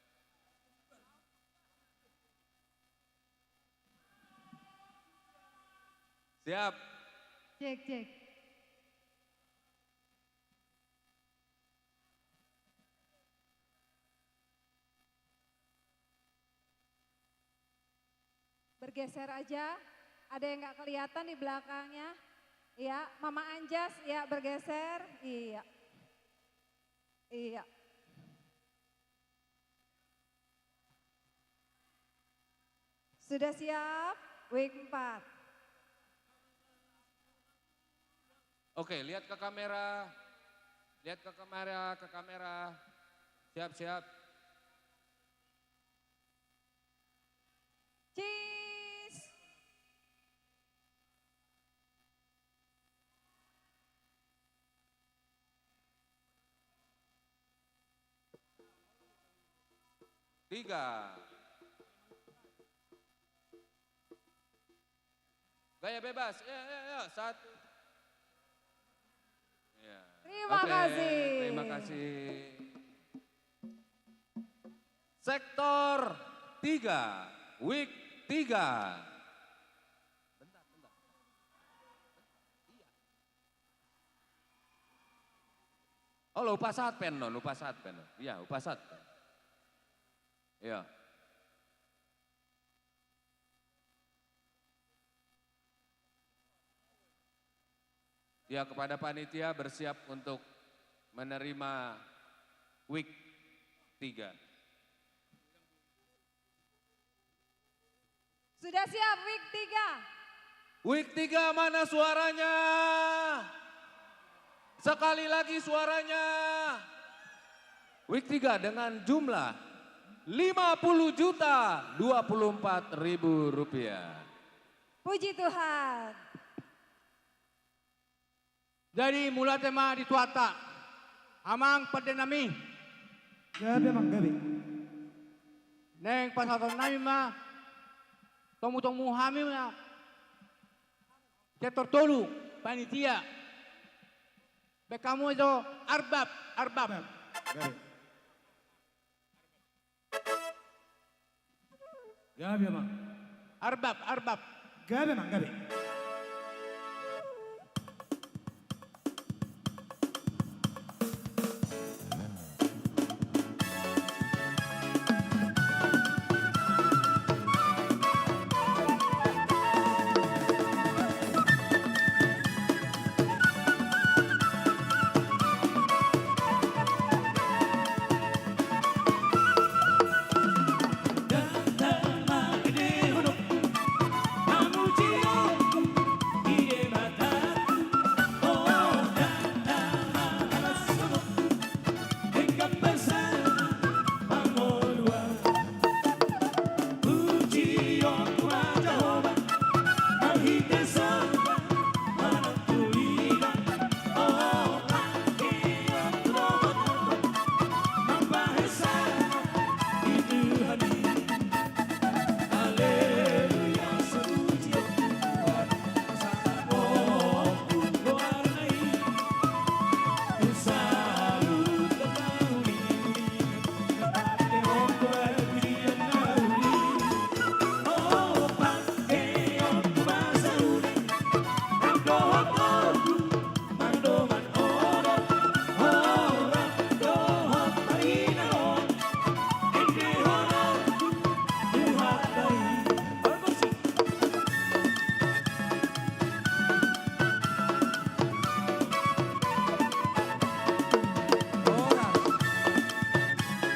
Siap. Cek, cek. Bergeser aja. Ada yang nggak kelihatan di belakangnya? Iya, Mama Anjas, ya, bergeser. Iya. Iya. Sudah siap? Week empat. Oke, lihat ke kamera. Lihat ke kamera, ke kamera. Siap, siap. Cheese. Tiga. Gaya bebas. Ya, ya, ya. Satu. Ya. Terima kasih. Oke, terima kasih. Sektor tiga, wik tiga. Bentar, bentar. Iya. Oh, lo, hupasahat pe annon, hupasahat pe annon. Iya, hupasahat pe. Iya. Ya, kepada panitia, bersiap untuk menerima wik tiga. Sudah siap, wik tiga. Wik tiga, mana suaranya? Sekali lagi suaranya. Wik tiga dengan jumlah lima puluh juta dua puluh empat ribu rupiah. Puji Tuhan. Jadi, mauliate ma di Tuhanta, amang pande nami. Gabe, amang, gabe. Naeng pasahaton nami ma, tomu-tomu hami ma, sektor tolu, panitia. Baen hamu jo, arbab, arbab. Gabe, gabe. Gabe, amang. Arbab, arbab. Gabe, amang, gabe.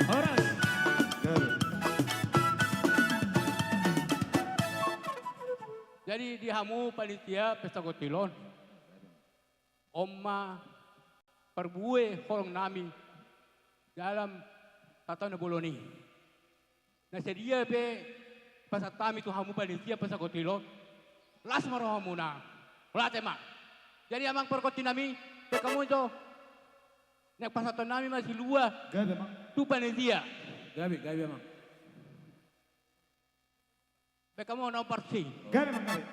Horas. Horas. Jadi di hamu panitia pesta kotil on, on ma parbue holong nami dalam tataon na bolon i. Na sadia pe pasahat hami tu hamu panitia pesta kotil on, las ma rohamuna. Mauliate ma. Jadi amang pargonti nami, baen hamu jo, naeng pasahaton nami ma silua. Gabe, amang. Tu panitia. Gabe, gabe, amang. Baen hamu na parsi. Gabe, amang, gabe.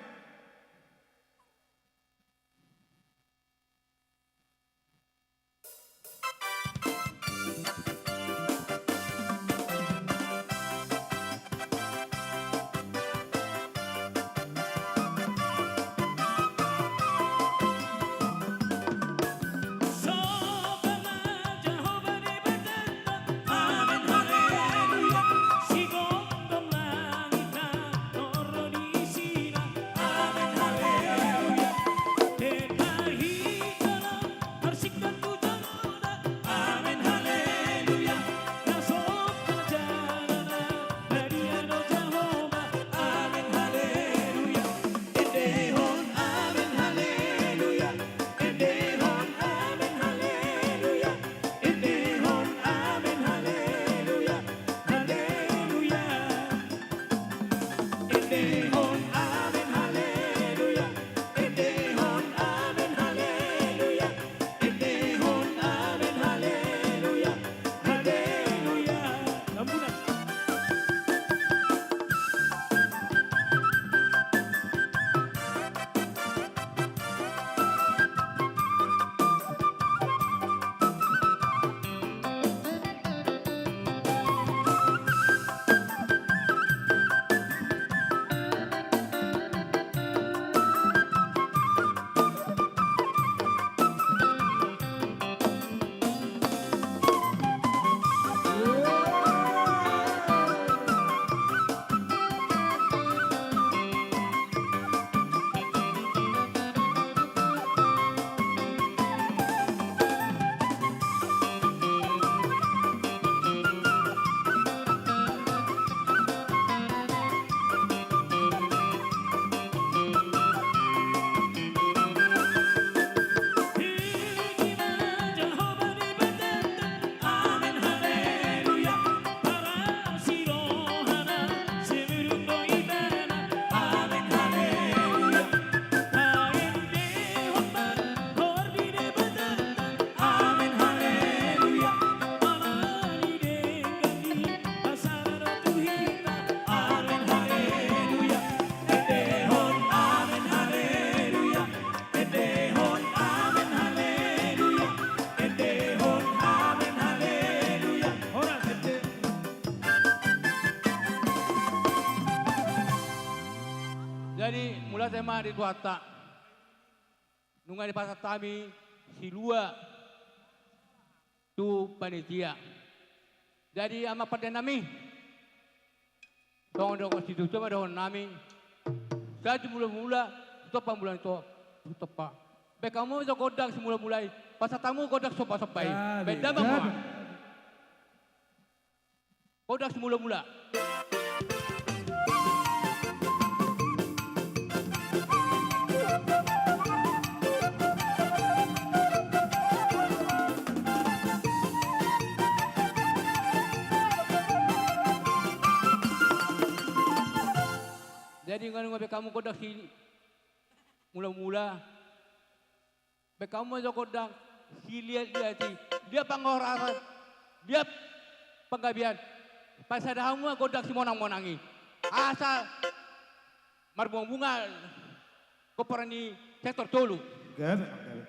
Ate ma di Tuhanta. Nunga dipasahat hami silua tu panitia. Jadi, amang pandenami, songon dok situtu ma dohonon nami. Sai simulamula, sitompa mula ni to, sitompa. Baen hamu jo gondang simulamula i, pasahat hamu gondang sisompasompa i. Baen damang ma. Gondang simulamula. Jadi, nunga baen hamu gondang simulamula. Baen hamu ma jo gondang siliatliat i, liat panghorasan, liat panggabean. Pasada hamu ma gondang simonangmonang i, asa marbungabunga pomparan ni sektor tolu. Gabe, gabe.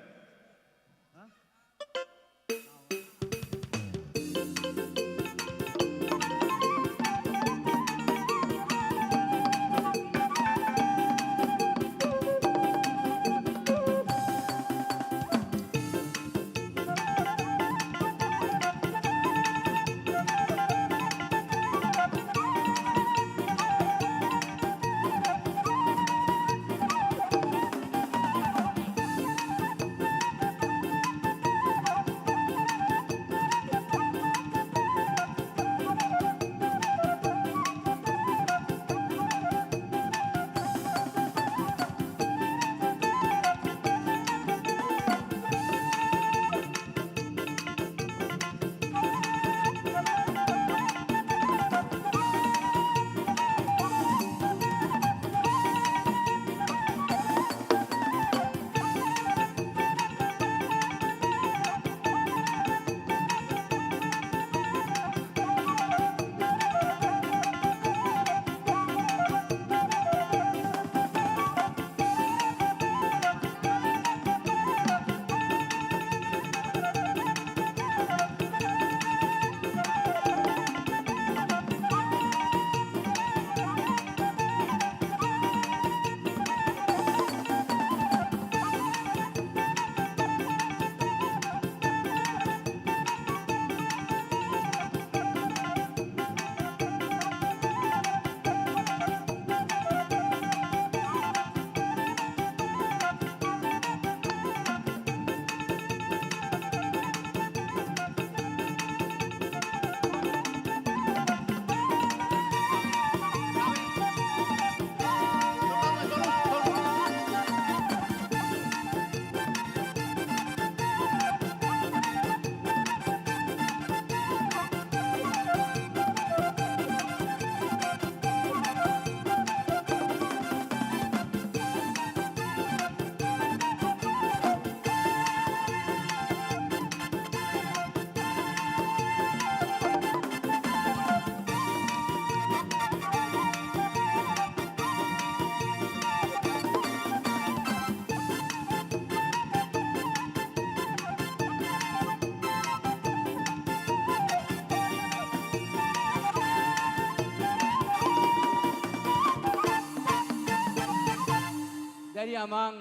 Jadi, amang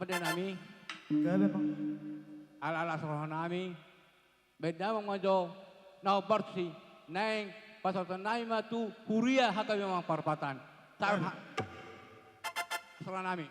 pandenami, gabe, amang, ala las rohanami, baen damang ma jo na hombar tusi, naeng pasahaton nami ma tu huria H K B Mampang Parapatan. Sar-, saranami.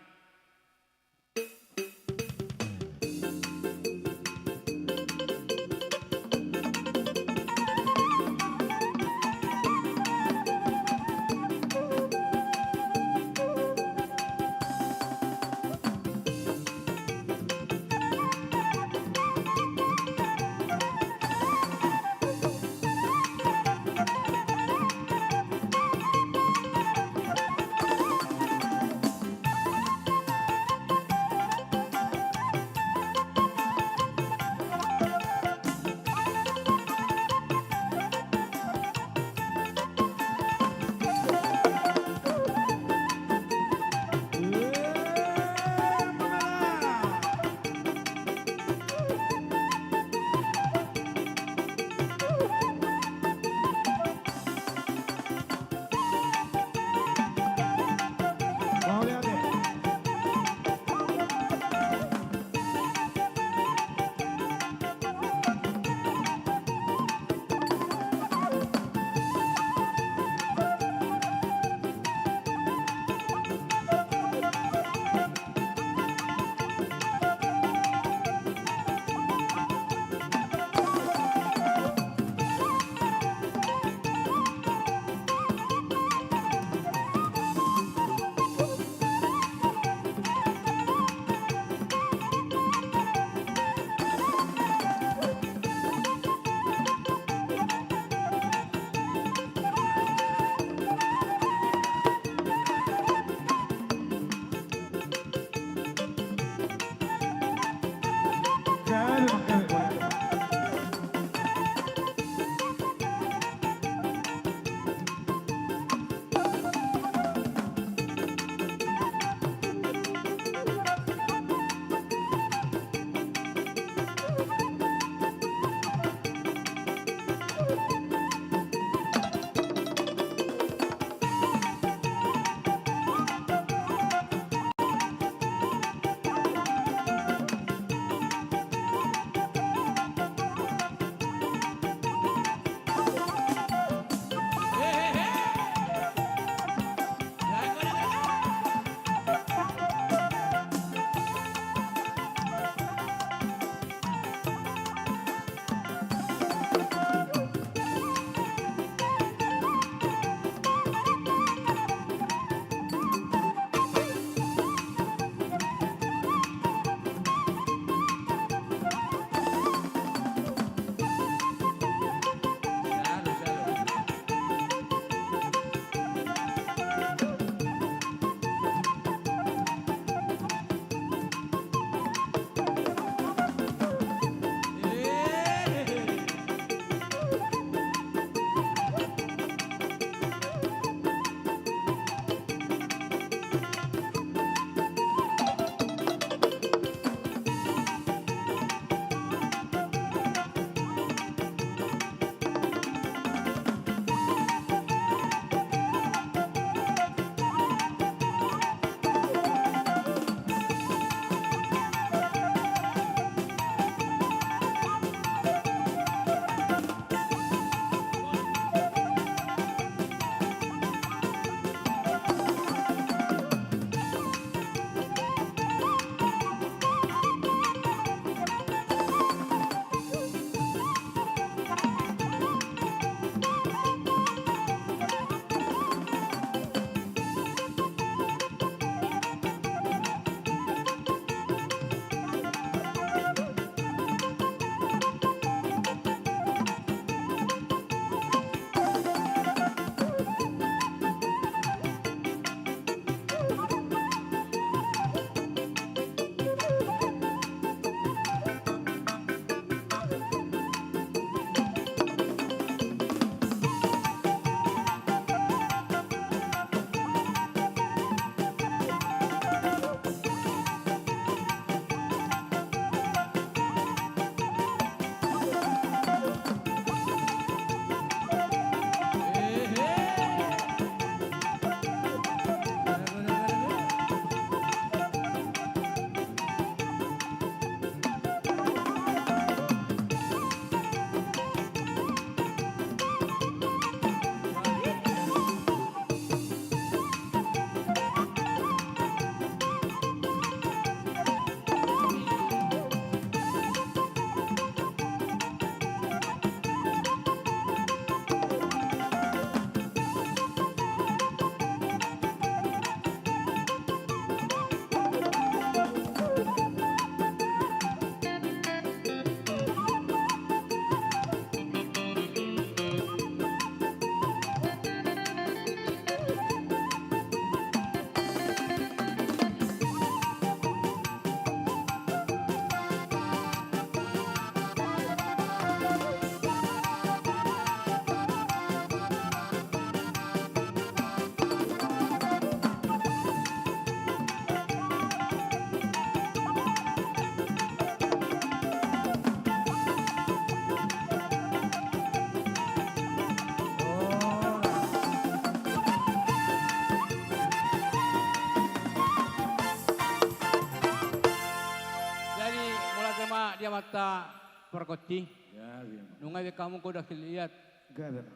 Pargonsi. Gabe ma. Nunga be hamu godang siliat. Gabe ma.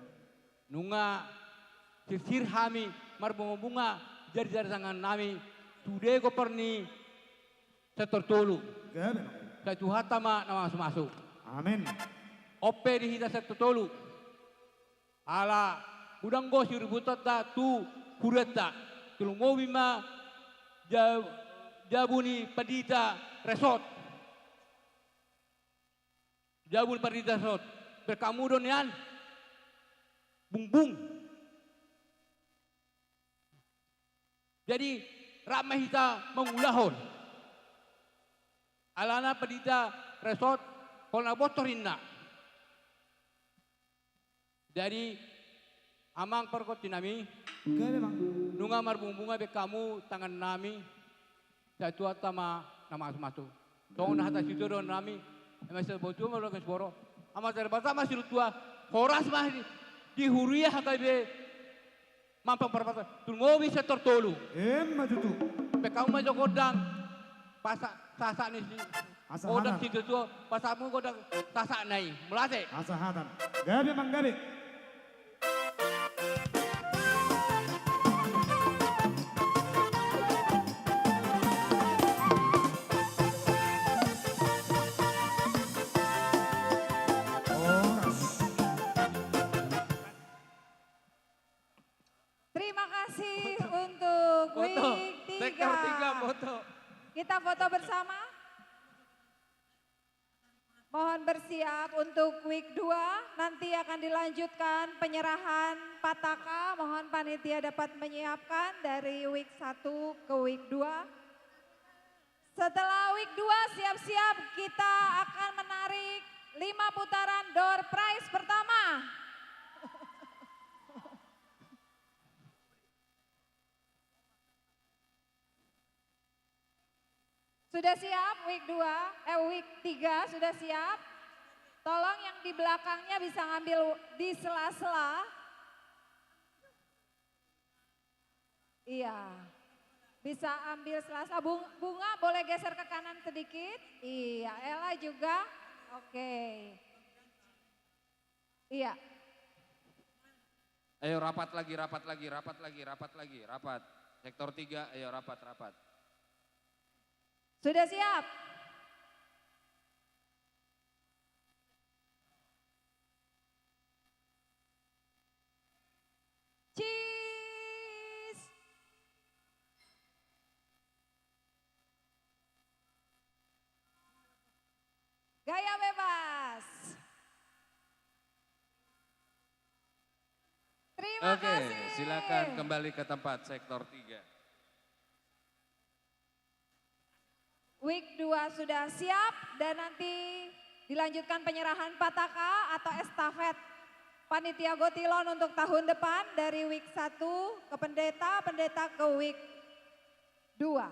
Nunga sirsir hami marbunga-bunga jari-jari tangan nami tu dego parni sektor tolu. Gabe ma. Sai Tuhanta ma na mamasu-masu. Amin. On pe di hita sektor tolu. Ala godang do siributanta tu hurianta. Tarlumobi ma ja-, jabu ni pandita resort. Jabu ni pandita resort. Berkamu do nian. Bungbung. Jadi, rap ma hita mangulahon. Alana pandita resort, holan na botor inna. Jadi, amang pargonsi nami, gabe ma. Nunga marbunga-bunga be hamu tangan nami, sai Tuhanta ma na mamasu-masu. Songon na hata situan nami, eme sai botua ma dohot siboro. Amanta Debata ma silehon tua, horas ma di, di huria gabe mampang parpata, tarlumobi sektor tolu. Emma tutu. Be hamu ma jo gondang, pasahat, sahat ni si, asa gondang hata. Situatua, pasahat ma gondang sahatna i. Mauliate. Asa hata. Gabe ma, gabe. Horas. Terima kasih untuk wing tiga. Sektor tiga foto. Kita foto bersama. Mohon bersiap untuk wing dua, nanti akan dilanjutkan penyerahan pataka. Mohon panitia dapat menyiapkan dari wing satu ke wing dua. Setelah wing dua siap-siap, kita akan menarik lima putaran door prize pertama. Sudah siap, wing dua, eh, wing tiga sudah siap. Tolong yang di belakangnya bisa ngambil di sela-sela. Iya. Bisa ambil sela-sela. Bung-, Bunga boleh geser ke kanan sedikit. Iya, Ella juga. Oke. Iya. Ayo rapat lagi, rapat lagi, rapat lagi, rapat lagi, rapat. Sektor tiga, ayo rapat, rapat. Sudah siap? Cheese. Gaya bebas. Terima kasih. Oke, silakan kembali ke tempat, sektor tiga. Wing dua sudah siap dan nanti dilanjutkan penyerahan pataka atau estafet panitia Gotilon untuk tahun depan dari wing satu ke pendeta, pendeta ke wing dua.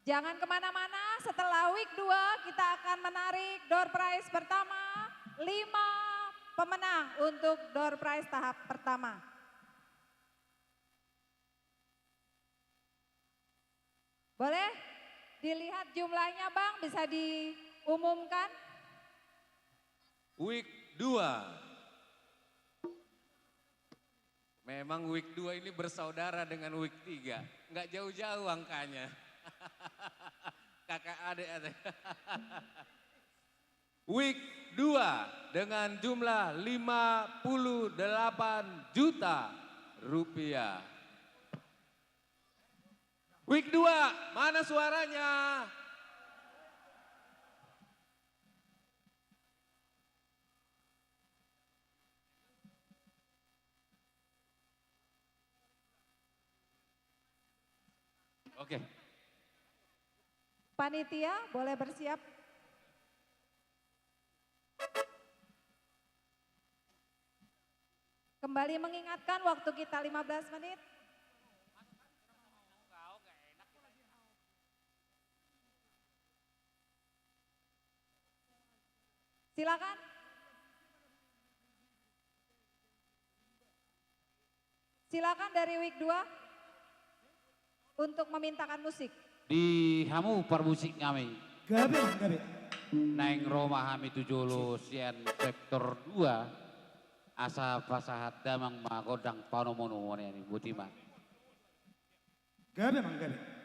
Jangan kemana-mana, setelah wing dua kita akan menarik door prize pertama, lima pemenang untuk door prize tahap pertama. Boleh dilihat jumlahnya, Bang, bisa diumumkan? Wing dua. Memang wing dua ini bersaudara dengan wing tiga. Nggak jauh-jauh angkanya. Kakak adik ada. Wing dua dengan jumlah lima puluh delapan juta rupiah. Wing dua, mana suaranya? Oke. Panitia, boleh bersiap. Kembali mengingatkan waktu kita lima belas menit. Silakan. Silakan dari wing dua untuk memintakan musik. Di hamu parmusik nami. Gabe, gabe. Naeng ro ma hami tu jolo sian sektor dua, asa pasahat damang ma gondang panomu-nomu ni, boti ma. Gabe, gabe.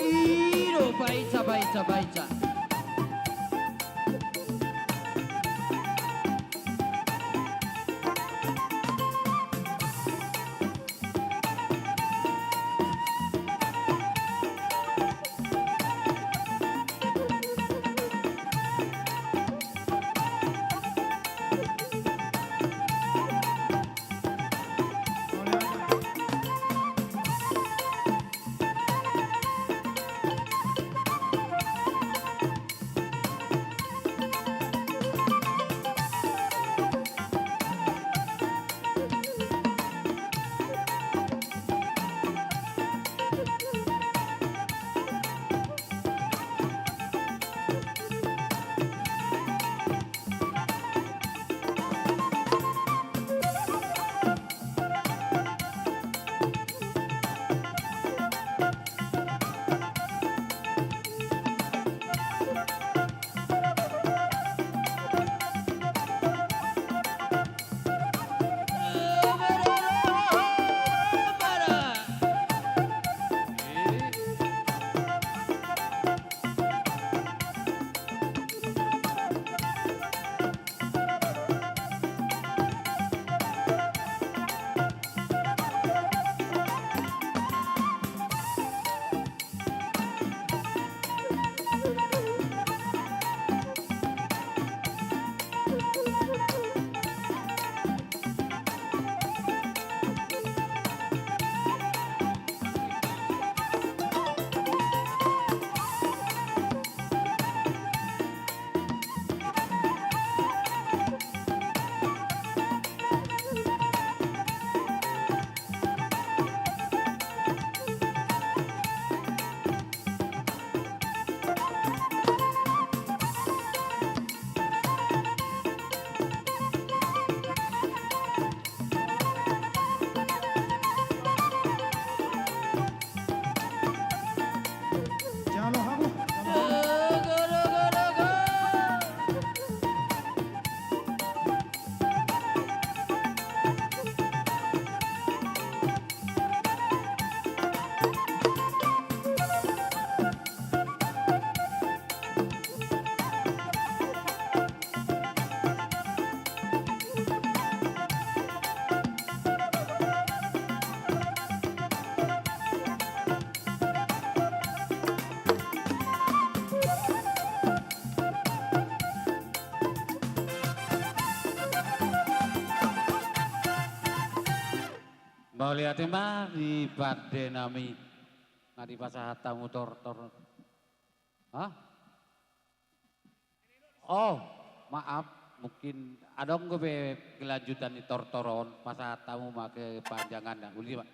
I do, baca, baca, baca. Mauliate ma di pande nami. Nga dipasahat hamu tortor? Hah? Oh, maaf, mungkin adong dope kelanjutan ni tortor on, pasahat hamu ma kepanjanganna. Uli ma.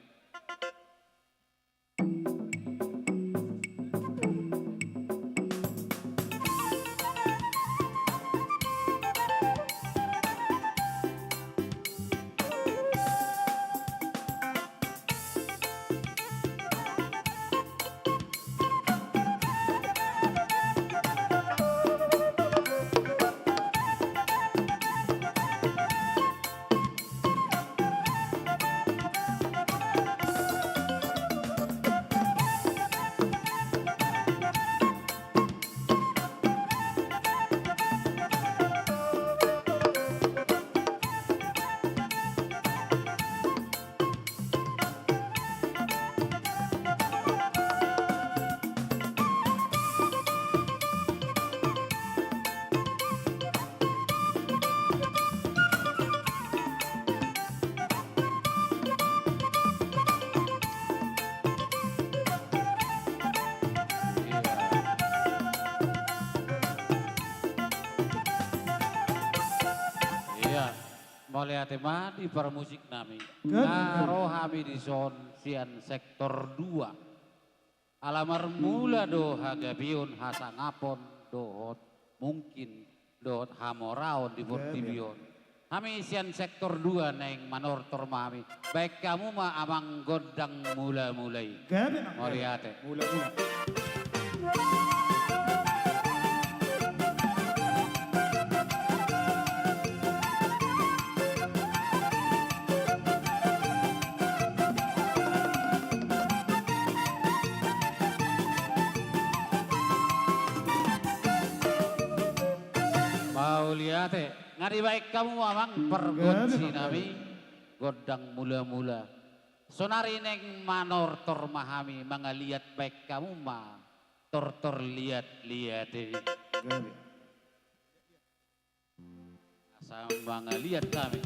Iya. Mauliate ma di parmusik nami. Gabe. Nga ro hami dison sian sektor dua. Ala marmula do hagabeon, hasangapon dohot mungkin dohot hamoraon di portibi on. Gabe. Hami sian sektor dua naeng manortor ma hami. Baen hamu ma amang gondang mula-mula i. Gabe, amang. Mauliate. Mula-mula. Mauliate. Nga dibaen hamu amang pargonsi nami, gondang mula-mula. Sonari naeng manortor ma hami, mangaliat, baen hamu ma tortor liat-liat i. Gabe. Asa mangaliat hami.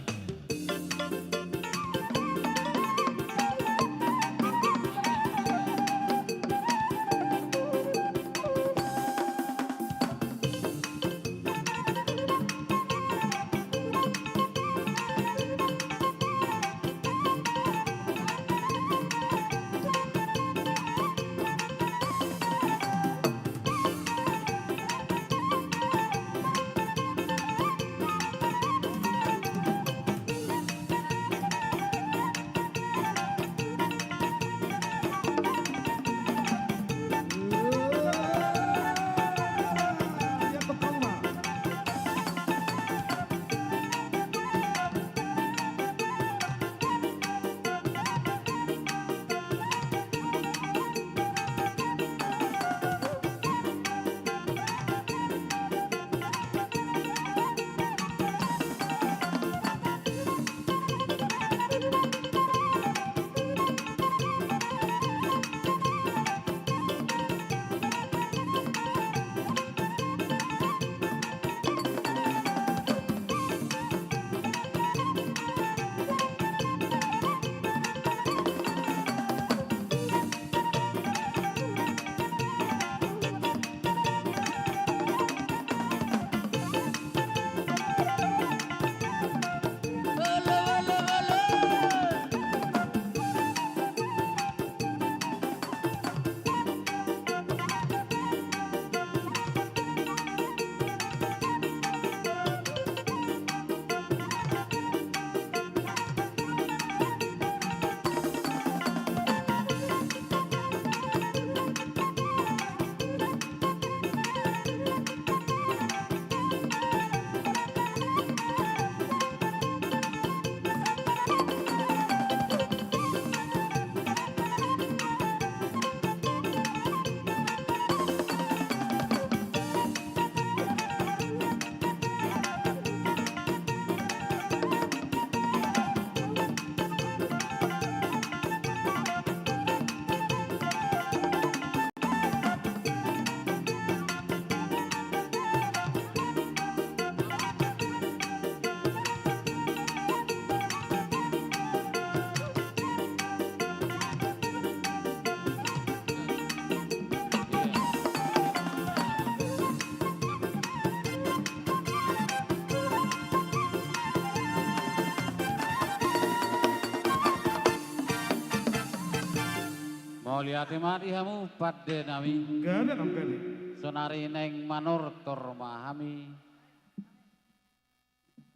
Ate ma di hamu pande nami. Gade nang gade. Sonari naeng manortor ma hami.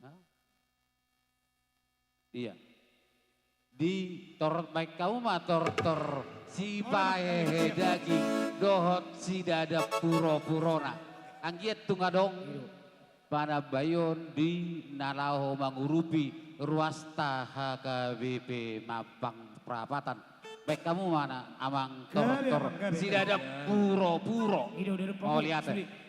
Hah? Iya. Di tor-, baen hamu ma tortor sipahehe daging dohot sidadap puropurona. Anggiat tung adong panambaion di na laho mangurupi ruasta H K B P Mampang Prapatan. Baen hamu ma na amang tortor sidadap puropuro. Mauliate.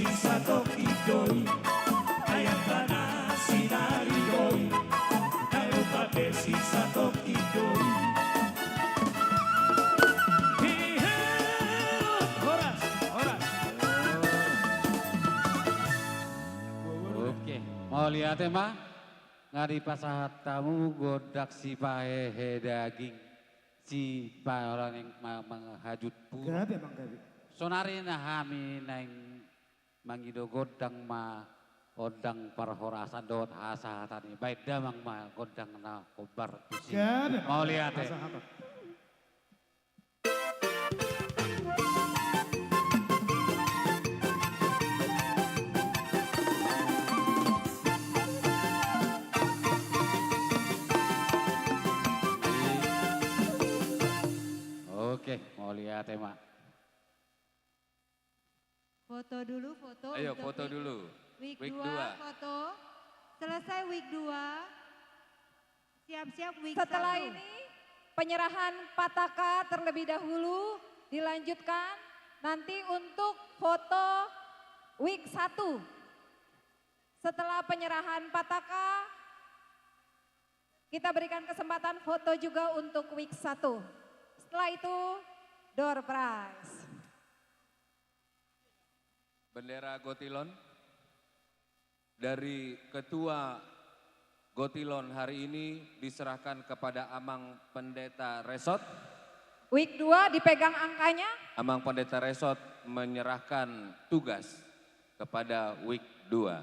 Sisatongkin do i, ayam tanah sinari do i, na lupa pe sisatongkin do i. Hihe, horas, horas. Oke, mauliate ma. Nga dipasahat hamu gondang sipahehe daging, sipahehe daging ma-, manghajut puru. Gabe, Amang, gabe. Sonari na hami naeng mangido gondang ma, gondang parhorasan dohot hasahatan i. Baen damang ma gondang na hombar tusi. Gabe, Amang. Mauliate. Hasahatan. Oke, mauliate ma. Foto dulu, foto. Ayo, untuk foto week, dulu. Week, week dua, dua. Foto. Selesai week dua. Siap-siap week satu. Setelah ini, penyerahan pataka terlebih dahulu dilanjutkan nanti untuk foto week satu. Setelah penyerahan pataka, kita berikan kesempatan foto juga untuk week satu. Setelah itu, door prize. Bendera Gotilon dari Ketua Gotilon hari ini diserahkan kepada Amang Pendeta Resort. Week dua dipegang angkanya. Amang Pendeta Resort menyerahkan tugas kepada week dua.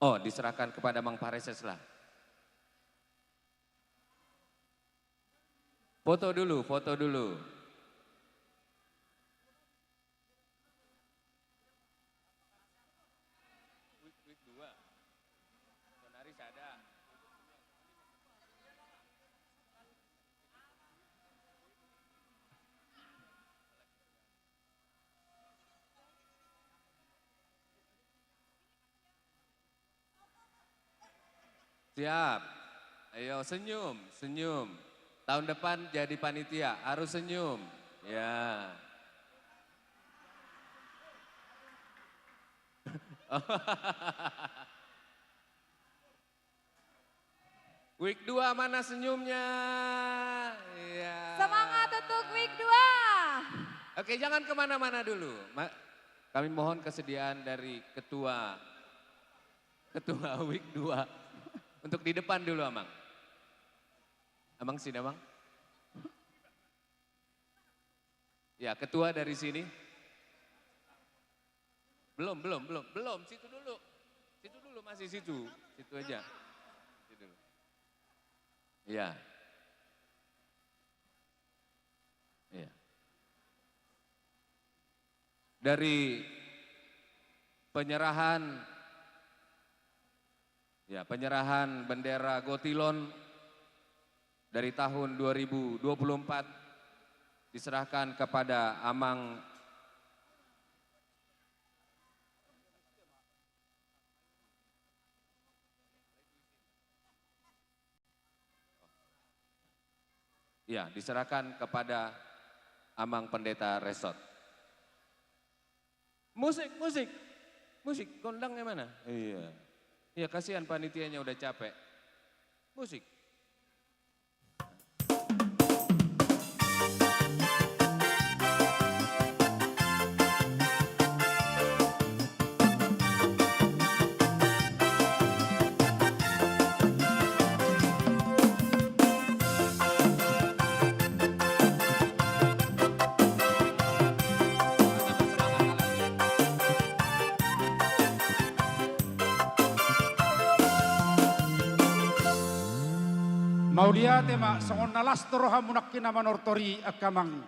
Oh, diserahkan kepada Mang Pareses lah. Foto dulu, foto dulu. Week, week dua. Sonari sada. Siap. Ayo, senyum, senyum. Tahun depan jadi panitia, harus senyum. Ya. Week dua mana senyumnya? Iya. Semangat untuk week dua. Oke, jangan kemana-mana dulu. Ma-, kami mohon kesediaan dari ketua, ketua week dua. Untuk di depan dulu, Amang. Amang sini, Amang. Ya, ketua dari sini. Belum, belum, belum, belum. Situ dulu. Situ dulu, masih situ. Situ aja. Situ dulu. Iya. Iya. Dari penyerahan, ya, penyerahan bendera Gotilon dari tahun dua ribu dua puluh empat diserahkan kepada Amang. Ya, diserahkan kepada Amang Pendeta Resort. Musik, musik. Musik, gondangnya mana? Iya. Iya, kasihan panitianya udah capek. Musik. Mauliate ma, songon na las do rohamu nangkin na manortor i, angka amang.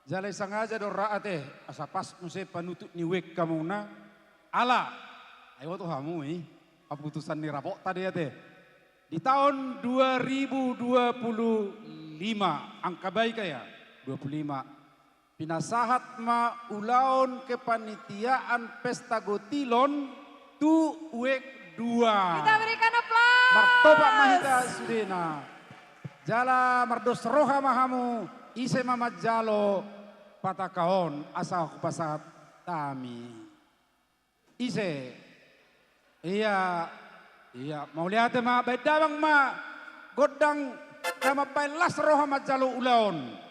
Jala i sangaja do ra ate, asa pas muse panutup ni week hamuna. Ala, ai boto hamu i, haputusan ni rapotta do i ate. Di tahun dua ribu dua puluh lima, angka baik ya, dua puluh lima. Pinasahat ma ulaon kepanitiaan Pesta Gotilon tu week dua. Kita berikan aplaus. Martopak ma hita sudena. Jala mardos roha ma hamu, ise ma manjalo pataka on, asa hupasahat. Hami. Ise? Ia, ia, mauliate ma, baen damang ma gondang na mambaen las roha manjalo ulaon.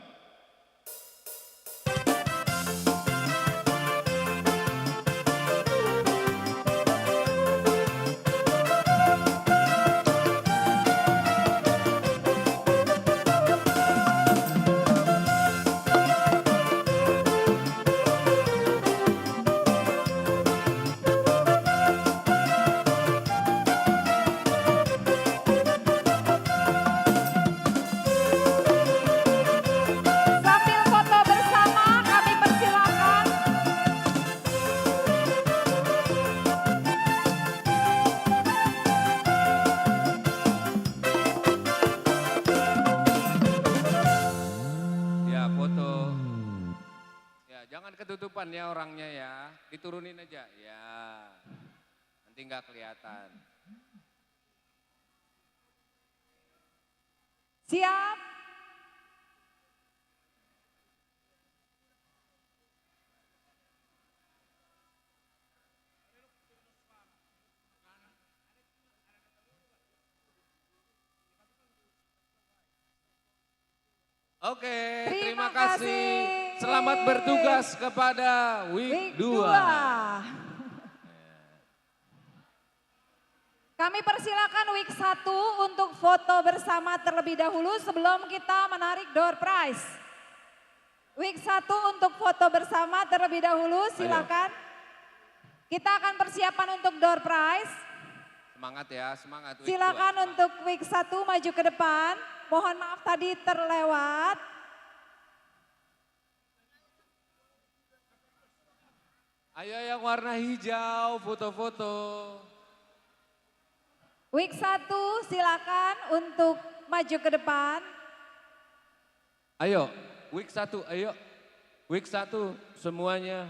Sambil foto bersama, kami persilakan. Ya, foto. Ya, jangan ketutupan ya orangnya ya. Diturunin aja. Ya. Nanti nggak kelihatan. Siap? Oke, terima kasih. Selamat bertugas kepada Wik dua. Kami persilakan Wik satu untuk foto bersama terlebih dahulu sebelum kita menarik door prize. Wik satu untuk foto bersama terlebih dahulu, silakan. Kita akan persiapan untuk door prize. Semangat ya, semangat. Wik dua, semangat. Silakan untuk Wik satu maju ke depan. Mohon maaf tadi terlewat. Ayo yang warna hijau, foto-foto. Wik satu, silakan untuk maju ke depan. Ayo, Wik satu, ayo. Wik satu, semuanya.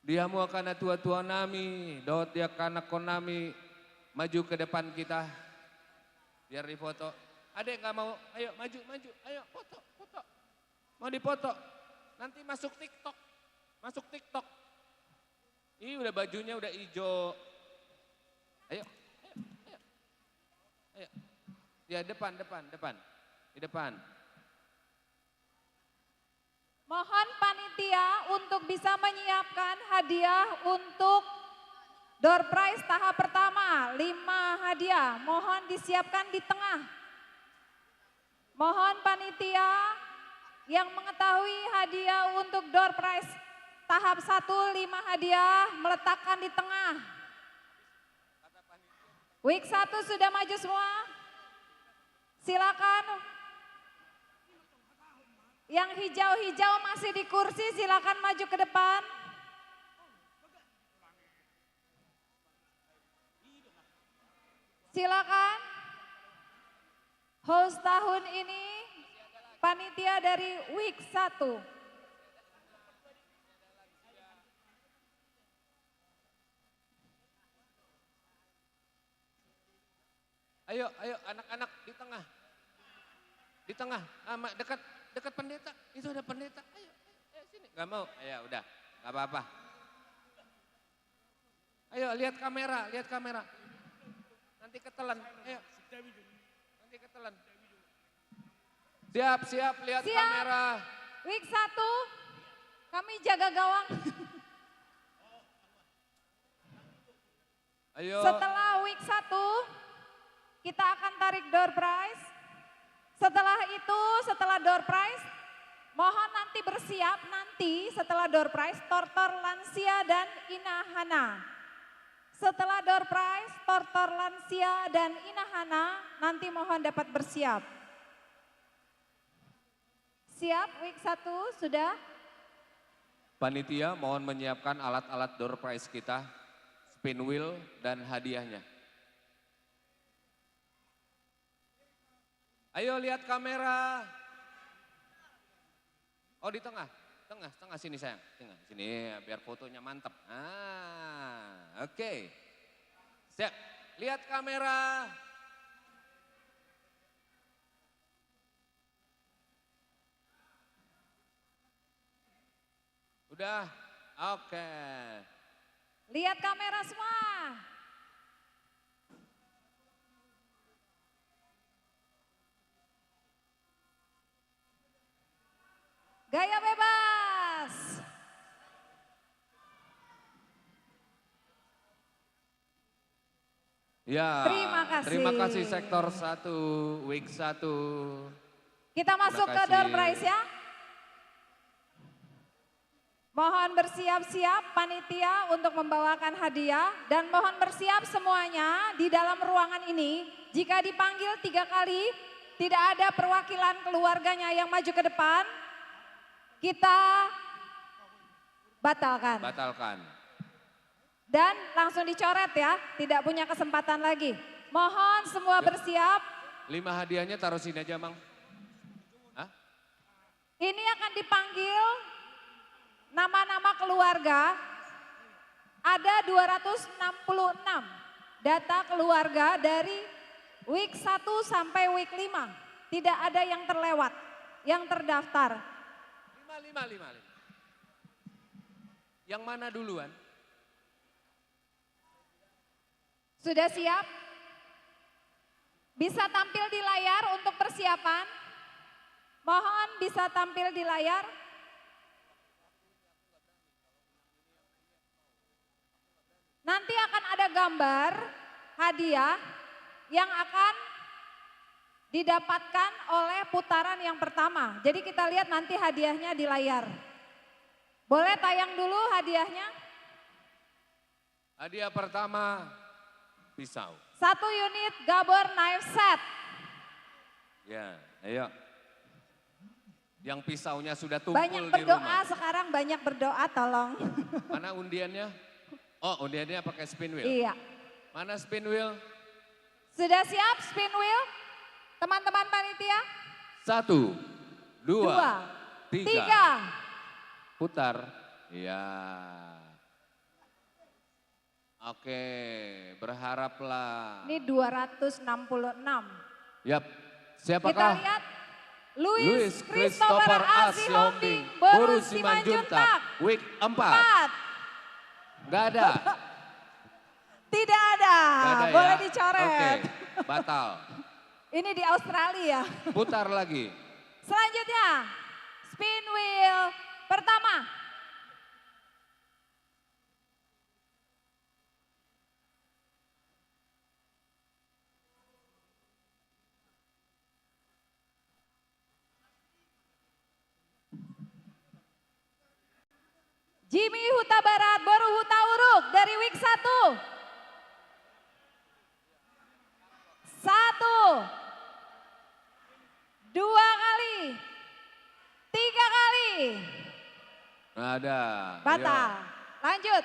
Di hamu angka natua-tua nami, dohot di angka anakkon nami, maju ke depan kita. Biar difoto. Adek nggak mau, ayo maju, maju, ayo foto, foto. Mau dipoto. Nanti masuk TikTok. Masuk TikTok. Ih, udah bajunya udah ijo. Ayo, ayo, ayo. Ayo. Ya, depan, depan, depan. Di depan. Mohon panitia untuk bisa menyiapkan hadiah untuk door prize tahap pertama, lima hadiah. Mohon disiapkan di tengah. Mohon panitia yang mengetahui hadiah untuk door prize tahap satu, lima hadiah, meletakkan di tengah. Wik satu sudah maju semua? Silakan. Yang hijau-hijau masih di kursi, silakan maju ke depan. Silakan. Host tahun ini panitia dari Wik satu. Ayo, ayo, anak-anak di tengah. Di tengah, sama dekat, dekat pendeta. Itu ada pendeta. Ayo, ayo, ayo sini. Nggak mau? Ya udah, nggak apa-apa. Ayo, lihat kamera, lihat kamera. Nanti ketelan. Ayo. Nanti ketelan. Siap, siap, lihat kamera. Siap. Wik satu, kami jaga gawang. Ayo. Setelah Wik satu, kita akan tarik door prize. Setelah itu, setelah door prize, mohon nanti bersiap, nanti setelah door prize, tortor lansia dan ina hana. Setelah door prize, tortor lansia dan ina hana, nanti mohon dapat bersiap. Siap, Wik satu sudah. Panitia mohon menyiapkan alat-alat door prize kita, spin wheel dan hadiahnya. Ayo lihat kamera. Oh, di tengah. Tengah, tengah sini sayang. Tengah sini ya, biar fotonya mantap. Ah, oke. Siap. Lihat kamera. Sudah? Oke. Lihat kamera semua. Gaya bebas. Ya, terima kasih. Terima kasih sektor satu, wing satu. Kita masuk ke door prize ya. Mohon bersiap-siap panitia untuk membawakan hadiah dan mohon bersiap semuanya di dalam ruangan ini. Jika dipanggil tiga kali, tidak ada perwakilan keluarganya yang maju ke depan, kita batalkan. Batalkan. Dan langsung dicoret ya, tidak punya kesempatan lagi. Mohon semua bersiap. Lima hadiahnya taruh sini aja, Mang. Hah? Ini akan dipanggil nama-nama keluarga. Ada dua ratus enam puluh enam data keluarga dari week satu sampai week lima. Tidak ada yang terlewat, yang terdaftar. Lima, lima, lima, lima. Yang mana duluan? Sudah siap? Bisa tampil di layar untuk persiapan? Mohon bisa tampil di layar. Nanti akan ada gambar hadiah yang akan didapatkan oleh putaran yang pertama. Jadi kita lihat nanti hadiahnya di layar. Boleh tayang dulu hadiahnya? Hadiah pertama, pisau. Satu unit Gabor knife set. Ya, ayo. Yang pisaunya sudah tumpul di rumah. Banyak berdoa sekarang, banyak berdoa, tolong. Mana undiannya? Oh, undiannya pakai spin wheel. Iya. Mana spin wheel? Sudah siap spin wheel? Teman-teman panitia? Satu, dua, tiga. Putar. Ya. Oke, berharaplah. Ini dua ratus enam puluh enam. Yap. Siapakah? Kita lihat. Luis Christopher A Sihombing, Boru Simanjuntak, week empat. Nggak ada. Tidak ada. Nggak ada, boleh dicoret. Oke, batal. Ini di Australia. Putar lagi. Selanjutnya, spin wheel pertama. Jimmy Hutabarat, Boru Hutauruk dari week satu. Satu. Dua kali. Tiga kali. Nggak ada. Batal. Lanjut.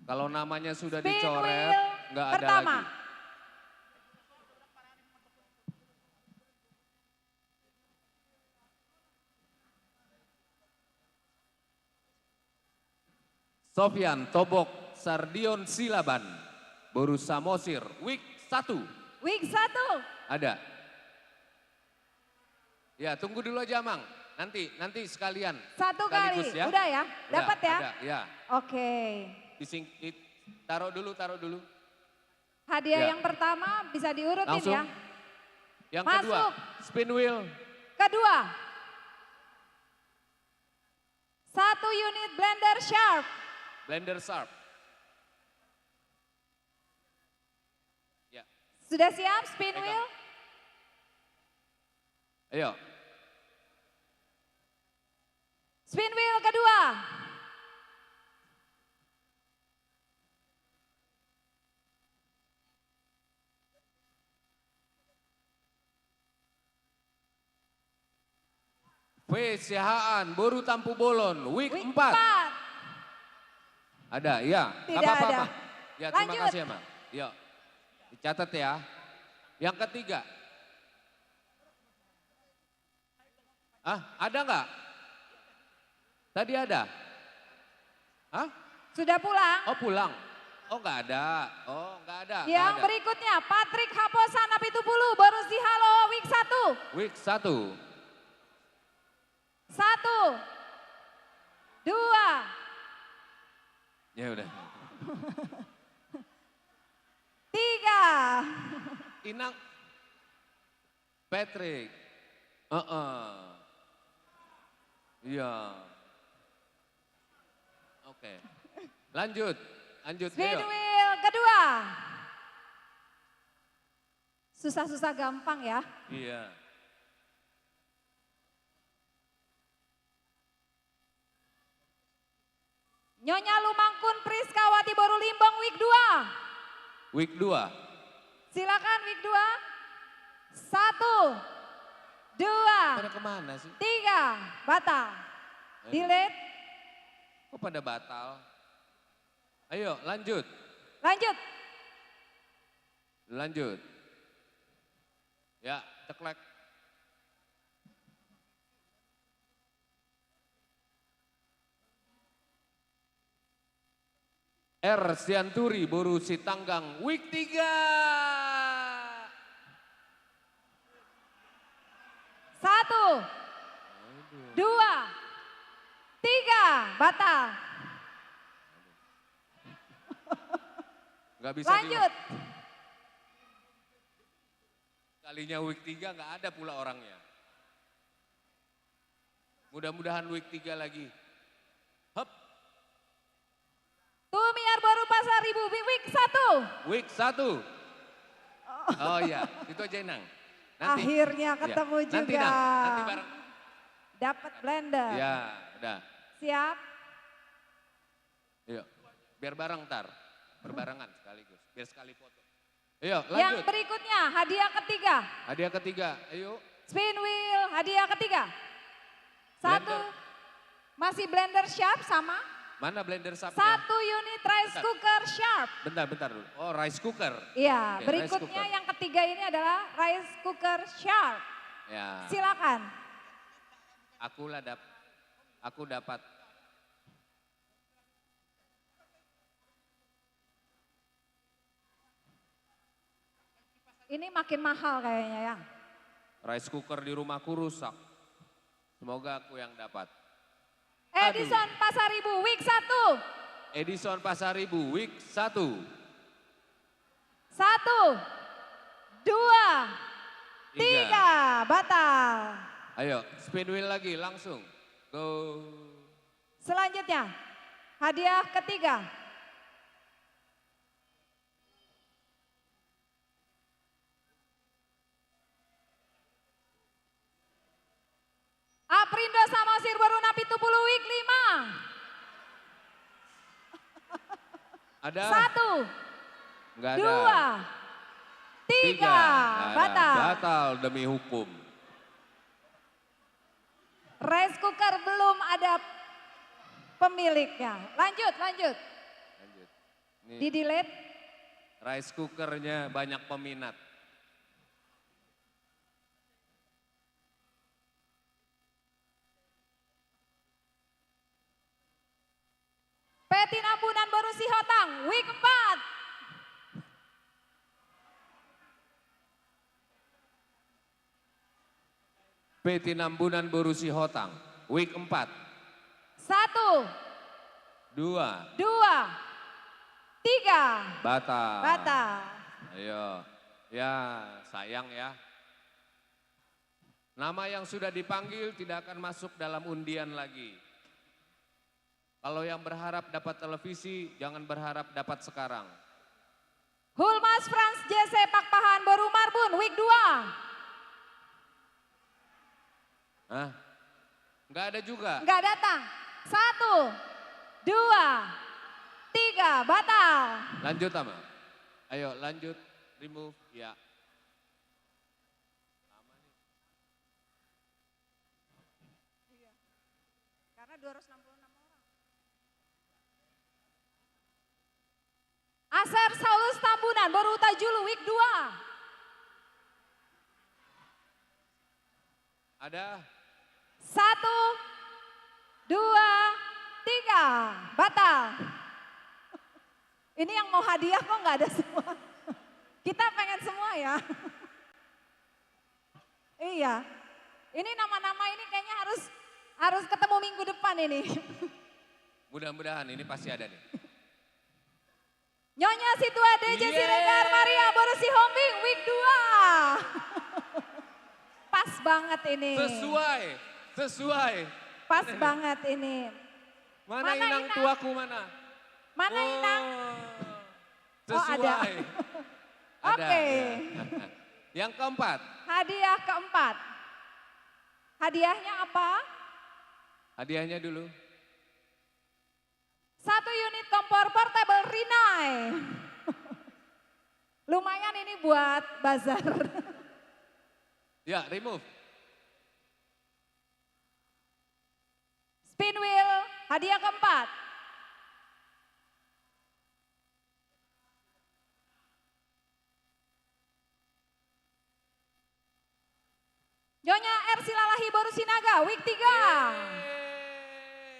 Kalau namanya sudah dicoret, nggak ada lagi. Sofian Tobok Sardion Silaban, Boru Samosir, week satu. Week satu. Ada. Ya, tunggu dulu aja, Mang. Nanti, nanti sekalian. Satu kali, udah ya? Dapat ya? Ada, ya. Oke. Taruh dulu, taruh dulu. Hadiah yang pertama bisa diurutin ya. Yang kedua, spin wheel. Kedua. Satu unit blender Sharp. Blender Sharp. Ya. Sudah siap spin wheel? Ayo. Spin wheel kedua. V C H-an, Boru Tampubolon, week empat. Ada, iya. Tidak ada. Nggak apa-apa, Mang. Ya, terima kasih ya, Mang. Iya. Dicatat ya. Yang ketiga. Ah, ada nggak? Tadi ada? Hah? Sudah pulang? Oh, pulang. Oh, nggak ada. Oh, nggak ada. Yang berikutnya, Patrick Haposa Napitupulu, Boru Sihaloho, week satu. Week satu. Satu. Dua. Ya udah. Tiga. Inang. Patrick. Heeh. Iya. Oke. Lanjut. Lanjut, ayo. Spin wheel kedua. Susah-susah gampang ya. Iya. Nyonya Lumangkun Priskawati boru Limbong, week dua. Week dua. Silakan, week dua. Satu, dua, pada kemana sih? Tiga, batal. Aduh. Delete. Kok pada batal? Ayo, lanjut. Lanjut. Lanjut. Ya, ceklek. R Sianturi boru Sitanggang, week tiga. Satu, dua, tiga, batal. Nggak bisa di- Lanjut. Kalinya week tiga nggak ada pula orangnya. Mudah-mudahan week tiga lagi. Hep. Tumiar boru Pasaribu, week, week satu. Week satu. Oh. Oh iya, itu aja, Inang. Nanti. Akhirnya ketemu juga. Iya, nanti, Nang. Nanti bareng. Dapat blender. Ya, udah. Siap. Iya. Biar bareng ntar. Berbarengan sekaligus. Biar sekali foto. Iya, lanjut. Yang berikutnya, hadiah ketiga. Hadiah ketiga, ayo. Spin wheel, hadiah ketiga. Satu, blender. Masih blender Sharp sama. Mana blender Sharp-nya? Satu unit rice cooker Sharp. Bentar, bentar dulu. Oh, rice cooker. Iya, oke, berikutnya rice cooker. Yang ketiga ini adalah rice cooker Sharp. Ya. Silakan. Aku lah dap-, aku dapat. Ini makin mahal kayaknya ya. Rice cooker di rumahku rusak. Semoga aku yang dapat. Aduh. Edison Pasaribu, week satu. Edison Pasaribu, week satu. Satu, dua, tiga, batal. Ayo, spin wheel lagi, langsung. Go. Selanjutnya, hadiah ketiga. Aprindo Samosir boru Napitupulu, week lima. Ada? Satu. Nggak ada. Dua. Tiga. Tiga. Nggak ada. Batal. Batal demi hukum. Rice cooker belum ada pemiliknya. Lanjut, lanjut. Lanjut. Nih. Di-delete. Rice cookernya banyak peminat. P Tinambunan boru Sihotang, week empat. P Tinambunan boru Sihotang, week empat. Satu. Dua. Dua. Tiga. Batal. Batal. Ayo. Ya, sayang ya. Nama yang sudah dipanggil tidak akan masuk dalam undian lagi. Kalau yang berharap dapat televisi, jangan berharap dapat sekarang. Hulmas Frans J C Pakpahan boru Marbun, week dua. Hah? Nggak ada juga? Nggak datang. Satu, dua, tiga, batal. Lanjut, Ama. Ayo, lanjut. Remove, ya. Lama nih. Iya. Karena dua ratus enam puluh enam orang. Aser Saulus Tambunan, boru Hutajulu, week dua. Ada? Satu, dua, tiga. Batal. Ini yang mau hadiah kok nggak ada semua? Kita pengen semua ya. Iya. Ini nama-nama ini kayaknya harus Harus ketemu minggu depan ini. Mudah-mudahan ini pasti ada nih. Nyonya Situa D J Siregar Maria boru Sihombing, week dua. Pas banget ini. Sesuai, sesuai. Pas banget ini. Mana inang tuaku, mana? Mana inang? Oh, sesuai. Ada. Oke. Yang keempat. Hadiah keempat. Hadiahnya apa? Hadiahnya dulu. Satu unit kompor portable Rinnai. Lumayan ini buat bazar. Ya, remove. Spin wheel, hadiah keempat. Nyonya R Silalahi boru Sinaga, week tiga.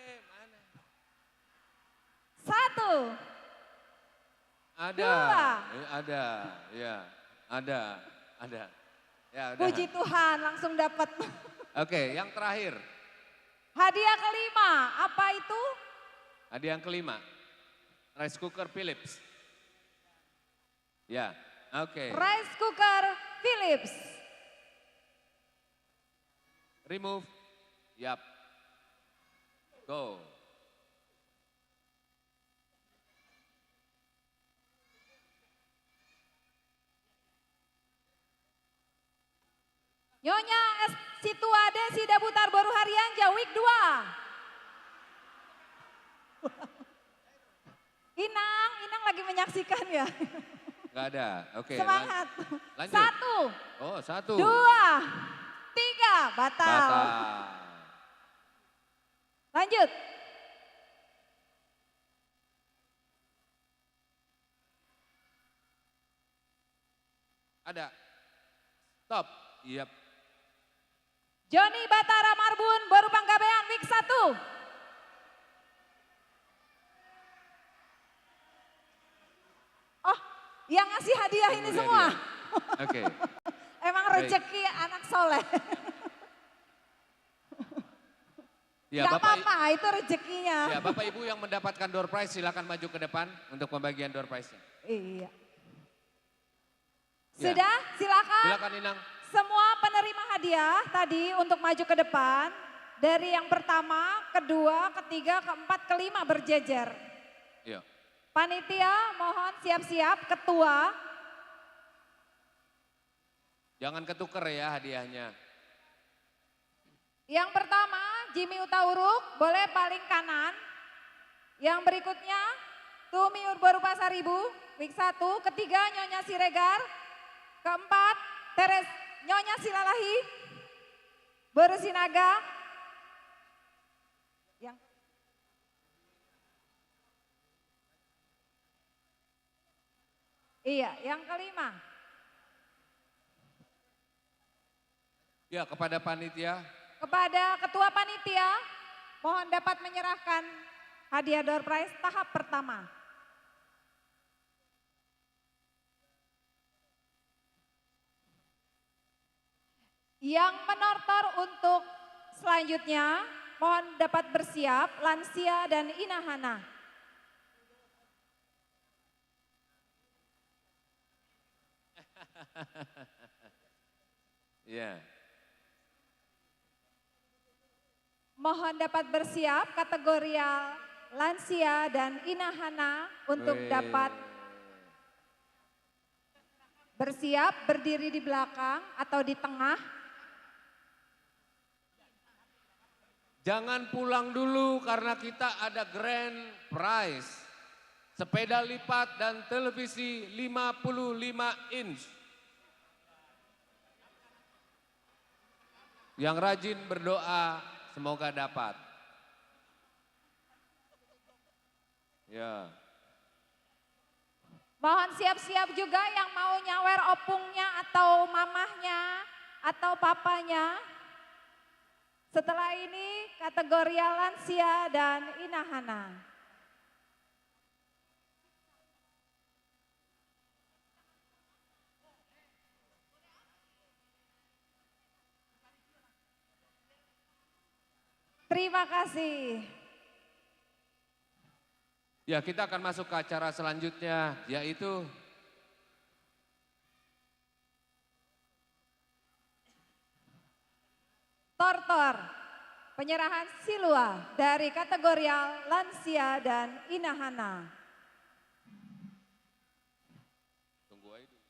Yeay, mana? Satu. Ada. Dua. Eh, ada, ya. Ada, ada. Ya, udah. Puji Tuhan, langsung dapat. Oke, yang terakhir. Hadiah kelima, apa itu? Hadiah yang kelima. Rice cooker Philips. Ya, oke. Rice cooker Philips. Remove. Yap. Go. Nyonya S-, Situa Desi Dabutar boru Harianja, week dua. Inang, Inang lagi menyaksikan ya? Nggak ada. Oke, lan-, semangat. Lanjut. Satu. Oh, satu. Dua. Tiga. Batal. Batal. Lanjut. Ada. Stop. Yap. Joni Batara Marbun, boru Panggabean, week satu. Oh, yang ngasih hadiah ini semua. Hadiah. Oke. Emang rezeki anak soleh. Ya, nggak apa-apa, itu rezekinya. Ya, Bapak Ibu yang mendapatkan door prize, silakan maju ke depan untuk pembagian door prize-nya. Iya. Ya. Sudah, silakan. Silakan, Inang. Semua penerima hadiah tadi untuk maju ke depan. Dari yang pertama, kedua, ketiga, keempat, kelima berjejer. Iya. Panitia, mohon siap-siap, ketua. Jangan ketuker ya hadiahnya. Yang pertama, Jimmy Hutauruk, boleh paling kanan. Yang berikutnya, Tumiur boru Pasaribu, week satu. Ketiga, Nyonya Siregar. Keempat, Teres, Nyonya Silalahi, boru Sinaga. Yang Iya, yang kelima. Ya, kepada panitia. Kepada ketua panitia, mohon dapat menyerahkan hadiah door prize tahap pertama. Yang menortor untuk selanjutnya, mohon dapat bersiap, lansia dan inahana. Iya. Mohon dapat bersiap kategorial lansia dan inahana untuk dapat bersiap berdiri di belakang atau di tengah. Jangan pulang dulu karena kita ada grand prize. Sepeda lipat dan televisi lima puluh lima inch. Yang rajin berdoa, semoga dapat. Ya. Mohon siap-siap juga yang mau nyawer opungnya atau mamahnya atau papanya. Setelah ini kategori lansia dan inahana. Terima kasih. Ya, kita akan masuk ke acara selanjutnya, yaitu Tortor, penyerahan silua dari kategorial lansia dan inahana. Tunggu aja dulu.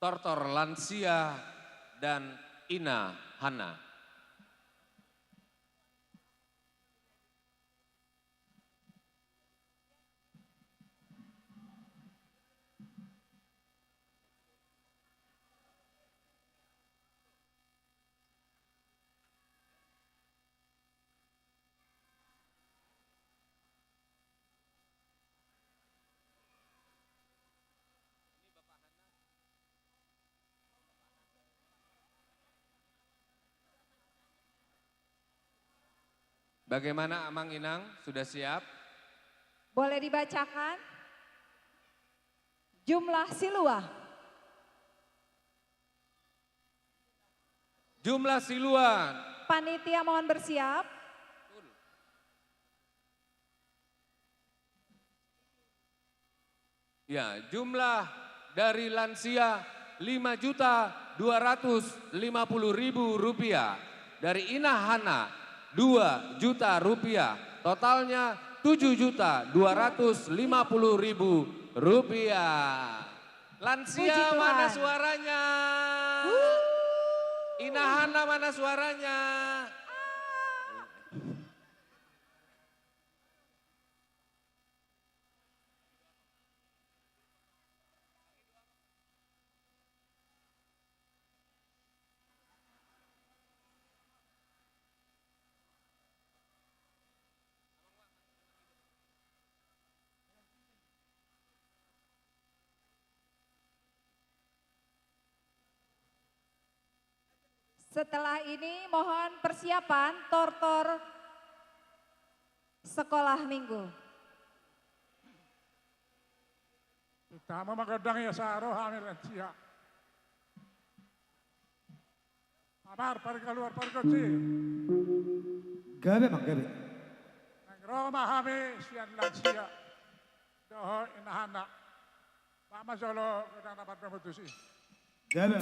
Tortor, lansia dan inahana. Bagaimana Amang Inang, sudah siap? Boleh dibacakan jumlah silua. Jumlah silua. Panitia mohon bersiap. Ya, jumlah dari lansia lima juta dua ratus lima puluh ribu rupiah, dari inahana dua juta rupiah, totalnya tujuh juta dua ratus lima puluh ribu rupiah. Lansia, puji Tuhan, mana suaranya? Wuh. Inahana mana suaranya? Ah. Setelah ini mohon persiapan tortor sekolah minggu. Tama ma gondang i asa ro hami lansia. Amar, parkaluar pargonsi. Gabe, Amang, gabe. Naeng ro ma hami sian lansia dohot inahana. Bahen ma jolo gondang na pardomu tusi. Gabe.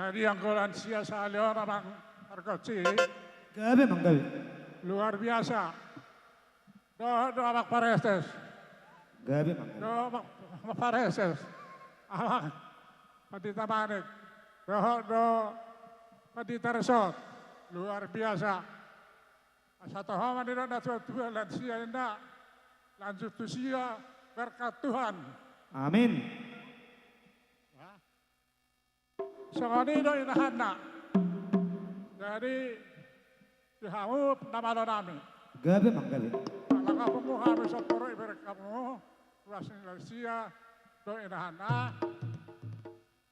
Jadi anggo lansia sahali on, Amang Pargonsi. Gabe, Amang, gabe. Luar biasa. Dohot do Amang Pareses. Gabe, Amang, gabe. Dohot Amang Pareses. Amang Pandita Manik. Dohot do Pandita Resort. Luar biasa. Asa toho ma nidok na tua-tua, lansia inna, lanjut usia, berkat Tuhan. Amin. Ya. Songon i do inahanna. Jadi di hamu na malo nami. Gabe, Amang, gabe. Ala nga pungu hami sombor i, bereng hamu ruas ni lansia dohot inahanna.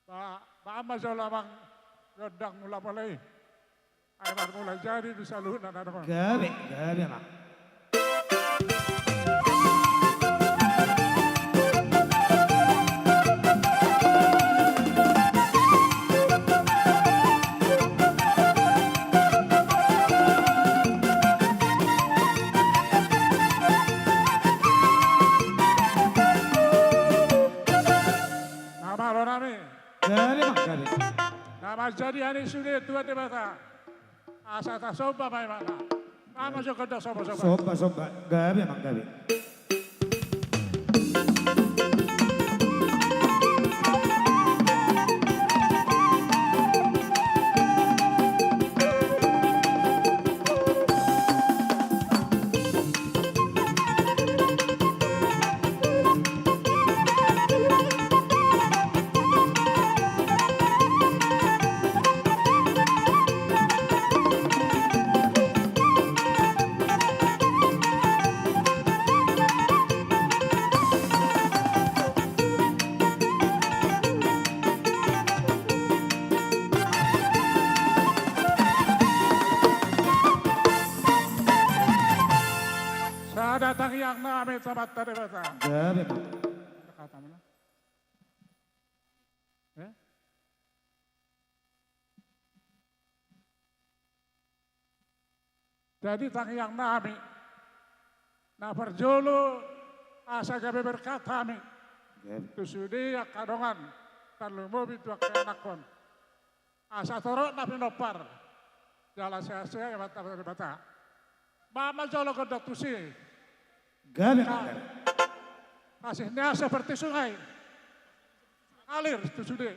Ba, ba ma jolo, Amang, gondang mula-mula i. Ai marmula jadi di saluhutna na dong. Gabe, gabe, Amang. Na malo nami. Gabe, Amang, gabe. Na manjadi hami sude Tuhan Debata. Asa tasomba ma Ibana. Ba ma jo gondang somba-somba. Somba, somba. Gabe, Amang, gabe. Sada tangiang nami tu Amanta Debata. Gabe, Amang. Kata mana? Eh? Jadi tangiang nami na parjolo, asa gabe berkat hami. Gabe. Tu sude angka dongan, tarlumobi tu angka ianakhon. Asa torop na pinompar jala sehat-sehat i ma Amanta Debata. Ba ma jolo gondang tusi. Gabe, Amang, gabe. Kasihnya seperti sungai ngalir tu sude,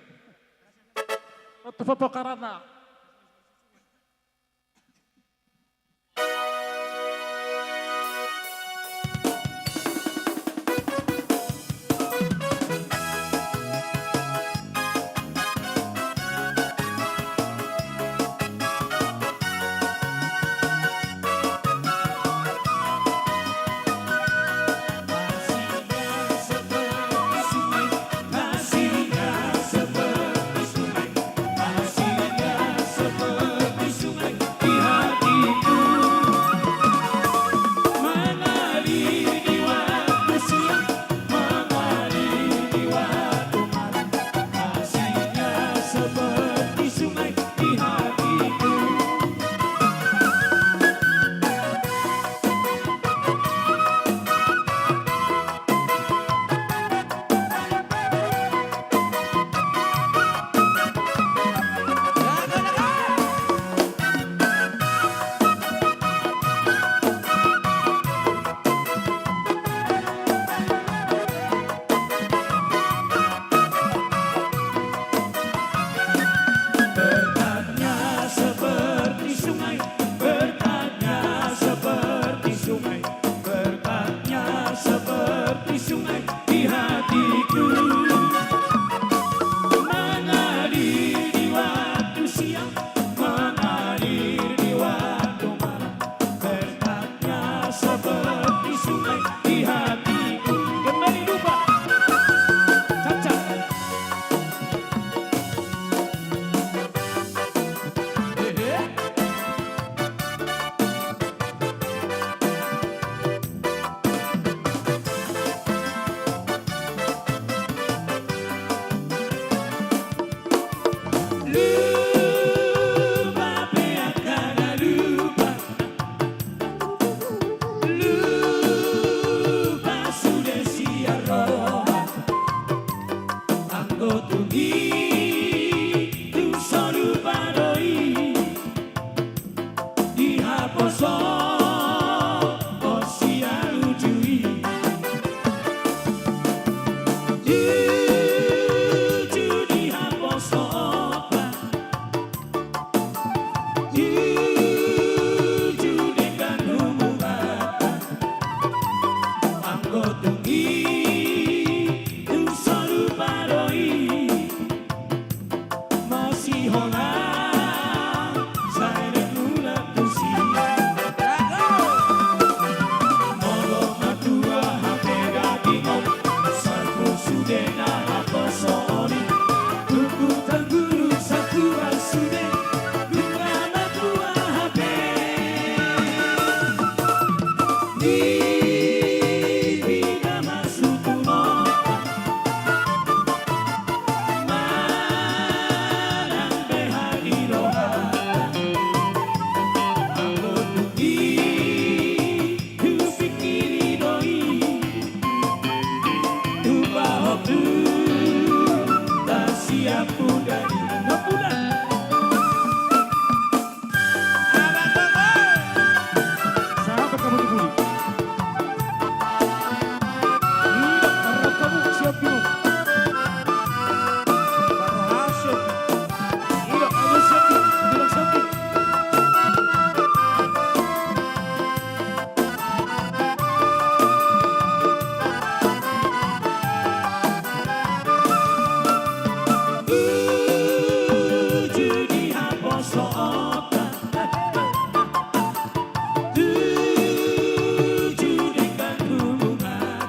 tu pongkaranna. Berkatnya seperti sungai, berkatnya seperti sungai, berkatnya seperti sungai di hatiku. Mengalir di waktu siang, mengalir di waktu malam. Berkatnya seperti sungai di hatiku. Kembali lupa. Caca. Tuju di haposoan, tuju denggan hubungan. Anggo tung i, tung so lupa do i. Masiholan, sai leleng mulak tusi. Molo matua hape daging on, salpu sude na haposoon i. Tungku tangguru satua sude, nunga matua hape. Di bina masutu no. Manang beha di roha, anggo tung i, hupikiri do i. Tupa ho tu, tasiap udan i. Tupa ho tu. Sahabat kamu di budi. Ido, marrok kamu siap dulu. Marrok siap. Ido, kamu siap dulu. Bilang siap dulu. Tuju di haposoan, tuju denggan hubungan.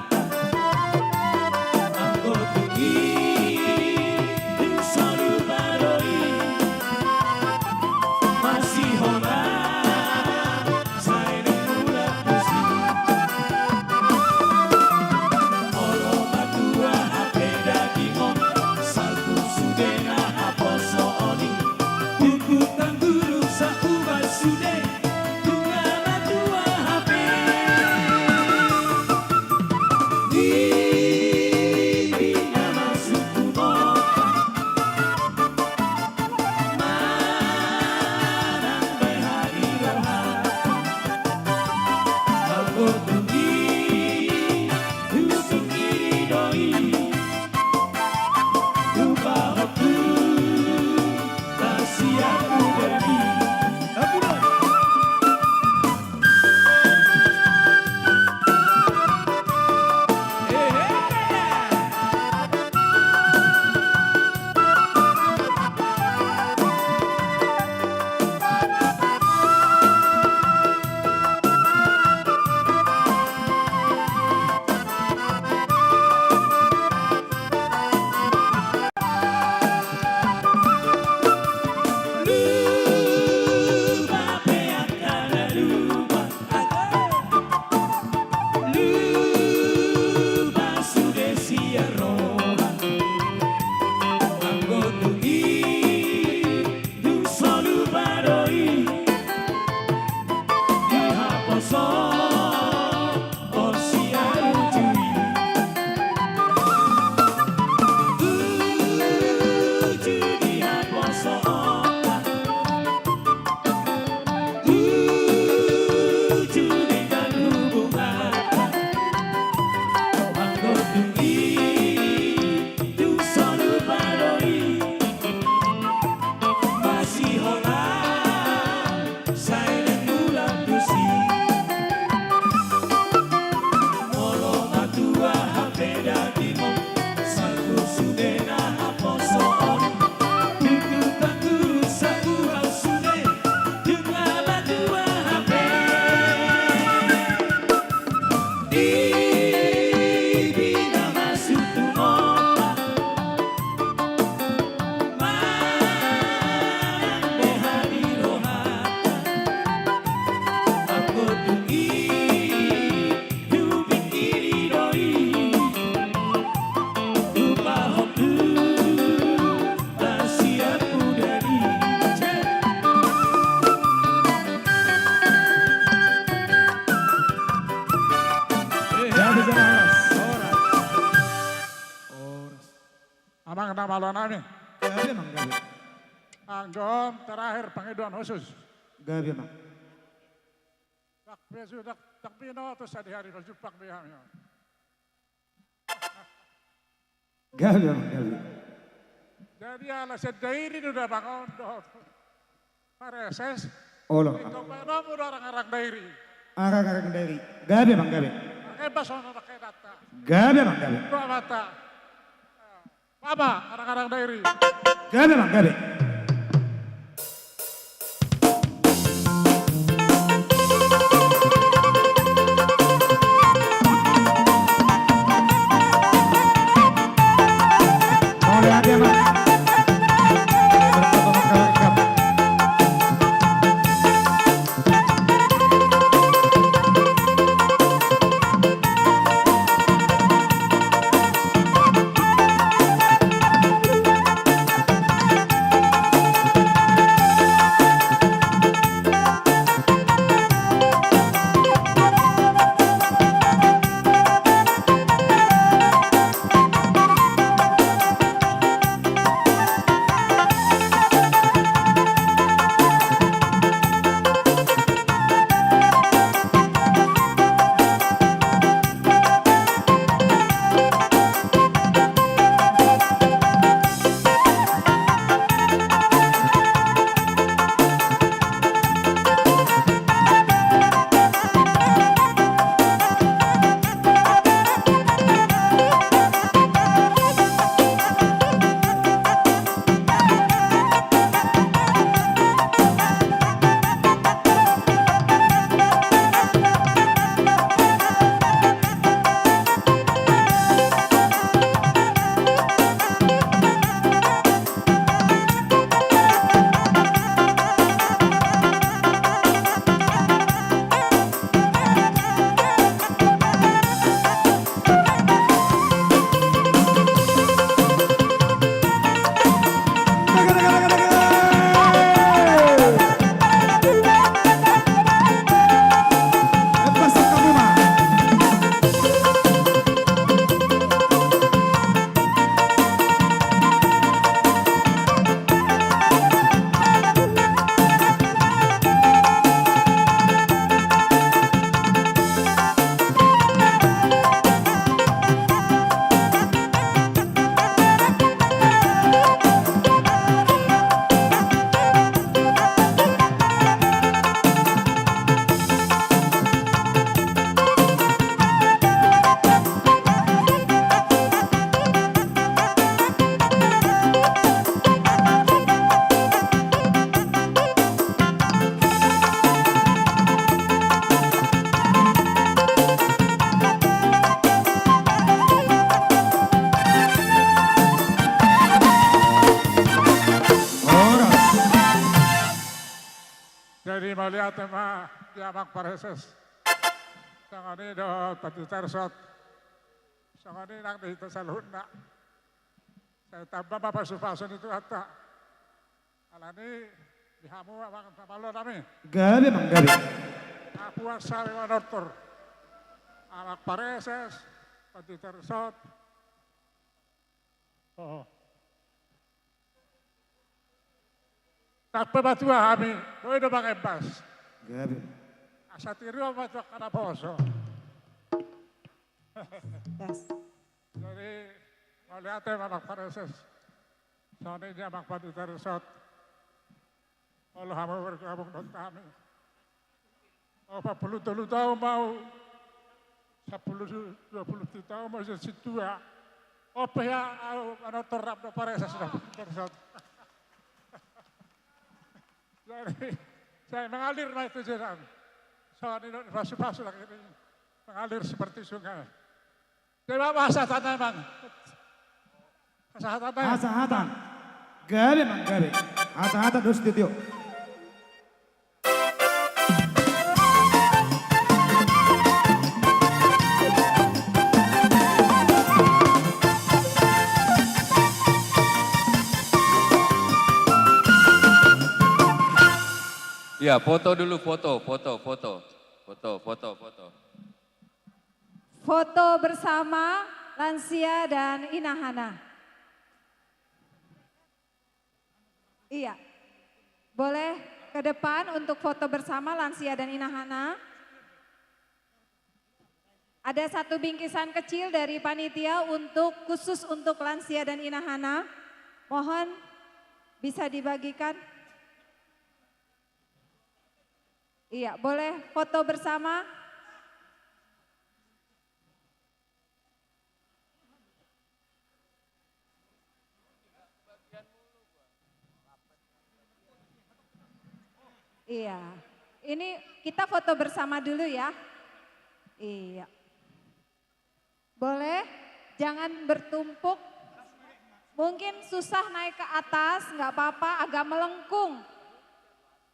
Anggo tung i, tung so lupa do i. Masiholan, sai leleng mulak tusi. Olo matua hape daging on, salpu sude na haposoon i. Tungku tangguru satua sude, nunga matua hape. Di bina masutu no. Manang beha di roha, anggo tung i, hupikiri do i. Tupa ho tu, tasiap udan i. Ampun. Lupa pe angka na lupa. Lupa sude sian roha. Anggo tung i, tung so lupa do i. Di haposoan on sian uju i. Tuju di haposoan, tuju denggan hubungan. Anggo tung i, tung so lupa do i. Masiholan, sai leleng mulak tusi. Molo matua hape daging on, salpu sude na haposoon i. Tungku tangguru satua sude, nunga matua hape. Di bina masutu no. Manang beha di roha, anggo tung i, hupikiri do i. Tupa ho tu, tasiap udan i. Gabe jala horas. Horas. Amang na malo nami. Gabe, Amang, gabe. Anggo terakhir pangidoan khusus. Gabe, Amang. Ndang pe suda, ndang binoto sadihari pajumpang be hami. Gabe, Amang, gabe. Jadi ala sian Dairi do damang on dohot Pareses. Olo. Ingkon baenonmu do arang-arang Dairi. Arang-arang Dairi. Gabe, Amang, gabe. Angke bas on, angke data. Gabe, Amang, gabe. Dua mata. Baba, arang-arang Dairi. Gabe, Amang, gabe. Jadi mauliate ma di Amang Pareses. Songon i do Pandita Resort. Songon i nang di hita saluhutna. Sai tamba ma pasupasu ni Tuhanta. Alani di hamu amang na malo nami. Gabe, Amang, gabe. Apuan sale manortor. Amang Pareses, Pandita Resort. Oh. Tamba matua hami, boi do mangembas. Gabe. Asa tiruan ma tu angka naposo. Gas. Jadi, mauliate ma Amang Pareses. Songon i di Amang Pandita Resort. Olo hamu bergabung dohot hami. Opat pulu tolu taon ma au. Sampulu, dua pulu tiga taon ma au sian sintua. On pe hea au manortor rap dohot Pareses dohot Pandita Resort. Jadi, sai mengalir ma i tu jolo. Songon i do pasupasu lagi ini. Mengalir seperti sungai. Coba pasahatanna, Amang. Pasahatanna. Pasahatanna. Gabe, Amang, gabe. Pasahatanna dos tio. Ya, foto dulu, foto, foto, foto. Foto, foto, foto. Foto bersama lansia dan Ina Hana. Iya. Boleh ke depan untuk foto bersama lansia dan Ina Hana. Ada satu bingkisan kecil dari panitia untuk, khusus untuk lansia dan inahana. Mohon bisa dibagikan. Iya, boleh foto bersama? Iya. Ini kita foto bersama dulu ya. Iya. Boleh? Jangan bertumpuk. Mungkin susah naik ke atas, nggak apa-apa, agak melengkung.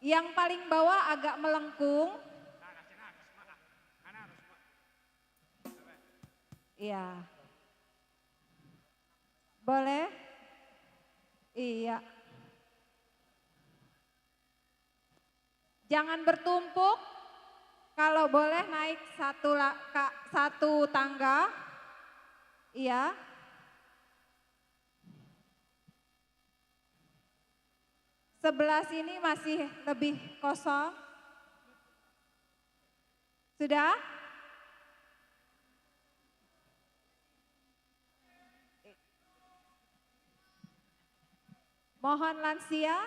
Yang paling bawah agak melengkung. Iya. Boleh? Iya. Jangan bertumpuk. Kalau boleh naik satu la-, ka-, satu tangga. Iya. Sebelah sini masih lebih kosong. Sudah? Mohon lansia,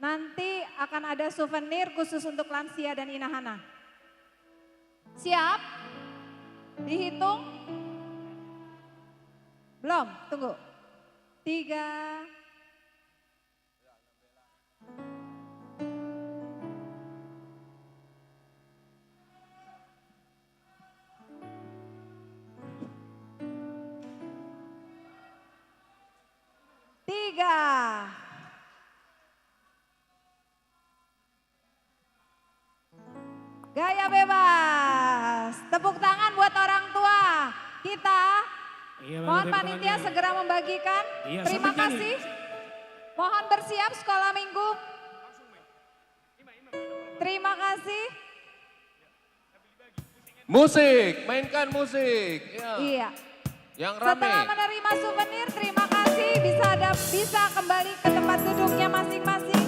nanti akan ada souvenir khusus untuk lansia dan inahana. Siap? Dihitung? Belum, tunggu. Tiga. Tiga. Gaya bebas. Tepuk tangan buat orang tua kita. Iya, mohon panitia segera membagikan. Iya, terima kasih. Mohon bersiap sekolah minggu. Terima kasih. Musik, mainkan musik. Ya. Iya. Yang rame. Setelah menerima souvenir, terima kasih. Bisa ada, bisa kembali ke tempat duduknya masing-masing.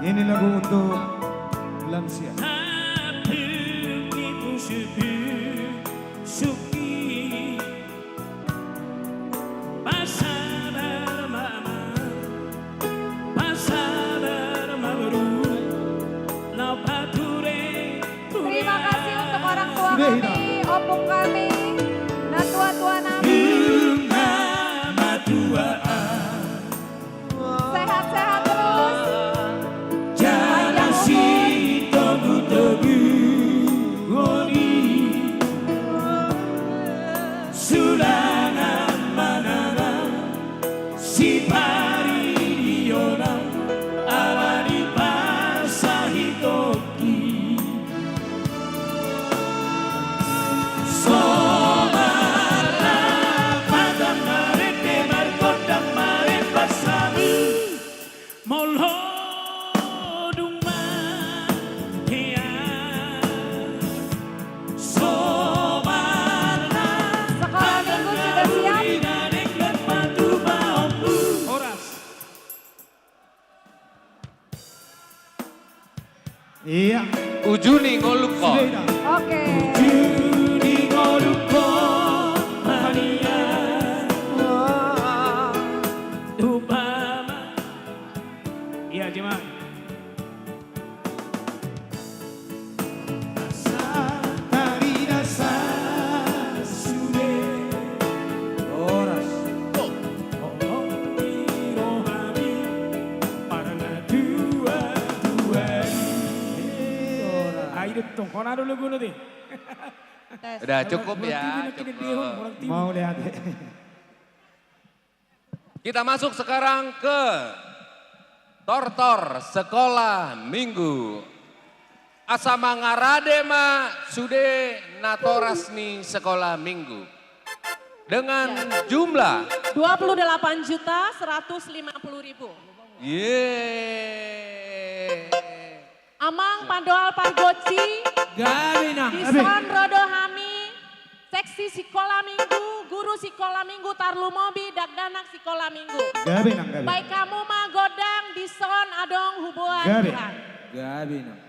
Ini lagu untuk lansia. Pasabar ma amang, pasabar ma boru, na pature. Terima kasih untuk orang tua kami, opung kami, natua-tua nami. Sehat-sehat terus. Jala sitogutogu ngoni, sulangan manangan siparidionan ala ni parsahitongki. Somal lapatan marende margondang maremban sami. Molo dung ma hea. Somal na. Sekolah minggu sudah siap? Horas. Iya. Uju ni ngoluk on. Oke. Uju ni ngoluk on, mania. Umpama. Iya, Jema. Asa tarida sude. Horas. Holong ni rohami parna dua-dua i. Horas. Ai do tong, hona do laguna te. Tes. Udah cukup ya, cukup. Mau lihat. Kita masuk sekarang ke tortor sekolah minggu. Asa mangarade ma sude natoras ni sekolah minggu. Dengan jumlah dua puluh delapan juta seratus lima puluh ribu. Yeay. Amang Pandoal Pargonsi, gabe na, dison ro do hami, seksi sikola minggu, Guru sikola minggu tarlumobi dakdanak sikola minggu. Gabe nang gabe. Baen hamu ma gondang dison adong huboan Tuhan. Gabe nang.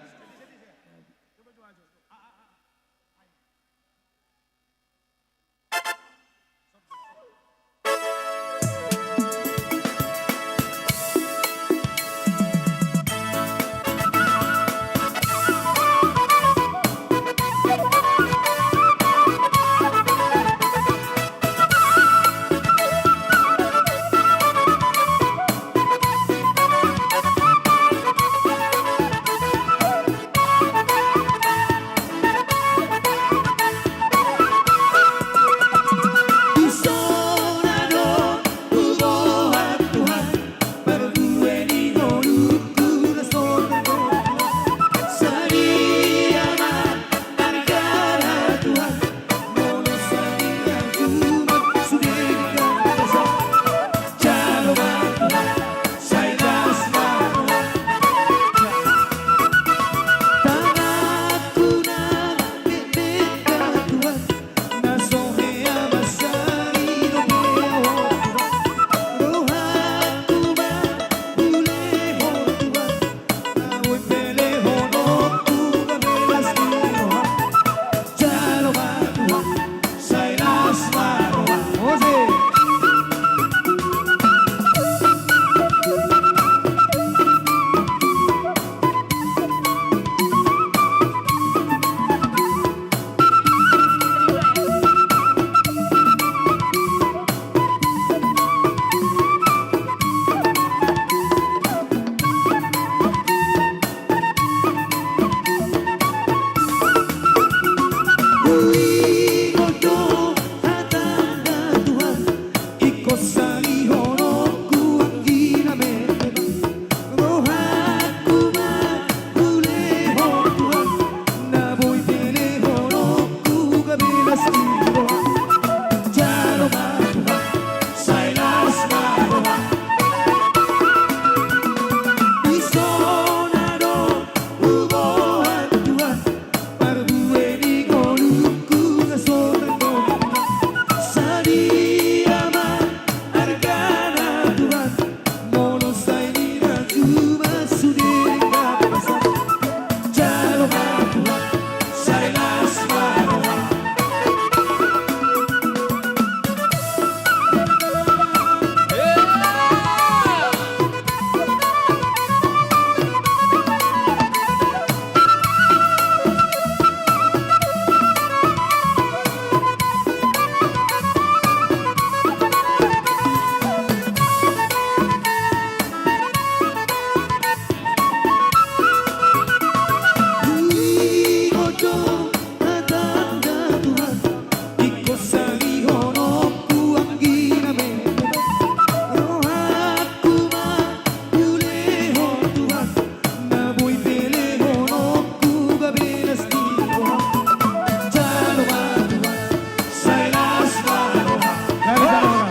Mauliate ma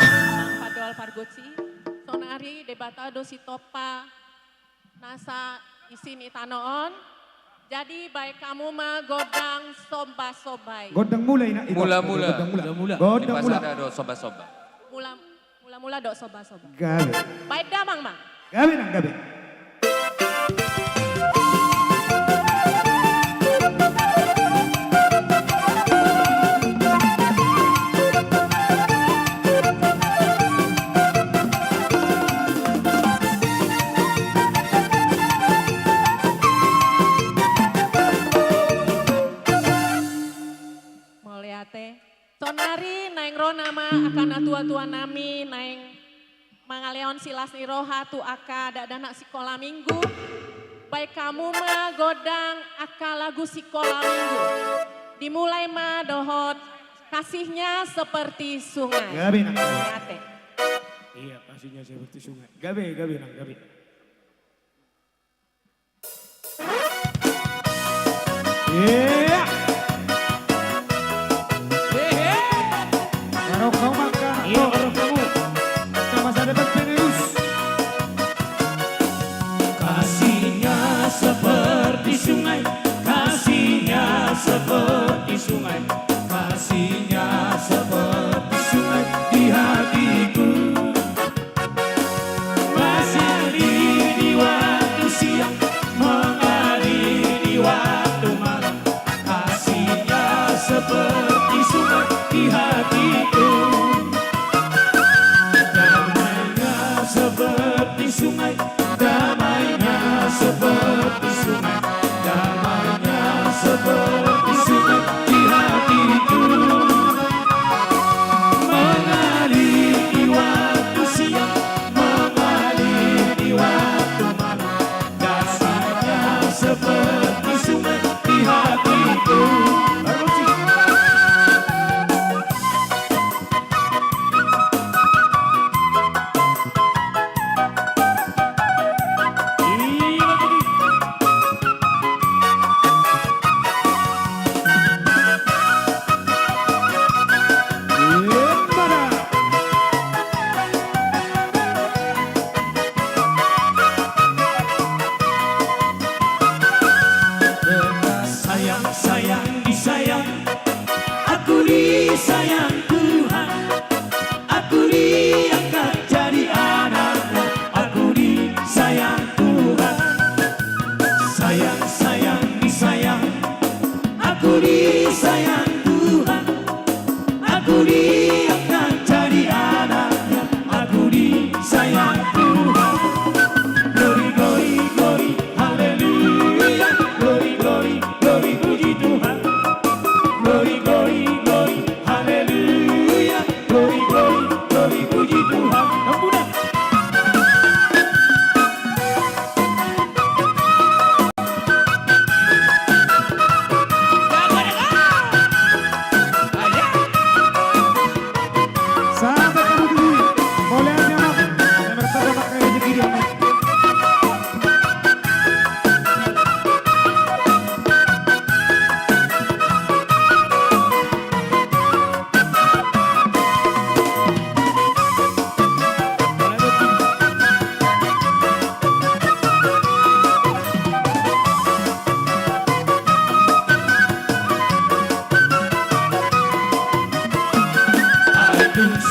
tu amang pardoal pargonsi. Saonari Debata do sitompa nasa isi ni tano on. Jadi baen hamu ma gondang sombasomba i. Gondang mula, ina. Mula-mula. Gondang mula. Gondang mula. Gondang mula. Dipasada do sombasomba. Mula, mula-mula do sombasomba. Gabe. Baen damang ma. Gabe nang gabe. Mauliate. Saonari naeng ro nama angka natuatua nami naeng mangalehon silas ni roha tu angka dakdanak sikola minggu. Baen hamu ma gondang angka lagu sikola minggu. Dimulai ma dohot Kasihnya Seperti Sungai. Gabe nang gabe. Mauliate. Iya, Kasihnya Seperti Sungai. Gabe, gabe nang gabe. Iya. Hehe. Barokah ma angka. Iya, barokah ma. Angka masa depan Pineios. Kasihnya seperti sungai, kasihnya seperti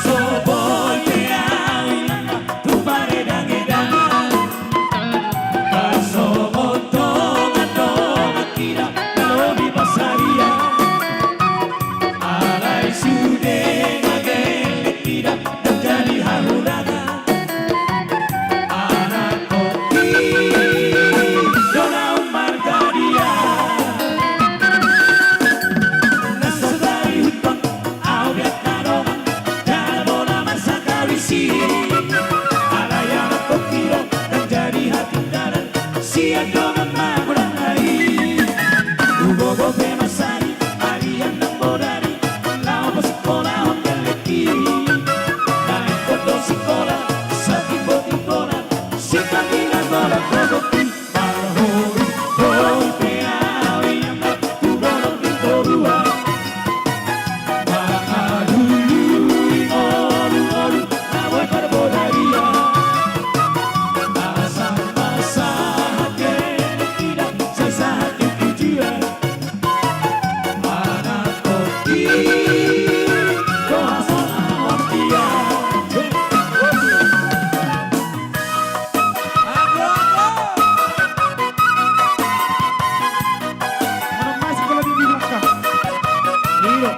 So boi pe au inang tu paredangedangan, tarsongon dongan-dongan hita na lobi pansarian. Alai sude na gelleng hita ndang jadi hahurangan. Anakkonhi do na ummarga dia. Na so tarihuthon au be angka dongan, jala bona marsangkap disi. Alai anakkonhi do ndang jadi hatindalan sian dongan magodang na i. Hugogo pe mansari arian nang bodari, laho pasingkolahon gellengki. Na ingkon do sikola satimbo-timbona, sitangihon dohot gogohi. Marhori-hori pe au inang tu dolok ni toruan, mangalului ngolu-ngolu na boi parbodarian. Asa marsahat gelleng hita, sai sahat tu tujuan. Anakkonhi do hasonangan dia. Mana masih kalau di belakang. Iya.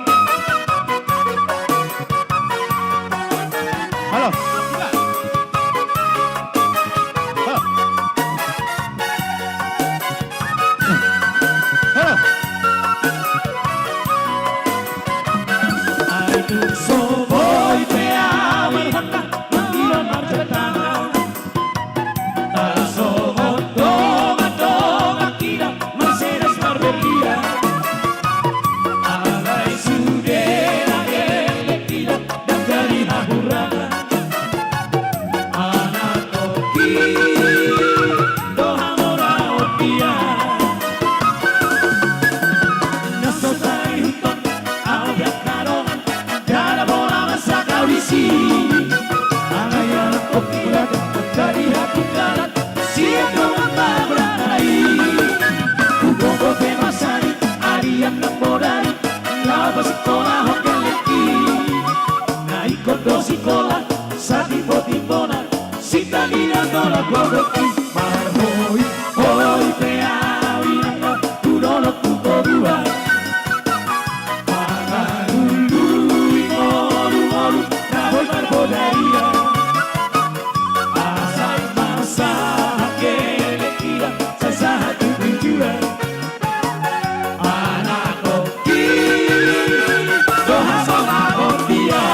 Halo. Halo. Halo. Ai tung so boi pe au marhata, mangilo marjabat tangan. Tarsongon dongan-dongan hita marsedas marberlian. Alai sude na gelleng hita ndang jadi hahurangan. Anakkonhi do hamoraon dia. Na so tarihuthon au be angka dongan, jala bona marsangkap disi. Alai anakkonhi do ndang jadi hatindalan sian dongan magodang na i. Hugogo pe mansari arian nang bodari, laho pasingkolahon gellengki. Na ingkon do sikola satimbo-timbona, sitangihon dohot gogohi. Marhori-hori pe au inang tu dolok ni toruan, mangalului ngolu-ngolu na boi parbodarian. Asa marsahat gelleng hita, sai sahat tu tujuan. Anakkonhi do hasonangan dia.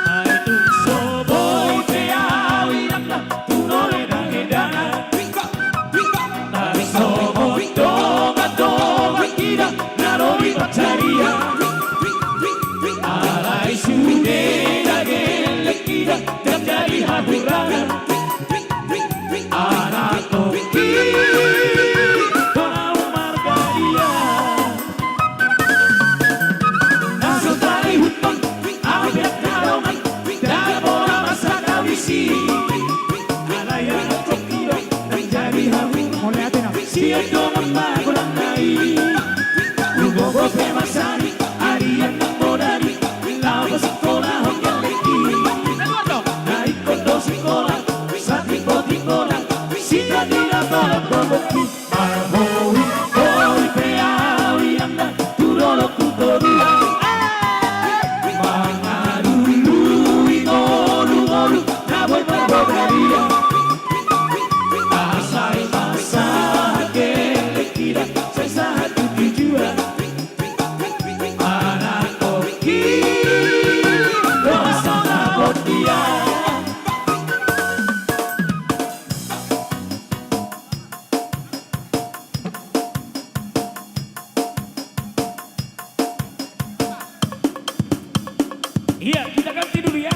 Ai tung so boi pe au inang tu paredangedangan, tarsongon dongan-dongan hita na lobi pansarian. Alai sude na gelleng hita ndang jadi hahurangan. Anakkonhi do na ummarga dia. Na so tarihuthon au be angka dongan, jala bona marsangkap disi. Alai anakkonhi do ndang jadi hahurangan sian dongan magodang na i. Hugogo pe mansari arian nang bodari, laho pasingkolahon gellengki. Na ingkon do sikola satimbo-timbona, sitangihon dohot gogohi. Marhori-hori pe au inang tu dolok ni toruan, mangalului ngolu-ngolu na boi parbodarian. Asa marsahat gelleng hita, sai sahat tu tujuan. Anakkonhi do hasonangan dia. Iya, kita ganti dulu ya.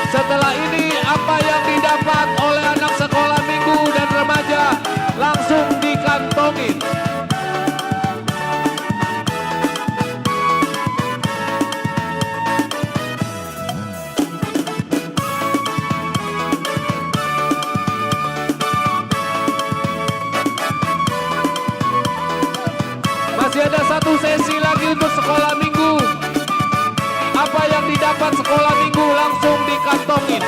Setelah ini, apa yang didapat oleh anak sekolah minggu dan remaja langsung dikantongin. Masih ada satu sesi lagi untuk sekolah minggu. Apa yang didapat sekolah minggu langsung dikantongin.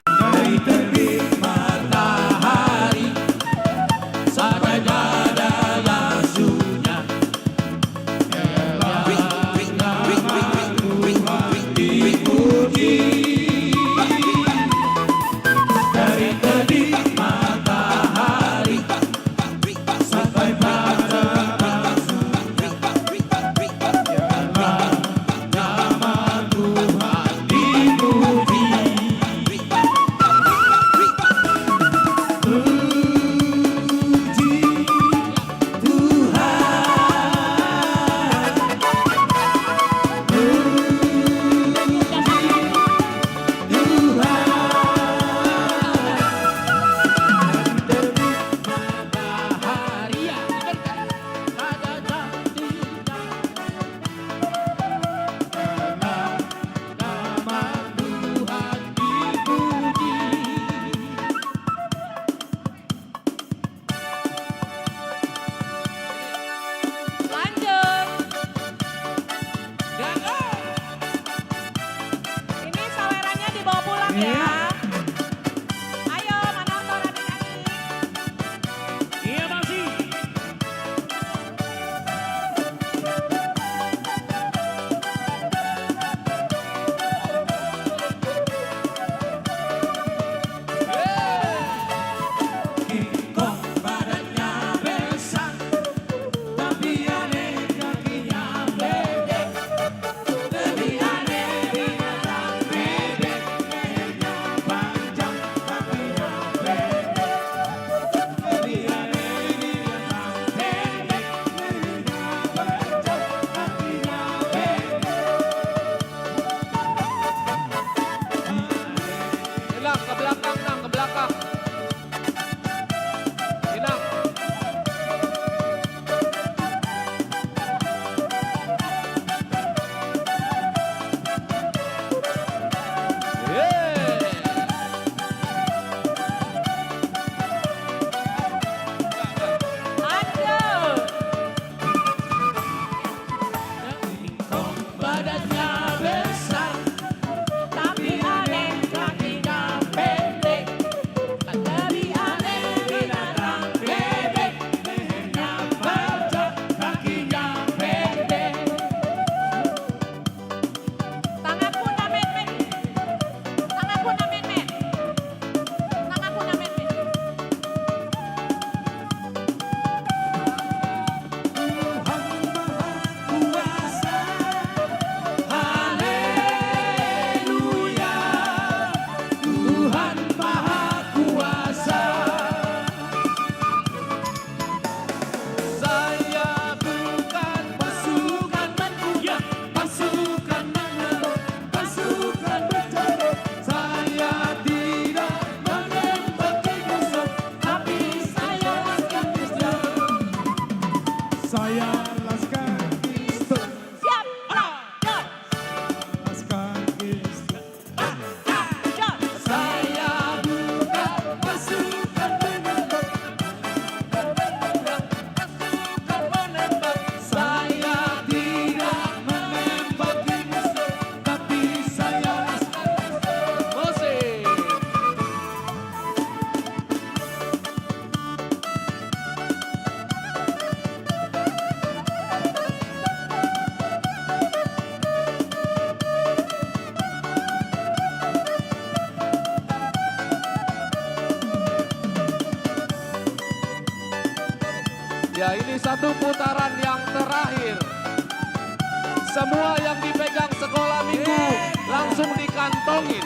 Dari terbit matahari sampai pada lamsunya, dipuji. Dari terbit matahari sampai pada lamsunya, nama Tuhan dipuji. Puji Tuhan. Puji Tuhan. Terbit matahari, pada jam tiga. Nama Tuhan dipuji. Lanjut. Ini sawerannya dibawa pulang ya. Iya. Ayo, mana otoran ini? Iya, Bang Si. Ingkon badannya besar, tapi aneh kakinya pendek. Lebih aneh binatang bebek, lehernya panjang, kakinya pendek. Lebih aneh binatang pendek, lehernya panjang, kakinya pendek. Enak, ke belakang, Nang, ke belakang. Enak. Yeay. Lanjut. Ingkon badannya besar, tapi aneh kakinya pendek. Lebih aneh binatang bebek, lehernya panjang, kakinya pendek. Tanganku na metmet. Tanganku na metmet. Tanganku na metmet. Tuhan Maha Kuasa. Haleluya. Tuhan Maha Kuasa. Saya bukan pasukan manusia, pasukan mengelak, pasukan bercadar. Saya tidak menembaki musuh, tapi saya laskar Kristus. Saya laskar Kristus. Siap, lanjut. Laskar Kristus. Saya bukan pasukan menembak, pasukan menembak. Saya tidak menembaki musuh, tapi saya laskar. Musik. Ya, ini satu putaran yang terakhir. Semua yang dipegang sekolah minggu langsung dikantongin.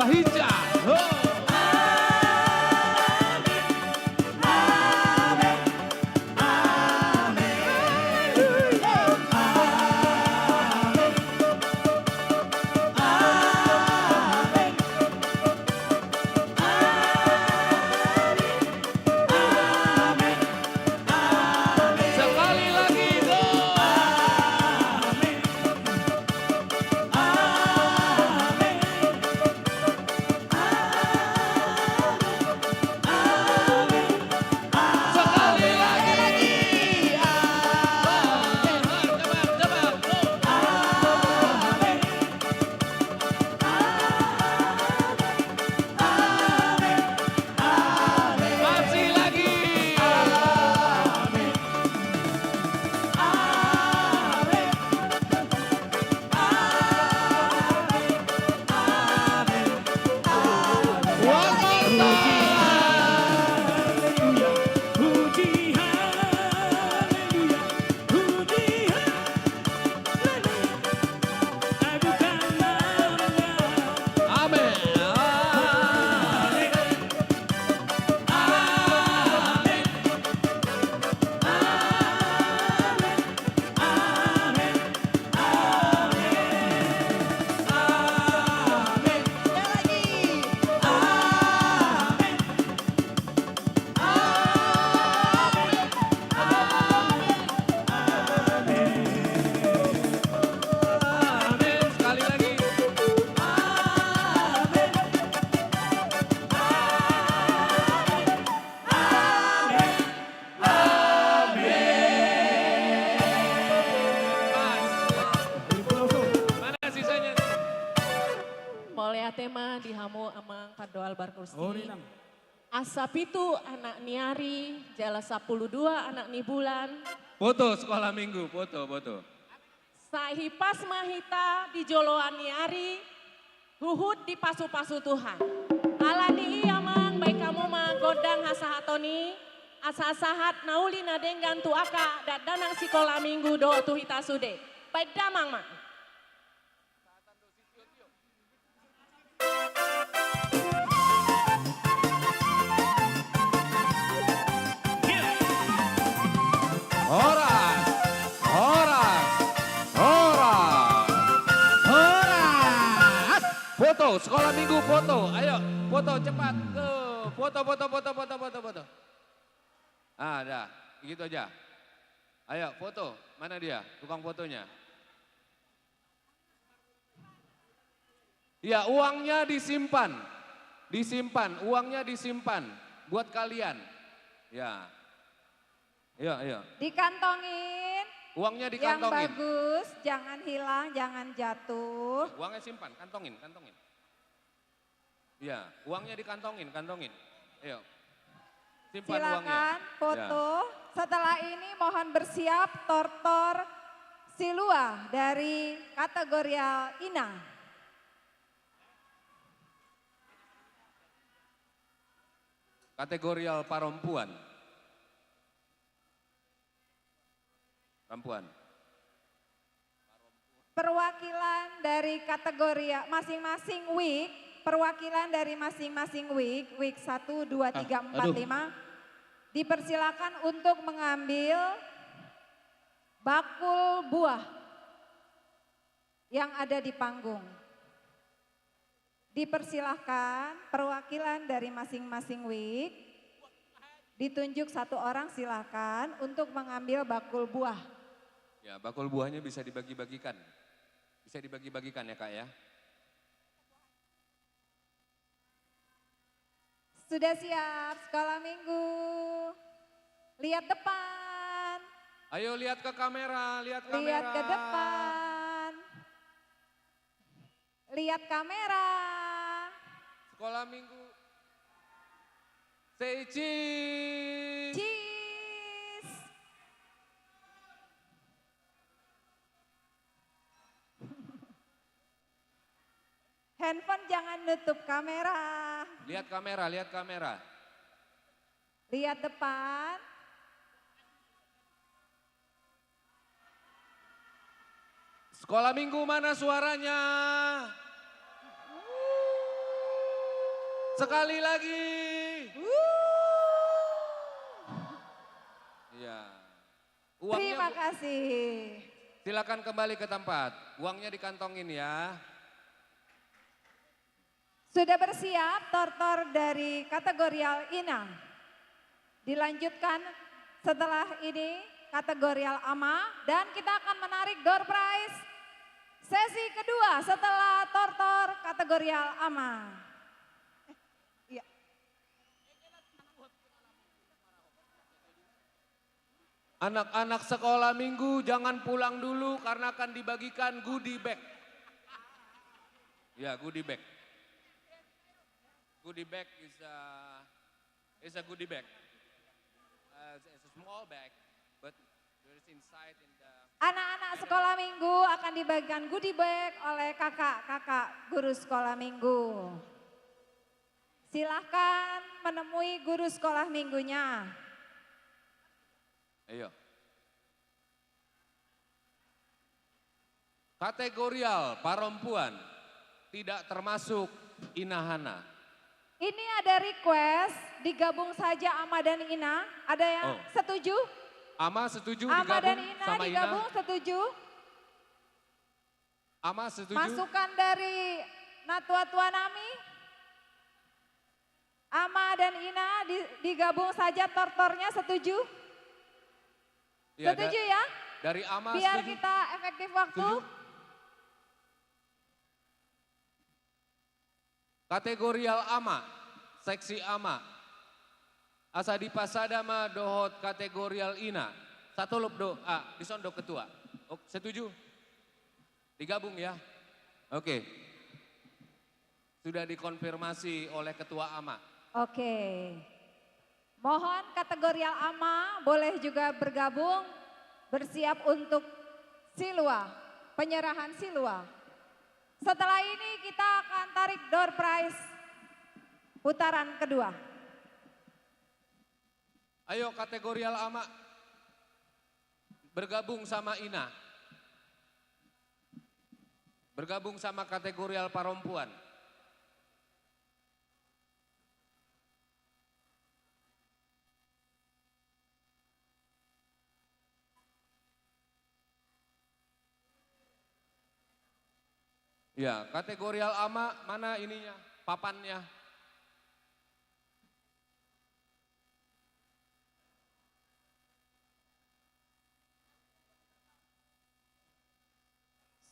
Bahinsa. Ho. Sekali lagi, go! Amin. Amin. Amin. Amin. Sekali lagi. Amin. Cepat, cepat, go. Amin. Amin. Amin. Masih lagi. Amin. Amin. Amin. Amin. One more time. Haleluya. Puji, haleluya. Puji, haleluya. Amin. Amin. Sekali lagi. Amin. Amin. Amin. Amin. Pas. Mana sisanya? Mauliate ma di hamu amang pandohal parkursi. Asa pitu anak ni ari, jala sampulu dua anak ni bulan. Foto sekolah minggu, foto, foto. Sai hipas ma hita di joloan ni ari, huhut dipasupasu Tuhan. Alani i amang, baen hamu ma gondang hasahaton i, asa sahat na uli na denggan tu angka dakdanak sikola minggu dohot tu hita sude. Baen damang ma. Horas, horas, horas, horas. Foto, sekolah minggu foto. Ayo, foto cepat. Tuh, foto, foto, foto, foto, foto, foto. Ah, dah. Begitu aja. Ayo, foto. Mana dia, tukang fotonya? Ya, uangnya disimpan. Disimpan, uangnya disimpan buat kalian. Ya. Iya, iya. Dikantongin. Uangnya dikantongin. Yang bagus, jangan hilang, jangan jatuh. Uangnya simpan, kantongin, kantongin. Iya, uangnya dikantongin, kantongin. Ayo. Simpan uangnya. Silakan foto. Ya. Setelah ini mohon bersiap tortor Silua dari kategorial Ina. Kategorial parompuan. Perempuan. Perwakilan dari kategori masing-masing week, perwakilan dari masing-masing week, week satu, dua, tiga, empat, lima, dipersilakan untuk mengambil bakul buah yang ada di panggung. Dipersilahkan perwakilan dari masing-masing week, ditunjuk satu orang, silahkan untuk mengambil bakul buah. Ya, bakul buahnya bisa dibagi-bagikan. Bisa dibagi-bagikan ya, Kak, ya. Sudah siap sekolah minggu? Lihat depan. Ayo lihat ke kamera, lihat kamera. Lihat ke depan. Lihat kamera. Sekolah minggu. Say cheese. Cheese. Handphone jangan nutup kamera. Lihat kamera, lihat kamera. Lihat depan. Sekolah minggu mana suaranya? Sekali lagi. Iya. Uangnya, terima kasih. Silakan kembali ke tempat. Uangnya dikantongin ya. Sudah bersiap tortor dari kategorial Ina. Dilanjutkan setelah ini kategorial Ama dan kita akan menarik door prize sesi kedua setelah tortor kategorial Ama. Eh, iya. Anak-anak sekolah minggu, jangan pulang dulu karena akan dibagikan goodie bag. Ya, goodie bag. Goodie bag is a, is a goodie bag. Uh, it's a small bag, but there is inside in the... Anak-anak sekolah minggu akan dibagikan goodie bag oleh kakak-kakak guru sekolah minggu. Silahkan menemui guru sekolah minggunya. Ayo. Kategorial parompuan tidak termasuk Ina Hana. Ini ada request digabung saja Ama dan Ina. Ada yang setuju? Ama setuju digabung sama Ina? Ama dan Ina digabung, setuju? Ama setuju? Masukan dari natua-tua nami. Ama dan Ina di-, digabung saja tortornya, setuju? Ya, setuju ya? Dari Ama setuju. Biar kita efektif waktu. Setuju? Kategorial Ama, seksi Ama. Asa dipasada ma dohot kategorial Ina. Satolop do, ah, dison do ketua. Oh, setuju? Digabung ya? Oke. Sudah dikonfirmasi oleh ketua Ama. Oke. Mohon kategorial Ama boleh juga bergabung, bersiap untuk silua, penyerahan silua. Setelah ini kita akan tarik door prize putaran kedua. Ayo, kategorial Ama bergabung sama Ina. Bergabung sama kategorial parompuan. Ya, kategorial Ama, mana ininya? Papannya.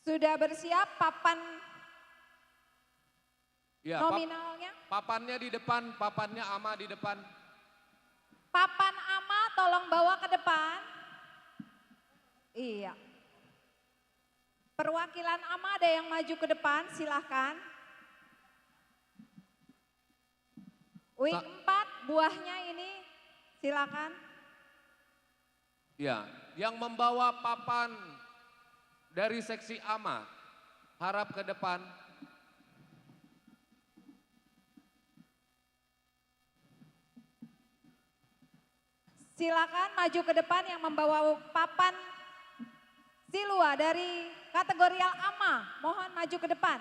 Sudah bersiap papan nominalnya? Ya, pap-, papannya di depan, papannya Ama di depan. Papan Ama tolong bawa ke depan. Iya. Perwakilan Ama ada yang maju ke depan, silahkan. Wing empat, buahnya ini, silakan. Ya, yang membawa papan dari seksi Ama, harap ke depan. Silakan maju ke depan yang membawa papan silua dari kategorial Ama. Mohon maju ke depan.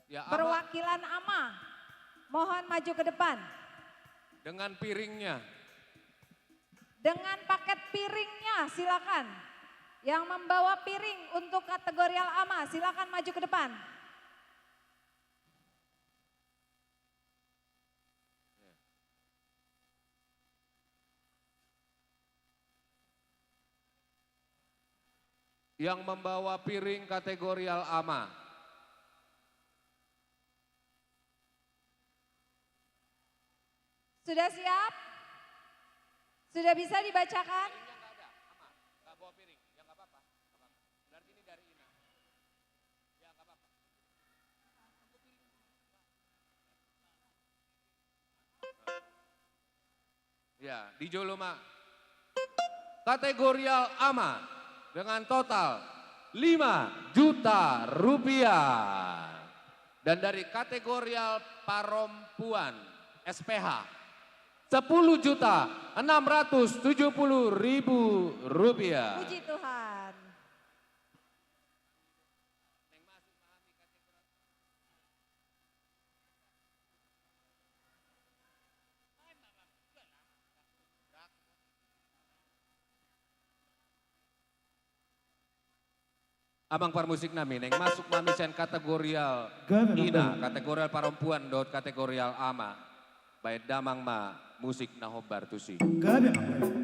Ya, Ama. Perwakilan Ama, mohon maju ke depan. Dengan piringnya. Dengan paket piringnya, silakan. Yang membawa piring untuk kategorial Ama, silakan maju ke depan. Yang membawa piring kategorial Ama. Sudah siap? Sudah bisa dibacakan? Piringnya nggak ada, Ama. Nggak bawa piring. Ya, nggak apa-apa. Nggak apa-apa. Berarti ini dari Ina. Ya, nggak apa-apa. Ya, di jolo ma. Kategorial Ama dengan total lima juta rupiah. Dan dari kategorial Parompuan, S P H, sepuluh juta enam ratus tujuh puluh ribu rupiah. Puji Tuhan. Amang parmusik nami, naeng masuk ma hami sian kategorial ina, kategorial parompuan dohot kategorial ama. Baen damang ma musik na hombar tusi. Gabe, Amang.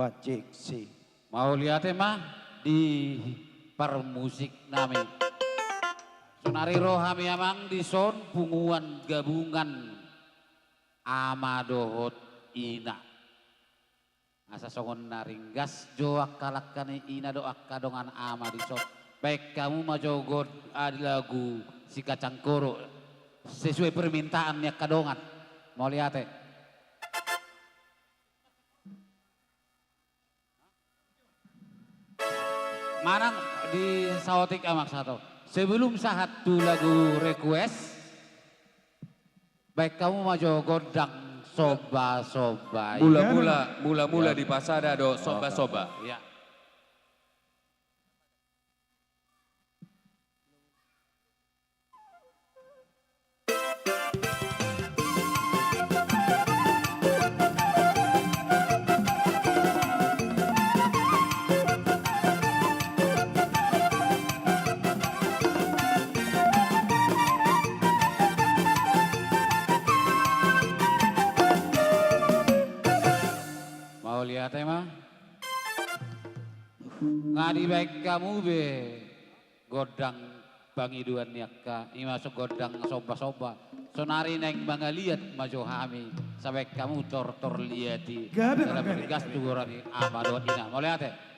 Pancik si. Mauliate ma di parmusik nami. Sonari ro hami amang dison punguan gabungan ama dohot ina. Asa songon na ringgas jo angka langka ni ina dohot angka dongan ama dison. Baen hamu ma jo gondang lagu si Kacang Koro sesuai permintaan ni angka dongan. Mauliate. Manang di saotik amang sato. Sebelum sahat tu lagu request, baen hamu ma jo gondang somba-somba i. Mula-mula, mula-mula di pasada do somba-somba. Ya. Mauliate ma. Nga dibaen hamu be gondang pangidoan ni angka, i ma so gondang somba-somba. Sonari naeng mangaliat ma jo hami, sai baen hamu tortor liat i. Gabe, gabe. Bergas tu goar ni ama dohot ina. Mauliate.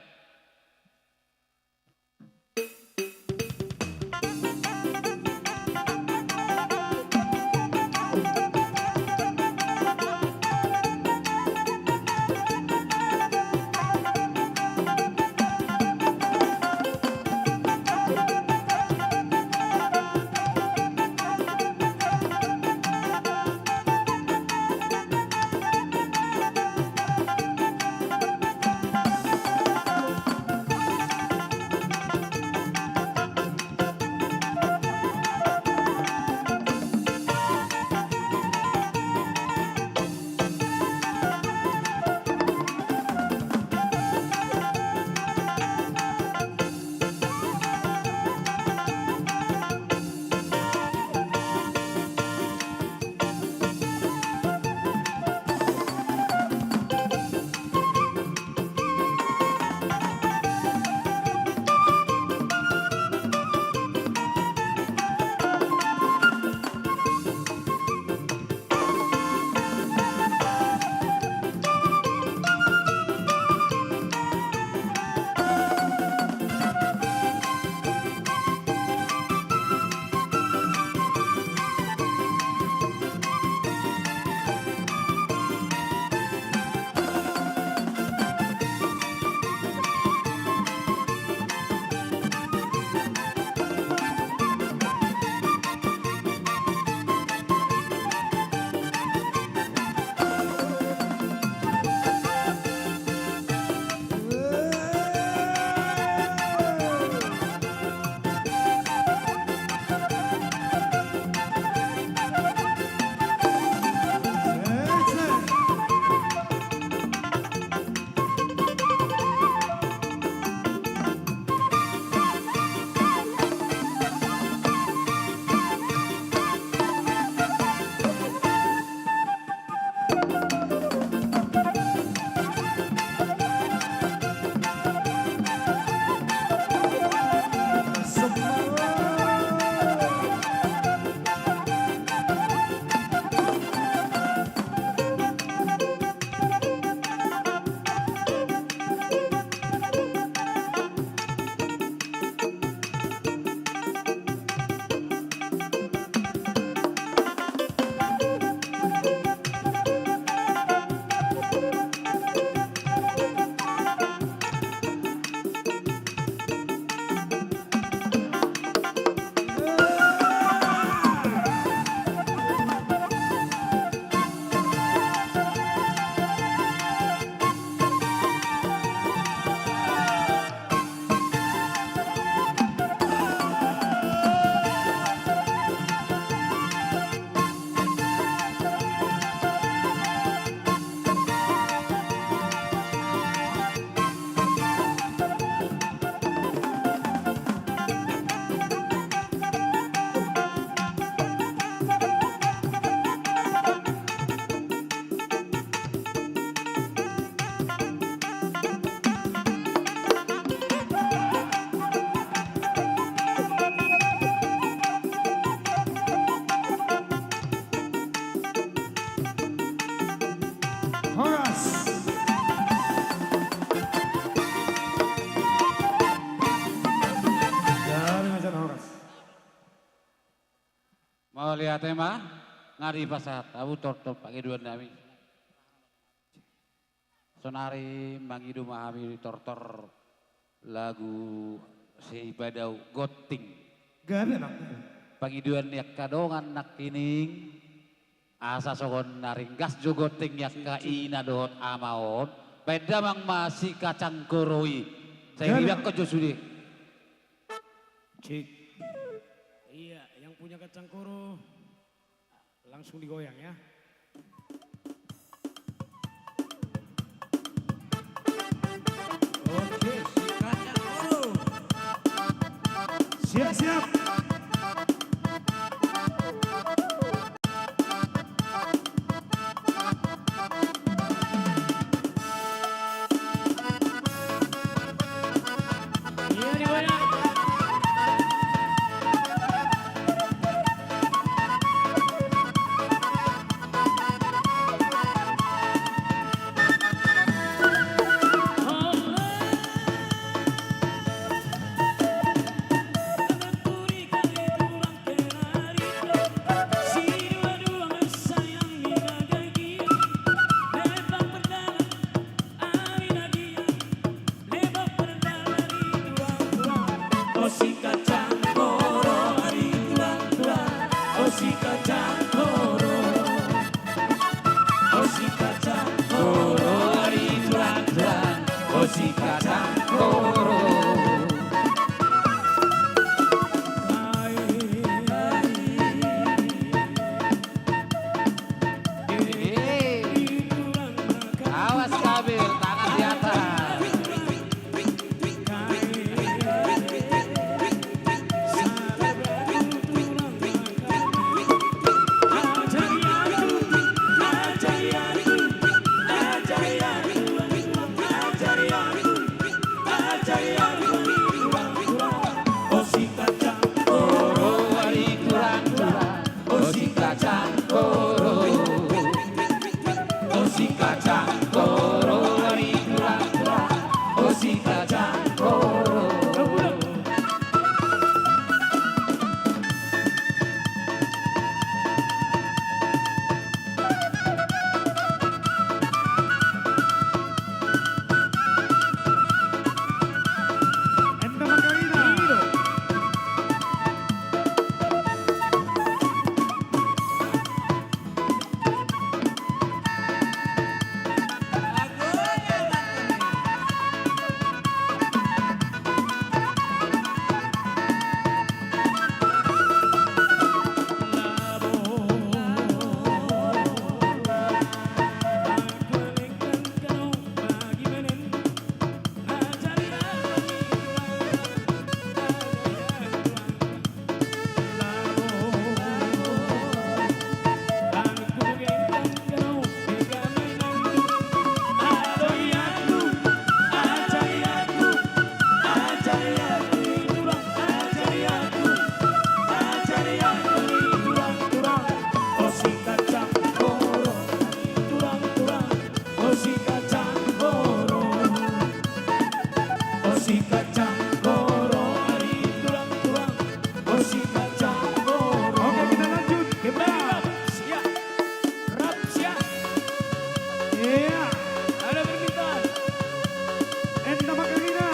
Horas. Mauliate ma, nga dipasahat hamu tortor pangidoan nami. Sonari mangido ma hami tortor lagu Sipadao Gonting. Gabe nangku. Pangidoan ni angka dongan nangkining, asa songon na ringgas jo gonteng ni angka ina dohot ama on, baen damang ma si kacang koro i. Sai gabe. Ridangkon jo sude. Cik. Iya, yang punya kacang koro. Langsung digoyang ya. Oke, sikat dulu. Siap, siap. Awas, Kabil, tangan di atas. Oke, kita lanjut. Kita. Siap. Rap, siap. Iya. Ada permintaan. Enda Makarina.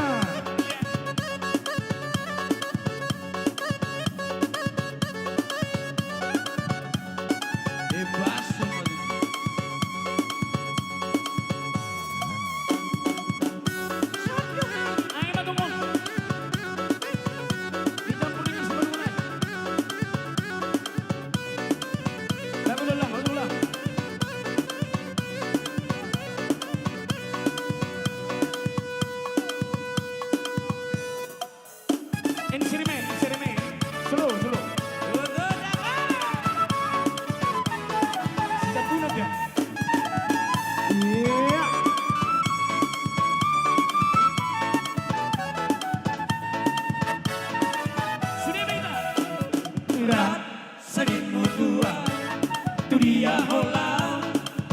Instrumen, instrumen. Slow, slow. Sida punat ya. Iya. Sudah minta. Rap. Sanimu tuat, tu dia holan,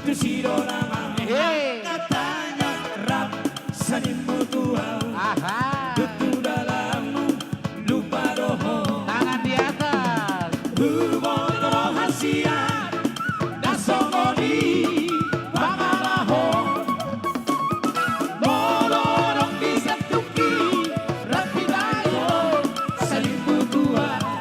tu si do na manghangkatna. Rap sanimu tuat, tu dalanmu lupa do ho. Tangan di atas. Huboto do hasian na songon i pangalahon. Molo adong di santungki rap hita i ho, sanimu tuat.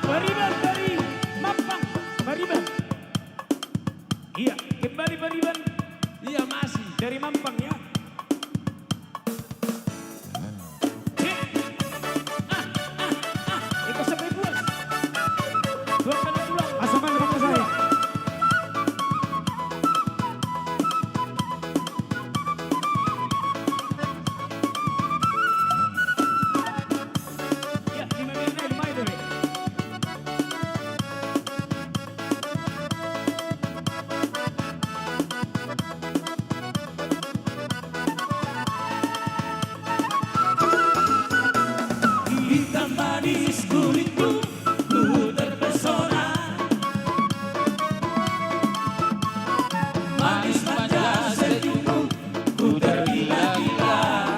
Pariban dari Mampang, Pariban. Iya, kembali Pariban. Iya, masih. Dari Mampang, ya. Hitam manis kulitmu, ku terpesona. Manis manja senyummu, ku tergila-gila.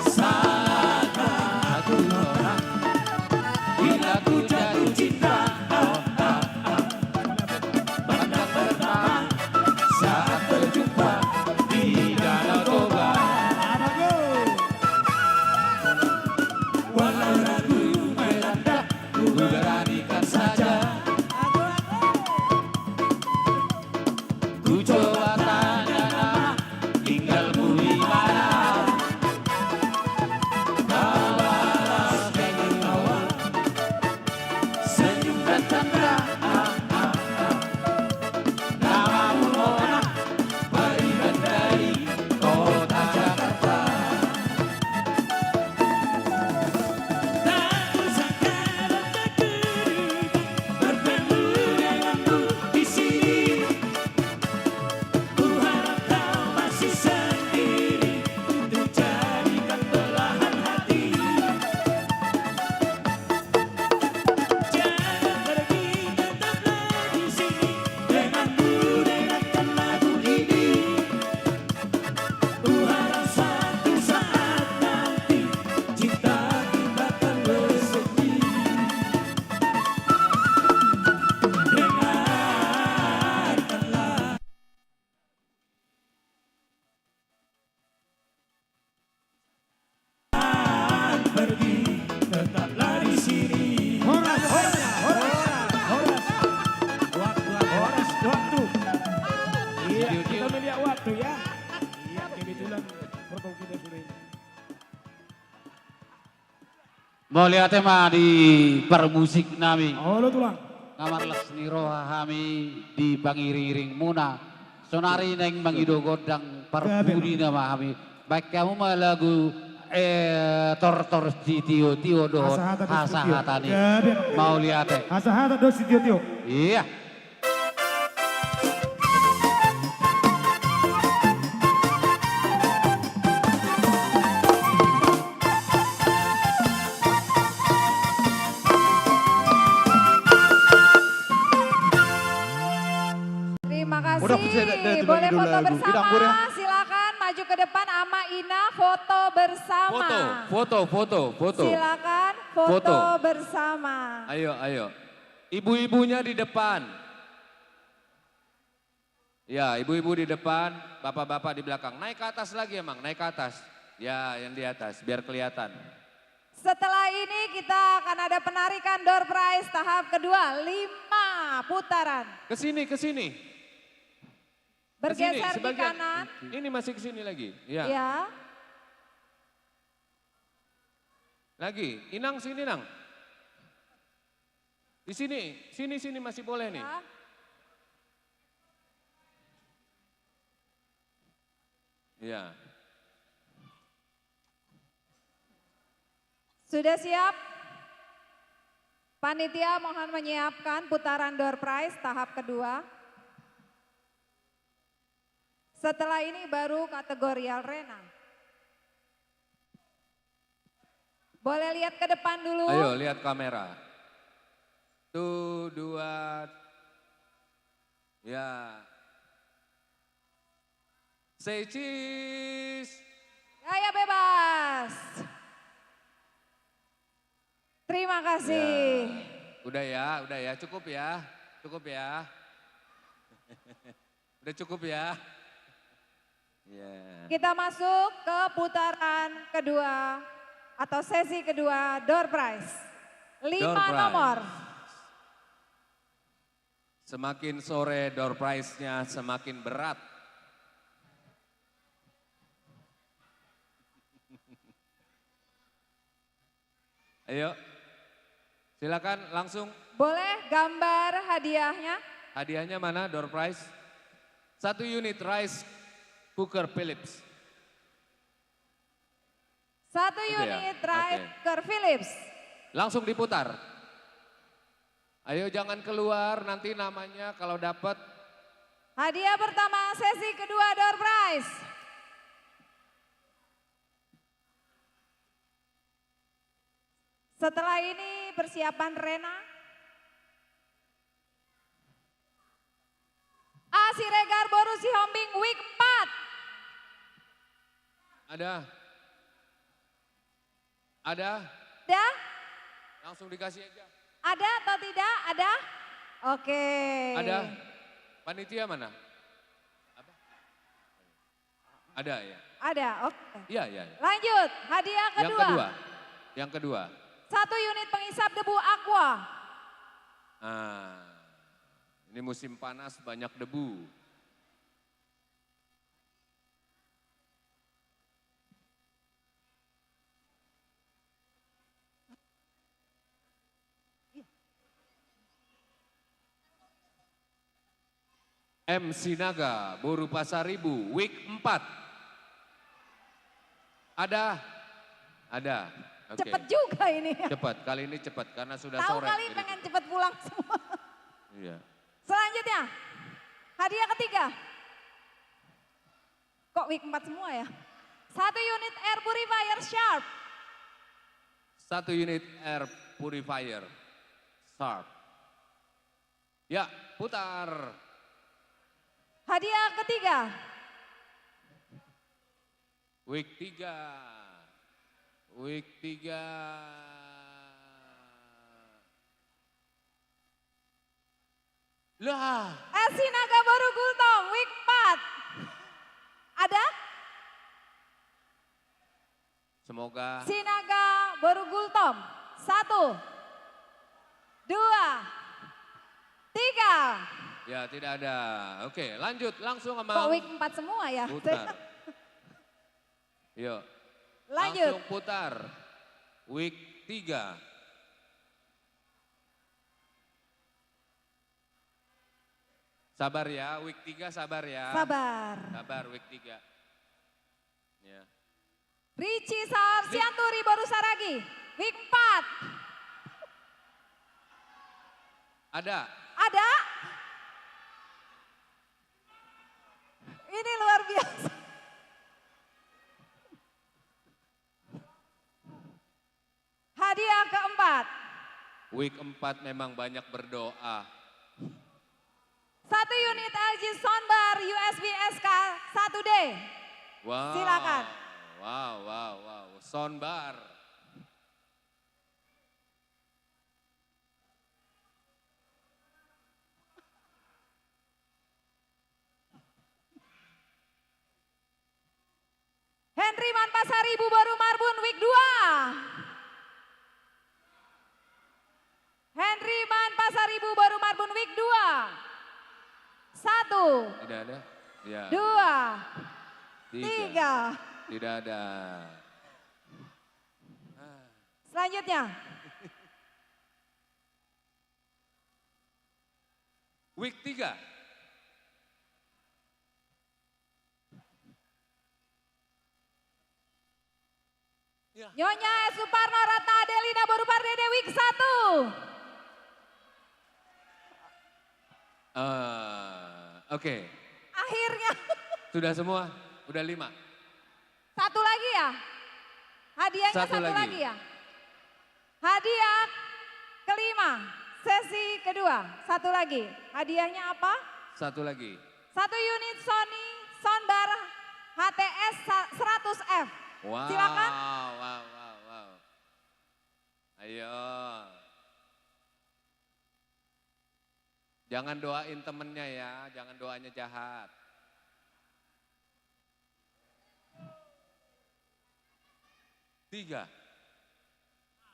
Saat aku nona, bila ku jatuh cinta. Pandang pertama saat berjumpa di Danau Toba. Walau ragu melanda, ku beranikan saja. Ku coba tanya nama, tinggalmu di mana? Kau balas dengan tawa. Senyum dan canda, ah, ah, ah. Namamu nona, Pariban dari kota Jakarta. Tak kusangka dan tak terduga bertemu denganmu di sini. Ku harap kau masih sendiri untuk jadikan belahan hati. Jangan pergi, tetaplah di sini denganku, dengarkan lagu ini. Ku harap suatu saat nanti cinta kita akan bersemi. Dengarkanlah. Pergi, tetaplah di sini. Horas, horas, horas, horas. Waktu, horas, waktu. Iya, kita melihat waktu, ya. Iya, kebetulan protokol kita sudah ini. Mauliate ma di parmusik nami. Olo, Tulang. Nga marlas ni roha hami di pangiring-iringmuna. Sonari naeng mangido gondang parpudi nama hami. Baen hamu ma lagu, eh, tortor sitio-tio dohot hasahatan i. Mauliate. Hasahatan dohot sitio-tio. Iya. Terima kasih. Boleh foto bersama, silakan maju ke depan, Ama Ina foto bersama. Foto, foto, foto, foto. Silakan foto bersama. Ayo, ayo. Ibu-ibunya di depan. Ya, ibu-ibu di depan, bapak-bapak di belakang. Naik ke atas lagi, Amang, naik ke atas. Ya, yang di atas, biar kelihatan. Setelah ini kita akan ada penarikan door prize tahap kedua, lima putaran. Ke sini, ke sini. Bergeser di kanan. Ini masih ke sini lagi. Ya. Ya. Lagi, Inang sini, Nang. Di sini, sini, sini masih boleh nih. Ya. Iya. Sudah siap? Panitia mohon menyiapkan putaran door prize tahap kedua. Setelah ini baru kategori arena. Boleh lihat ke depan dulu. Ayo, lihat kamera. Tuh, dua. Ya. Say cheese. Gaya bebas. Terima kasih. Ya. Udah ya, udah ya. Cukup ya. Cukup ya. Udah cukup ya. Ya. Kita masuk ke putaran kedua atau sesi kedua, door prize. Lima nomor. Semakin sore door prize-nya semakin berat. Ayo. Silakan langsung. Boleh gambar hadiahnya? Hadiahnya mana, door prize? Satu unit rice cooker Philips. Satu unit rice cooker Philips. Langsung diputar. Ayo, jangan keluar, nanti namanya kalau dapat. Hadiah pertama sesi kedua, door prize. Setelah ini persiapan Rena. A Siregar boru Sihombing, week empat. Ada. Ada. Ada? Langsung dikasih aja. Ada atau tidak? Ada? Oke. Ada. Panitia mana? Apa? Ada, ya. Ada, oke. Iya, iya, iya. Lanjut, hadiah kedua. Yang kedua. Yang kedua. Satu unit pengisap debu Aqua. Ah, ini musim panas, banyak debu. M Sinaga, boru Pasaribu, week empat. Ada? Ada. Oke. Cepat juga ini. Cepat, kali ini cepat karena sudah sore. Tahu kali, jadi pengen cepat pulang semua. Iya. Selanjutnya, hadiah ketiga. Kok week empat semua, ya? Satu unit air purifier Sharp. Satu unit air purifier Sharp. Ya, putar. Hadiah ketiga. Week tiga. Week tiga. Lah. Eh, Sinaga boru Gultom, week empat. Ada? Semoga. Sinaga boru Gultom. Satu. Dua. Tiga. Ya, tidak ada. Oke, lanjut. Langsung sama. Kok week empat semua, ya? Putar. Yuk. Lanjut. Langsung putar. Week tiga. Sabar ya, week tiga sabar ya. Sabar. Sabar, week tiga. Ya. Richie Saur Sianturi boru Saragi. Week empat. Ada. Ada. Ini luar biasa. Hadiah keempat. Week empat memang banyak berdoa. Satu unit L G soundbar U S B S K satu D. Wow. Silakan. Wow, wow, wow. Soundbar. Henryman Pasaribu boru Marbun, week dua. Henryman Pasaribu boru Marbun, week dua. Satu. Tidak ada. Ya. Dua. Tiga. Tiga. Tidak ada. Ah. Selanjutnya. Week tiga. Ya. Nyonya Suparno Ratna Adelina boru Pardede, week satu. Eh, oke. Akhirnya. Sudah semua? Udah lima? Satu lagi ya? Hadiahnya satu lagi ya? Hadiah kelima, sesi kedua. Satu lagi. Hadiahnya apa? Satu lagi. Satu unit Sony soundbar H T S sa-, seratus F. Wow, silakan. Wow, wow, wow. Ayo. Jangan doain temennya ya, jangan doanya jahat. Tiga.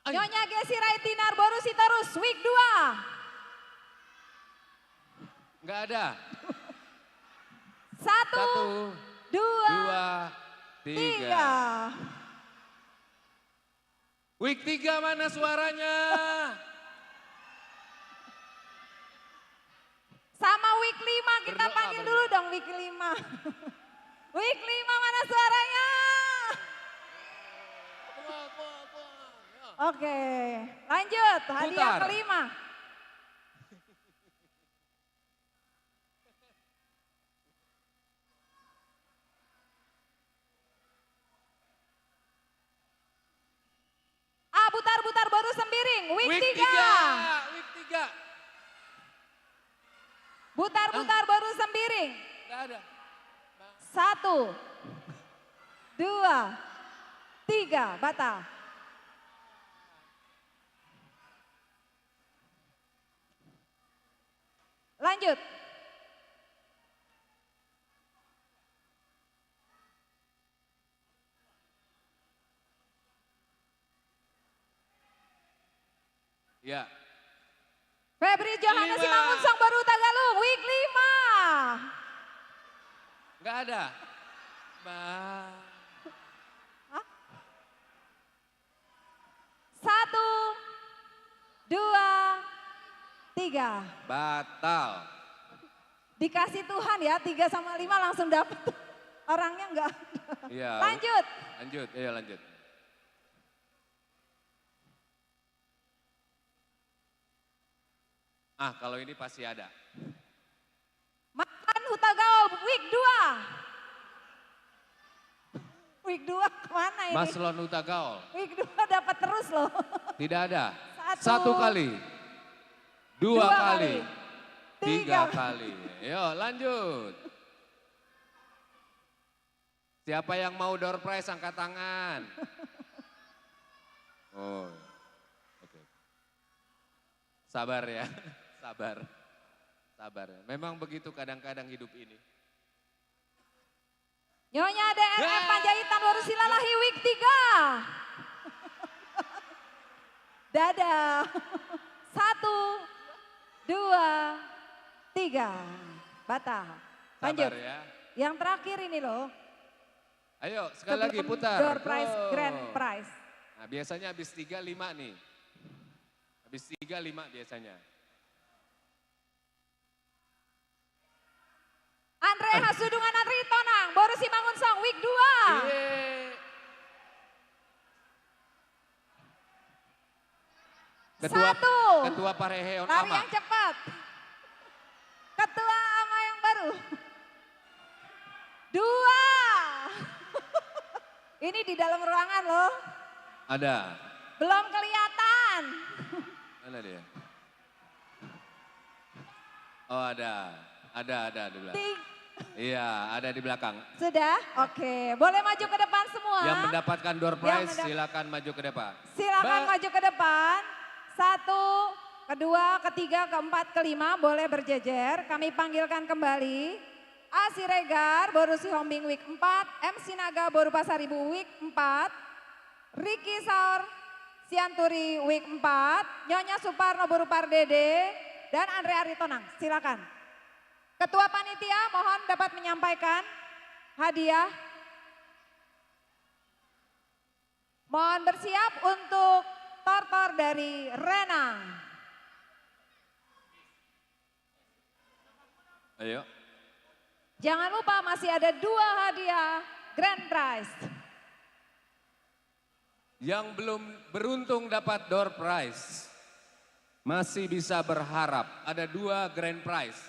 Ayo. Nyonya Gesi Raitinar, boru Sitorus, week dua. Nggak ada. Satu, satu, dua, dua, tiga. Tiga. Week tiga mana suaranya? Sama week lima, kita berdoa, panggil berdoa dulu dong week lima. Week lima mana suaranya? Oke, lanjut. Hadiah kelima. Putar. Ah, butar, butar, boru Sembiring. Week tiga. Week tiga, week tiga. Butar, ah, butar, boru Sembiring. Nggak ada. Satu, dua, tiga, batal. Lanjut. Ya. Febri Johannes lima. Simangunsong, boru Hutagalung, week lima. Nggak ada. Ba- Hah? Satu, dua, tiga. Batal. Dikasih Tuhan ya, tiga sama lima langsung dapet. Orangnya nggak ada. Iya. Lanjut. Lanjut, iya, lanjut. Ah, kalau ini pasti ada. Maslon Hutagaol, week dua. Week dua kemana ini? Maslon Hutagaol. Week dua dapat terus loh. Tidak ada. Satu. Satu kali. Dua kali. Dua kali. Tiga. Tiga kali. Yo, lanjut. Siapa yang mau door prize, angkat tangan. Oh, oke. Sabar ya, sabar. Sabar. Memang begitu kadang-kadang hidup ini. Nyonya D R M, ya. Panjaitan, boru Silalahi, week tiga. Dadah. Satu, dua, tiga. Batal. Lanjut. Sabar ya. Yang terakhir ini loh. Ayo, sekali lagi putar. Sebelum door prize, tuh, grand prize. Nah, biasanya habis tiga, lima nih. Habis tiga, lima biasanya. Andre Hasudungan Andri Tonang, boru Simangunsong, week dua. Iye. Ketua, satu. Ketua Pareheon. Lari ama yang cepat. Ketua ama yang baru. Dua. Ini di dalam ruangan loh. Ada. Belum kelihatan. Mana dia? Oh, ada. Ada, ada di belakang. Ting. Iya, ada di belakang. Sudah? Oke. Boleh maju ke depan semua. Yang mendapatkan door prize, yang mendap- silakan maju ke depan. Silakan maju ke depan. Satu, kedua, ketiga, keempat, kelima, boleh berjejer. Kami panggilkan kembali. A Siregar, boru Sihombing, week empat. M Sinaga, boru Pasaribu, week empat. Ricky Saur Sianturi, week empat, Nyonya Suparno, boru Pardede, dan Andre Aritonang. Silakan. Ketua panitia, mohon dapat menyampaikan hadiah. Mohon bersiap untuk tortor dari Renang. Ayo. Jangan lupa masih ada dua hadiah grand prize. Yang belum beruntung dapat door prize masih bisa berharap, ada dua grand prize,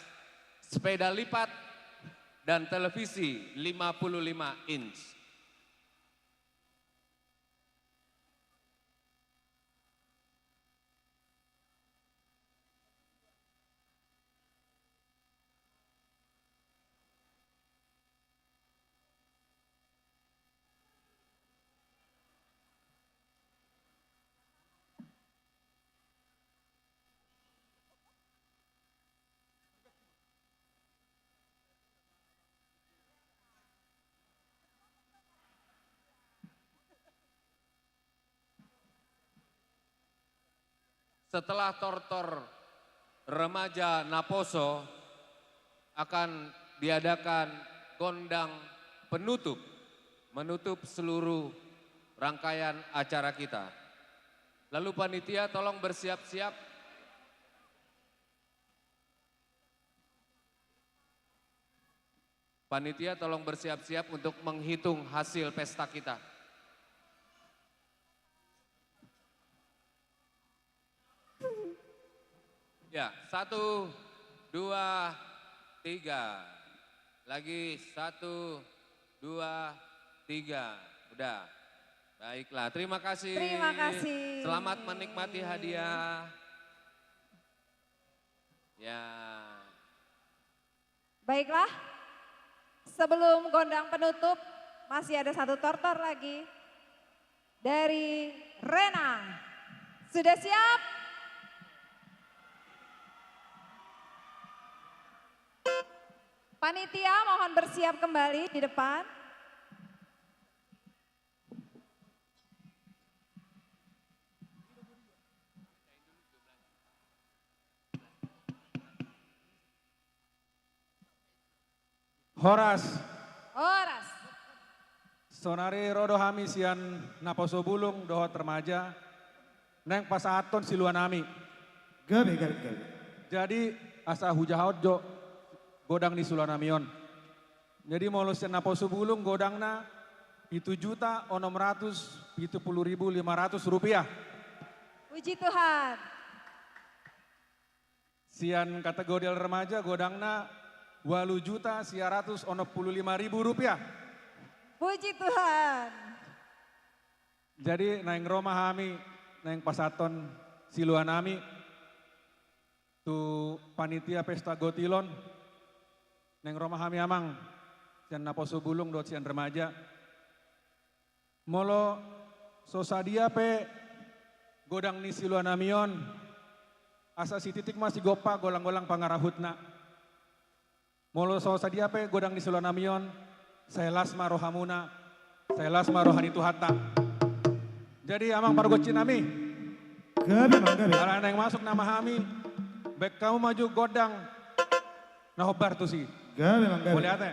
sepeda lipat dan televisi lima puluh lima inch. Setelah tortor remaja Naposo, akan diadakan gondang penutup, menutup seluruh rangkaian acara kita. Lalu panitia, tolong bersiap-siap. Panitia, tolong bersiap-siap untuk menghitung hasil pesta kita. Ya, satu, dua, tiga. Lagi, satu, dua, tiga. Udah. Baiklah, terima kasih. Terima kasih. Selamat menikmati hadiah. Ya. Baiklah, sebelum gondang penutup, masih ada satu tortor lagi dari Rena. Sudah siap? Panitia, mohon bersiap kembali di depan. Horas. Horas. Saonari ro do hami sian Naposo Bulung dohot remaja naeng pasahathon siluanami. Gabe, gabe, gabe. Jadi, asa hujahahon jo godang ni siluanami on. Jadi, molo sian Naposo Bulung godangna pitu juta onom ratus pitu puluh ribu lima ratus rupiah. Puji Tuhan. Sian kategori remaja godangna ualu juta sia ratus onom puluh lima ribu rupiah. Puji Tuhan. Jadi, naeng ro ma hami, naeng pasahathon siluanami tu panitia pesta gotilon. Naeng ro ma hami, amang, sian Naposo Bulung dohot sian remaja. Molo so sadia pe godang ni siluanami on, asa sititik ma sigompa, golang-golang pangarahutna. Molo so sadia pe godang ni siluanami on, sai las ma rohamuna, sai las ma roha ni Tuhanta. Jadi, amang pargonsinami, gabe, amang, gabe. Ala naeng masuk nama hami, baen hamu ma jo gondang na hombar tusi. Gabe, amang, gabe. Mauliate.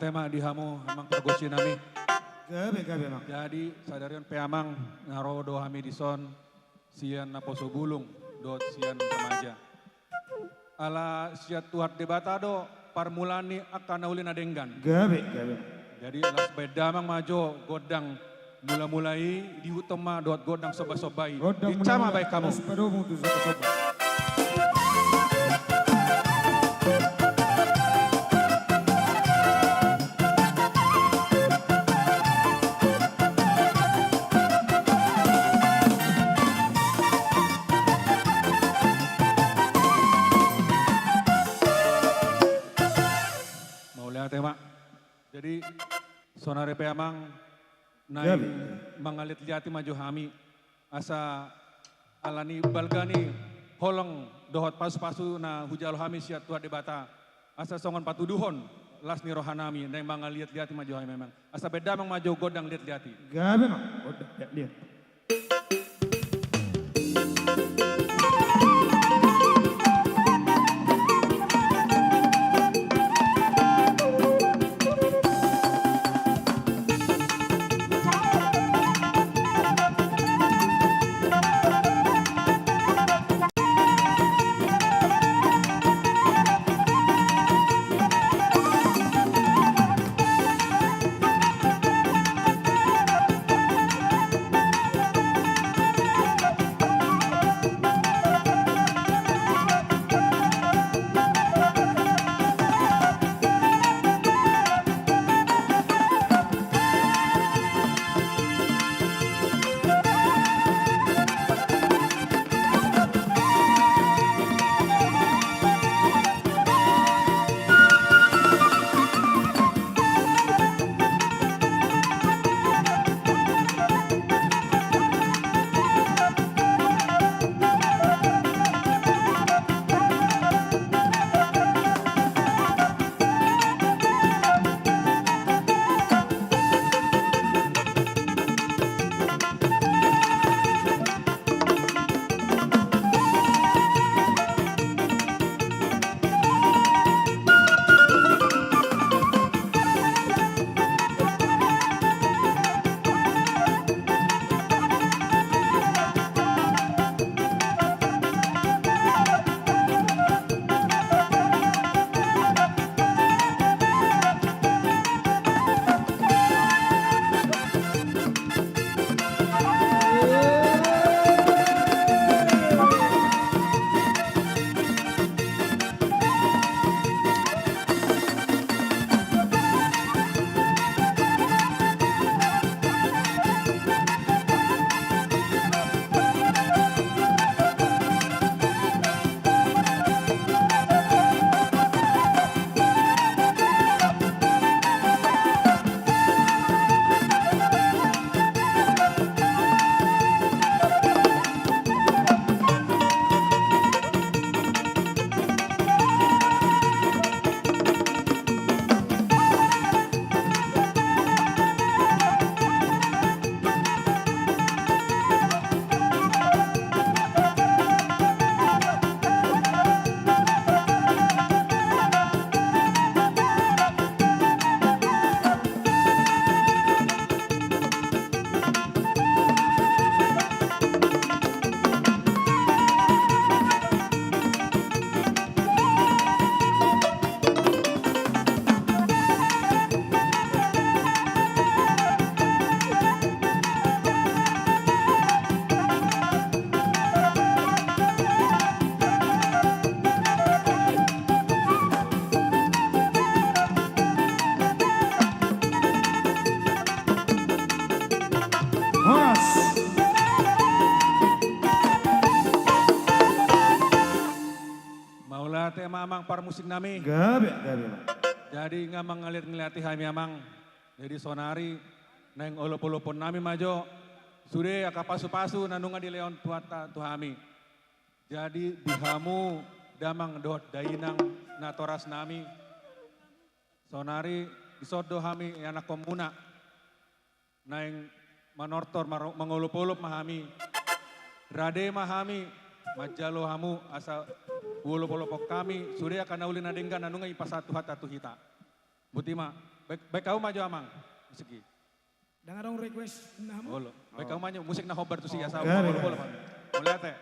Ema di hamu amang pargonsi nami. Gabe, gabe, amang. Jadi sadari on pe amang, na ro do hami dison sian naposo bulung dohot sian remaja. Ala sian Tuhan Debata do parmulaan ni angka na uli na denggan. Gabe, gabe. Jadi las baen damang ma jo gondang mulamula i, diihuthon ma dohot gondang sombasomba i. Gondang mulamula. Hinsa ma baen hamu. Las padomu tu sombasomba. Mauliate ma. Jadi sonari pe amang, naeng mangaliatliati ma jo hami, asa ala ni balga ni holong dohot pasupasu na hujalo hami sian Tuhan Debata, asa songon patuduhon las ni roha nami, naeng mangaliatliati ma jo hami amang. Asa baen damang ma jo gondang liatliat i. Gabe ma, gondang liatliat. Horas. Mauliate ma amang parmusik nami. Gabe, gabe ma. Jadi nga mangaliatliati hami amang. Jadi sonari naeng olopolopon nami ma jo sude angka pasupasu na nunga dilehon Tuhanta tu hami. Jadi di hamu damang dohot dainang natoras nami, sonari dison do hami ianakhonmuna. Naeng manortor maro-, mangolopolop ma hami. Rade ma hami manjalo hamu asa huolopolopon hami sude angka na uli na denggan na nunga dipasahat Tuhanta tu hita. Boti ma. Baen, baen hamu ma jo, Amang. Segi. Ndang adong request na hamu? Olo. Baen hamu ma jo musik na hombar tusi, asa. Gabe. Olo, olo, Amang. Mauliate.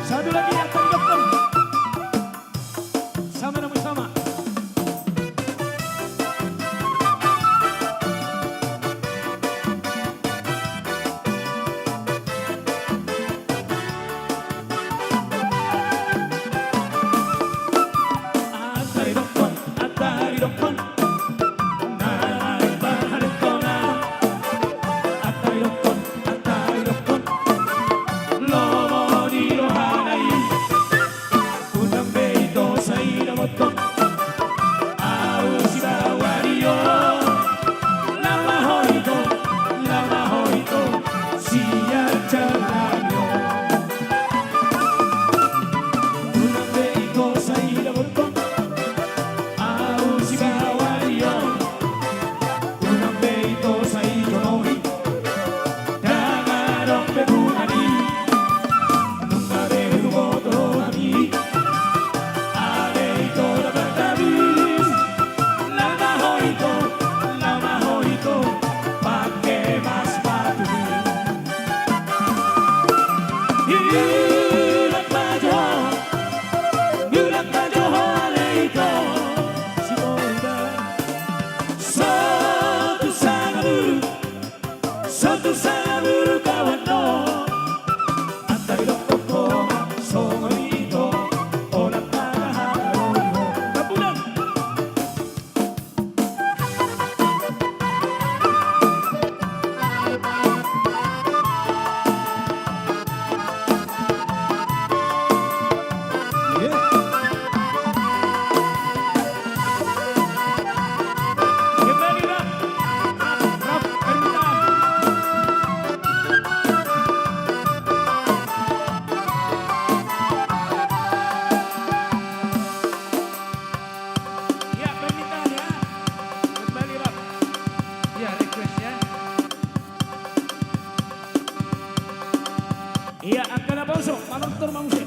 Satu lagi, Antar Dokter. Sama na muse, sama. Iya, permintaan ya. Kembali, Bang. Iya, request ya. Iya, angka na poso, manortor ma muse.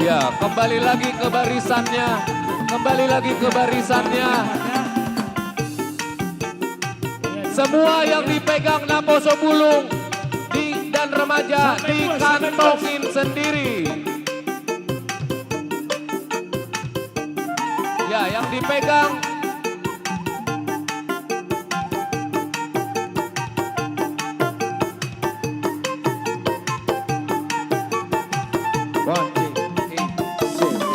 Ya, kembali lagi ke barisannya. Kembali lagi ke barisannya. Semua yang dipegang naposo bulung di, dan remaja dikantongin sendiri. Ya, yang dipegang. One, two, three, four.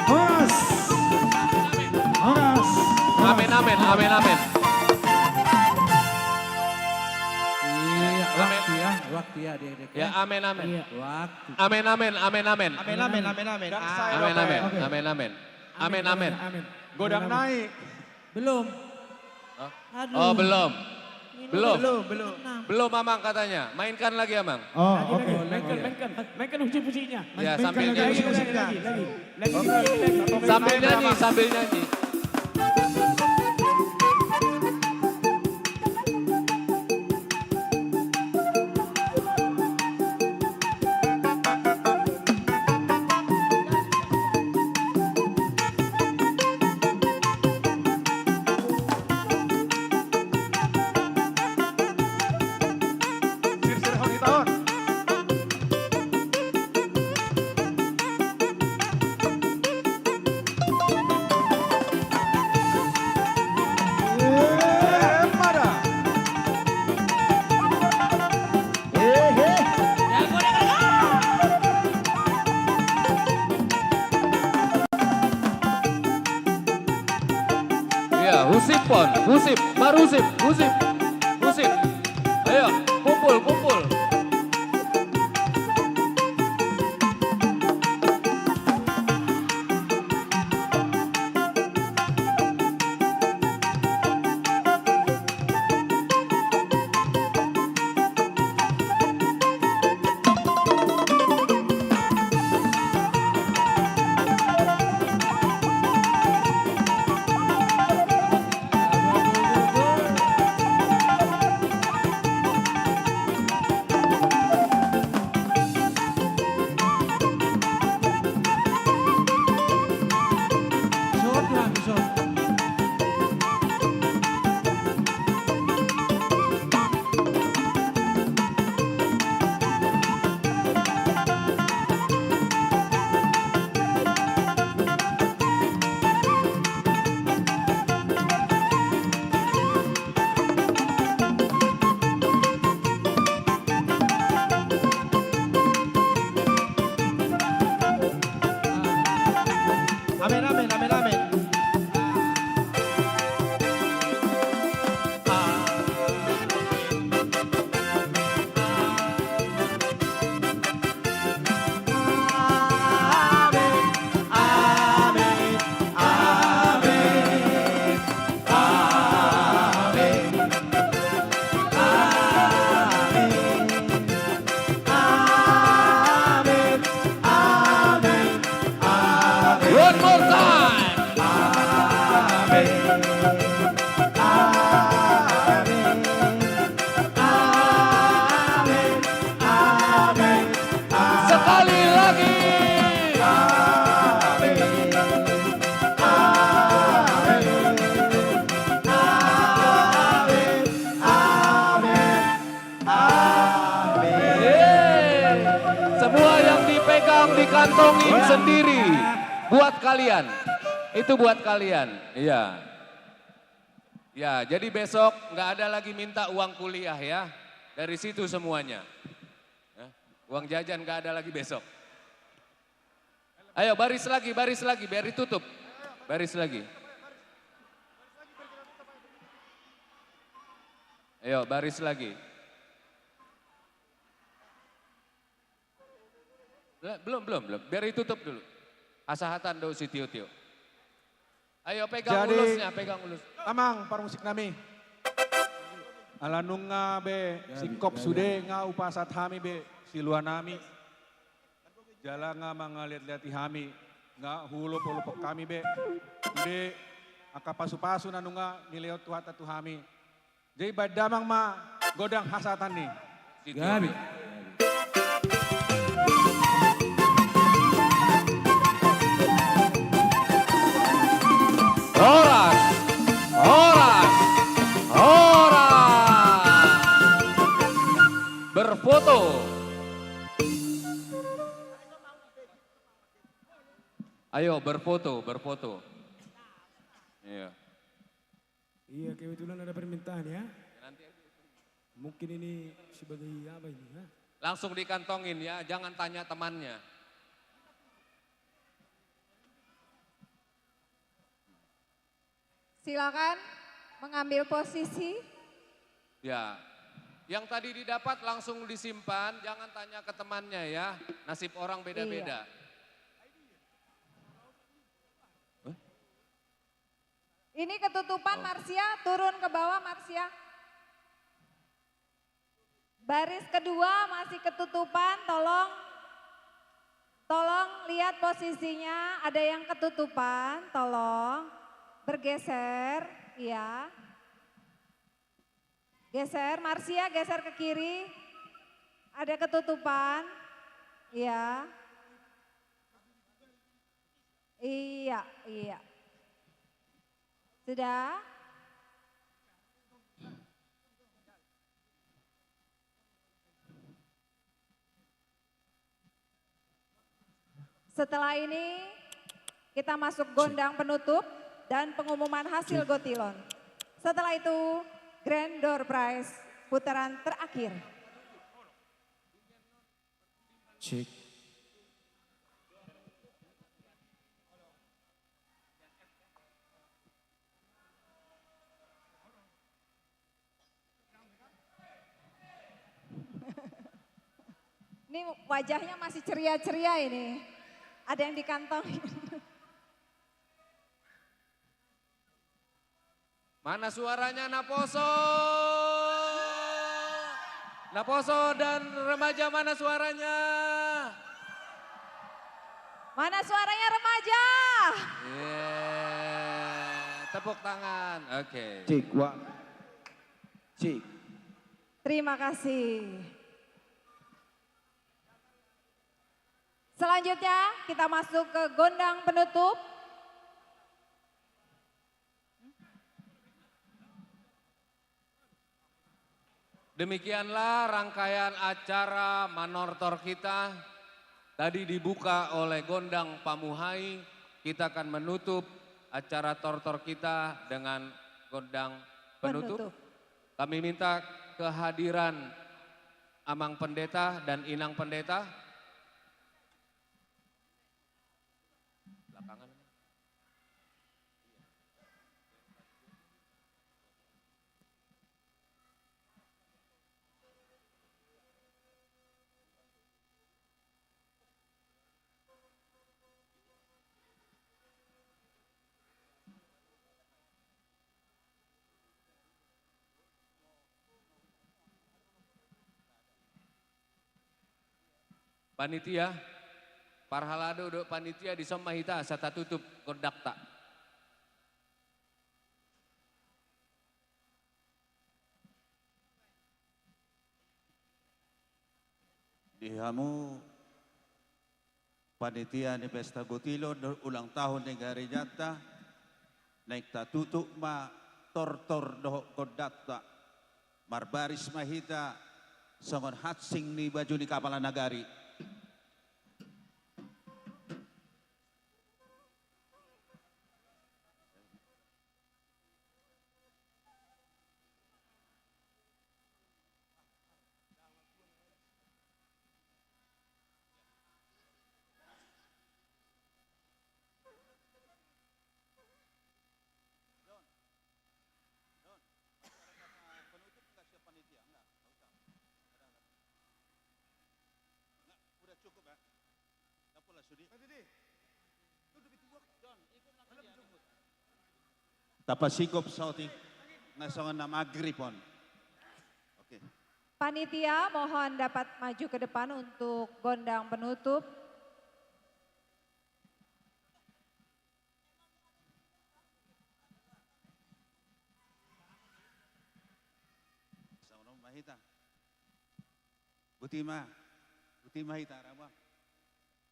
Horas. Horas. Amen, amen, amen, amen. Iya, waktu ya, waktu ya, dia, dia. Ya, amen, amen. Iya, waktu. Amen, amen, amen, amen. Amen, amen, amen, amen. Amen, amen, amen, amen. Amen, amen. Godang naik. Belum. Hah? Aduh. Oh, belum. Belum. Belum, belum. Belum, Amang, katanya. Mainkan lagi, Amang. Oh, oke. Mainkan, mainkan, mainkan musik-musiknya. Ya, sambil nyanyi. Lagi, lagi, lagi, lagi. Sambil nyanyi, sambil nyanyi. Iya, husip on, husip, marhusip, husip, husip. Ayo, kumpul, kumpul. Yang dikantongin sendiri buat kalian. Itu buat kalian. Iya. Ya, jadi besok nggak ada lagi minta uang kuliah ya. Dari situ semuanya. Ya, uang jajan nggak ada lagi besok. Ayo, baris lagi, baris lagi, biar ditutup. Baris lagi. Ayo, baris lagi. Be-, belum, belum, belum. Biar ditutup dulu. Hasahatan do sitio-tio. Ayo, pegang ulusnya, pegang ulus. Jadi, amang parmusik nami. Ala nunga be singkop sude, nga hupasahat hami be silua nami. Jala nga mangaliat-liati hami, nga huolop-olopon hami be. Sude angka pasu-pasu na nunga nilehon Tuhanta tu hami. Jadi baen damang ma gondang hasahatan ni. Gabe. Horas, horas, horas. Berfoto. Ayo, berfoto, berfoto. Iya. Iya, kebetulan ada permintaan ya. Mungkin ini sebagai apa ini ya? Langsung dikantongin ya, jangan tanya temannya. Silakan mengambil posisi. Ya, yang tadi didapat langsung disimpan, jangan tanya ke temannya ya. Nasib orang beda-beda. Iya. Ini ketutupan, Marsia, turun ke bawah, Marsia. Baris kedua masih ketutupan, tolong, tolong lihat posisinya, ada yang ketutupan, tolong bergeser, ya. Geser, Marsia, geser ke kiri. Ada ketutupan. Iya. Iya, iya. Sudah? Setelah ini, kita masuk gondang penutup dan pengumuman hasil gotilon. Setelah itu, grand door prize putaran terakhir. Cek. Ini wajahnya masih ceria-ceria ini. Ada yang dikantongin. Mana suaranya, naposo? Naposo dan remaja, mana suaranya? Mana suaranya remaja? Iya. Tepuk tangan. Oke. Cik, wa. Cik. Terima kasih. Selanjutnya, kita masuk ke gondang penutup. Demikianlah rangkaian acara Manortor kita. Tadi dibuka oleh gondang pamuhai, kita akan menutup acara tortor kita dengan gondang penutup. Penutup. Kami minta kehadiran Amang Pendeta dan Inang Pendeta. Belakangan. Panitia, parhalado dohot panitia, dison ma hita asa tatutup gondangta. Di hamu panitia ni pesta gotilon dohot ulang tahun ni garejanta, naeng tatutup ma tortor dohot gondangta. Marbaris ma hita songon hansing ni baju ni kapala nagari. Tapasigop saotik na songon na magrib on. Oke. Panitia, mohon dapat maju ke depan untuk gondang penutup. Songon on ma hita. Boti ma. Boti ma hita, ra ma.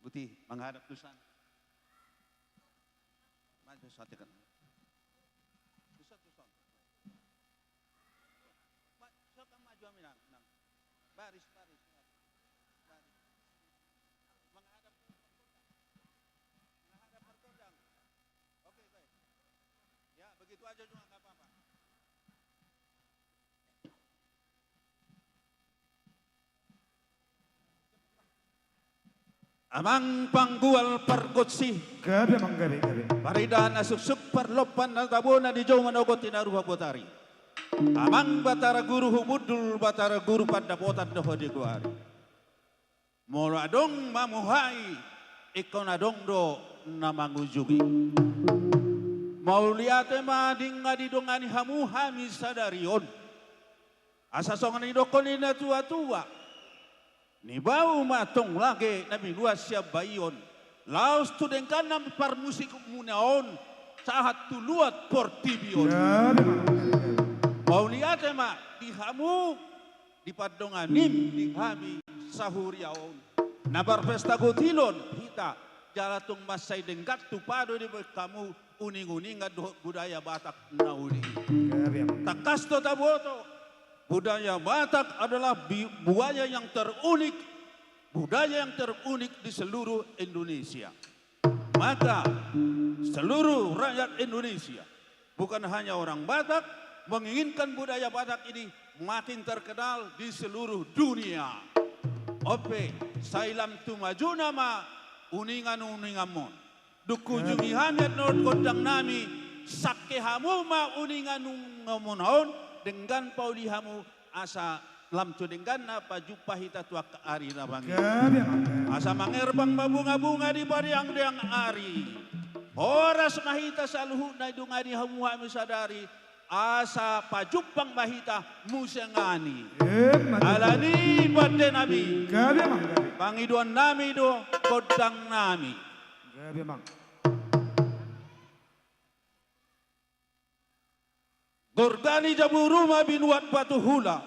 Boti, menghadap tu sana. Maju satu kan. Pusat tu sana. Ma-, siapa maju ami nang, nang. Baris, baris, baris. Baris. Menghadap, menghadap margondang. Oke, baik. Ya, begitu aja juga nggak apa-apa. Amang panggual pargonsi. Gabe, amang, gabe, gabe. Parida na suksuk parlompan na tabo na nijou manogot i na rupa botari. Amang Batara Guru humundul, Batara Guru pandapotan do ho digoari. Molo adong mamuhai, ingkon adong do na mangujungi. Mauliate ma di na didongani hamu hami sadari on. Asa songon na nidokkon ni na tua-tua. Nibau ma tong lage na binuat sian baion. Laos tu denggan na parmusikmuna on, sahat tu luat portibi on. Gabe ma. Mauliate ma di hamu, di pandonganim di hami sahuria on. Na marpesta gotilon hita, jala tung mansai denggan tupa do dibaen hamu uning-uningan dohot budaya Batak na uli. Gabe, amang. Tangkas do taboto, budaya Batak adalah bi-, budaya yang terunik, budaya yang terunik di seluruh Indonesia. Maka, seluruh rakyat Indonesia, bukan hanya orang Batak, menginginkan budaya Batak ini makin terkenal di seluruh dunia. Ope, sai lam tu majuna ma uningan-uninganmon. Dung hujungi hami annon gondangnami, sangke hamu ma uningan-uninganmuna on, denggan pauli hamu, asa lam tu dengganna pajumpa hita tu angka ari na mangihut. Gabe, amang. Asa mangerbang ma bunga-bunga di pariang-riang ari. Horas ma hita saluhutna didongani hamu hami sadari, asa pajumpang ma hita muse ngani. Emma tutu. Alani i pandenami. Gabe, amang, gabe. Pangidoannami do gondangnami. Gabe, amang. Gorga ni jabu ruma binuat batu hula.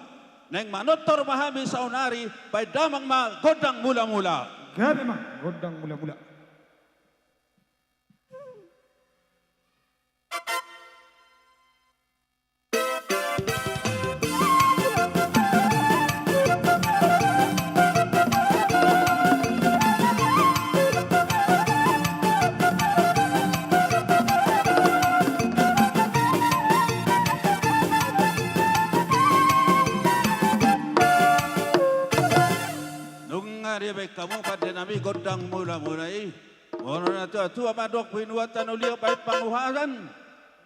Naeng manortor ma hami saonari, baen damang ma gondang mula-mula. Gabe, amang, gondang mula-mula. Nunga dibaen hamu pandenami gondang mula-mula i. Molo na tua-tua mandok binuat tano liat baen panguhasan.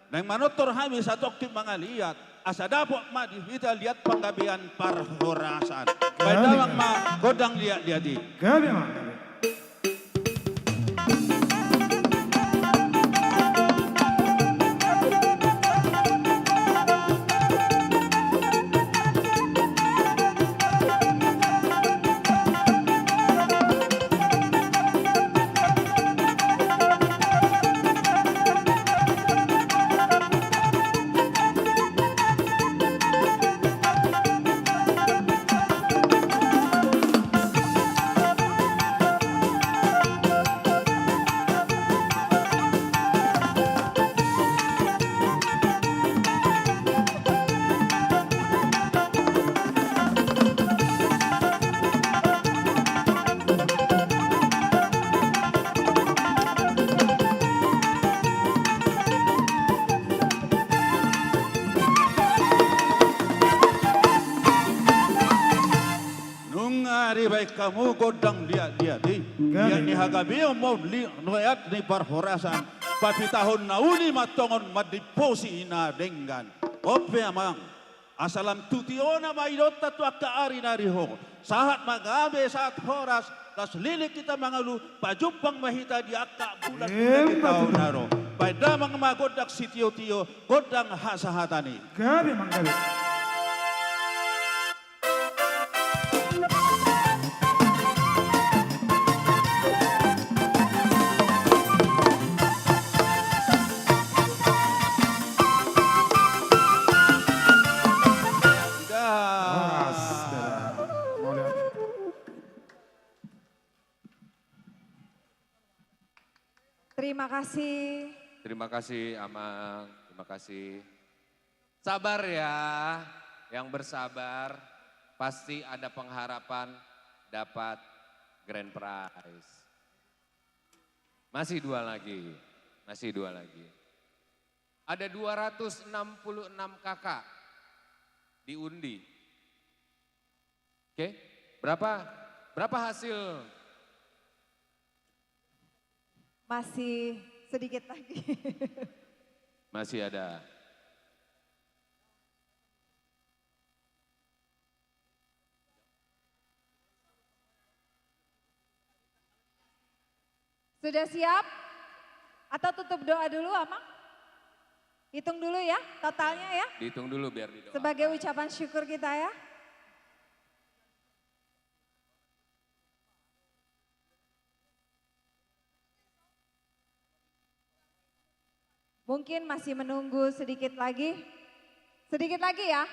Naeng manortor hami satongkin mangaliat, asa dapot ma di hita liat panggabean parhorasan. Baen damang ma gondang liat-liat i. Gabe, amang. Nunga dibaen hamu gondang liat-liat i. Gabe. Liat ni hagabeon mauli, liat ni parhorasan. Papitahon na uli ma tongon mandimposi na denggan. Ope, amang. Asa lam tu tiona ma idaonta tu angka ari na ro. Sahat ma gabe, sahat horas, las leleng hita mangalualu, pajumpang ma hita di angka bulan-bulan di taon na ro. Baen damang ma gondang sitio-tio, gondang hasahatan i. Gabe manggabe. Terima kasih. Terima kasih, Amang. Terima kasih. Sabar ya, yang bersabar pasti ada pengharapan dapat grand prize. Masih dua lagi, masih dua lagi. Ada dua ratus enam puluh enam K K diundi. Oke, berapa? Berapa hasil? Masih sedikit lagi. Masih ada. Sudah siap? Atau tutup doa dulu, Amang? Hitung dulu ya, totalnya ya. Dihitung dulu biar didoakan. Sebagai ucapan syukur kita ya. Mungkin masih menunggu sedikit lagi. Sedikit lagi ya.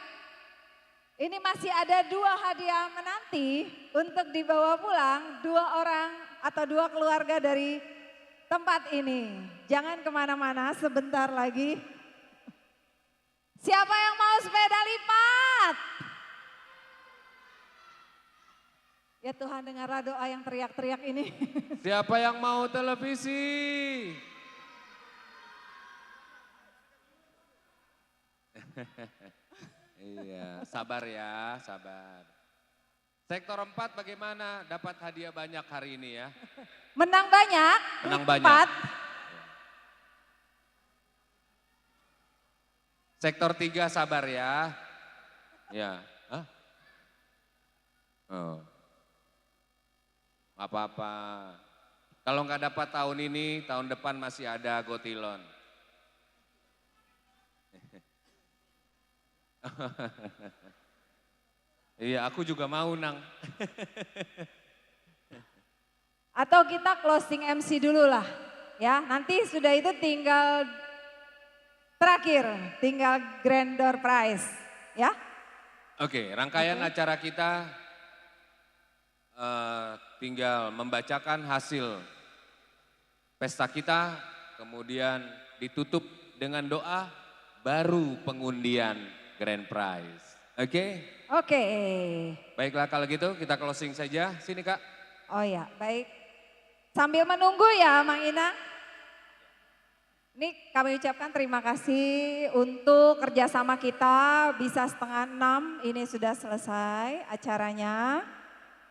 Ini masih ada dua hadiah menanti untuk dibawa pulang dua orang atau dua keluarga dari tempat ini. Jangan kemana-mana, sebentar lagi. Siapa yang mau sepeda lipat? Ya Tuhan, dengarlah doa yang teriak-teriak ini. Siapa yang mau televisi? Iya, sabar ya, sabar. Sektor empat bagaimana dapat hadiah banyak hari ini ya? Menang banyak. Menang banyak. Empat. Sektor tiga sabar ya. Ya. Hah? Oh. Nggak apa-apa. Kalau nggak dapat tahun ini, tahun depan masih ada Gotilon. Iya, aku juga mau, Nang. Atau kita closing M C dulu lah, ya. Nanti sudah itu tinggal terakhir, tinggal grand door prize, ya. Oke, rangkaian acara kita, eh, tinggal membacakan hasil pesta kita, kemudian ditutup dengan doa, baru pengundian grand prize. Oke? Oke. Baiklah, kalau gitu kita closing saja. Sini, Kak. Oh ya, baik. Sambil menunggu ya, Mang Ina. Ini kami ucapkan terima kasih untuk kerjasama kita, bisa setengah enam ini sudah selesai acaranya.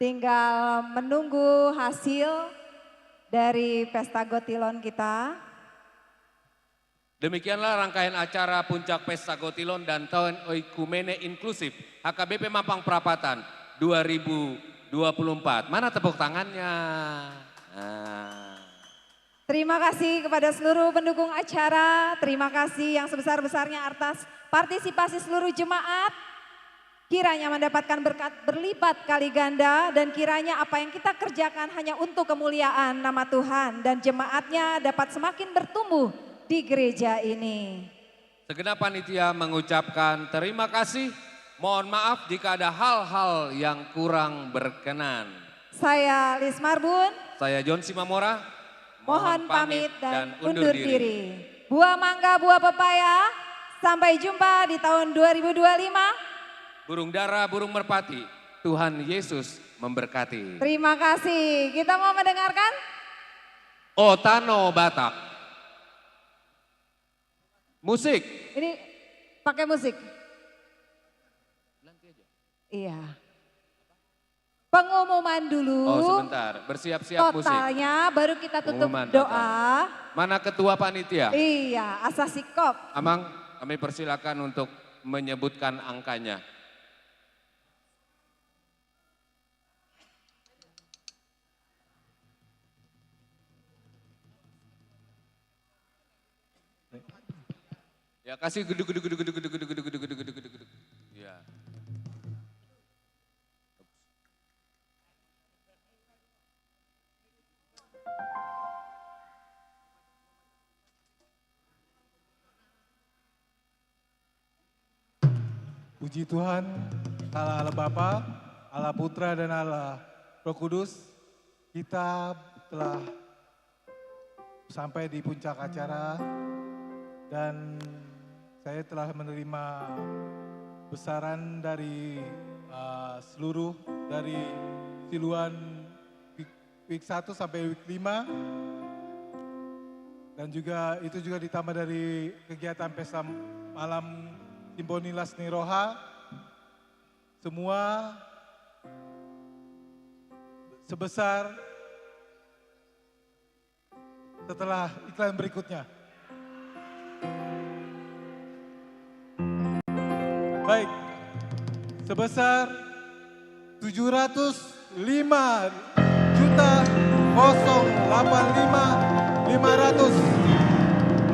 Tinggal menunggu hasil dari Pesta Gotilon kita. Demikianlah rangkaian acara Puncak Pesta Gotilon dan Tahun Oikumene Inklusif H K B P Mampang Prapatan dua ribu dua puluh empat. Mana tepuk tangannya? Nah. Terima kasih kepada seluruh pendukung acara. Terima kasih yang sebesar-besarnya atas partisipasi seluruh jemaat. Kiranya mendapatkan berkat berlipat kali ganda, dan kiranya apa yang kita kerjakan hanya untuk kemuliaan nama Tuhan dan jemaatnya dapat semakin bertumbuh di gereja ini. Segenap panitia mengucapkan terima kasih. Mohon maaf jika ada hal-hal yang kurang berkenan. Saya Lis Marbun. Saya John Simamora. Mohon pamit dan undur diri. Buah mangga, buah pepaya. Sampai jumpa di tahun dua ribu dua puluh lima. Burung dara, burung merpati. Tuhan Yesus memberkati. Terima kasih. Kita mau mendengarkan? O Tano Batak. Musik. Ini pakai musik. Iya. Pengumuman dulu. Oh, sebentar. Bersiap-siap musik. Totalnya, baru kita tutup doa. Mana ketua panitia? Iya, asa sikop. Amang, kami persilakan untuk menyebutkan angkanya. Ya, kasih geduk, geduk, geduk. Ya. Puji Tuhan, Allah, Allah Bapa, Allah Putra, dan Allah Roh Kudus, kita telah sampai di puncak acara, dan saya telah menerima besaran dari, eh, seluruh, dari Siluan Week, week satu sampai week lima. Dan juga, itu juga ditambah dari kegiatan pesta malam Simfoni Las ni Roha. Semua sebesar setelah iklan berikutnya. Baik, sebesar tujuh ratus lima juta kosong delapan lima lima ratus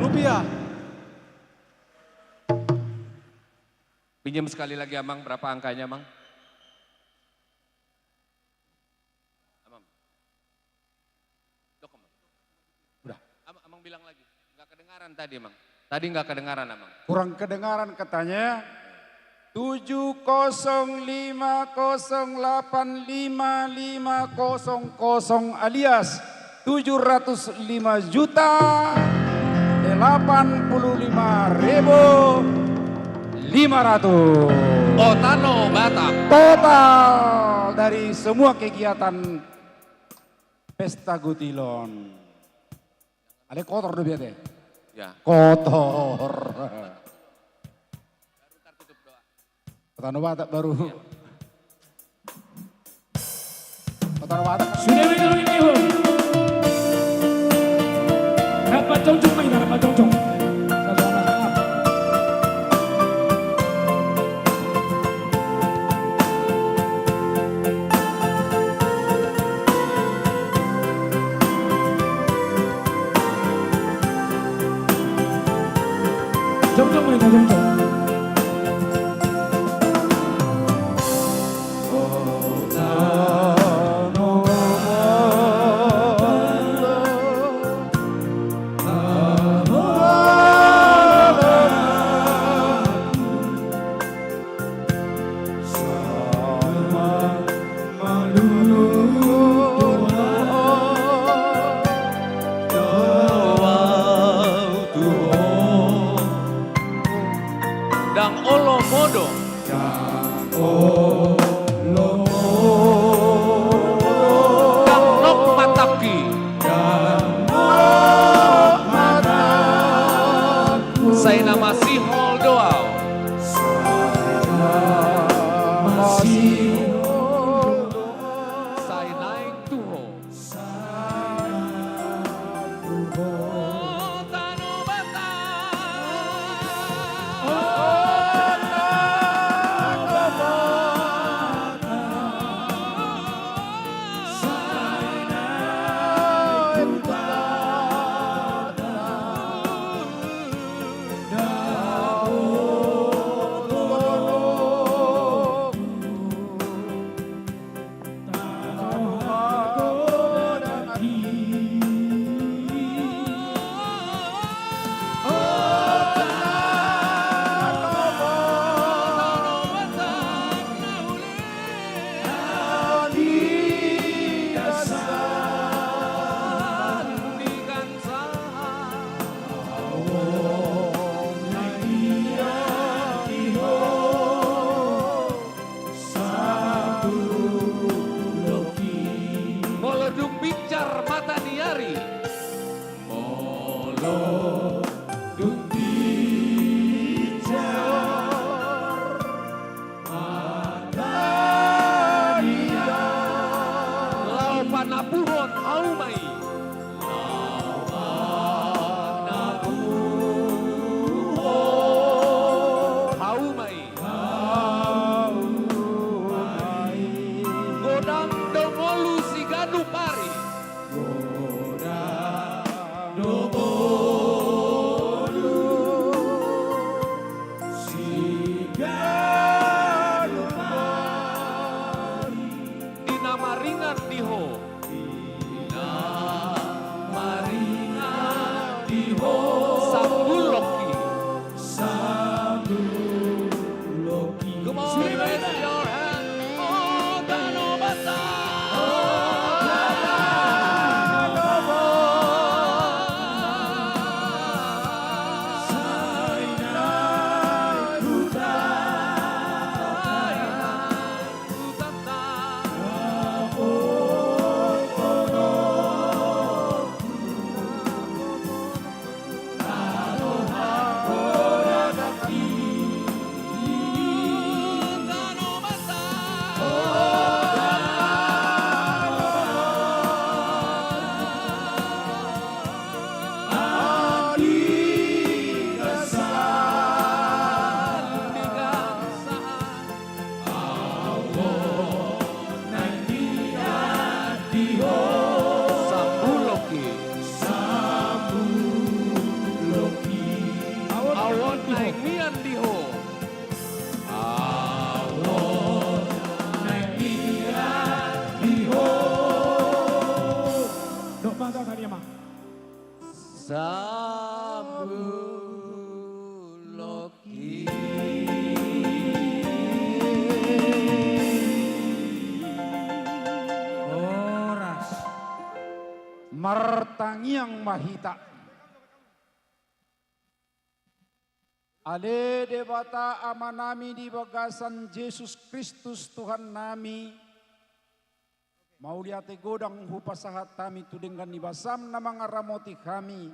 rupiah. Pinjam sekali lagi, Amang, berapa angkanya, Amang? Amang. Dok, Amang. Udah. Am-, Amang bilang lagi. Nggak kedengaran tadi, Amang. Tadi nggak kedengaran, Amang. Kurang kedengaran katanya. Tujuh kosong lima kosong delapan lima lima kosong kosong alias tujuh ratus lima juta delapan puluh lima ribu lima ratus. Kota Tano Batak. Total dari semua kegiatan Pesta Gutilon. Ale kotor do biate. Ya. Kotor. Kota Tano Batak baru. Iya. Kota Tano Batak. Sudah betul ini, Bung. Rapat jongjong, main rapat jongjong. Jongjong, main jongjong. Ndang olo modom. Ndang olo modom. Ndang nok matangki. Ndang nok matangki. Sai na masihol do ahu. Sai na masihol do ahu. Sai naeng tu Ho. Molo dung binjar mata ni ari. Molo dung binjar mata ni ari. Laho panapuhon hauma i. Laho panapuhon. Hauma Godang do ngolu siganup ari. Di na maringan di ho. Di na maringan di ho. Sambulonki. Sambulonki. Come on, raise your hand. Oh, Danau Batam. Oh, Danau Batam. Sai na huta. Au on naeng mian di ho. Sambulonki. Sambulonki. Au on naeng mian di ho. Au on naeng mian di ho. Dok mata tadi ama. Sambulonki. Horas. Martangiang ma hita. Ale Debata Amanami di bagasan Jesus Kristus Tuhannami, mauliate godang hupasahat hami tu denggan ni basam na mangaramoti hami.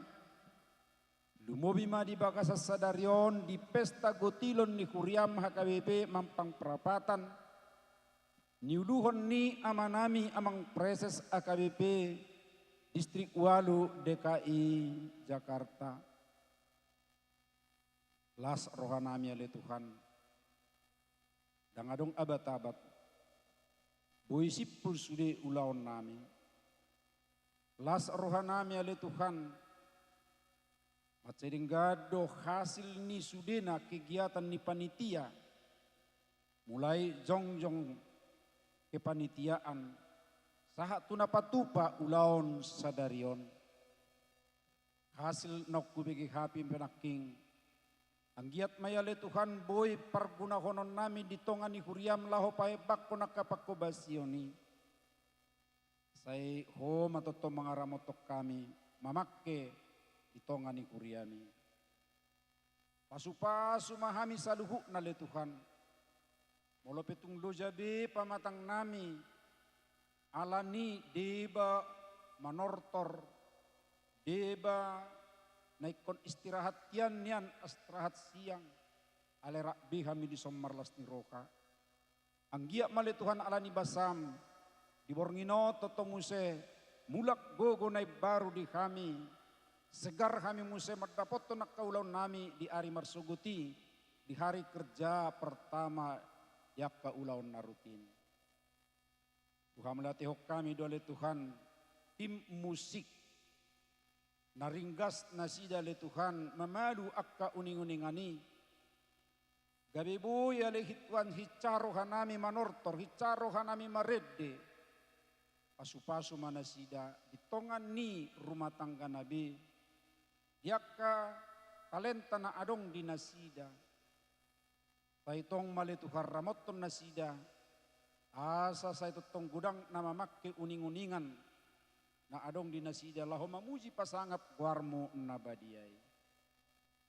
Lumobi ma di bagasan sadari on di pesta gotilon ni huriam H K B P Mampang Prapatan, niuluhon ni amanami amang preses H K B P Distrik Ualu D K I Jakarta. Las rohanami ale Tuhan. Ndang adong abat-abat. Boi simpul sude ulaonnami. Las rohanami ale Tuhan. Mansai denggan do hasil ni sudena kegiatan ni panitia. Mulai jongjong kepanitiaan sahat tu na patupa ulaon sadari on. Hasil naung hubege hami pe nangkin. Anggiat ma i ale Tuhan boi pargunahononnami di tonga ni huriam laho paembakkon angka panghobasion i. Sai Ho ma tongtong mangaramothon hami mamangke di tonga ni huriami. Pasu-pasu ma hami saluhutna ale Tuhan. Molo pe tung loja be pamatangnami, alani deba manortor, deba na ingkon istirahat tian nian istirahat siang, alai rap be hami dison marlas ni roha. Anggiat ma ale Tuhan alani basam, di borngin on tongtong muse mulak gogo na imbaru di hami, segar hami muse mandapothon angka ulaonnami di ari marsogot i, di hari kerja pertama di angka ulaon na rutin. Huhamauliatehon hami do ale Tuhan, tim musik, na ringgas nasida ale Tuhan mamalu angka uning-uningan i. Gabe boi ale Tuhan hinsa rohanami manortor, hinsa rohanami marende. Pasu-pasu ma nasida di tonga ni rumah tanggana be, di angka talenta na adong di nasida. Sai tong ma ale Tuhan ramothon nasida, asa sai tongtong godang na mamangke uning-uningan na adong di nasida laho mamuji pasangap goarmu na badia i.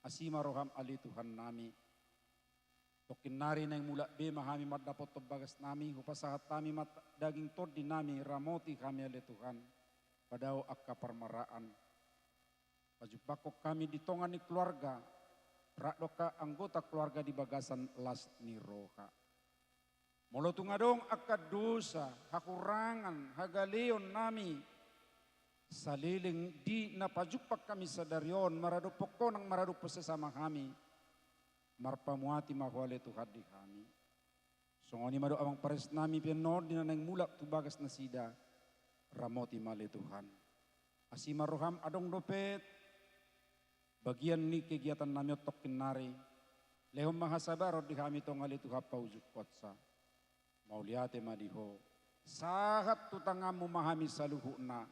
Asi ma roham ale Tuhannami. Tongkin nari naeng mulak be ma hami mandapothon bagasnami, hupasahat hami ma daging tondinami, ramoti hami ale Tuhan, padao angka parmaraan. Pajumpangkon hami di tonga ni keluarga, rap do angka anggota keluarga di bagasan las ni roha. Molo tung adong angka dosa, hahurangan, hagaleonnami, saleleng di na pajumpang hami sadari on, maradophon ho nang maradophon sesama hami, marpamuati ma Ho ale Tuhan di hami. Songon i ma do amang paresnami pe annon di na naeng mulak tu bagas nasida. Ramoti ma ale Tuhan. Asi ma roham, adong dope bagian ni kegiatan nami on tongkin nari. Lehon ma hasabaron di hami tong ale Tuhan, paujungkonsa. Mauliate ma di Ho. Sahat tu tanganmu ma hami saluhutna,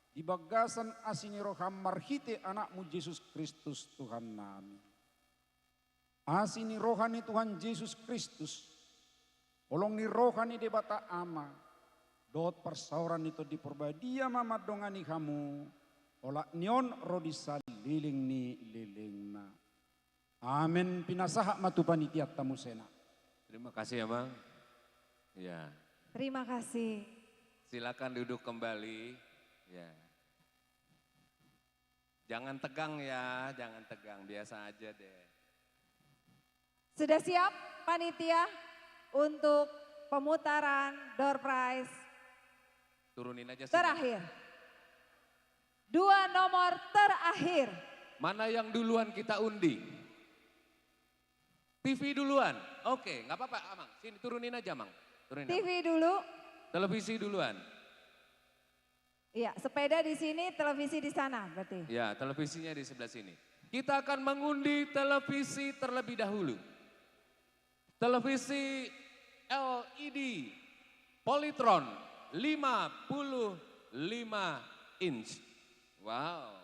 di bagasan asi ni roham marhite Anakmu Jesus Kristus Tuhan nami. Asi ni roha ni Tuhan Jesus Kristus, holong ni roha ni Debata Ama, dohot parsaoran ni Tondi Parbadia ma mandongani hamu, olat ni on ro di saleleng ni lelengna. Amen. Pinasahat ma tu panitianta muse na. Terima kasih, Amang. Ya. Terima kasih. Silakan duduk kembali. Ya. Jangan tegang ya, jangan tegang, biasa aja deh. Sudah siap panitia untuk pemutaran door prize? Turunin aja sini. Terakhir. Dua nomor terakhir. Mana yang duluan kita undi? T V duluan. Oke, nggak apa-apa, Amang. Sini turunin aja, Amang. Turunin, T V Amang. Dulu. Televisi duluan. Iya, sepeda di sini, televisi di sana, berarti. Ya, televisinya di sebelah sini. Kita akan mengundi televisi terlebih dahulu. Televisi L E D Polytron lima puluh lima inch. Wow.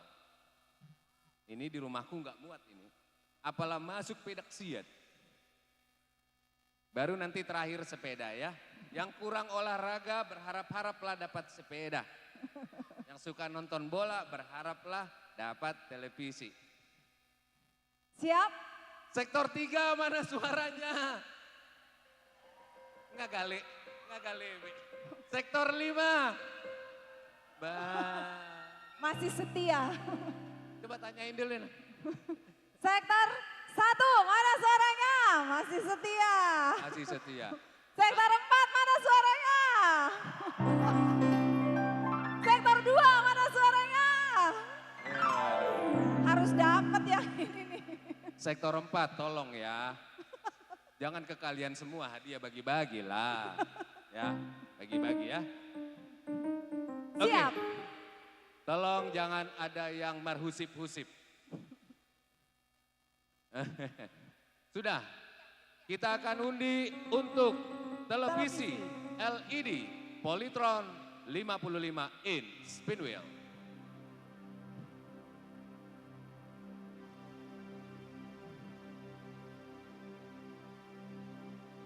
Ini di rumahku nggak muat ini. Apalah masuk pedak siat. Baru nanti terakhir sepeda ya. Yang kurang olahraga berharap-haraplah dapat sepeda. Yang suka nonton bola berharaplah dapat televisi. Siap? Sektor tiga mana suaranya? Nggak gale, nggak gale, Be. Sektor lima. Ba. Masih setia. Coba tanyain dulu, nah. Sektor satu, mana suaranya? Masih setia. Masih setia. Sektor empat, mana suaranya? Sektor dua, mana suaranya? Aduh. Harus dapat yang ini nih. Sektor empat, tolong ya. Jangan ke kalian semua, hadiah bagi-bagi lah. Ya, bagi-bagi ya. Oke. Siap. Tolong jangan ada yang marhusip-husip. Sudah. Kita akan undi untuk televisi L E D Polytron lima puluh lima inch pinwheel.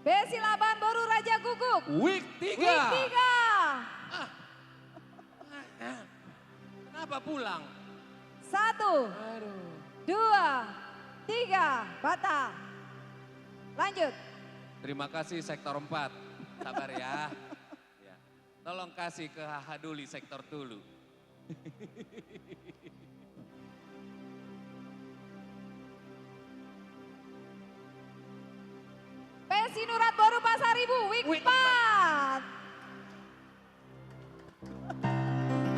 Besi lapan, Boru Raja Guguk. Week tiga. Week tiga. Ah. Kenapa pulang? Satu, aduh, dua, tiga, batal. Lanjut. Terima kasih sektor empat. Sabar ya. Ya. Tolong kasih ke H H Duli sektor tolu. P S Sinurat Boru Pasaribu, week empat.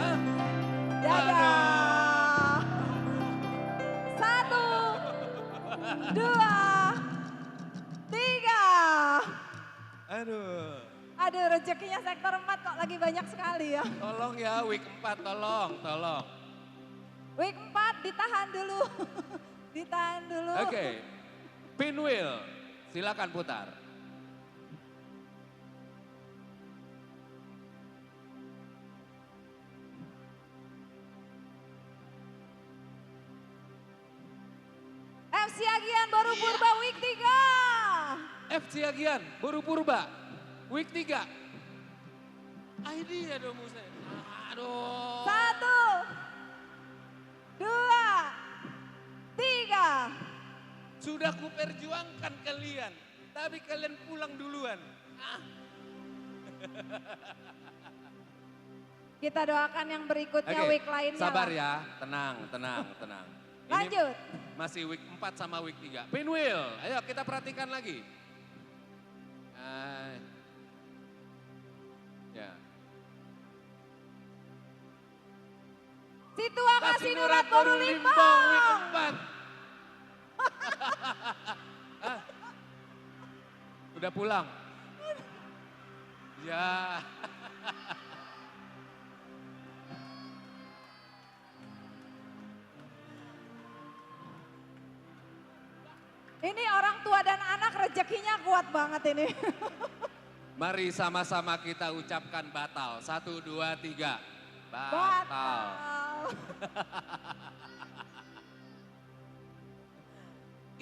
Hah? Dadah. Aduh. Satu, dua, tiga. Aduh. Aduh, rezekinya sektor empat kok lagi banyak sekali ya. Tolong ya, week empat, tolong, tolong. Week empat ditahan dulu. Ditahan dulu. Oke. Pinwheel, silakan putar. F C Agian Boru Purba, week tiga. F C Agian Boru Purba, week tiga. Ai dia dong, muse. Aduh. Satu, dua, tiga. Sudah kuperjuangkan kalian, tapi kalian pulang duluan. Ah. Kita doakan yang berikutnya, oke, week lainnya, sabar lah ya, tenang, tenang, tenang. Ini lanjut. Masih week empat sama week tiga. Pinwheel, ayo kita perhatikan lagi. Ah, ya. Situak Kasinurat Boru Limbong, week empat. Hah? Udah pulang? Ya. Ini orang tua dan anak rezekinya kuat banget ini. Mari sama-sama kita ucapkan batal. Satu, dua, tiga. Batal. Batal.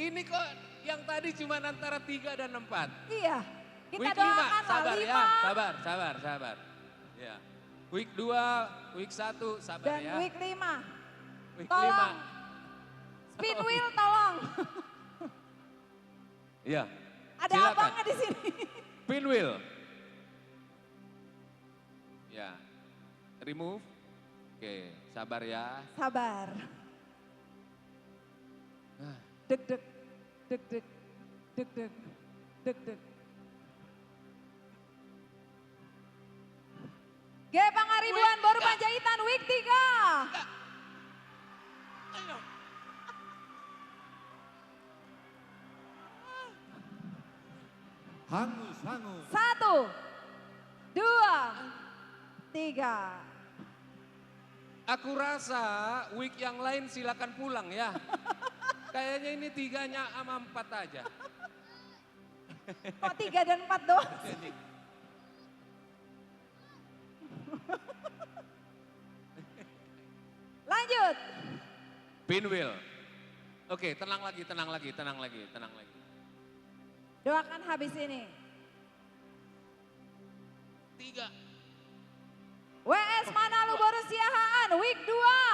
Ini kok yang tadi cuma antara tiga dan empat? Iya. Kita doakan lah, lima. Week lima, sabar ya, sabar, sabar, sabar. Ya. Week dua, week satu, sabar ya. Dan week lima. Week lima. Tolong. Spin wheel, tolong. Iya. Ada abangnya di sini. Silakan. Pinwheel. Ya. Remove. Oke, sabar ya. Sabar. Ah. Deg deg, deg deg, deg deg, deg deg. G Pangaribuan, Boru Panjaitan, week tiga. Hangus, hangus. Satu, dua, tiga. Aku rasa week yang lain silakan pulang ya. Kayaknya ini tiganya sama empat aja. Kok tiga dan empat doang? Lanjut. Pinwheel. Oke, tenang lagi, tenang lagi, tenang lagi, tenang lagi. Doakan habis ini. Tiga. W S Manalu Boru Siahaan, week dua.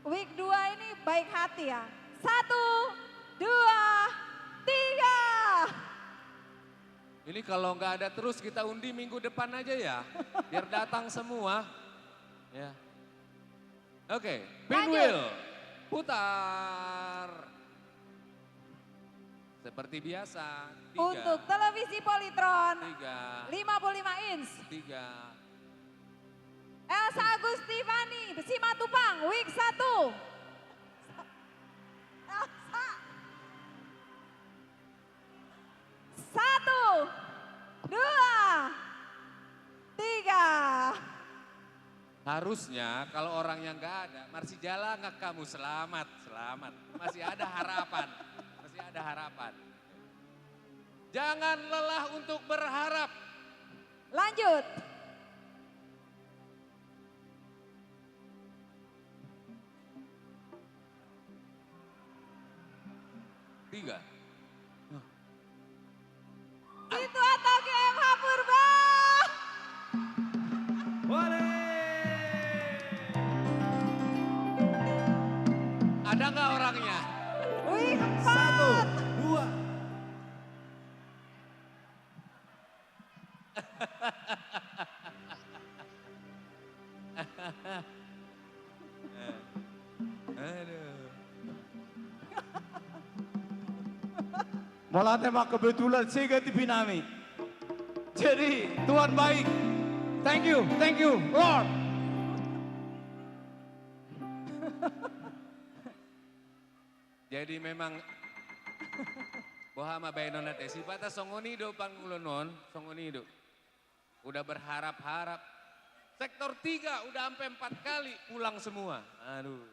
Week dua ini baik hati ya. Satu, dua, tiga. Ini kalau nggak ada terus, kita undi minggu depan aja ya. Biar datang semua. Ya. Oke, pinwheel. Lanjut. Putar. Seperti biasa, tiga. Untuk Televisi Polytron, tiga. Lima puluh lima inch. Tiga. Elsa Agustivani, Simatupang, week satu. Elsa. Satu, dua, tiga. Harusnya kalau orang yang nggak ada, marsijala nggak kamu, selamat, selamat. Masih ada harapan, masih ada harapan. Jangan lelah untuk berharap. Lanjut. Tiga. Itu atau G M H Purba. Boleh. Ada nggak orangnya? Wih, empat. Satu, dua. Aduh. Mauliate ma, kebetulan sega T V nami. Jadi, Tuhan baik. Thank you, thank you, Lord. Jadi memang, boha ma baenon ate, sipata songon i do pangulon on, songon i do. Udah berharap-harap. Sektor tiga udah sampai empat kali pulang semua. Aduh.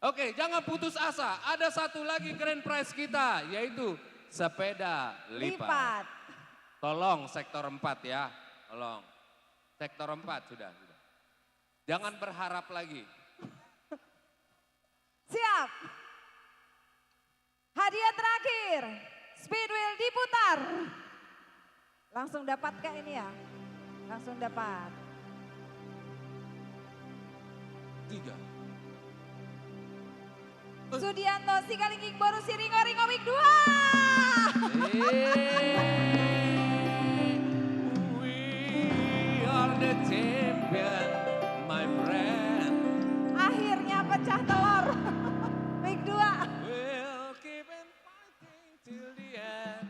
Oke, jangan putus asa. Ada satu lagi grand prize kita, yaitu sepeda lipat. Lipat. Tolong sektor empat ya. Tolong. Sektor empat sudah, sudah. Jangan berharap lagi. Siap. Hadiah terakhir, spin wheel diputar. Langsung dapat, Kak, ini ya? Langsung dapat. Tiga. Sudianto Sigalingging Boru Siringoringo, week dua. Eh, we are the champion, my friend. Akhirnya pecah telor. Week dua. We'll keep on fighting till the end.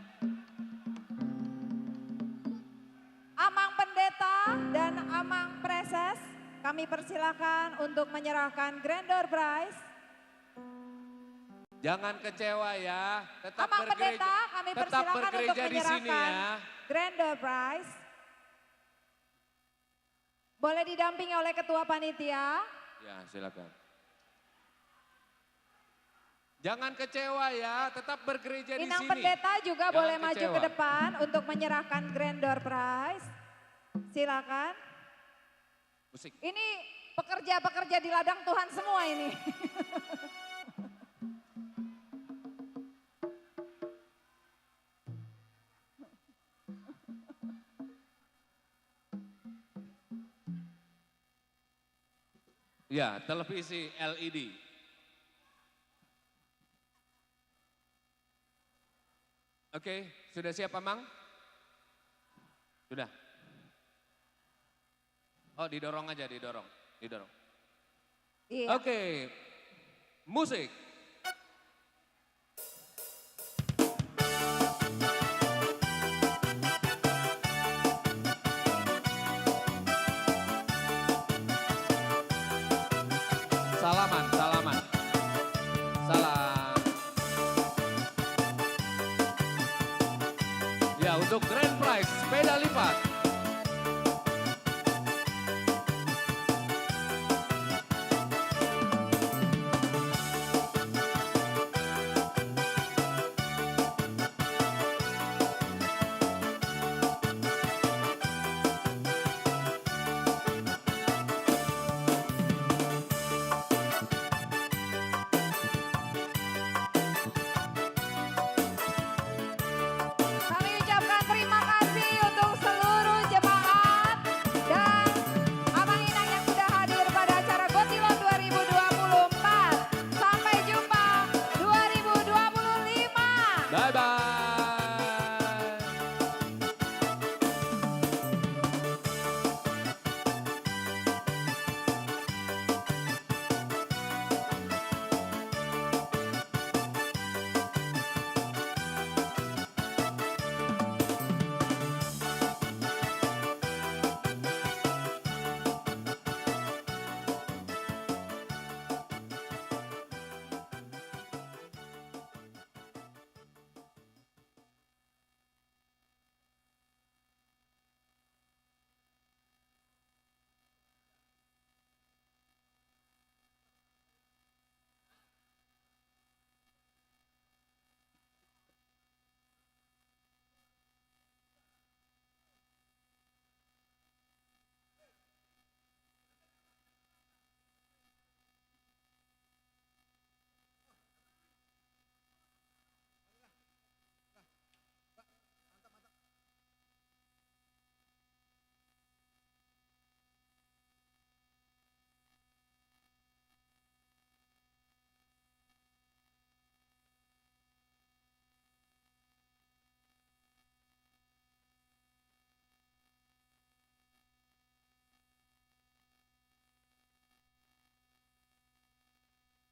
Amang Pendeta dan Amang Preses, kami persilakan untuk menyerahkan grand door prize. Jangan kecewa ya, tetap bergereja, tetap bergereja di sini ya. Amang Pendeta, kami persilakan untuk menyerahkan grand door prize. Boleh didampingi oleh ketua panitia. Ya, silakan. Jangan kecewa ya, tetap bergereja di sini. Inang pendeta juga boleh maju ke depan untuk menyerahkan grand door prize. Silakan. Musik. Ini pekerja-pekerja di ladang Tuhan semua ini. Ya, televisi L E D. Oke, sudah siap, Amang? Sudah. Oh, didorong aja, didorong. Didorong. Iya. Oke, musik. Salaman, salaman. Salam. Ya, untuk grand prize sepeda lipat.